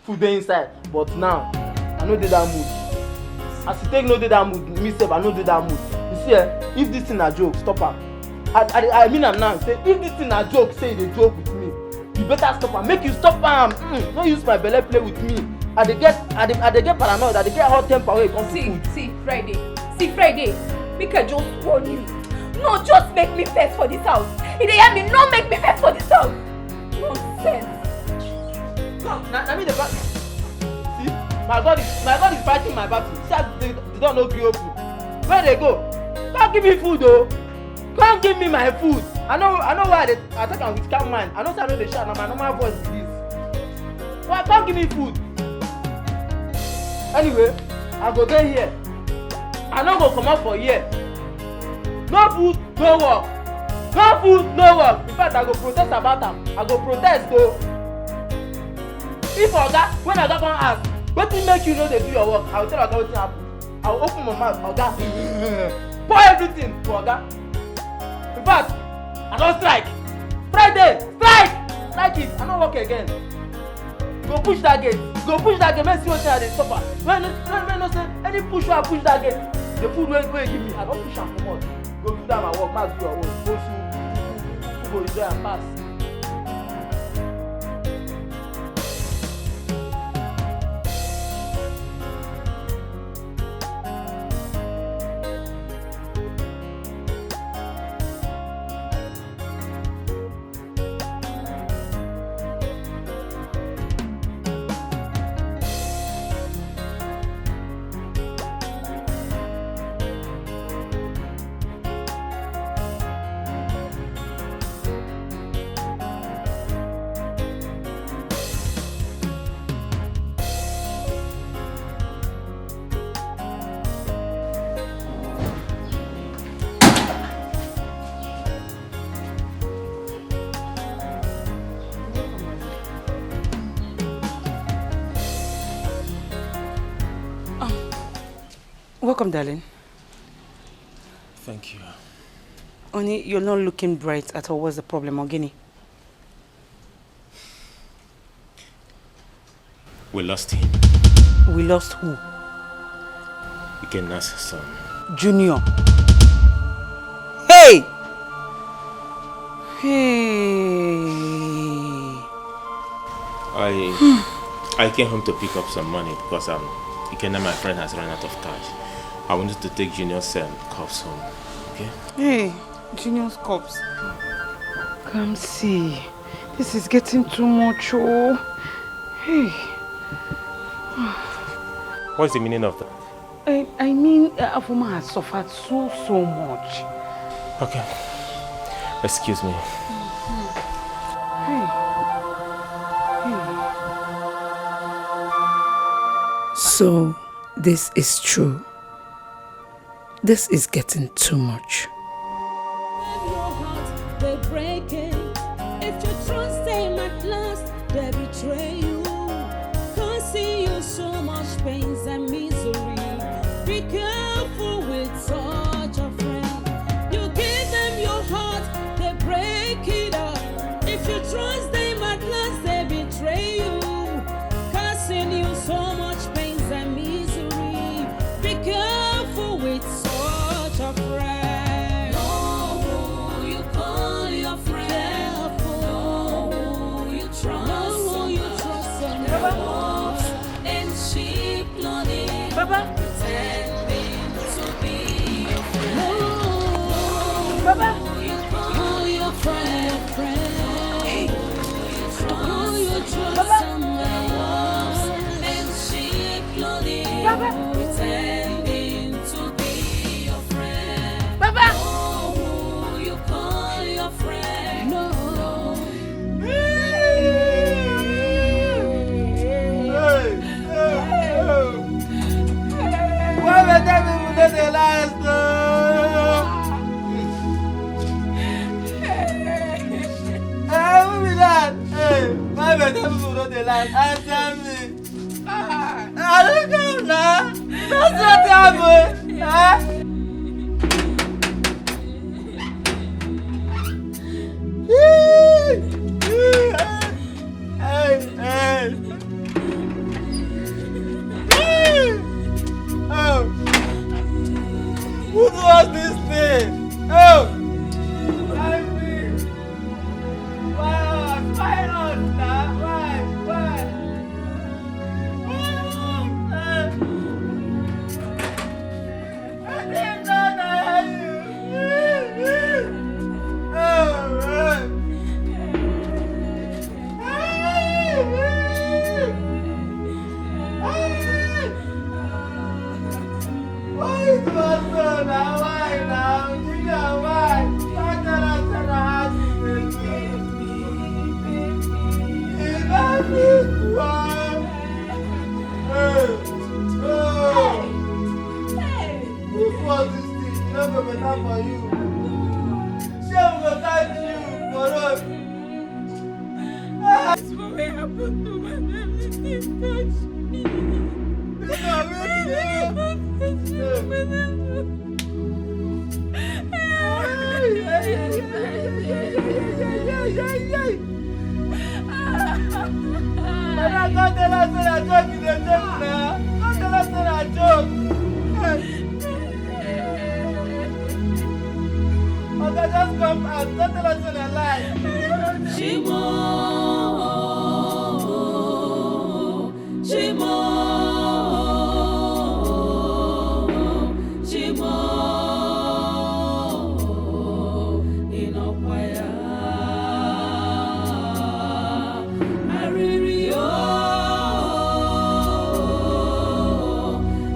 food dey inside. But now I no dey that mood. As you take no dey that mood, me sef I no dey that mood. You see, eh, if this thing na joke, stop am. I, I, I mean am now. Say if this thing na joke, say you dey joke with me. You better stop am. Make you stop am. Mm, no use my belle play with me. I dey get, I dey, I dey get paranoid. I dey get hot temper when it comes to See, food. See, Friday. See, Friday. Make I just warn you. No, just make me first for this house. You dey hear me? No make me first for this house. Nonsense. No, na, na me dey back. See, my God is, my God is fighting my battle. See as the, the door no gree open. Where they go? Come give me food, oh. Come give me my food. I know, I know why I dey, I talk am with calm mind. I know say I no dey shout, na my normal voice be this. Why, come give me food. Anyway, I go dey here. I no go comot for here. No food, no work. No food, no work. In fact, I go protest about am. I go protest o. If oga, when oga come ask, wetin make you no dey do your work? I go tell oga wetin happen. I go open my mouth, oga. Pour everything for oga. In fact, I don strike. Friday, strike! Strike it. I no work again. Go push that gate. Go push that gate. Make see wetin I dey suffer. When, when, when no say any push wey I push that gate, the food wey, wey you give me, I don push am comot. Go do that my work. Make I do your own. Go soon. Go enjoy and pass. Welcome, darling. Thank you. Honey, you're not looking bright at all. What's the problem, Ogini? We lost him. We lost who? Ikenna's son. Junior. Hey! Hey! I I came home to pick up some money because um Ikenna, my friend, has run out of cash. I wanted to take Junior's um, cups home. Okay? Hey, Junior's cups. Come see. This is getting too much, oh. Hey. What's the meaning of that? I, I mean, uh, Afoma has suffered so, so much. Okay. Excuse me. Hey. Hey. So, this is true. This is getting too much. Your heart, they break it. If you trust them at last, they betray you. Causing you so much pains and misery. Be careful with such a friend. You give them your heart, they break it up. If you trust them at last, they betray you. Causing you so much pains and misery. Be careful with such a friend. Know who you call your friend. Careful. Know who you trust. Know who you trust. Wolves in sheep clothing. Baba. Pretending to be your friend. Baba. Know who you call your friend. Hey. Know who you trust. Baba. Wolves in sheep clothing. Baba. Pretending to be your friend. Baba. Know who you call your friend. No. Hey, hey, hey. Why better people no dey last, oh? Hey, who be that? Hey, why better people no dey last? Answer me. Ah, I don't know now. That's what happened. Huh? Hey, hey. Oh. Who does this thing? Oh. Help me. Why us? Why us now? Why? Why? Don't tell us say na joke you dey joke na. Don't tell us say na joke. Oga, just come out. Don't tell us say na lie. Chimo, Chimo, Chimo, ị nọkwa ya? Arịrị o,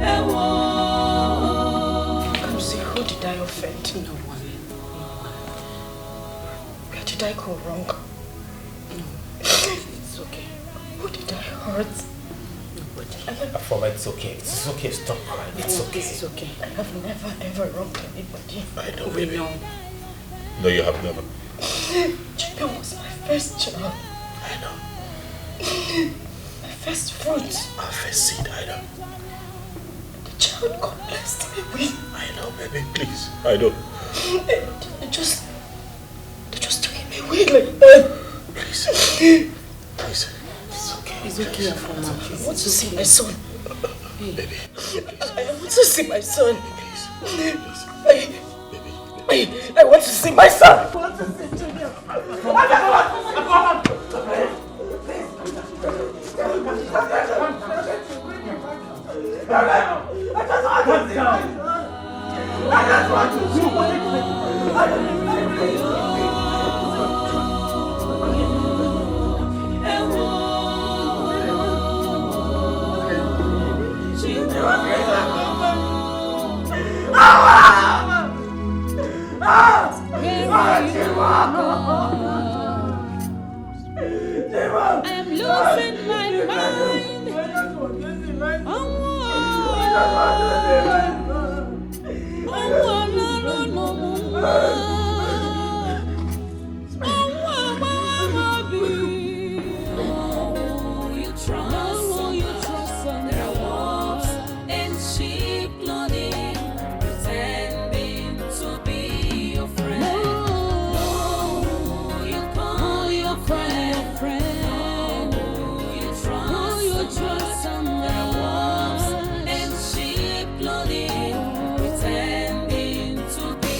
ewo. Come see, who did I offend? No one. No one. Where did I go wrong? No. It's okay. Who did I hurt? Nobody. Afoma, it's okay. It's okay. Stop crying. It's okay. This is okay. I have never ever wronged anybody. I know, baby. We know. No, you have never. Chika was my first child. I know. My first fruit. Our first seed, I know. The child God blessed me with. I know, baby, please. I know. They, they just, they just took him away like that. Please. Please. It's okay. It's okay, Afoma. I want to see my son. Baby, please. I, I want to see my son. Please. Just, I, baby, baby. I, I want to see my son. I want to see Junior. I'm losing my mind. Ọnwụ, ọnwụ Ọlọ́run ló mú wá. Ọnwụ ọgbọghọ obi. Who you trust, who you trust, and wolves in sheep clothing, pretending to be your friend. No. Know who you call your friend. Know who you trust. Who you trust. There are wolves in sheep clothing, pretending to be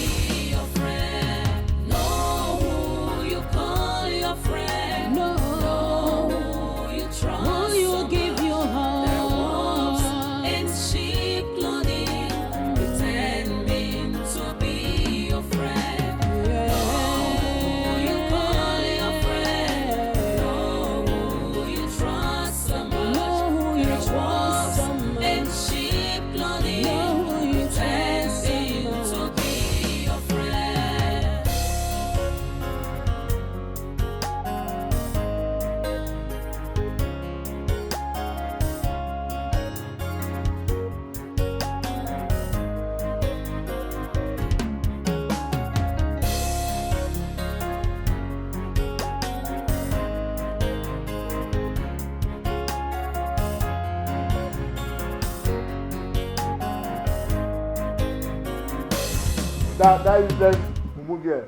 your friend. Know who you call your friend. Know who you trust. Who you give your heart. There are wolves in sheep clothing, pretending to be your friend. Know who you call your friend. Know who you trust so much. Know who you trust so much. And sheep clothing, pretending to be your friend. That, that useless mumu girl.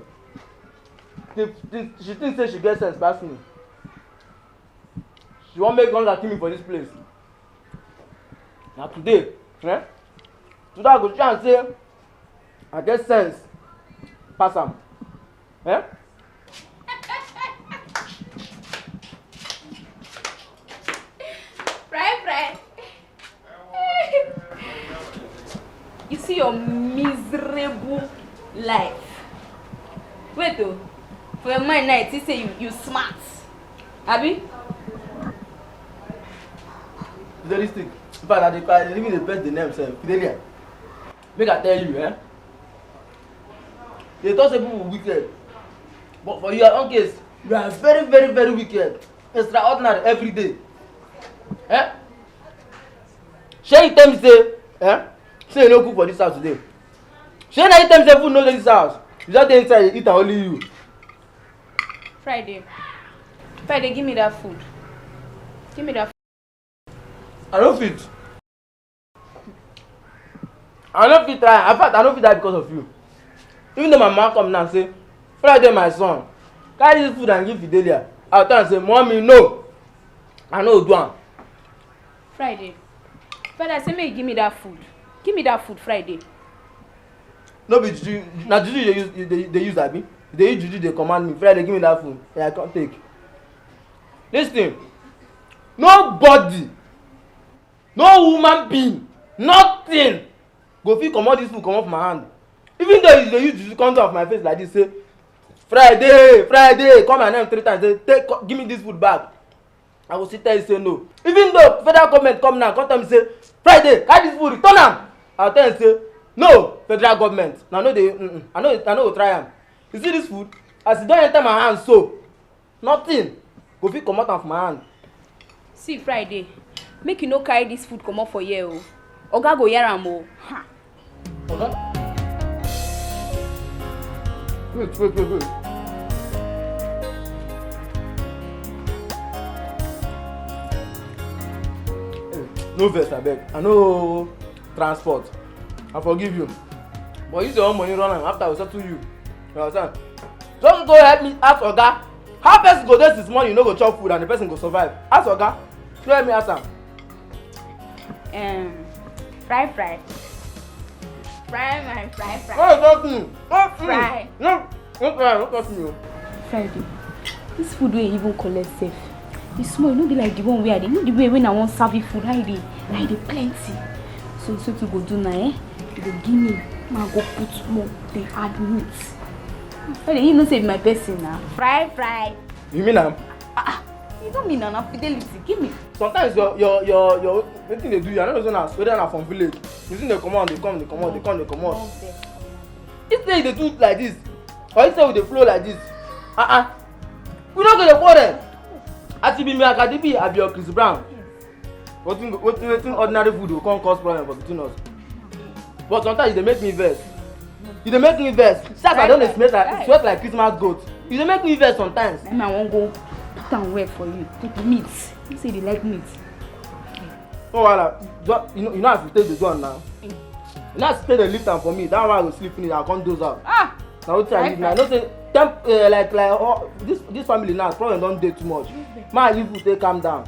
She, she, she think say she get sense pass me. She wan make hunger kill me for this place. Na today, eh? Today I go show am say I get sense pass am. Eh? Fry, fry. You see your miserable life. Wait o, for your mind now, you think say you, you smart. Abi? Fidelistic. In fact, I dey, I dey even dey bet the name sef. Fidelia. Make I tell you, eh? They talk say people wicked. But for your own case, you are very, very, very wicked. Extraordinary every day. Eh? Shey you tell me say, eh? Say you no cook for this house today. Shey na you tell me say food no dey this house. You just dey inside dey eat and only you. Friday. Friday, give me that food. Give me that food. I no fit. I no fit try. In fact, I no fit die because of you. Even though my mama come now say, Friday, my son, carry this food and give Fidelia. I tell am say, Mommy, no. I no go do am. Friday. Friday, I say make you give me that food. Give me that food, Friday. No be juju, na juju you dey use, you dey, dey use abi? You dey use juju dey command me. Friday, give me that food. Yeah, I come take. Listen, nobody, no human being, nothing go fit comot this food comot for my hand. Even though you dey use juju come do am for my face like this, say, "Friday, Friday," call my name three times, say, "Take, co-, give me this food back." I go still tell you say no. Even though federal government come now, come tell me say, "Friday, carry this food, return am." I go tell you say, "No, federal government, na no dey, mm-mm, I no, I no go try am." You see this food? As e don enter my hand so, nothing go fit comot am for my hand. See, Friday, make you no carry this food comot for here o. Oga go hear am o. Ha! Oga? Wait, wait, wait, wait. Hey, no vex, abeg. I no transport. I forgive you. But use your own money run am after I settle you. You understand? Just go help me ask Oga. How person go dey since morning, no go chop food and the person go survive? Ask Oga. Go help me ask am. Um, fry, fry. Fry, my fry, fry. No touch me. No, mm. Fry. No, no try, no touch me o. Friday, this food wey you even collect sef, e small, e no be like the one wey I dey, you know the way wey I wan serve you food, how e dey, how e dey plenty. So, so to go do na, eh? You go give me, ma go put more, then add meat. Friday, you know say you be my person na. Fry, fry. You mean am? Ah, ah, you don't mean na, na fidelity. Give me. Sometimes your, your, your, your, wetin dey do you, I no know say na, whether na from village. You see dey comot, dey come, dey comot, dey come, dey comot. This thing dey do like this, or you say we dey flow like this? Ah, ah. We no go dey quarrel. As e be me, Akadibi, I be your Chris Brown. Wetin, wetin, wetin ordinary food go come cause problem for between us? But sometimes you dey make me vex. You dey make me vex. See as I don dey sweat like, sweat like Christmas goat. You dey make me vex sometimes. Then I wan go put am well for you. Take meat. You say you dey like meat. No wahala. Just, you know, you know as you take the gun now. You know as you take the lift am for me. That one I go sleep finish. I come doze out. Ah! Na wetin I need now. I know say temp, uh, like, like, oh, this, this family now, problem don dey too much. Ma, you people take calm down.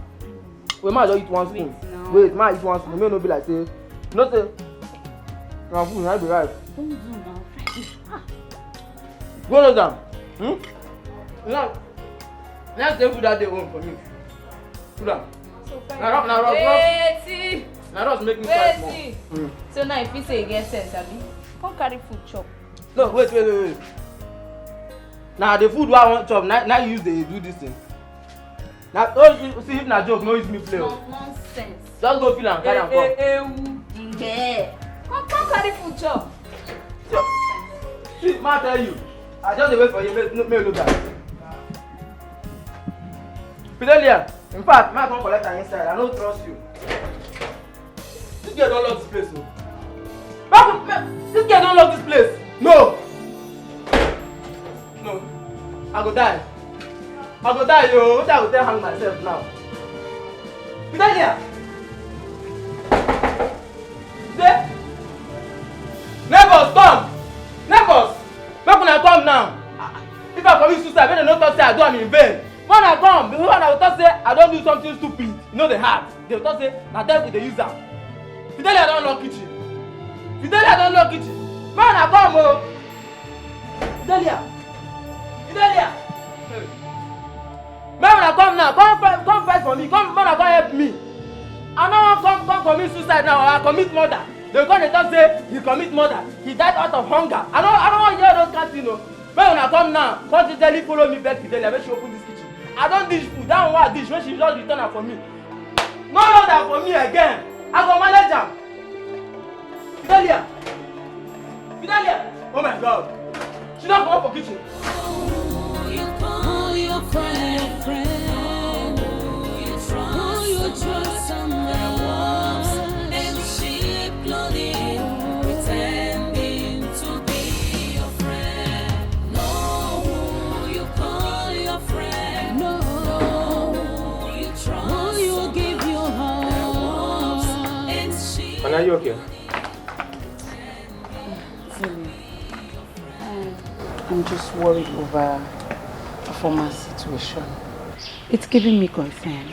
Wait, ma, just eat one spoon. Wait, ma, eat one spoon. Make no be like say, you know say, na food na be rice. Don't do now. Go no down. Hmm? Now, let's take food that day home for me. Put am. So fine. Na rough, na rough, rough. Wetin? Na rough make me cry small. Wetin? Hmm. So now if you say you get sense, abi? Come carry food chop. No, wait, wait, wait, wait. Na the food wey I wan chop, na, na you use dey do this thing. Na, oh, you see, if na joke, no use me play o. No, nonsense. Just go feel am, carry am come. Eh, eh, ewu. Ngbe. Come, come carry food chop. See, ma tell you, I just dey wait for you, make, make you look at. Fidelia, in fact, ma come collect am inside. I no trust you. This girl don lock this place o. Back, back, this girl don lock this place. No. No. I go die. I go die, yo. Wetin I go take hang myself now? Fidelia! Dey? Neighbors, come! Neighbors! Make una come now! If I commit suicide, make dem no talk say I do am in vain. Make una come, before una go talk say I don do something stupid. E no dey hard. Dem talk say na devil dey use am. Fidelia don lock kitchen. Fidelia don lock kitchen. Make una come o. Fidelia! Fidelia! Hey. Make una come now. Come fight, come fight for me. Come, make una come help me. I no wan come, come commit suicide now. I commit murder. Dem come dey talk say he commit murder. He died out of hunger. I no, I no wan hear those kind thing o. Make una come now. Come jejely follow me beg Fidelia make she open this kitchen. I don dish food. That one wey I dish, make she just return am for me. No load am for me again. I go manage am. Fidelia! Fidelia! Oh my God! She don comot for kitchen. Who you call your friend? Who you trust and love? And sheep clothing, pretending to be your friend. Know who you call your friend. Know who you trust. Who you give your heart. And sheep. And are you okay? Sorry. Um, I'm just worried over Afoma situation. It's giving me concern.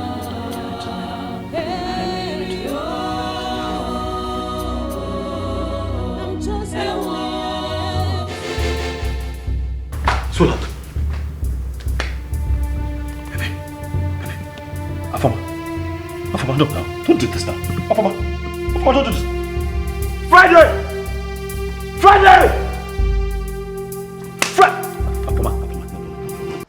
Sweetheart. Baby, baby. Afama. Afama, no, no. Don't do this now. Afama. Afama, don't do this. Friday! Friday! Fri- Afama, Afama, no, no, no, no, no.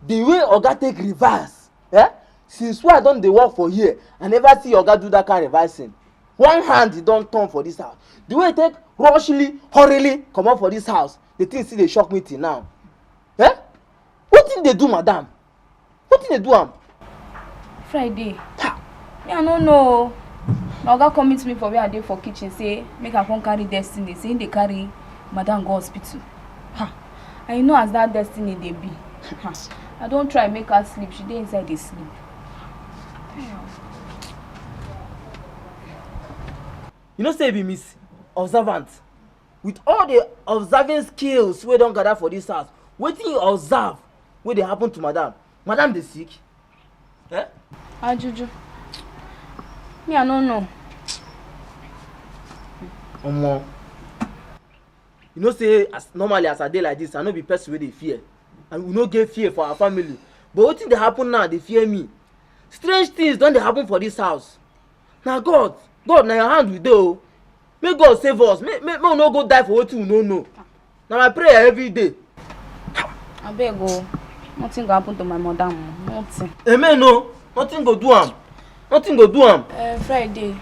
The way Oga take reverse, eh? Since wey I don dey work for here, I never see Oga do that kind reversing. One hand he don turn for this house. The way he take rushly, hurriedly comot for this house, the thing still dey shock me till now. Wetin dey do madam? Wetin dey do am? Friday. Me, I no know. My oga come meet me for where I dey for kitchen, say make I come carry Destiny, say he dey carry madam go hospital. Ha. And you know as that Destiny dey be. Ha. I don try make her sleep, she dey inside dey sleep. You know say you be Miss Observant. With all the observing skills wey don gather for this house, wetin you observe wey dey happen to madam? Madam dey sick? Eh? Ajuju. Me, I no know. Omo. You know say as normally as I dey like this, I no be person wey dey fear. And we no get fear for our family. But wetin dey happen now dey fear me. Strange things don dey happen for this house. Na God, God, na your hand we dey o. Make God save us. Make, make, make we no go die for wetin we no know. Na my prayer every day. Abeg o, nothing go happen to my madam o. Nothing. Amen o. Nothing go do am. Nothing go do am. Uh, Friday,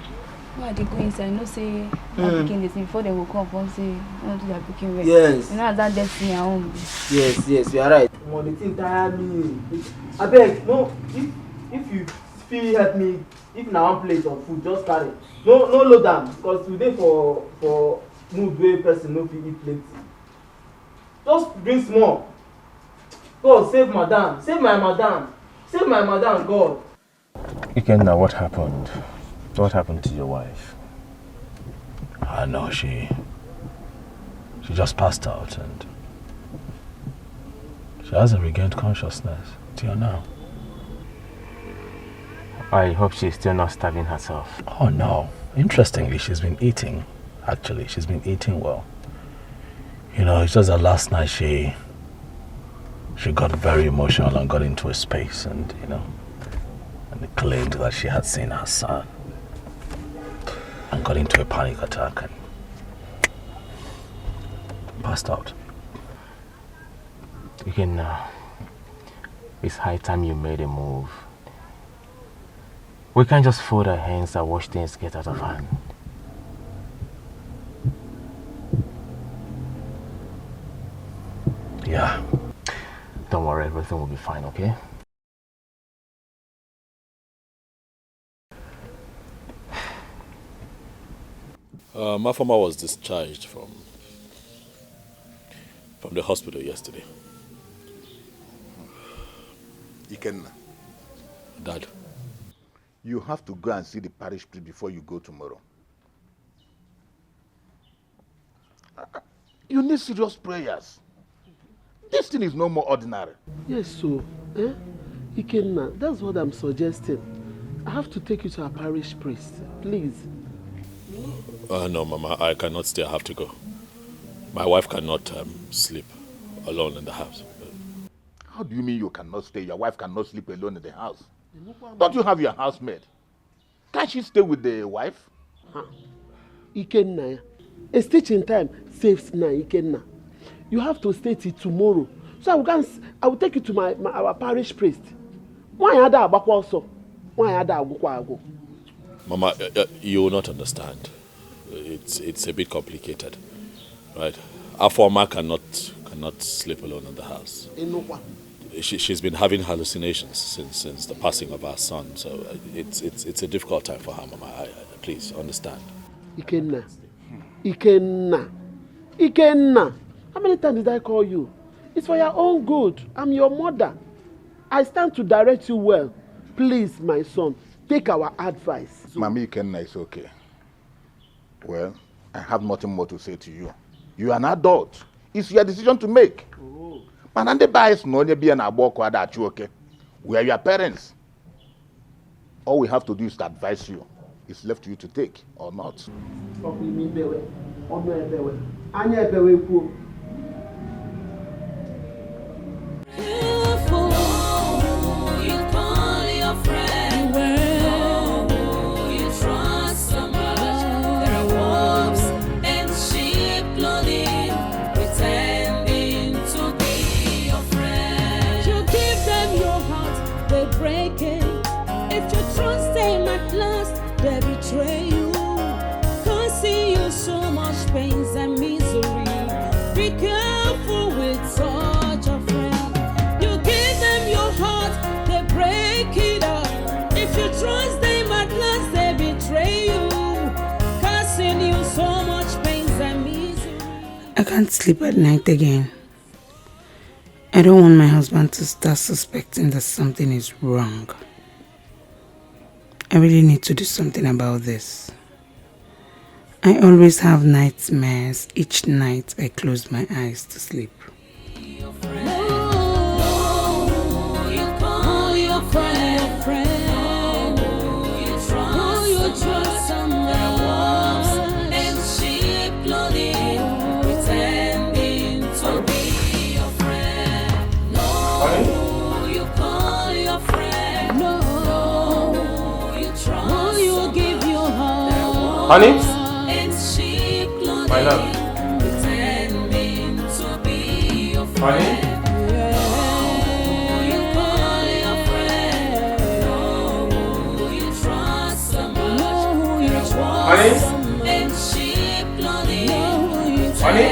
when I dey go inside, you know say my pikin dey sing before dem go come come say, "Don't do their pikin well." Yes. You know as that Destiny her own be. Yes, yes, you are right. Omo, the thing tire me. Abeg, no, if if you fit help me, if na one plate of food, just carry. No, no load am, because we dey for for mood wey person no fit eat plenty. Just bring small. God, save madam, save my madam, save my madam, God. Ikenna, what happened? What happened to your wife? I know she she just passed out and she hasn't regained consciousness till now. I hope she's still not starving herself. Oh no. Interestingly, she's been eating. Actually, she's been eating well. You know, it's just that last night she she got very emotional and got into a space and, you know, and claimed that she had seen her son and got into a panic attack and passed out. Again, uh, it's high time you made a move. We can't just fold our hands and watch things get out of hand. Yeah. Don't worry, everything will be fine, okay? Uh, Mafama was discharged from from the hospital yesterday. Ikenna. Dad. You have to go and see the parish priest before you go tomorrow. You need serious prayers. This thing is no more ordinary. Yes, so, eh? Ikenna, that's what I'm suggesting. I have to take you to our parish priest, please. Uh, no, Mama, I cannot stay. I have to go. My wife cannot um, sleep alone in the house. How do you mean you cannot stay? Your wife cannot sleep alone in the house. Don't you have your housemaid? Can't she stay with the wife? Huh. Ikenna, a stitch in time saves nine, Ikenna. You have to stay till tomorrow. So I will, go and s- I will take you to my, my our parish priest. Nwaanyị ada agbakwa ọsọ. Nwaanyị ada agwụkwa agwụ. Mama, uh, uh, you will not understand. It's it's a bit complicated, right? Afoma cannot cannot sleep alone in the house. Enokwa. She she's been having hallucinations since since the passing of our son, so uh, it's it's it's a difficult time for her, Mama. I, I, please understand. Ikenna. Ikenna. Ikenna. How many times did I call you? It's for your own good. I'm your mother. I stand to direct you well. Please, my son, take our advice. Mami Ikenna, it's okay. Well, I have nothing more to say to you. You are an adult. It's your decision to make. Mana ndị be anyị sị na onye be ya na-agba ọkụ ada achụ oke. We are your parents. All we have to do is to advise you. It's left to you to take or not. Ọkụ imi bewe, ọnụ ebewe, anya ebewe kwuo. I can't sleep at night again. I don't want my husband to start suspecting that something is wrong. I really need to do something about this. I always have nightmares each night I close my eyes to sleep. Honey? My love. Honey? Honey? Honey?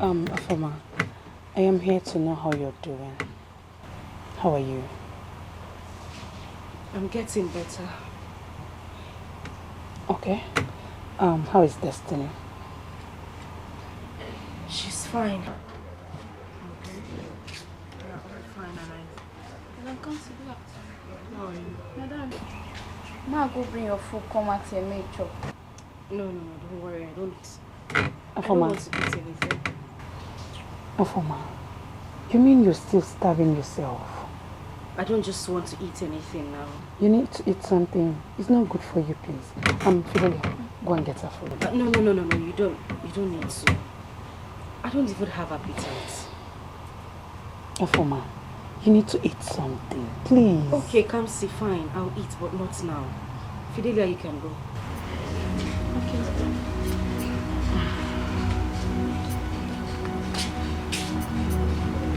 Um, Afoma, I am here to know how you're doing. How are you? I'm getting better. Okay. Um, how is Destiny? She's fine. Madam, ma go bring your food come out here, make chop. No, no, no, don't worry, I don't. I don't Afoma, want to eat anything. Afoma, you mean you're still starving yourself? I don't just want to eat anything now. You need to eat something. It's not good for you, please. Um, Fidelia, go and get her food. Uh, no, no, no, no, no, you don't. You don't need to. I don't even have appetite. Afoma, you need to eat something, please. Okay, Kamsi, fine. I'll eat, but not now. Fidelia, you can go.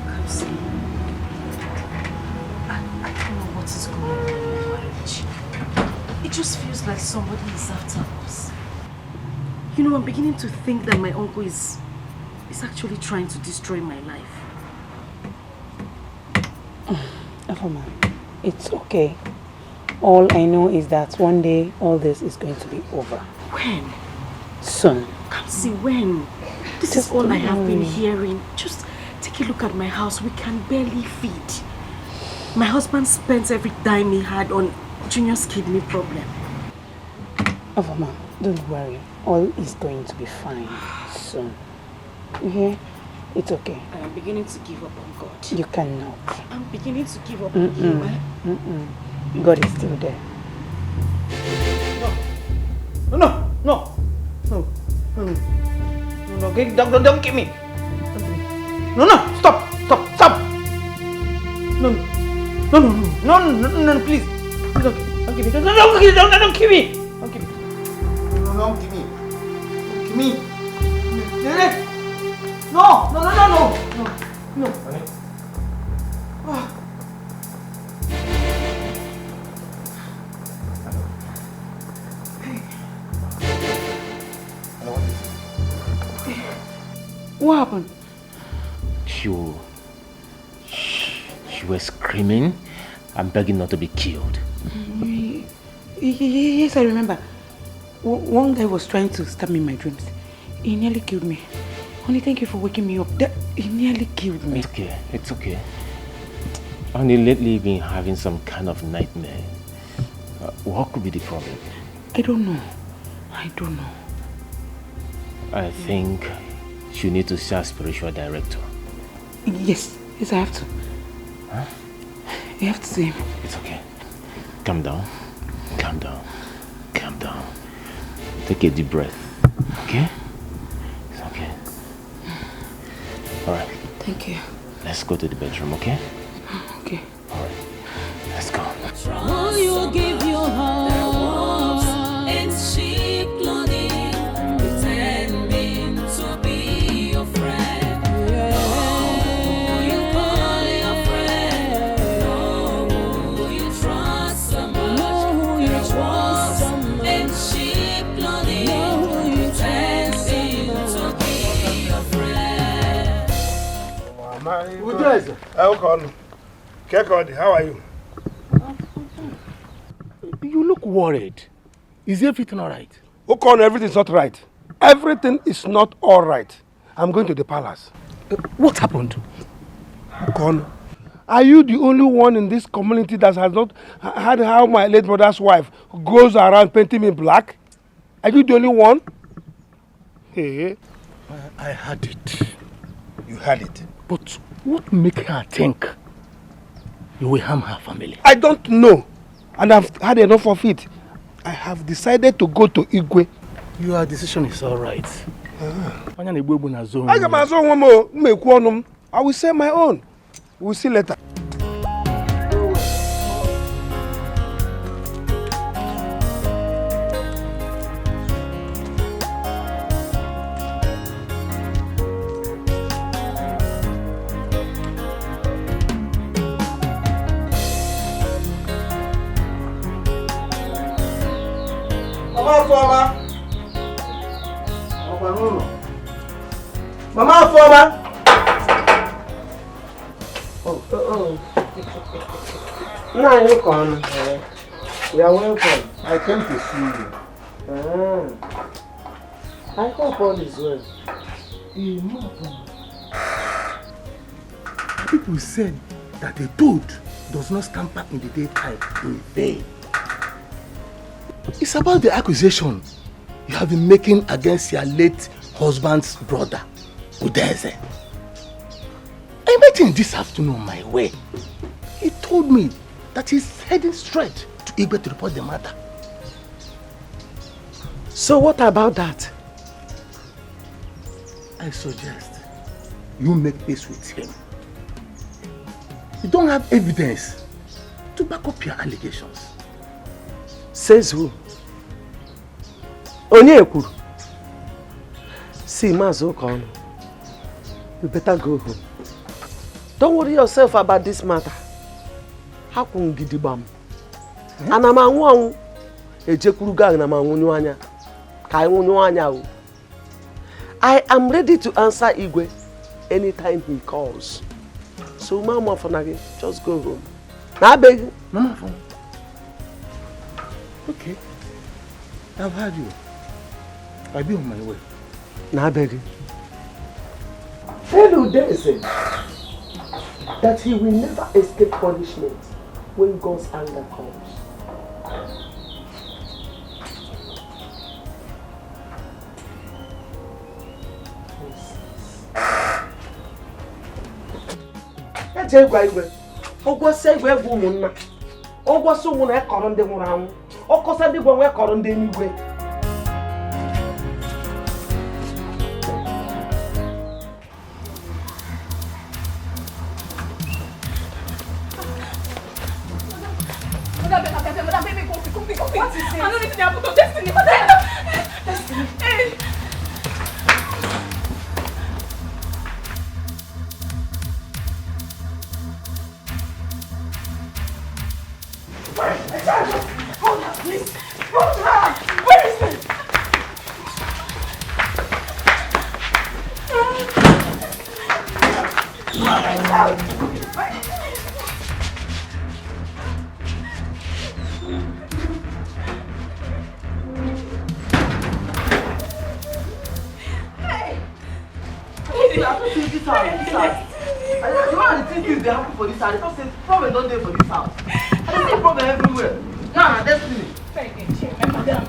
Kamsi, I, I don't know what is going on in my marriage. It just feels like somebody is after us. You know, I'm beginning to think that my uncle is, is actually trying to destroy my life. Afoma, it's okay. All I know is that one day all this is going to be over. When? Soon. Kamsi, when? This is all I have been hearing. Just take a look at my house. We can barely feed. My husband spent every dime he had on Junior's kidney problem. Afoma, don't worry. All is going to be fine soon. You hear? It's okay. I am beginning to give up on God. You cannot. I'm beginning to give up on Him. Mm-mm. Mm-mm. God is still there. No, no, no, no, no, no, no, no, don't, don't, don't kill me. No, no, stop, stop, stop. No, no, no, no, no, no, no, please. Please don't, don't kill me. Don't, don't, don't, don't, don't kill me. Don't kill me. No, no, don't kill me. Don't kill me. No, no, no, no, no, no, no. Honey? Ah. What happened? You, you were screaming and begging not to be killed. Y- y- y- Yes, I remember. W- One guy was trying to stab me in my dreams. He nearly killed me. Honey, thank you for waking me up. That, he nearly killed me. It's okay. It's okay. Honey, lately you've been having some kind of nightmare. Uh, what could be the problem? I don't know. I don't know. I think you need to see a spiritual director. Yes, yes, I have to. Huh? I have to see him. It's okay. Calm down. Calm down. Calm down. Take a deep breath. Okay? It's okay. All right. Thank you. Let's go to the bedroom, okay? Okay. All right. Let's go. Will you give your heart and sheep clothing, pretending to be your friend? Who you call your friend? Who you trust so much? Who you trust and sheep clothing, pretending to be your friend. Mama, Udeze. Eh, Okon. Kekodi, how are you? You look worried. Is everything all right? Okon, everything's not right. Everything is not all right. I'm going to the palace. Uh, what happened? Okon, are you the only one in this community that has not h- heard how my late mother's wife goes around painting me black? Are you the only one? Hey. I, I heard it. You heard it? But what make her think you will harm her family? I don't know. And I've had enough of it. I have decided to go to Igwe. Your decision is all right. Onye na-egbu egbu na-azọ onwe ya. Aga m azọ onwe m o, m ekwu ọnụ m. I will say my own. We'll see later. Mama Afoma. Mama Afoma. Oh, oh, oh. Nna anyị ka ọnụ. You are welcome. I came to see you. Ah. I hope all is well. Eh, no problem. People said that a toad does not scamper in the daytime in vain. It's about the accusation you have been making against your late husband's brother, Udeze. I met him this afternoon on my way. He told me that he's heading straight to Igwe to report the matter. So what about that? I suggest you make peace with him. You don't have evidence to back up your allegations. Says who? Onye kwuru? See, Maazị Ụkaọnụ, you better go home. Don't worry yourself about this matter. Hapụ m gidigbam. Ana m anwụ anwụ, ejekwuru gị ana m anwụnyụ anya. Ka anyị nwụnyụ anya o. I am ready to answer Igwe anytime he calls. So, Mama Funagi, just go home. Na beg. Mama Fun. Okay. I've heard you. I'll be on my way. Na beg. Tell Udeze that he will never escape punishment when God's anger comes. Eje gwa Igwe. Ụgwọ si Igwe bụ ụmụnna. Ụgwọ si ụmụnna ekọrọ ndị nwụrụ anwụ. Ọkọsa ndị gwọ nwe kọrọ ndị eluigwe. Madam, madam, madam, baby, come, come, come, come. What is it? I don't need to happen to Destiny. Madam, Destiny. Hey. Hold her, please. Hold her. Where is it? Hey! I don't see this house, this house. I don't know how the thing dey happen for this house. I thought say problem don dey for this house. I dey see problem everywhere. Now na Destiny. Madam.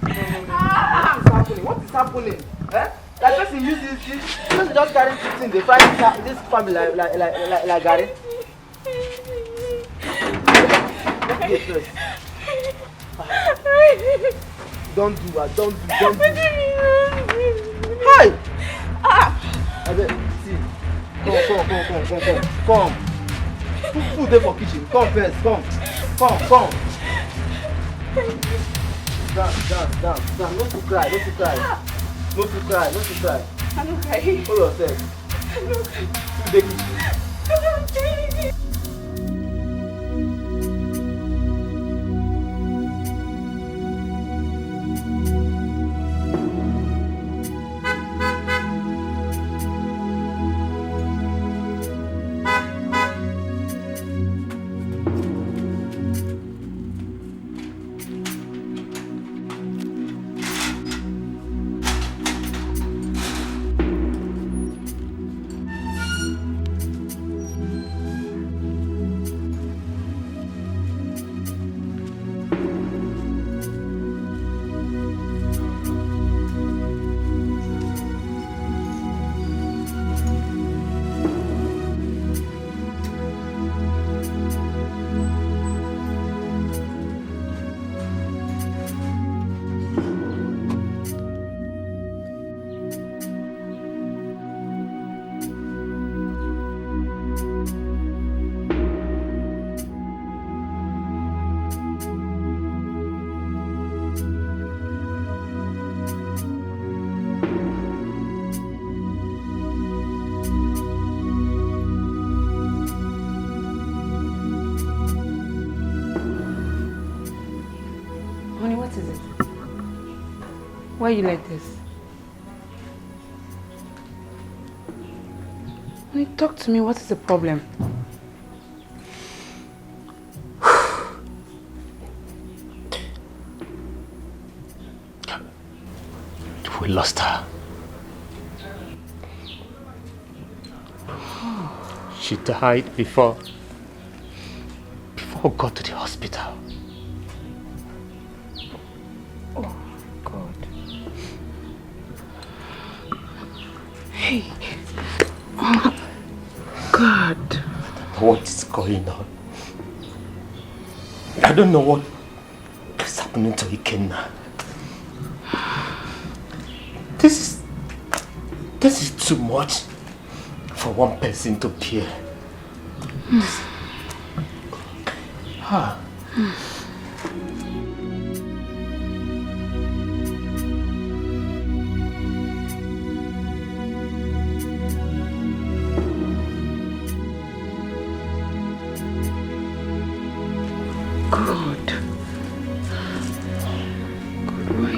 What is happening? What is happening? Eh? Like person use this, this person just carry fifteen, dey fry this, this family like, like, like, like, like garri. Don't do, I don't do, don't do. Hi! Ah! Abeg, see. Come, come, come, come, come, come. Come. Food, food dey for kitchen. Come first, come. Come, come. Dance, dance, dance, dance. No too cry, no too cry. No too cry, no too cry. I no cry. Hold yourself. I no cry. Food dey kitchen. I no cry. Why you like this? Honey, talk to me. What is the problem? We lost her. She died before, before we got to the hospital. Oh, God. Hey. Oh, God. What is going on? I don't know what is happening to Ikenna. This is, this is too much for one person to bear. Ah. God. God, why?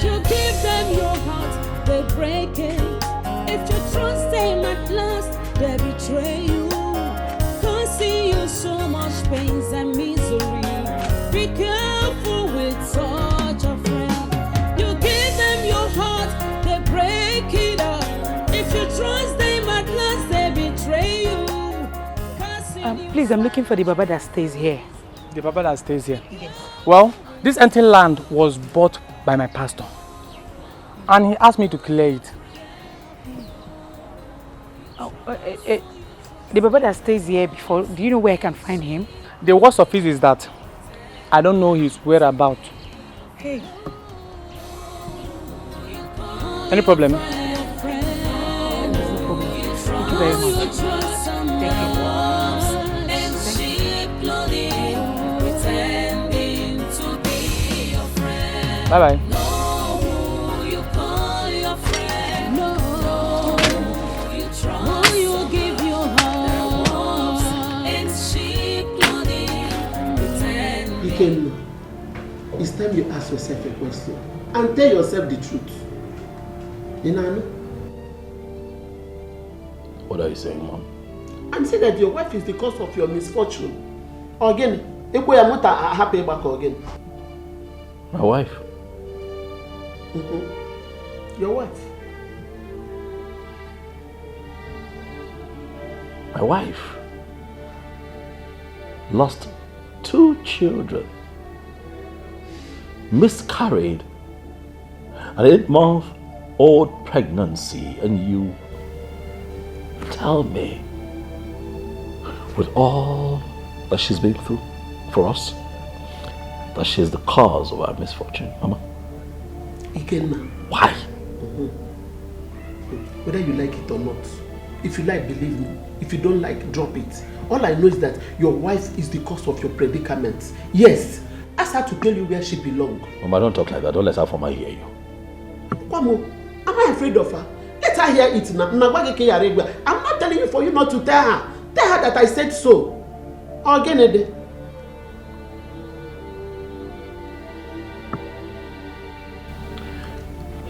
You give them your heart, they break it. If you trust them at last, they betray you. Causing you so much pains and misery. Be careful with such a friend. You give them your heart, they break it up. If you trust them at last, they betray you. Causing Um, you please, I'm so looking for the baba that stays here. The papa that stays here. Yes. Well, this empty land was bought by my pastor, and he asked me to clear it. Oh, uh, uh, uh, the papa that stays here before, do you know where I can find him? The worst of it is that I don't know his whereabouts. Hey. Any problem? Thank you very much. Thank you. Bye bye. Ikenna, it's time you ask yourself a question and tell yourself the truth. You know? What are you saying, Mom? I'm saying that your wife is the cause of your misfortune. Again, ekwe ya mụta ahapụ ịgbakọ again. My wife? Mm-hmm. Your wife. My wife lost two children, miscarried an eight month old pregnancy, and you tell me, with all that she's been through for us, that she's the cause of our misfortune, Mama? Ikenna. Why? Mm-hmm. Whether you like it or not, if you like, believe me. If you don't like, drop it. All I know is that your wife is the cause of your predicament. Yes, ask her to tell you where she belongs. Mama, don't talk like that. Don't let her former hear you. Kwamo, am I afraid of her? Let her hear it now. Nagwagi ke yare gwa. I'm not telling you for you not to tell her. Tell her that I said so. Ogenede.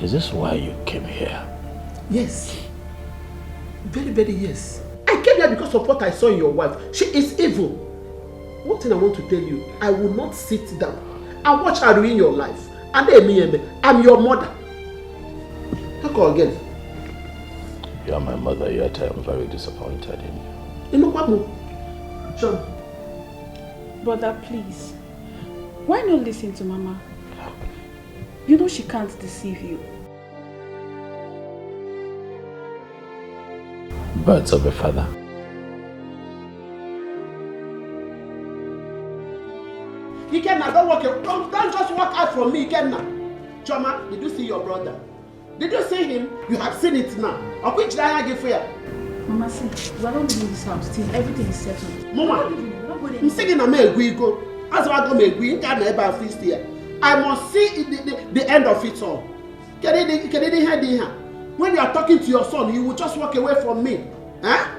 Is this why you came here? Yes. Very, very yes. I came here because of what I saw in your wife. She is evil. One thing I want to tell you, I will not sit down and watch her ruin your life. And then me, I'm your mother. Talk again. You are my mother, yet I am very disappointed in you. Inukwamu. John. Brother, please. Why not listen to Mama? You know she can't deceive you. Birds of a feather. Ikenna, don't walk. Don't, don't just walk out from me, Ikenna. Choma, did you see your brother? Did you see him? You have seen it now. Of which I give fear? Mama, see, we are not leaving this house till everything is settled. Mama, I'm singing a me guigo. As I go me guigo, I'm about feast here. I must see the, the, the end of it all. Can it, can it hear the hand? When you are talking to your son, he will just walk away from me. Huh?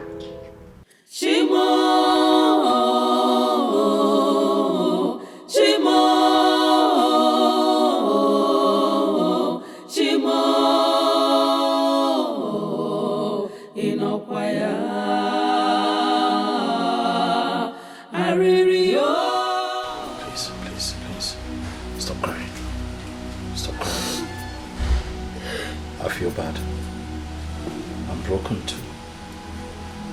Chimo, Chimo, ị nọkwa ya, arịrị o. Please, please, please. Stop crying. Stop crying. I feel bad. I'm broken too.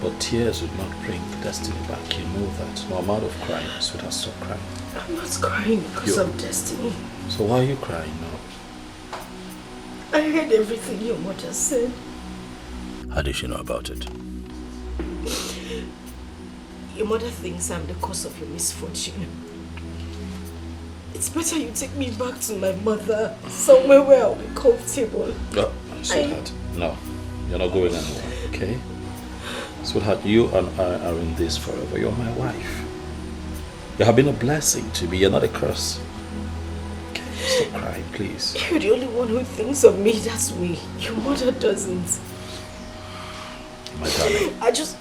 But tears would not bring Destiny back. You know that. No amount of crying, sweetheart, stop crying. I'm not crying because of Destiny. So why are you crying now? I heard everything your mother said. How did she know about it? Your mother thinks I'm the cause of your misfortune. It's better you take me back to my mother, somewhere where I'll be comfortable. No, sweetheart, no. You're not going anywhere, okay? Sweetheart, you and I are in this forever. You're my wife. You have been a blessing to me. You're not a curse. Okay, stop crying, please. You're the only one who thinks of me that way. Your mother doesn't. My darling. I just,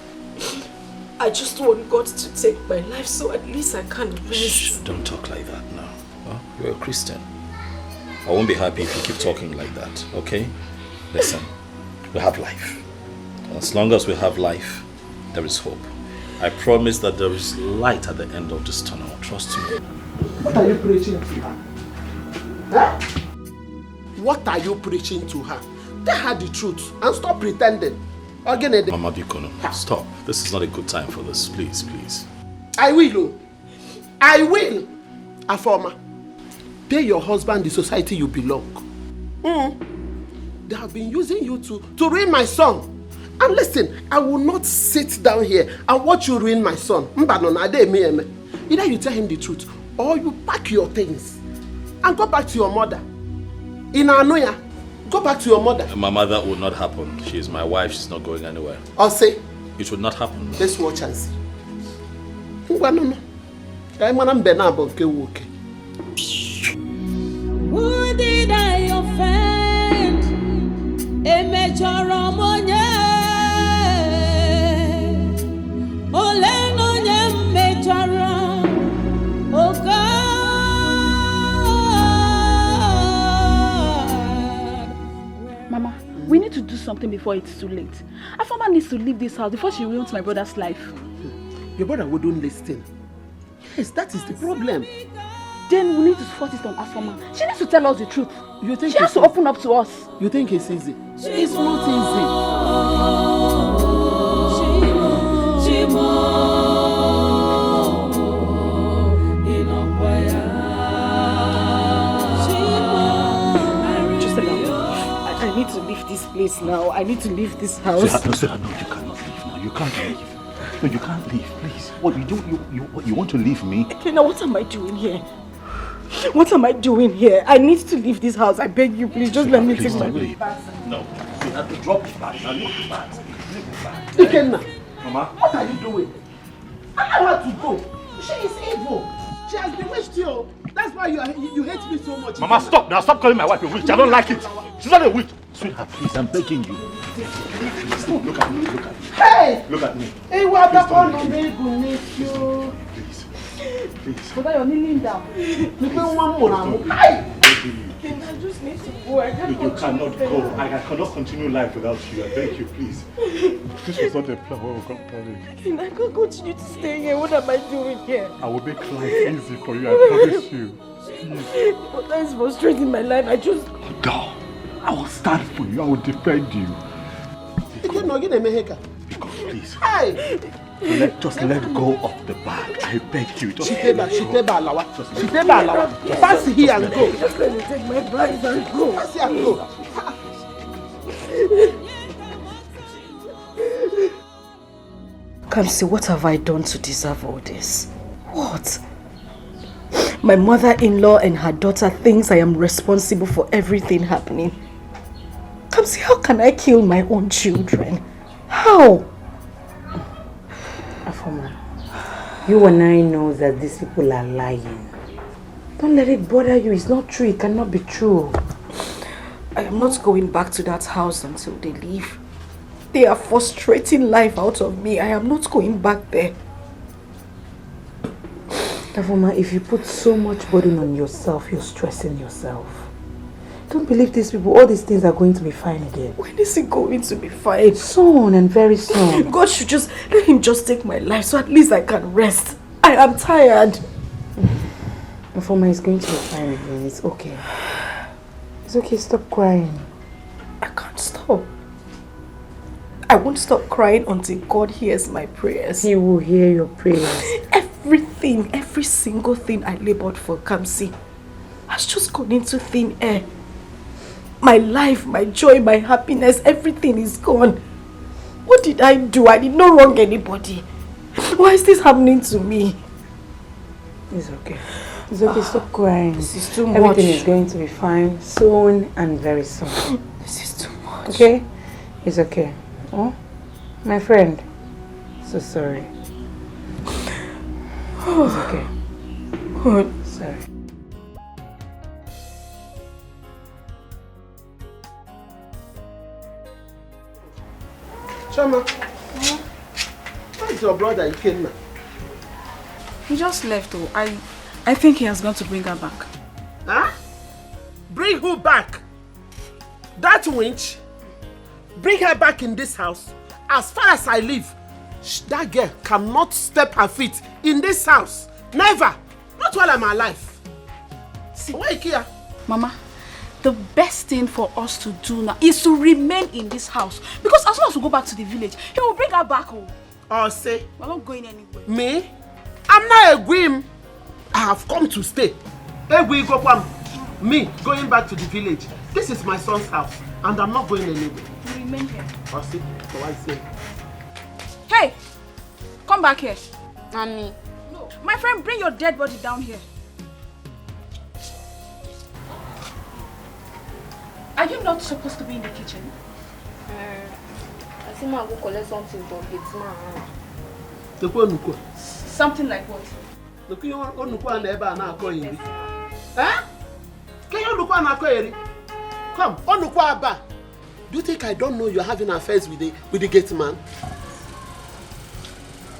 I just want God to take my life, so at least I can rest. Shh, don't talk like that now. Huh? You're a Christian. I won't be happy if you keep talking like that, okay? Listen, we have life. As long as we have life, there is hope. I promise that there is light at the end of this tunnel. Trust me. What are you preaching to her? Huh? What are you preaching to her? Tell her the truth and stop pretending. Ogene, Mama Bikono, stop. This is not a good time for this. Please, please. I will. Oh. I will. Afoma, pay your husband the society you belong. Mm. They have been using you to, to ruin my son. And listen, I will not sit down here and watch you ruin my son. Mba no na ade eme eme. Either you tell him the truth or you pack your things and go back to your mother. In Anoya, go back to your mother. Mama, that will not happen. She is my wife. She's not going anywhere. I'll say, It will not happen. Let's watch and see. Ngwa no no. Ka anyị mara mbe na-abụ nke nwoke. Who did I offend? Emejọrọ m onye? Ole na onye m mejọrọ? Oh God. Mama, we need to do something before it's too late. Afoma needs to leave this house before she ruins my brother's life. Your brother wouldn't listen. Yes, that is the problem. Then we need to force it on Afoma. She needs to tell us the truth. You think She has it's to easy? Open up to us. You think it's easy? It's not easy. Just allow me. I, I need to leave this place now. I need to leave this house. Sweetheart, no, sweetheart, no, you cannot leave now. You can't leave. No, you can't leave, please. What, you don't, you, you, what, you want to leave me? Kenna, what am I doing here? What am I doing here? I need to leave this house. I beg you, please, just let me Please take my don't leave. No. Sweetheart, drop the bag. Now leave the bag. Leave the bag. Ikenna, Mama. What are you doing? Allow her to go. She is evil. She has bewitched you. That's why you, are, you, you hate me so much. Mama, stop now. Stop calling my wife a witch. I don't like it. She's not a witch. Sweetheart, please, I'm begging you. Look at me. Look at me. Hey! Look at me. Hey, what happened to me? Good news you. Please. Please. Brother, you're kneeling down. You don't want more. Hey! Kenna, I just need to go. I can't You, you continue cannot there. Go. I, I cannot continue life without you. I beg you, please. This was not a plan. Oh, God, darling. Kenna, I can't continue to stay here. What am I doing here? I will make life easy for you. I promise you. But that is frustrating my life. I just Girl, I will stand for you. I will defend you. Ikenna, gịnị na-eme ihe ka? Because please, Hey! let, just let go of the bag. I beg you. Just Chiteba, Chiteba Alawa. Chiteba Alawa. Pass here and go. Just let me take my bags and go. Pass here and go. Kamsi, what have I done to deserve all this? What? My mother-in-law and her daughter thinks I am responsible for everything happening. Kamsi, how can I kill my own children? How? Afoma, you and I know that these people are lying. Don't let it bother you. It's not true. It cannot be true. I am not going back to that house until they leave. They are frustrating life out of me. I am not going back there. Afoma, if you put so much burden on yourself, you're stressing yourself. Don't believe these people. All these things are going to be fine again. When is it going to be fine? Soon and very soon. God should just let him just take my life so at least I can rest. I am tired. Afoma, is going to be fine again. It's okay. It's okay. Stop crying. I can't stop. I won't stop crying until God hears my prayers. He will hear your prayers. Everything, every single thing I labored for, Kamsi, has just gone into thin air. My life, my joy, my happiness, everything is gone. What did I do? I did not wrong anybody. Why is this happening to me? It's okay. It's okay. Stop crying. This is too much. Everything is going to be fine soon and very soon. This is too much. Okay? It's okay. Oh, my friend. So sorry. It's okay. Sorry. Chama, where is your brother Ikenna? He just left. Oh, I, I think he has gone to bring her back. Huh? Bring who back? That wench? Bring her back in this house. As far as I live, sh- that girl cannot step her feet in this house. Never. Not while I'm alive. See, why you care? Mama, the best thing for us to do now is to remain in this house. Because as soon as we go back to the village, he will bring her back home. Or say, We're not going anywhere. Me? I'm not a whim. I have come to stay. Egwi Igokwam, me going back to the village. This is my son's house, and I'm not going anywhere. We remain here. Or say, so I say. Hey! Come back here. Mommy. No. My friend, bring your dead body down here. Are you not supposed to be in the kitchen? Uh, I think I'll go collect something for gate man. Tekwe Onukwa. Something like what? Look, you Onukwa na ebe a na-akọ eri. Eh? Can you Onukwa na-akọ eri? Come, Onukwa Aba. Do you think I don't know you're having affairs with the with the gate man?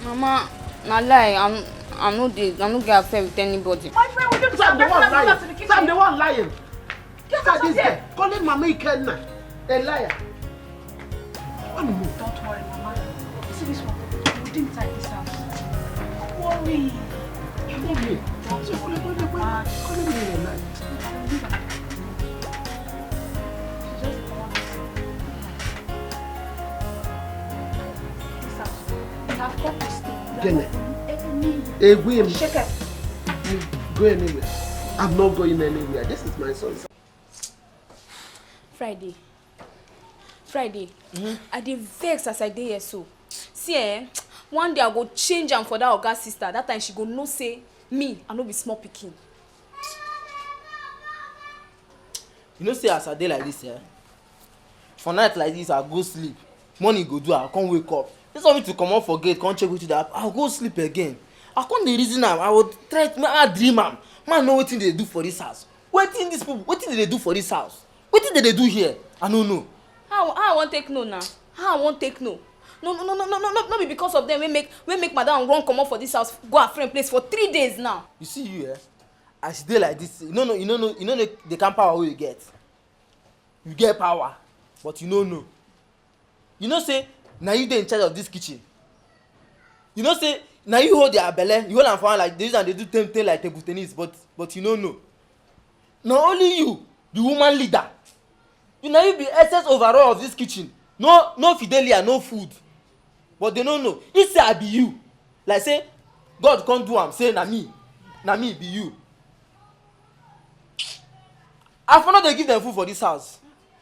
Mama, na lie. I'm, I no dey, I no get affair with anybody. My friend, will you Sam, the one lying. Sam, the one lying. Look at this guy calling Mama Ikenna a liar. One move. Don't worry, Mama. You see this one? We didn't inside this house. Don't worry. You know me. So calling me a liar. Gene. Egwim. Shake it. You go anywhere. I'm not going anywhere. This is my son's house. Friday. Friday. Mm-hmm. I dey vex as I dey here so. See, eh, one day I go change am for that oga sister. That time she go know say me, I no be small pikin. You know say as I dey like this, eh? For night like this, I go sleep. Morning go do, I come wake up. This one me to comot for gate, come check wetin dey happen. I go sleep again. I come dey reason am. I go try, make I dream am. Man know wetin dey do for this house. Wetin these people, wetin dey do for this house? Wetin dey dey do here? I no know. How, how I wan take know now? How I wan take know? No, no, no, no, no, no, no, no be because of them wey make, wey make madam run comot for this house, go her friend place for three days now. You see you, eh? As you dey like this, you no know, you no know, you no know the kind power wey you get. You get power, but you no know. You know say na you dey in charge of this kitchen. You know say na you hold their belle, you hold am for hand like they use am dey do ten ten like table tennis, but, but you no know. Na only you be woman leader. You na you be S S overall of this kitchen. No, no Fidelia, no food. But they no know. If say I be you, like say God come do am, say na me, na me be you. I for no dey give them food for this house.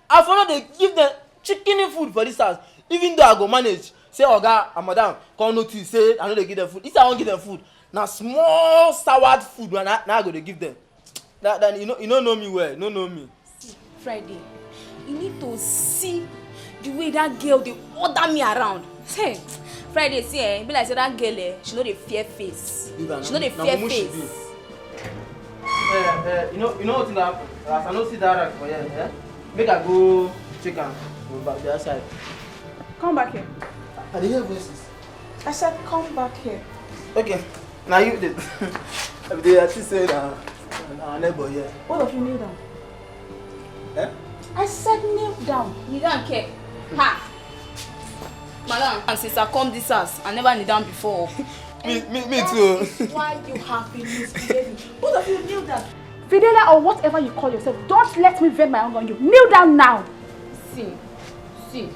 I for no dey give them chicken food for this house. Even though I go manage, say oga and madam come notice say I no dey give them food. If I wan give them food, na small soured food na, na I go dey give them. That, that you no, you no know me well, you no know me. Friday, you need to see the way that girl dey order me around. Hey, Friday, see, eh, e be like say that girl, eh, she no dey fear face. She no dey fear face. Eh, eh, you know, you know wetin go happen? As I no see that rag for here, eh? Make I go check am for back the other side. Come back here. I dey hear voices. I said come back here. Okay, now you did. I be dey think say na na our neighbor here. Both of you kneel down. Eh? I said kneel down. Kneel down, ke. Ha! Madam, and since I come this house, I never kneel down before. Me, me, me too. Why you have been misbehaving? Both of you kneel down. Fidelia or whatever you call yourself, don't let me vent my anger on you. Kneel down now. See, see.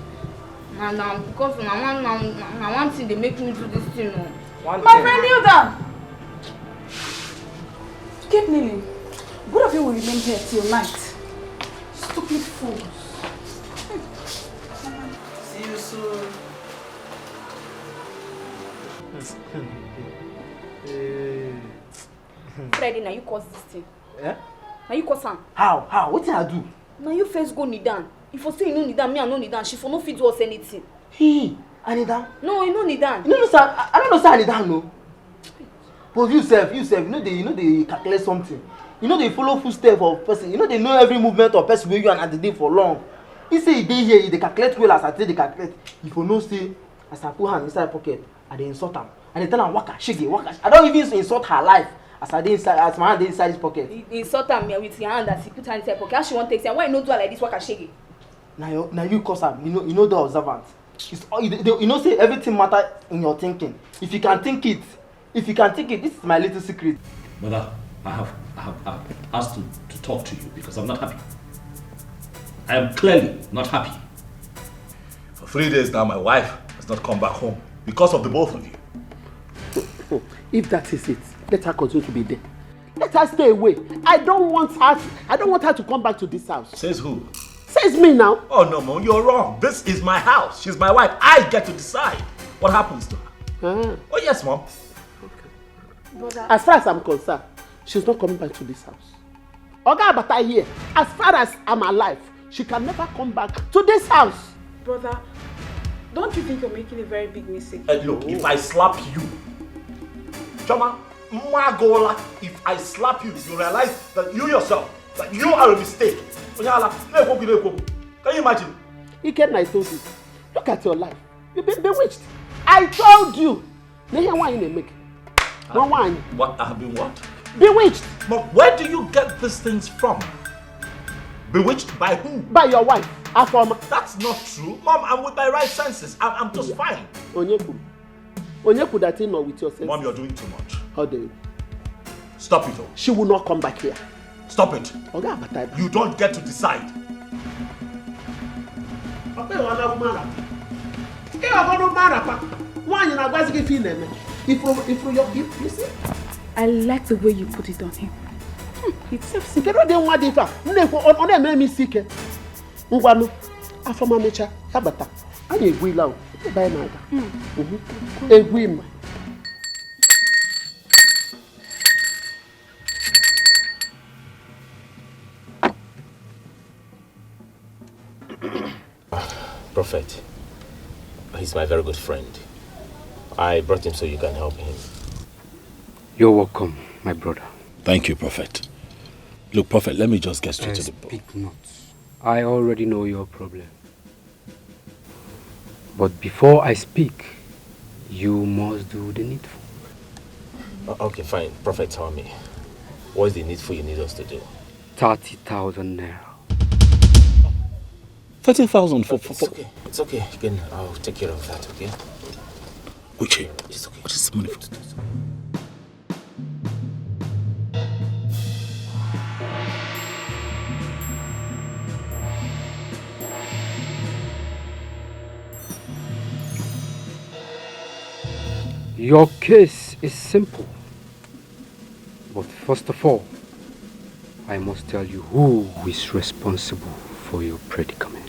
Na na because na one na na na one thing dey make me do this thing o. One My thing. Friend, kneel down. Keep kneeling. Both of you will remain here till night. Stupid fools. See you soon. Hey. Freddy, na you cause this thing. Eh? Na you cause am. How? How? Wetin I do? Na you first go kneel down. If you say you no kneel down, me I no kneel down. She for no fit do us anything. Hey, I kneel down. No, you no kneel down. You no know say I, I no know say I kneel down, no. But you sef, you sef, you no dey, you no dey calculate something. You no dey follow footstep of person. You no dey know every movement of person wey you and I dey dey for long. He say he dey here, he dey calculate well as I take dey calculate. You for know say as I put hand inside pocket, I dey insult am. I dey tell am waka shege, waka. Sh-, I don even insult her life as I dey inside, as my hand dey inside this pocket. You insult am with your hand as he put hand inside pocket. How she wan take say? Why you no do her like this, waka shege? Na your, na you cause am. You no, you no dey observant. It's all, you, dey- you know say everything matter in your thinking. If you can think it, if you can think it, this is my little secret. Mother, I have, I have, I have asked to, to talk to you because I'm not happy. I am clearly not happy. For three days now, my wife has not come back home because of the both of you. If that is it, let her continue to be there. Let her stay away. I don't want her. I don't want her to come back to this house. Says who? Says me now. Oh no, Mom, you're wrong. This is my house. She's my wife. I get to decide what happens to her. Ah. Oh yes, Mom. As far as I'm concerned, she's not coming back to this house. Oga Abata here, as far as I'm alive, she can never come back to this house. Brother, don't you think you're making a very big mistake? Uh, look, if I slap you, Choma, Mwagola, if I slap you, you realize that you yourself, that you are a mistake. Onyala, na-ekwu gị na-ekwu. Can you imagine? Ikenna, I told you. Look at your life. You've been bewitched. I told you. Na ihe nwaanyị na-eme gị. Nwa nwaanyị. What? I have been what? Bewitched. Mom, where do you get these things from? Bewitched by who? By your wife, Afoma. That's not true. Mom, I'm with my right senses. I'm, I'm just fine. Onye kwuru? Onye kwuru that ị nọ with your senses? Mom, you're doing too much. Ọ dị. Stop it, oh. She will not come back here. Stop it. Oga Abata. You don't get to decide. Papa, you are not woman. Ị ga-agwa na ụmụ arapa. Nwaanyị na-agwazi gị ife ị na-eme. Ifuru, ifuru, you, you, you see? I like the way you put it on him. Hmm, it's so simple. Kedu ụdị nwa dị ife a? M na-ekwu, ọ ọ na-eme m isi ike. Ngwanụ, Afoma mecha, ya bata. Anyị egwuila o. Ebe anyị na-aga. Mhm. Egwu ịma. Prophet, he's my very good friend. I brought him so you can help him. You're welcome, my brother. Thank you, Prophet. Look, Prophet, let me just get straight Uh, to the point. Speak not. I already know your problem. But before I speak, you must do the needful. O- okay, fine. Prophet, tell me. What's the needful you need us to do? Thirty thousand naira. Thirty thousand for, for, It's okay. It's okay. Again, I'll take care of that, okay? Uche, It's okay. What is the money for? Your case is simple. But first of all, I must tell you who is responsible for your predicament.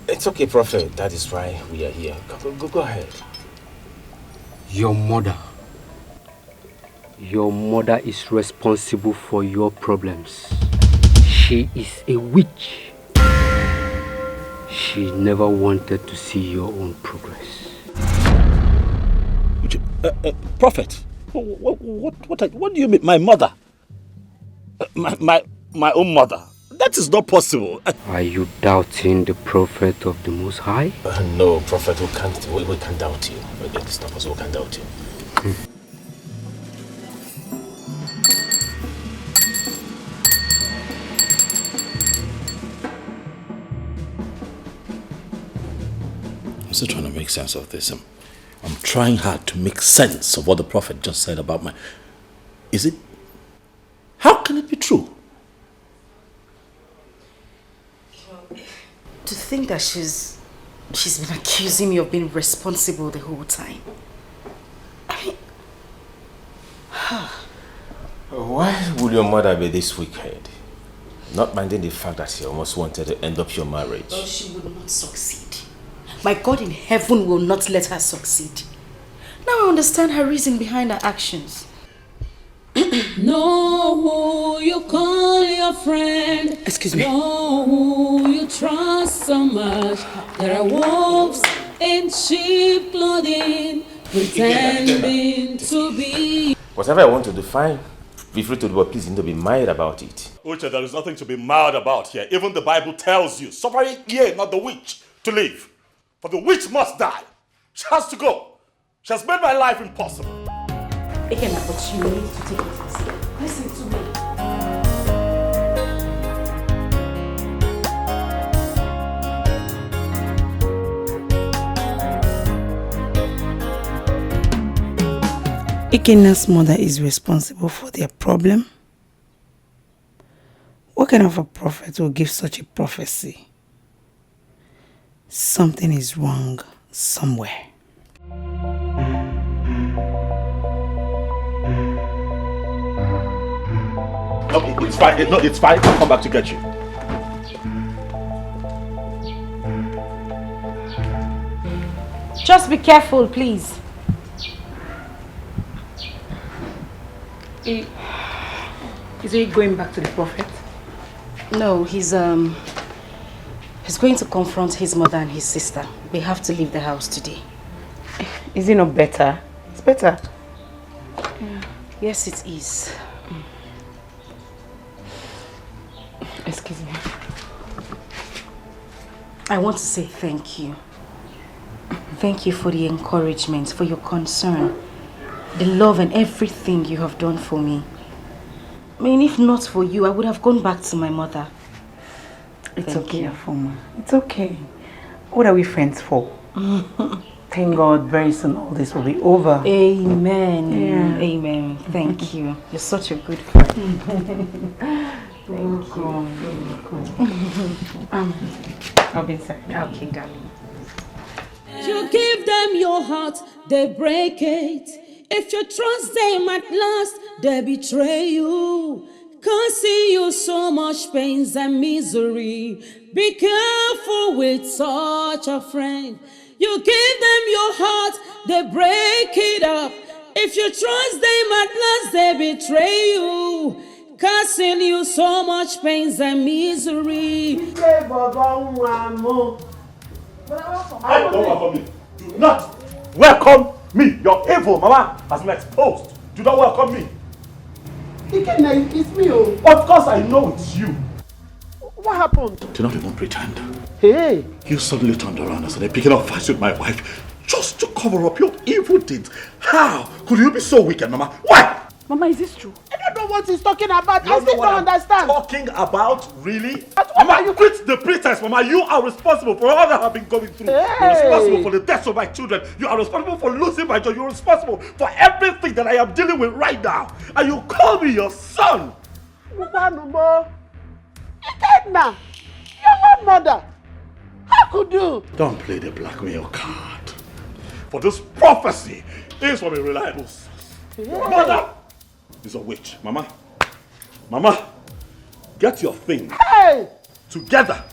It's okay, Prophet. That is why we are here. Go, go, go ahead. Your mother. Your mother is responsible for your problems. She is a witch. She never wanted to see your own progress. Uche, uh, uh, Prophet, what, what, what, what, are- what do you mean, my mother? Uh, my, my, my own mother? That is not possible. Are you doubting the prophet of the Most High? Uh, no, prophet, we can't, we, we can't doubt you. It's not possible, we can't doubt you. I'm still trying to make sense of this. I'm, I'm trying hard to make sense of what the prophet just said about my. Is it? How can it be true? To think that she's she's been accusing me of being responsible the whole time. I mean, why would your mother be this wicked? Not minding the fact that she almost wanted to end up your marriage. Well, she would not succeed. My God in heaven will not let her succeed. Now I understand her reason behind her actions. Know who you call your friend. Excuse me. Know who you trust so much. There are wolves in sheep clothing pretending to be. Whatever I want to do, fine. Be free to do, but please, you need to be mild about it. Uche, there is nothing to be mild about here. Even the Bible tells you, suffer ye not the witch to live. For the witch must die. She has to go. She has made my life impossible. Again, but you need to take it easy. Listen to me. Ikenna's mother is responsible for their problem. What kind of a prophet will give such a prophecy? Something is wrong somewhere. Okay, it's fine. No, it's fine. I'll come back to get you. Just be careful, please. Is he going back to the prophet? No, he's um he's going to confront his mother and his sister. They have to leave the house today. Is it not better? It's better. Yes, it is. Excuse me. I want to say thank you. Thank you for the encouragement, for your concern, the love and everything you have done for me. I mean, if not for you, I would have gone back to my mother. It's Thank okay, you. Afoma. It's okay. What are we friends for? Thank God very soon all this will be over. Amen. Yeah. Amen. Thank you. You're such a good friend. Thank you. Um, I'll be inside. Okay, darling. You give them your heart, they break it. If you trust them at last, they betray you. Causing you so much pains and misery. Be careful with such a friend. You give them your heart, they break it up. If you trust them at last, they betray you. Causing you so much pains and misery. Hey, don't welcome me. Do not welcome me. Your evil mama has been exposed. Do not welcome me. Ikenna, it's me. Oh. Of course I know it's you. What happened? Do not even pretend. Hey. You suddenly turned around and started picking up fights with my wife just to cover up your evil deeds. How could you be so wicked, Mama? Why? Mama, is this true? I don't know what he's talking about. You I still don't understand. Talking about, really? But what Mama, are you quit the pretense, Mama. You are responsible for all that I've been going through. Hey. You're responsible for the deaths of my children. You are responsible for losing my job. You're responsible for everything that I am dealing with right now. And you call me your son. Ikenna, your own mother. How could you? Don't play the blackmail card. For this prophecy is from a reliable source. Yeah. Mother is a witch. Mama, Mama, get your thing hey! Together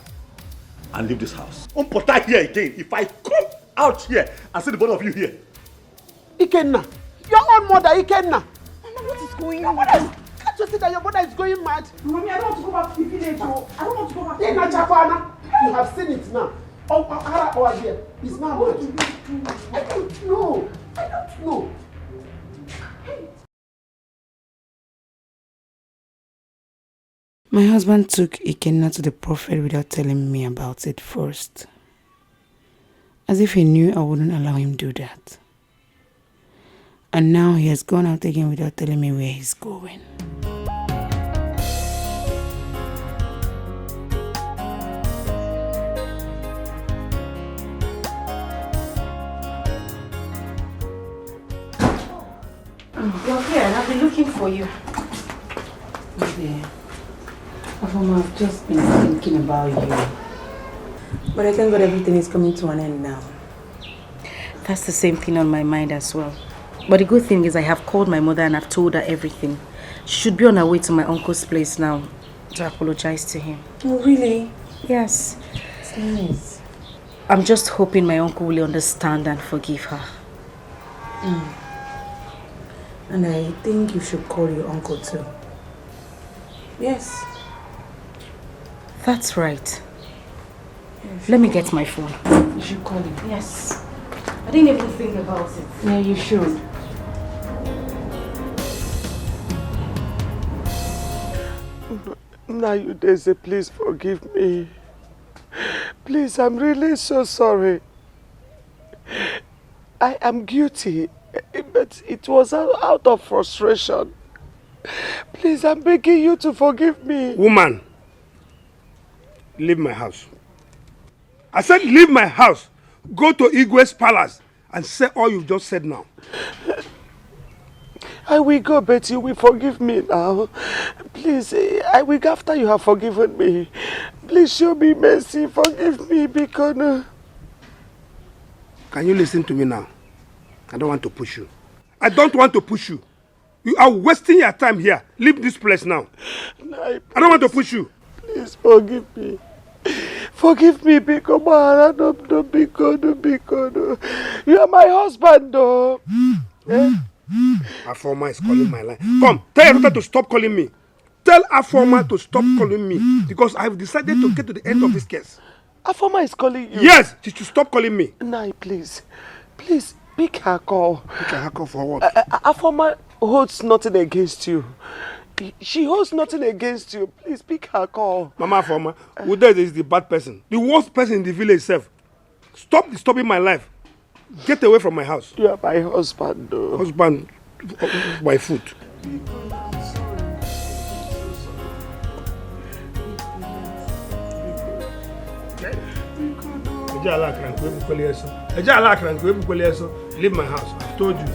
and leave this house. Don't put that here again. If I come out here and see the both of you here, Ikenna, your own mother, Ikenna. Mama, what is going on? Can't you see that your mother is going mad? Mommy, I don't want to go back to the village. Oh. I don't want to go back to the village. Chakwana, you have seen it now. Oh, oh, oh, oh, dear. It's not mad. I don't know. I don't know. My husband took Ikenna to the prophet without telling me about it first, as if he knew I wouldn't allow him do that. And now he has gone out again without telling me where he's going. You're here, and I've been looking for you. Okay. Afoma, I've just been thinking about you. But I thank God everything is coming to an end now. That's the same thing on my mind as well. But the good thing is I have called my mother and I've told her everything. She should be on her way to my uncle's place now to apologize to him. Oh, really? Yes. It's nice. I'm just hoping my uncle will understand and forgive her. Mm. And I think you should call your uncle too. Yes. That's right. Yes. Let me get my phone. You should call him. Yes. I didn't even think about it. Yeah, you should. Now you dey say, please forgive me. Please, I'm really so sorry. I am guilty, but it was out out of frustration. Please, I'm begging you to forgive me. Woman, leave my house. I said, leave my house. Go to Igwe's palace and say all you've just said now. I will go, but you will forgive me now. Please, eh, I will go after you have forgiven me. Please show me mercy. Forgive me, Bikonu. Can you listen to me now? I don't want to push you. I don't want to push you. You are wasting your time here. Leave this place now. I don't want to push you. Please forgive me. Forgive me, Biko Mahara, no, no, Biko, no, Biko, no. You are my husband, though. Eh? Afoma is calling my line. Come, tell your daughter to stop calling me. Tell Afoma to stop calling me because I've decided to get to the end of this case. Afoma is calling you. Yes, she should stop calling me. Nai, please. Please, pick her call. Pick her call for what? Uh, uh, Afoma holds nothing against you. She holds nothing against you. Please, pick her call. Mama Afoma, Ude is the bad person. The worst person in the village itself. Stop disturbing my life. Get away from my house. You are my husband, though. Husband, my foot. Ejala akara nke ebukwele eso. Ejala akara nke ebukwele eso. Leave my house. I've told you.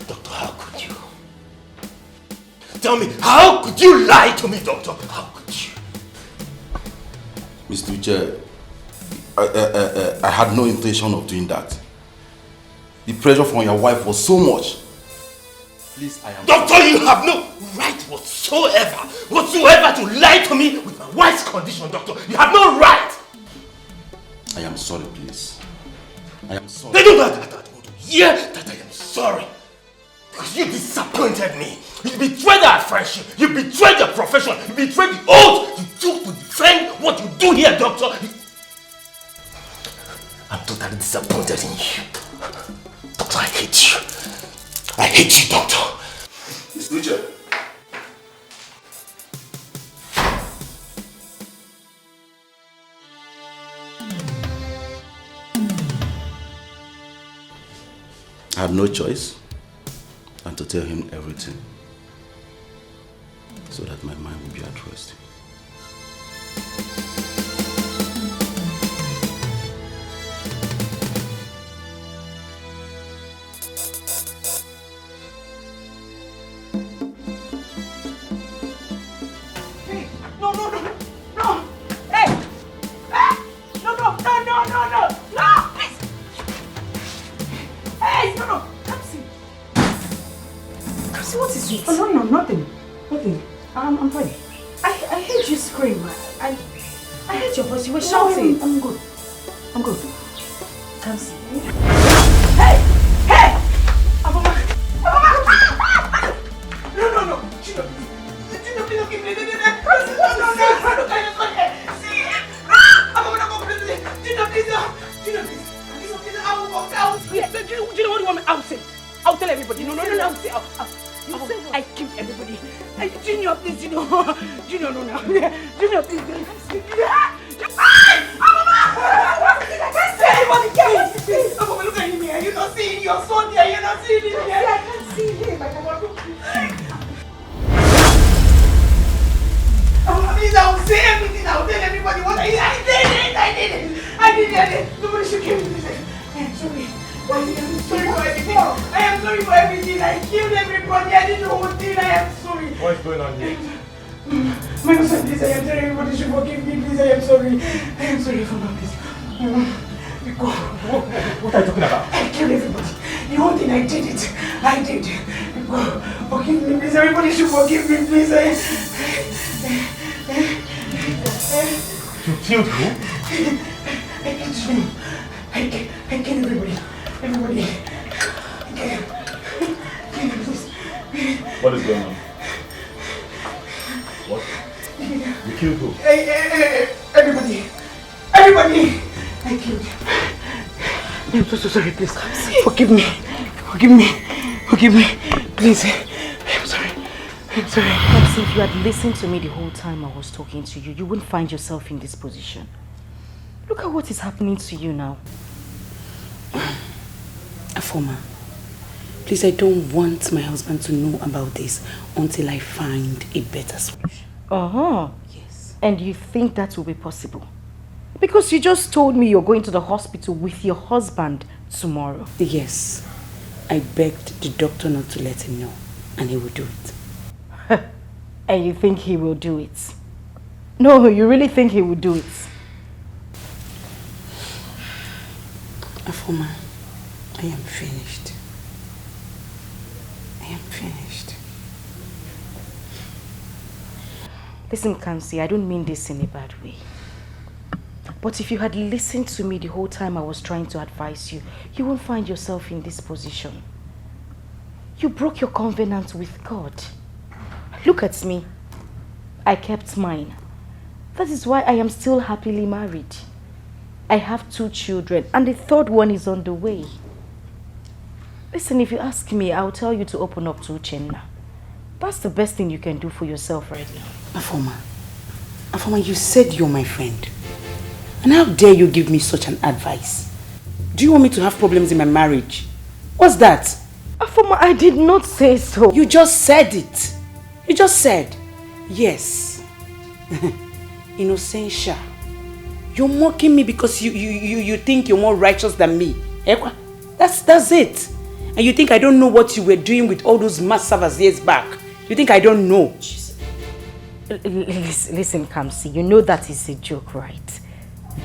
Doctor, how could you? Tell me, how could you lie to me, doctor? How could you? Mister Uche, I, I, I, I had no intention of doing that. The pressure from your wife was so much. Please, I am. Doctor, you have no right whatsoever, whatsoever to lie to me with my wife's condition, doctor. You have no right. I am sorry, please. I am sorry. They don't know that, that, that, yeah, that I am sorry. Because you disappointed me. You betrayed our friendship. You betrayed your profession. You betrayed the oath you took to defend what you do here, doctor. I'm totally disappointed in you. Doctor, I hate you. I hate you, doctor. Mister Uche. I had no choice than to tell him everything so that my mind would be at rest. Hey, no, no, no, no. Hey! Hey! No, no, no, no, no, no. No! Please! Hey, no, no. Kamsi. Kamsi, what is it? Oh, no, no, nothing. Nothing. I'm, I'm fine. I, I heard you scream. I, I, I heard your voice. You were shouting. No, I'm, I'm good. I'm good. Kamsi. Hey! Hey! Afoma! Afoma! No, no, no! Junior, please! Junior, please don't give me the, the, the, no, no, no, no, no, no, no, no, see? Ah! Afoma, no, please! Junior, please! Junior, please! Junior, please! I will walk out! Yes, Do you, do you know what you want me? I'll say it. I'll tell everybody. No, no, no, no. I'll say. I'll, I'll, I'll, I killed everybody. I, Junior, please, Junior. Junior, no, no. Junior, please. Hey! Mama! I can't see anybody. Please, please. Mama, look at him here. You don't see him. You're so there. You're not seeing him here. I can't see him. I cannot look. Oh, please, I will say everything. I will tell everybody what I, I did it. I did it. I did it. I did it. Nobody should kill me, please. I am sorry. I am sorry for everything. I am sorry for everything. I killed everybody. I did the whole thing. I am sorry. What is going on here? My husband, please, I am sorry. Everybody should forgive me, please. I am sorry. I am sorry for my please. Go. What, what are you talking about? I killed everybody. The whole thing, I did it. I did. Go. Forgive me, please. Everybody should forgive me, please. I, You killed who? I killed you. I killed, I killed everybody. Everybody. I killed, I killed everybody, please. What is going on? What? You killed who? Hey, hey, hey, hey, everybody. Everybody. I killed. I'm so, so sorry, please. Forgive me. Forgive me. Forgive me. Please. I'm sorry. I'm sorry. Kamsi, if you had listened to me the whole time I was talking to you, you wouldn't find yourself in this position. Look at what is happening to you now. Afoma, please, I don't want my husband to know about this until I find a better solution. Uh-huh. Yes. And you think that will be possible? Because you just told me you're going to the hospital with your husband tomorrow. Yes. I begged the doctor not to let him know, and he will do it. And you think he will do it? No, you really think he will do it? Afoma, I am finished. I am finished. Listen, Kamsi, I don't mean this in a bad way. But if you had listened to me the whole time I was trying to advise you, you won't find yourself in this position. You broke your covenant with God. Look at me. I kept mine. That is why I am still happily married. I have two children, and the third one is on the way. Listen, if you ask me, I'll tell you to open up to Uchenna. That's the best thing you can do for yourself right now. Afoma, Afoma, you said you're my friend. And how dare you give me such an advice? Do you want me to have problems in my marriage? What's that? Afoma, I did not say so. You just said it. You just said, yes. Innocentia. You're mocking me because you, you, you, you think you're more righteous than me. Eh, kwa? That's, that's it. And you think I don't know what you were doing with all those massavas years back? You think I don't know? L- l- Listen, listen, Kamsi, you know that is a joke, right?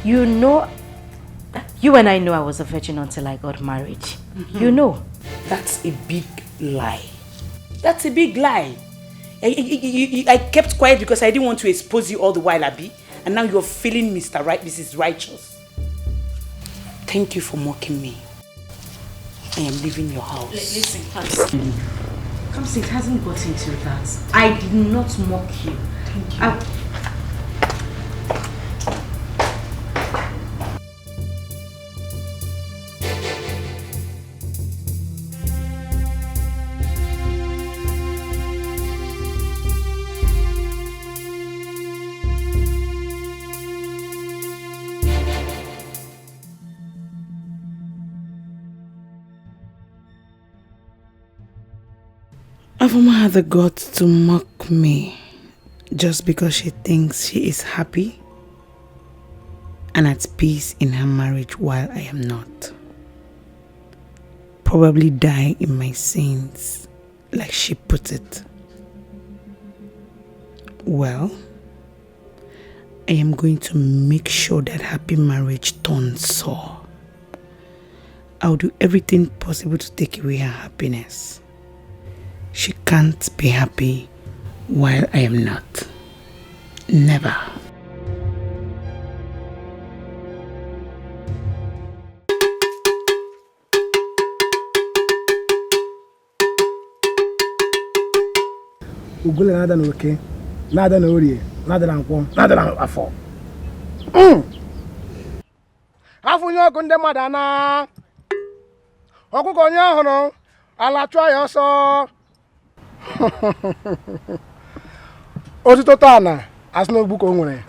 You know, you and I know I was a virgin until I got married. You know. That's a big lie. That's a big lie. I, I, I- I- I kept quiet because I didn't want to expose you all the while, Abi. And now you're feeling Mister Right, Missus Righteous. Thank you for mocking me. I am leaving your house. Listen, Kamsi. Kamsi, it hasn't gotten to that. I did not mock you. Thank you. I, Afoma had the guts to mock me just because she thinks she is happy and at peace in her marriage while I am not. Probably die in my sins, like she put it. Well, I am going to make sure that happy marriage turns sour. I'll do everything possible to take away her happiness. She can't be happy while I am not. Never. Ugwule na-ada na oke, na-ada na orie, na-ada na nkwọ, na-ada na afọ. Mm. Afọ onye ọgụ ndị mmadụ ana. Ọkụkọ onye ahụ nọ, ala chụọ ya ọsọ. Otito taa na asị n'ogbu ka o nwere.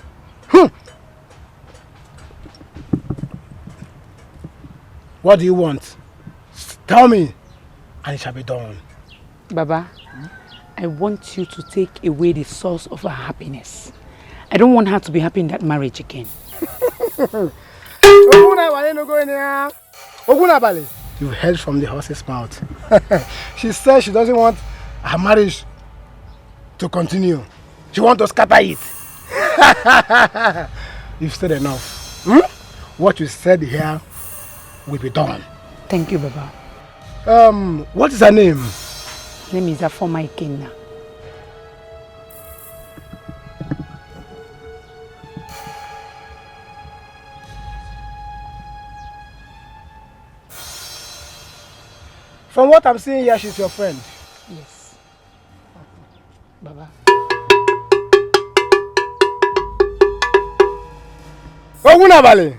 Hmm. What do you want? S- Tell me, and it shall be done. Baba, I want you to take away the source of her happiness. I don't want her to be happy in that marriage again. Okwu na-abali n'ogo ene ya. Okwu na-abali. You've heard from the horse's mouth. She says she doesn't want her marriage to continue. She wants to scatter it. You've said enough. Hmm? What you said here will be done. Thank you, Baba. Um, what is her name? Name is Afoma Ikenna. From what I'm seeing here, she's your friend. Yes. Baba. Ogunabale,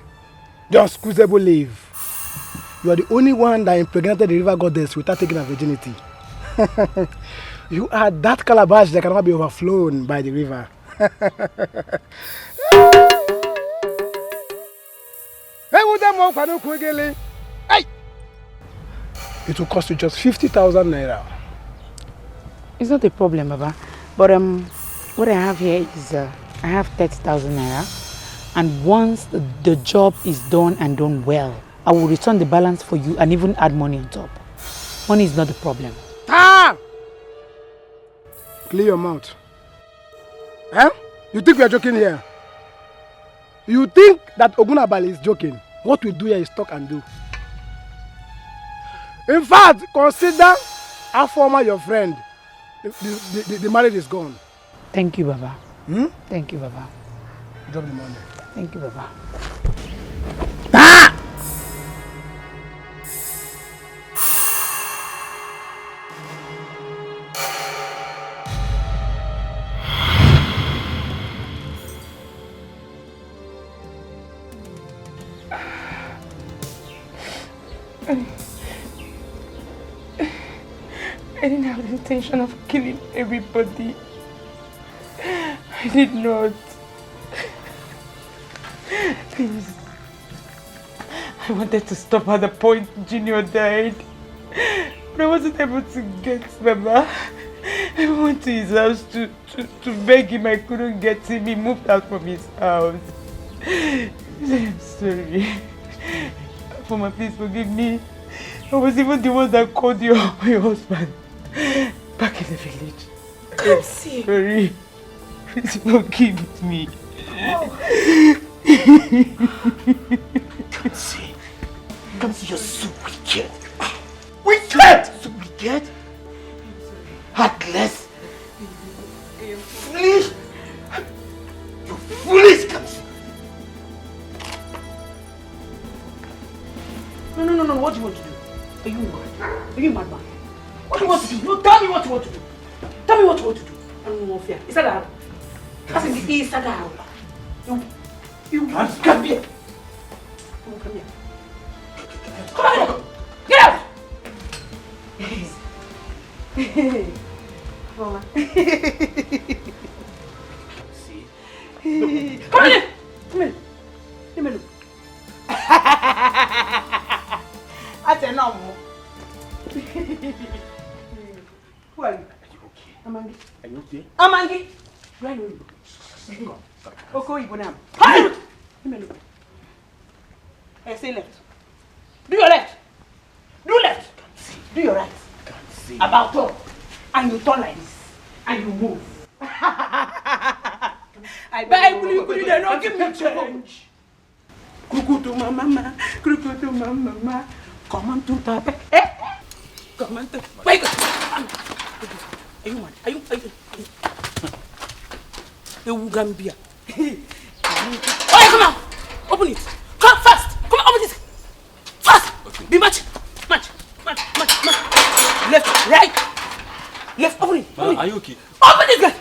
just squeezable leave. You are the only one that impregnated the river goddess without taking her virginity. You are that calabash that cannot be overflown by the river. Hey, what them up and ugly? Hey! It will cost you just fifty thousand naira. It's not a problem, Baba. But um, what I have here is uh, I have thirty thousand naira. And once the, the job is done and done well, I will return the balance for you and even add money on top. Money is not the problem. Ah! Clear your mouth. Eh? You think we are joking here? You think that Ogunabali is joking? What we do here is talk and do. In fact, consider Afoma your friend. The, the, the, the marriage is gone. Thank you, Baba. Hmm? Thank you, Baba. Drop the money. Thank you, Baba. Ah! I didn't have the intention of killing everybody. I did not. Please. I wanted to stop at the point Junior died. But I wasn't able to get Baba. I went to his house to, to, to beg him. I couldn't get him. He moved out from his house. I'm sorry. Afoma, please forgive me. I was even the one that called your, your husband back in the village. Kamsi. Sorry. Please forgive me. Oh. Kamsi. Kamsi, you're so wicked. Wicked! So wicked. Heartless. Foolish. You're foolish, Kamsi. No, no, no, no. What do you want to do? Are you mad? Are you mad man? What do you want to do? No, tell me what you want to do. Tell me what you want to do. I don't know fear. Is that how? That's in the is that how? You, you come here. Come on, come here. Come on, get out! Mama. See? Come here! Come here! Come here! Ate na mo. Who are you? Are you okay? Amangi. Are you okay? Amangi. Where are you? Come, come. Okay, you go now. Hey! Come here, look. I say left. Do your left. Do left. Do your right. About turn. And you turn like this. And you move. I beg you, you, you, they don't give me change. Kukutu mama, kukutu mama, come on to tape. Eh? Come on to. Wait. Are you mad? Are you, are you? Ewu Gambia. Oh, come on. Open it. Come fast. Come on, open it. Fast. Okay. Be match. Match. Match. Match. Match. Left, right. Left. Open it. Open it. Are you okay? Open this gate.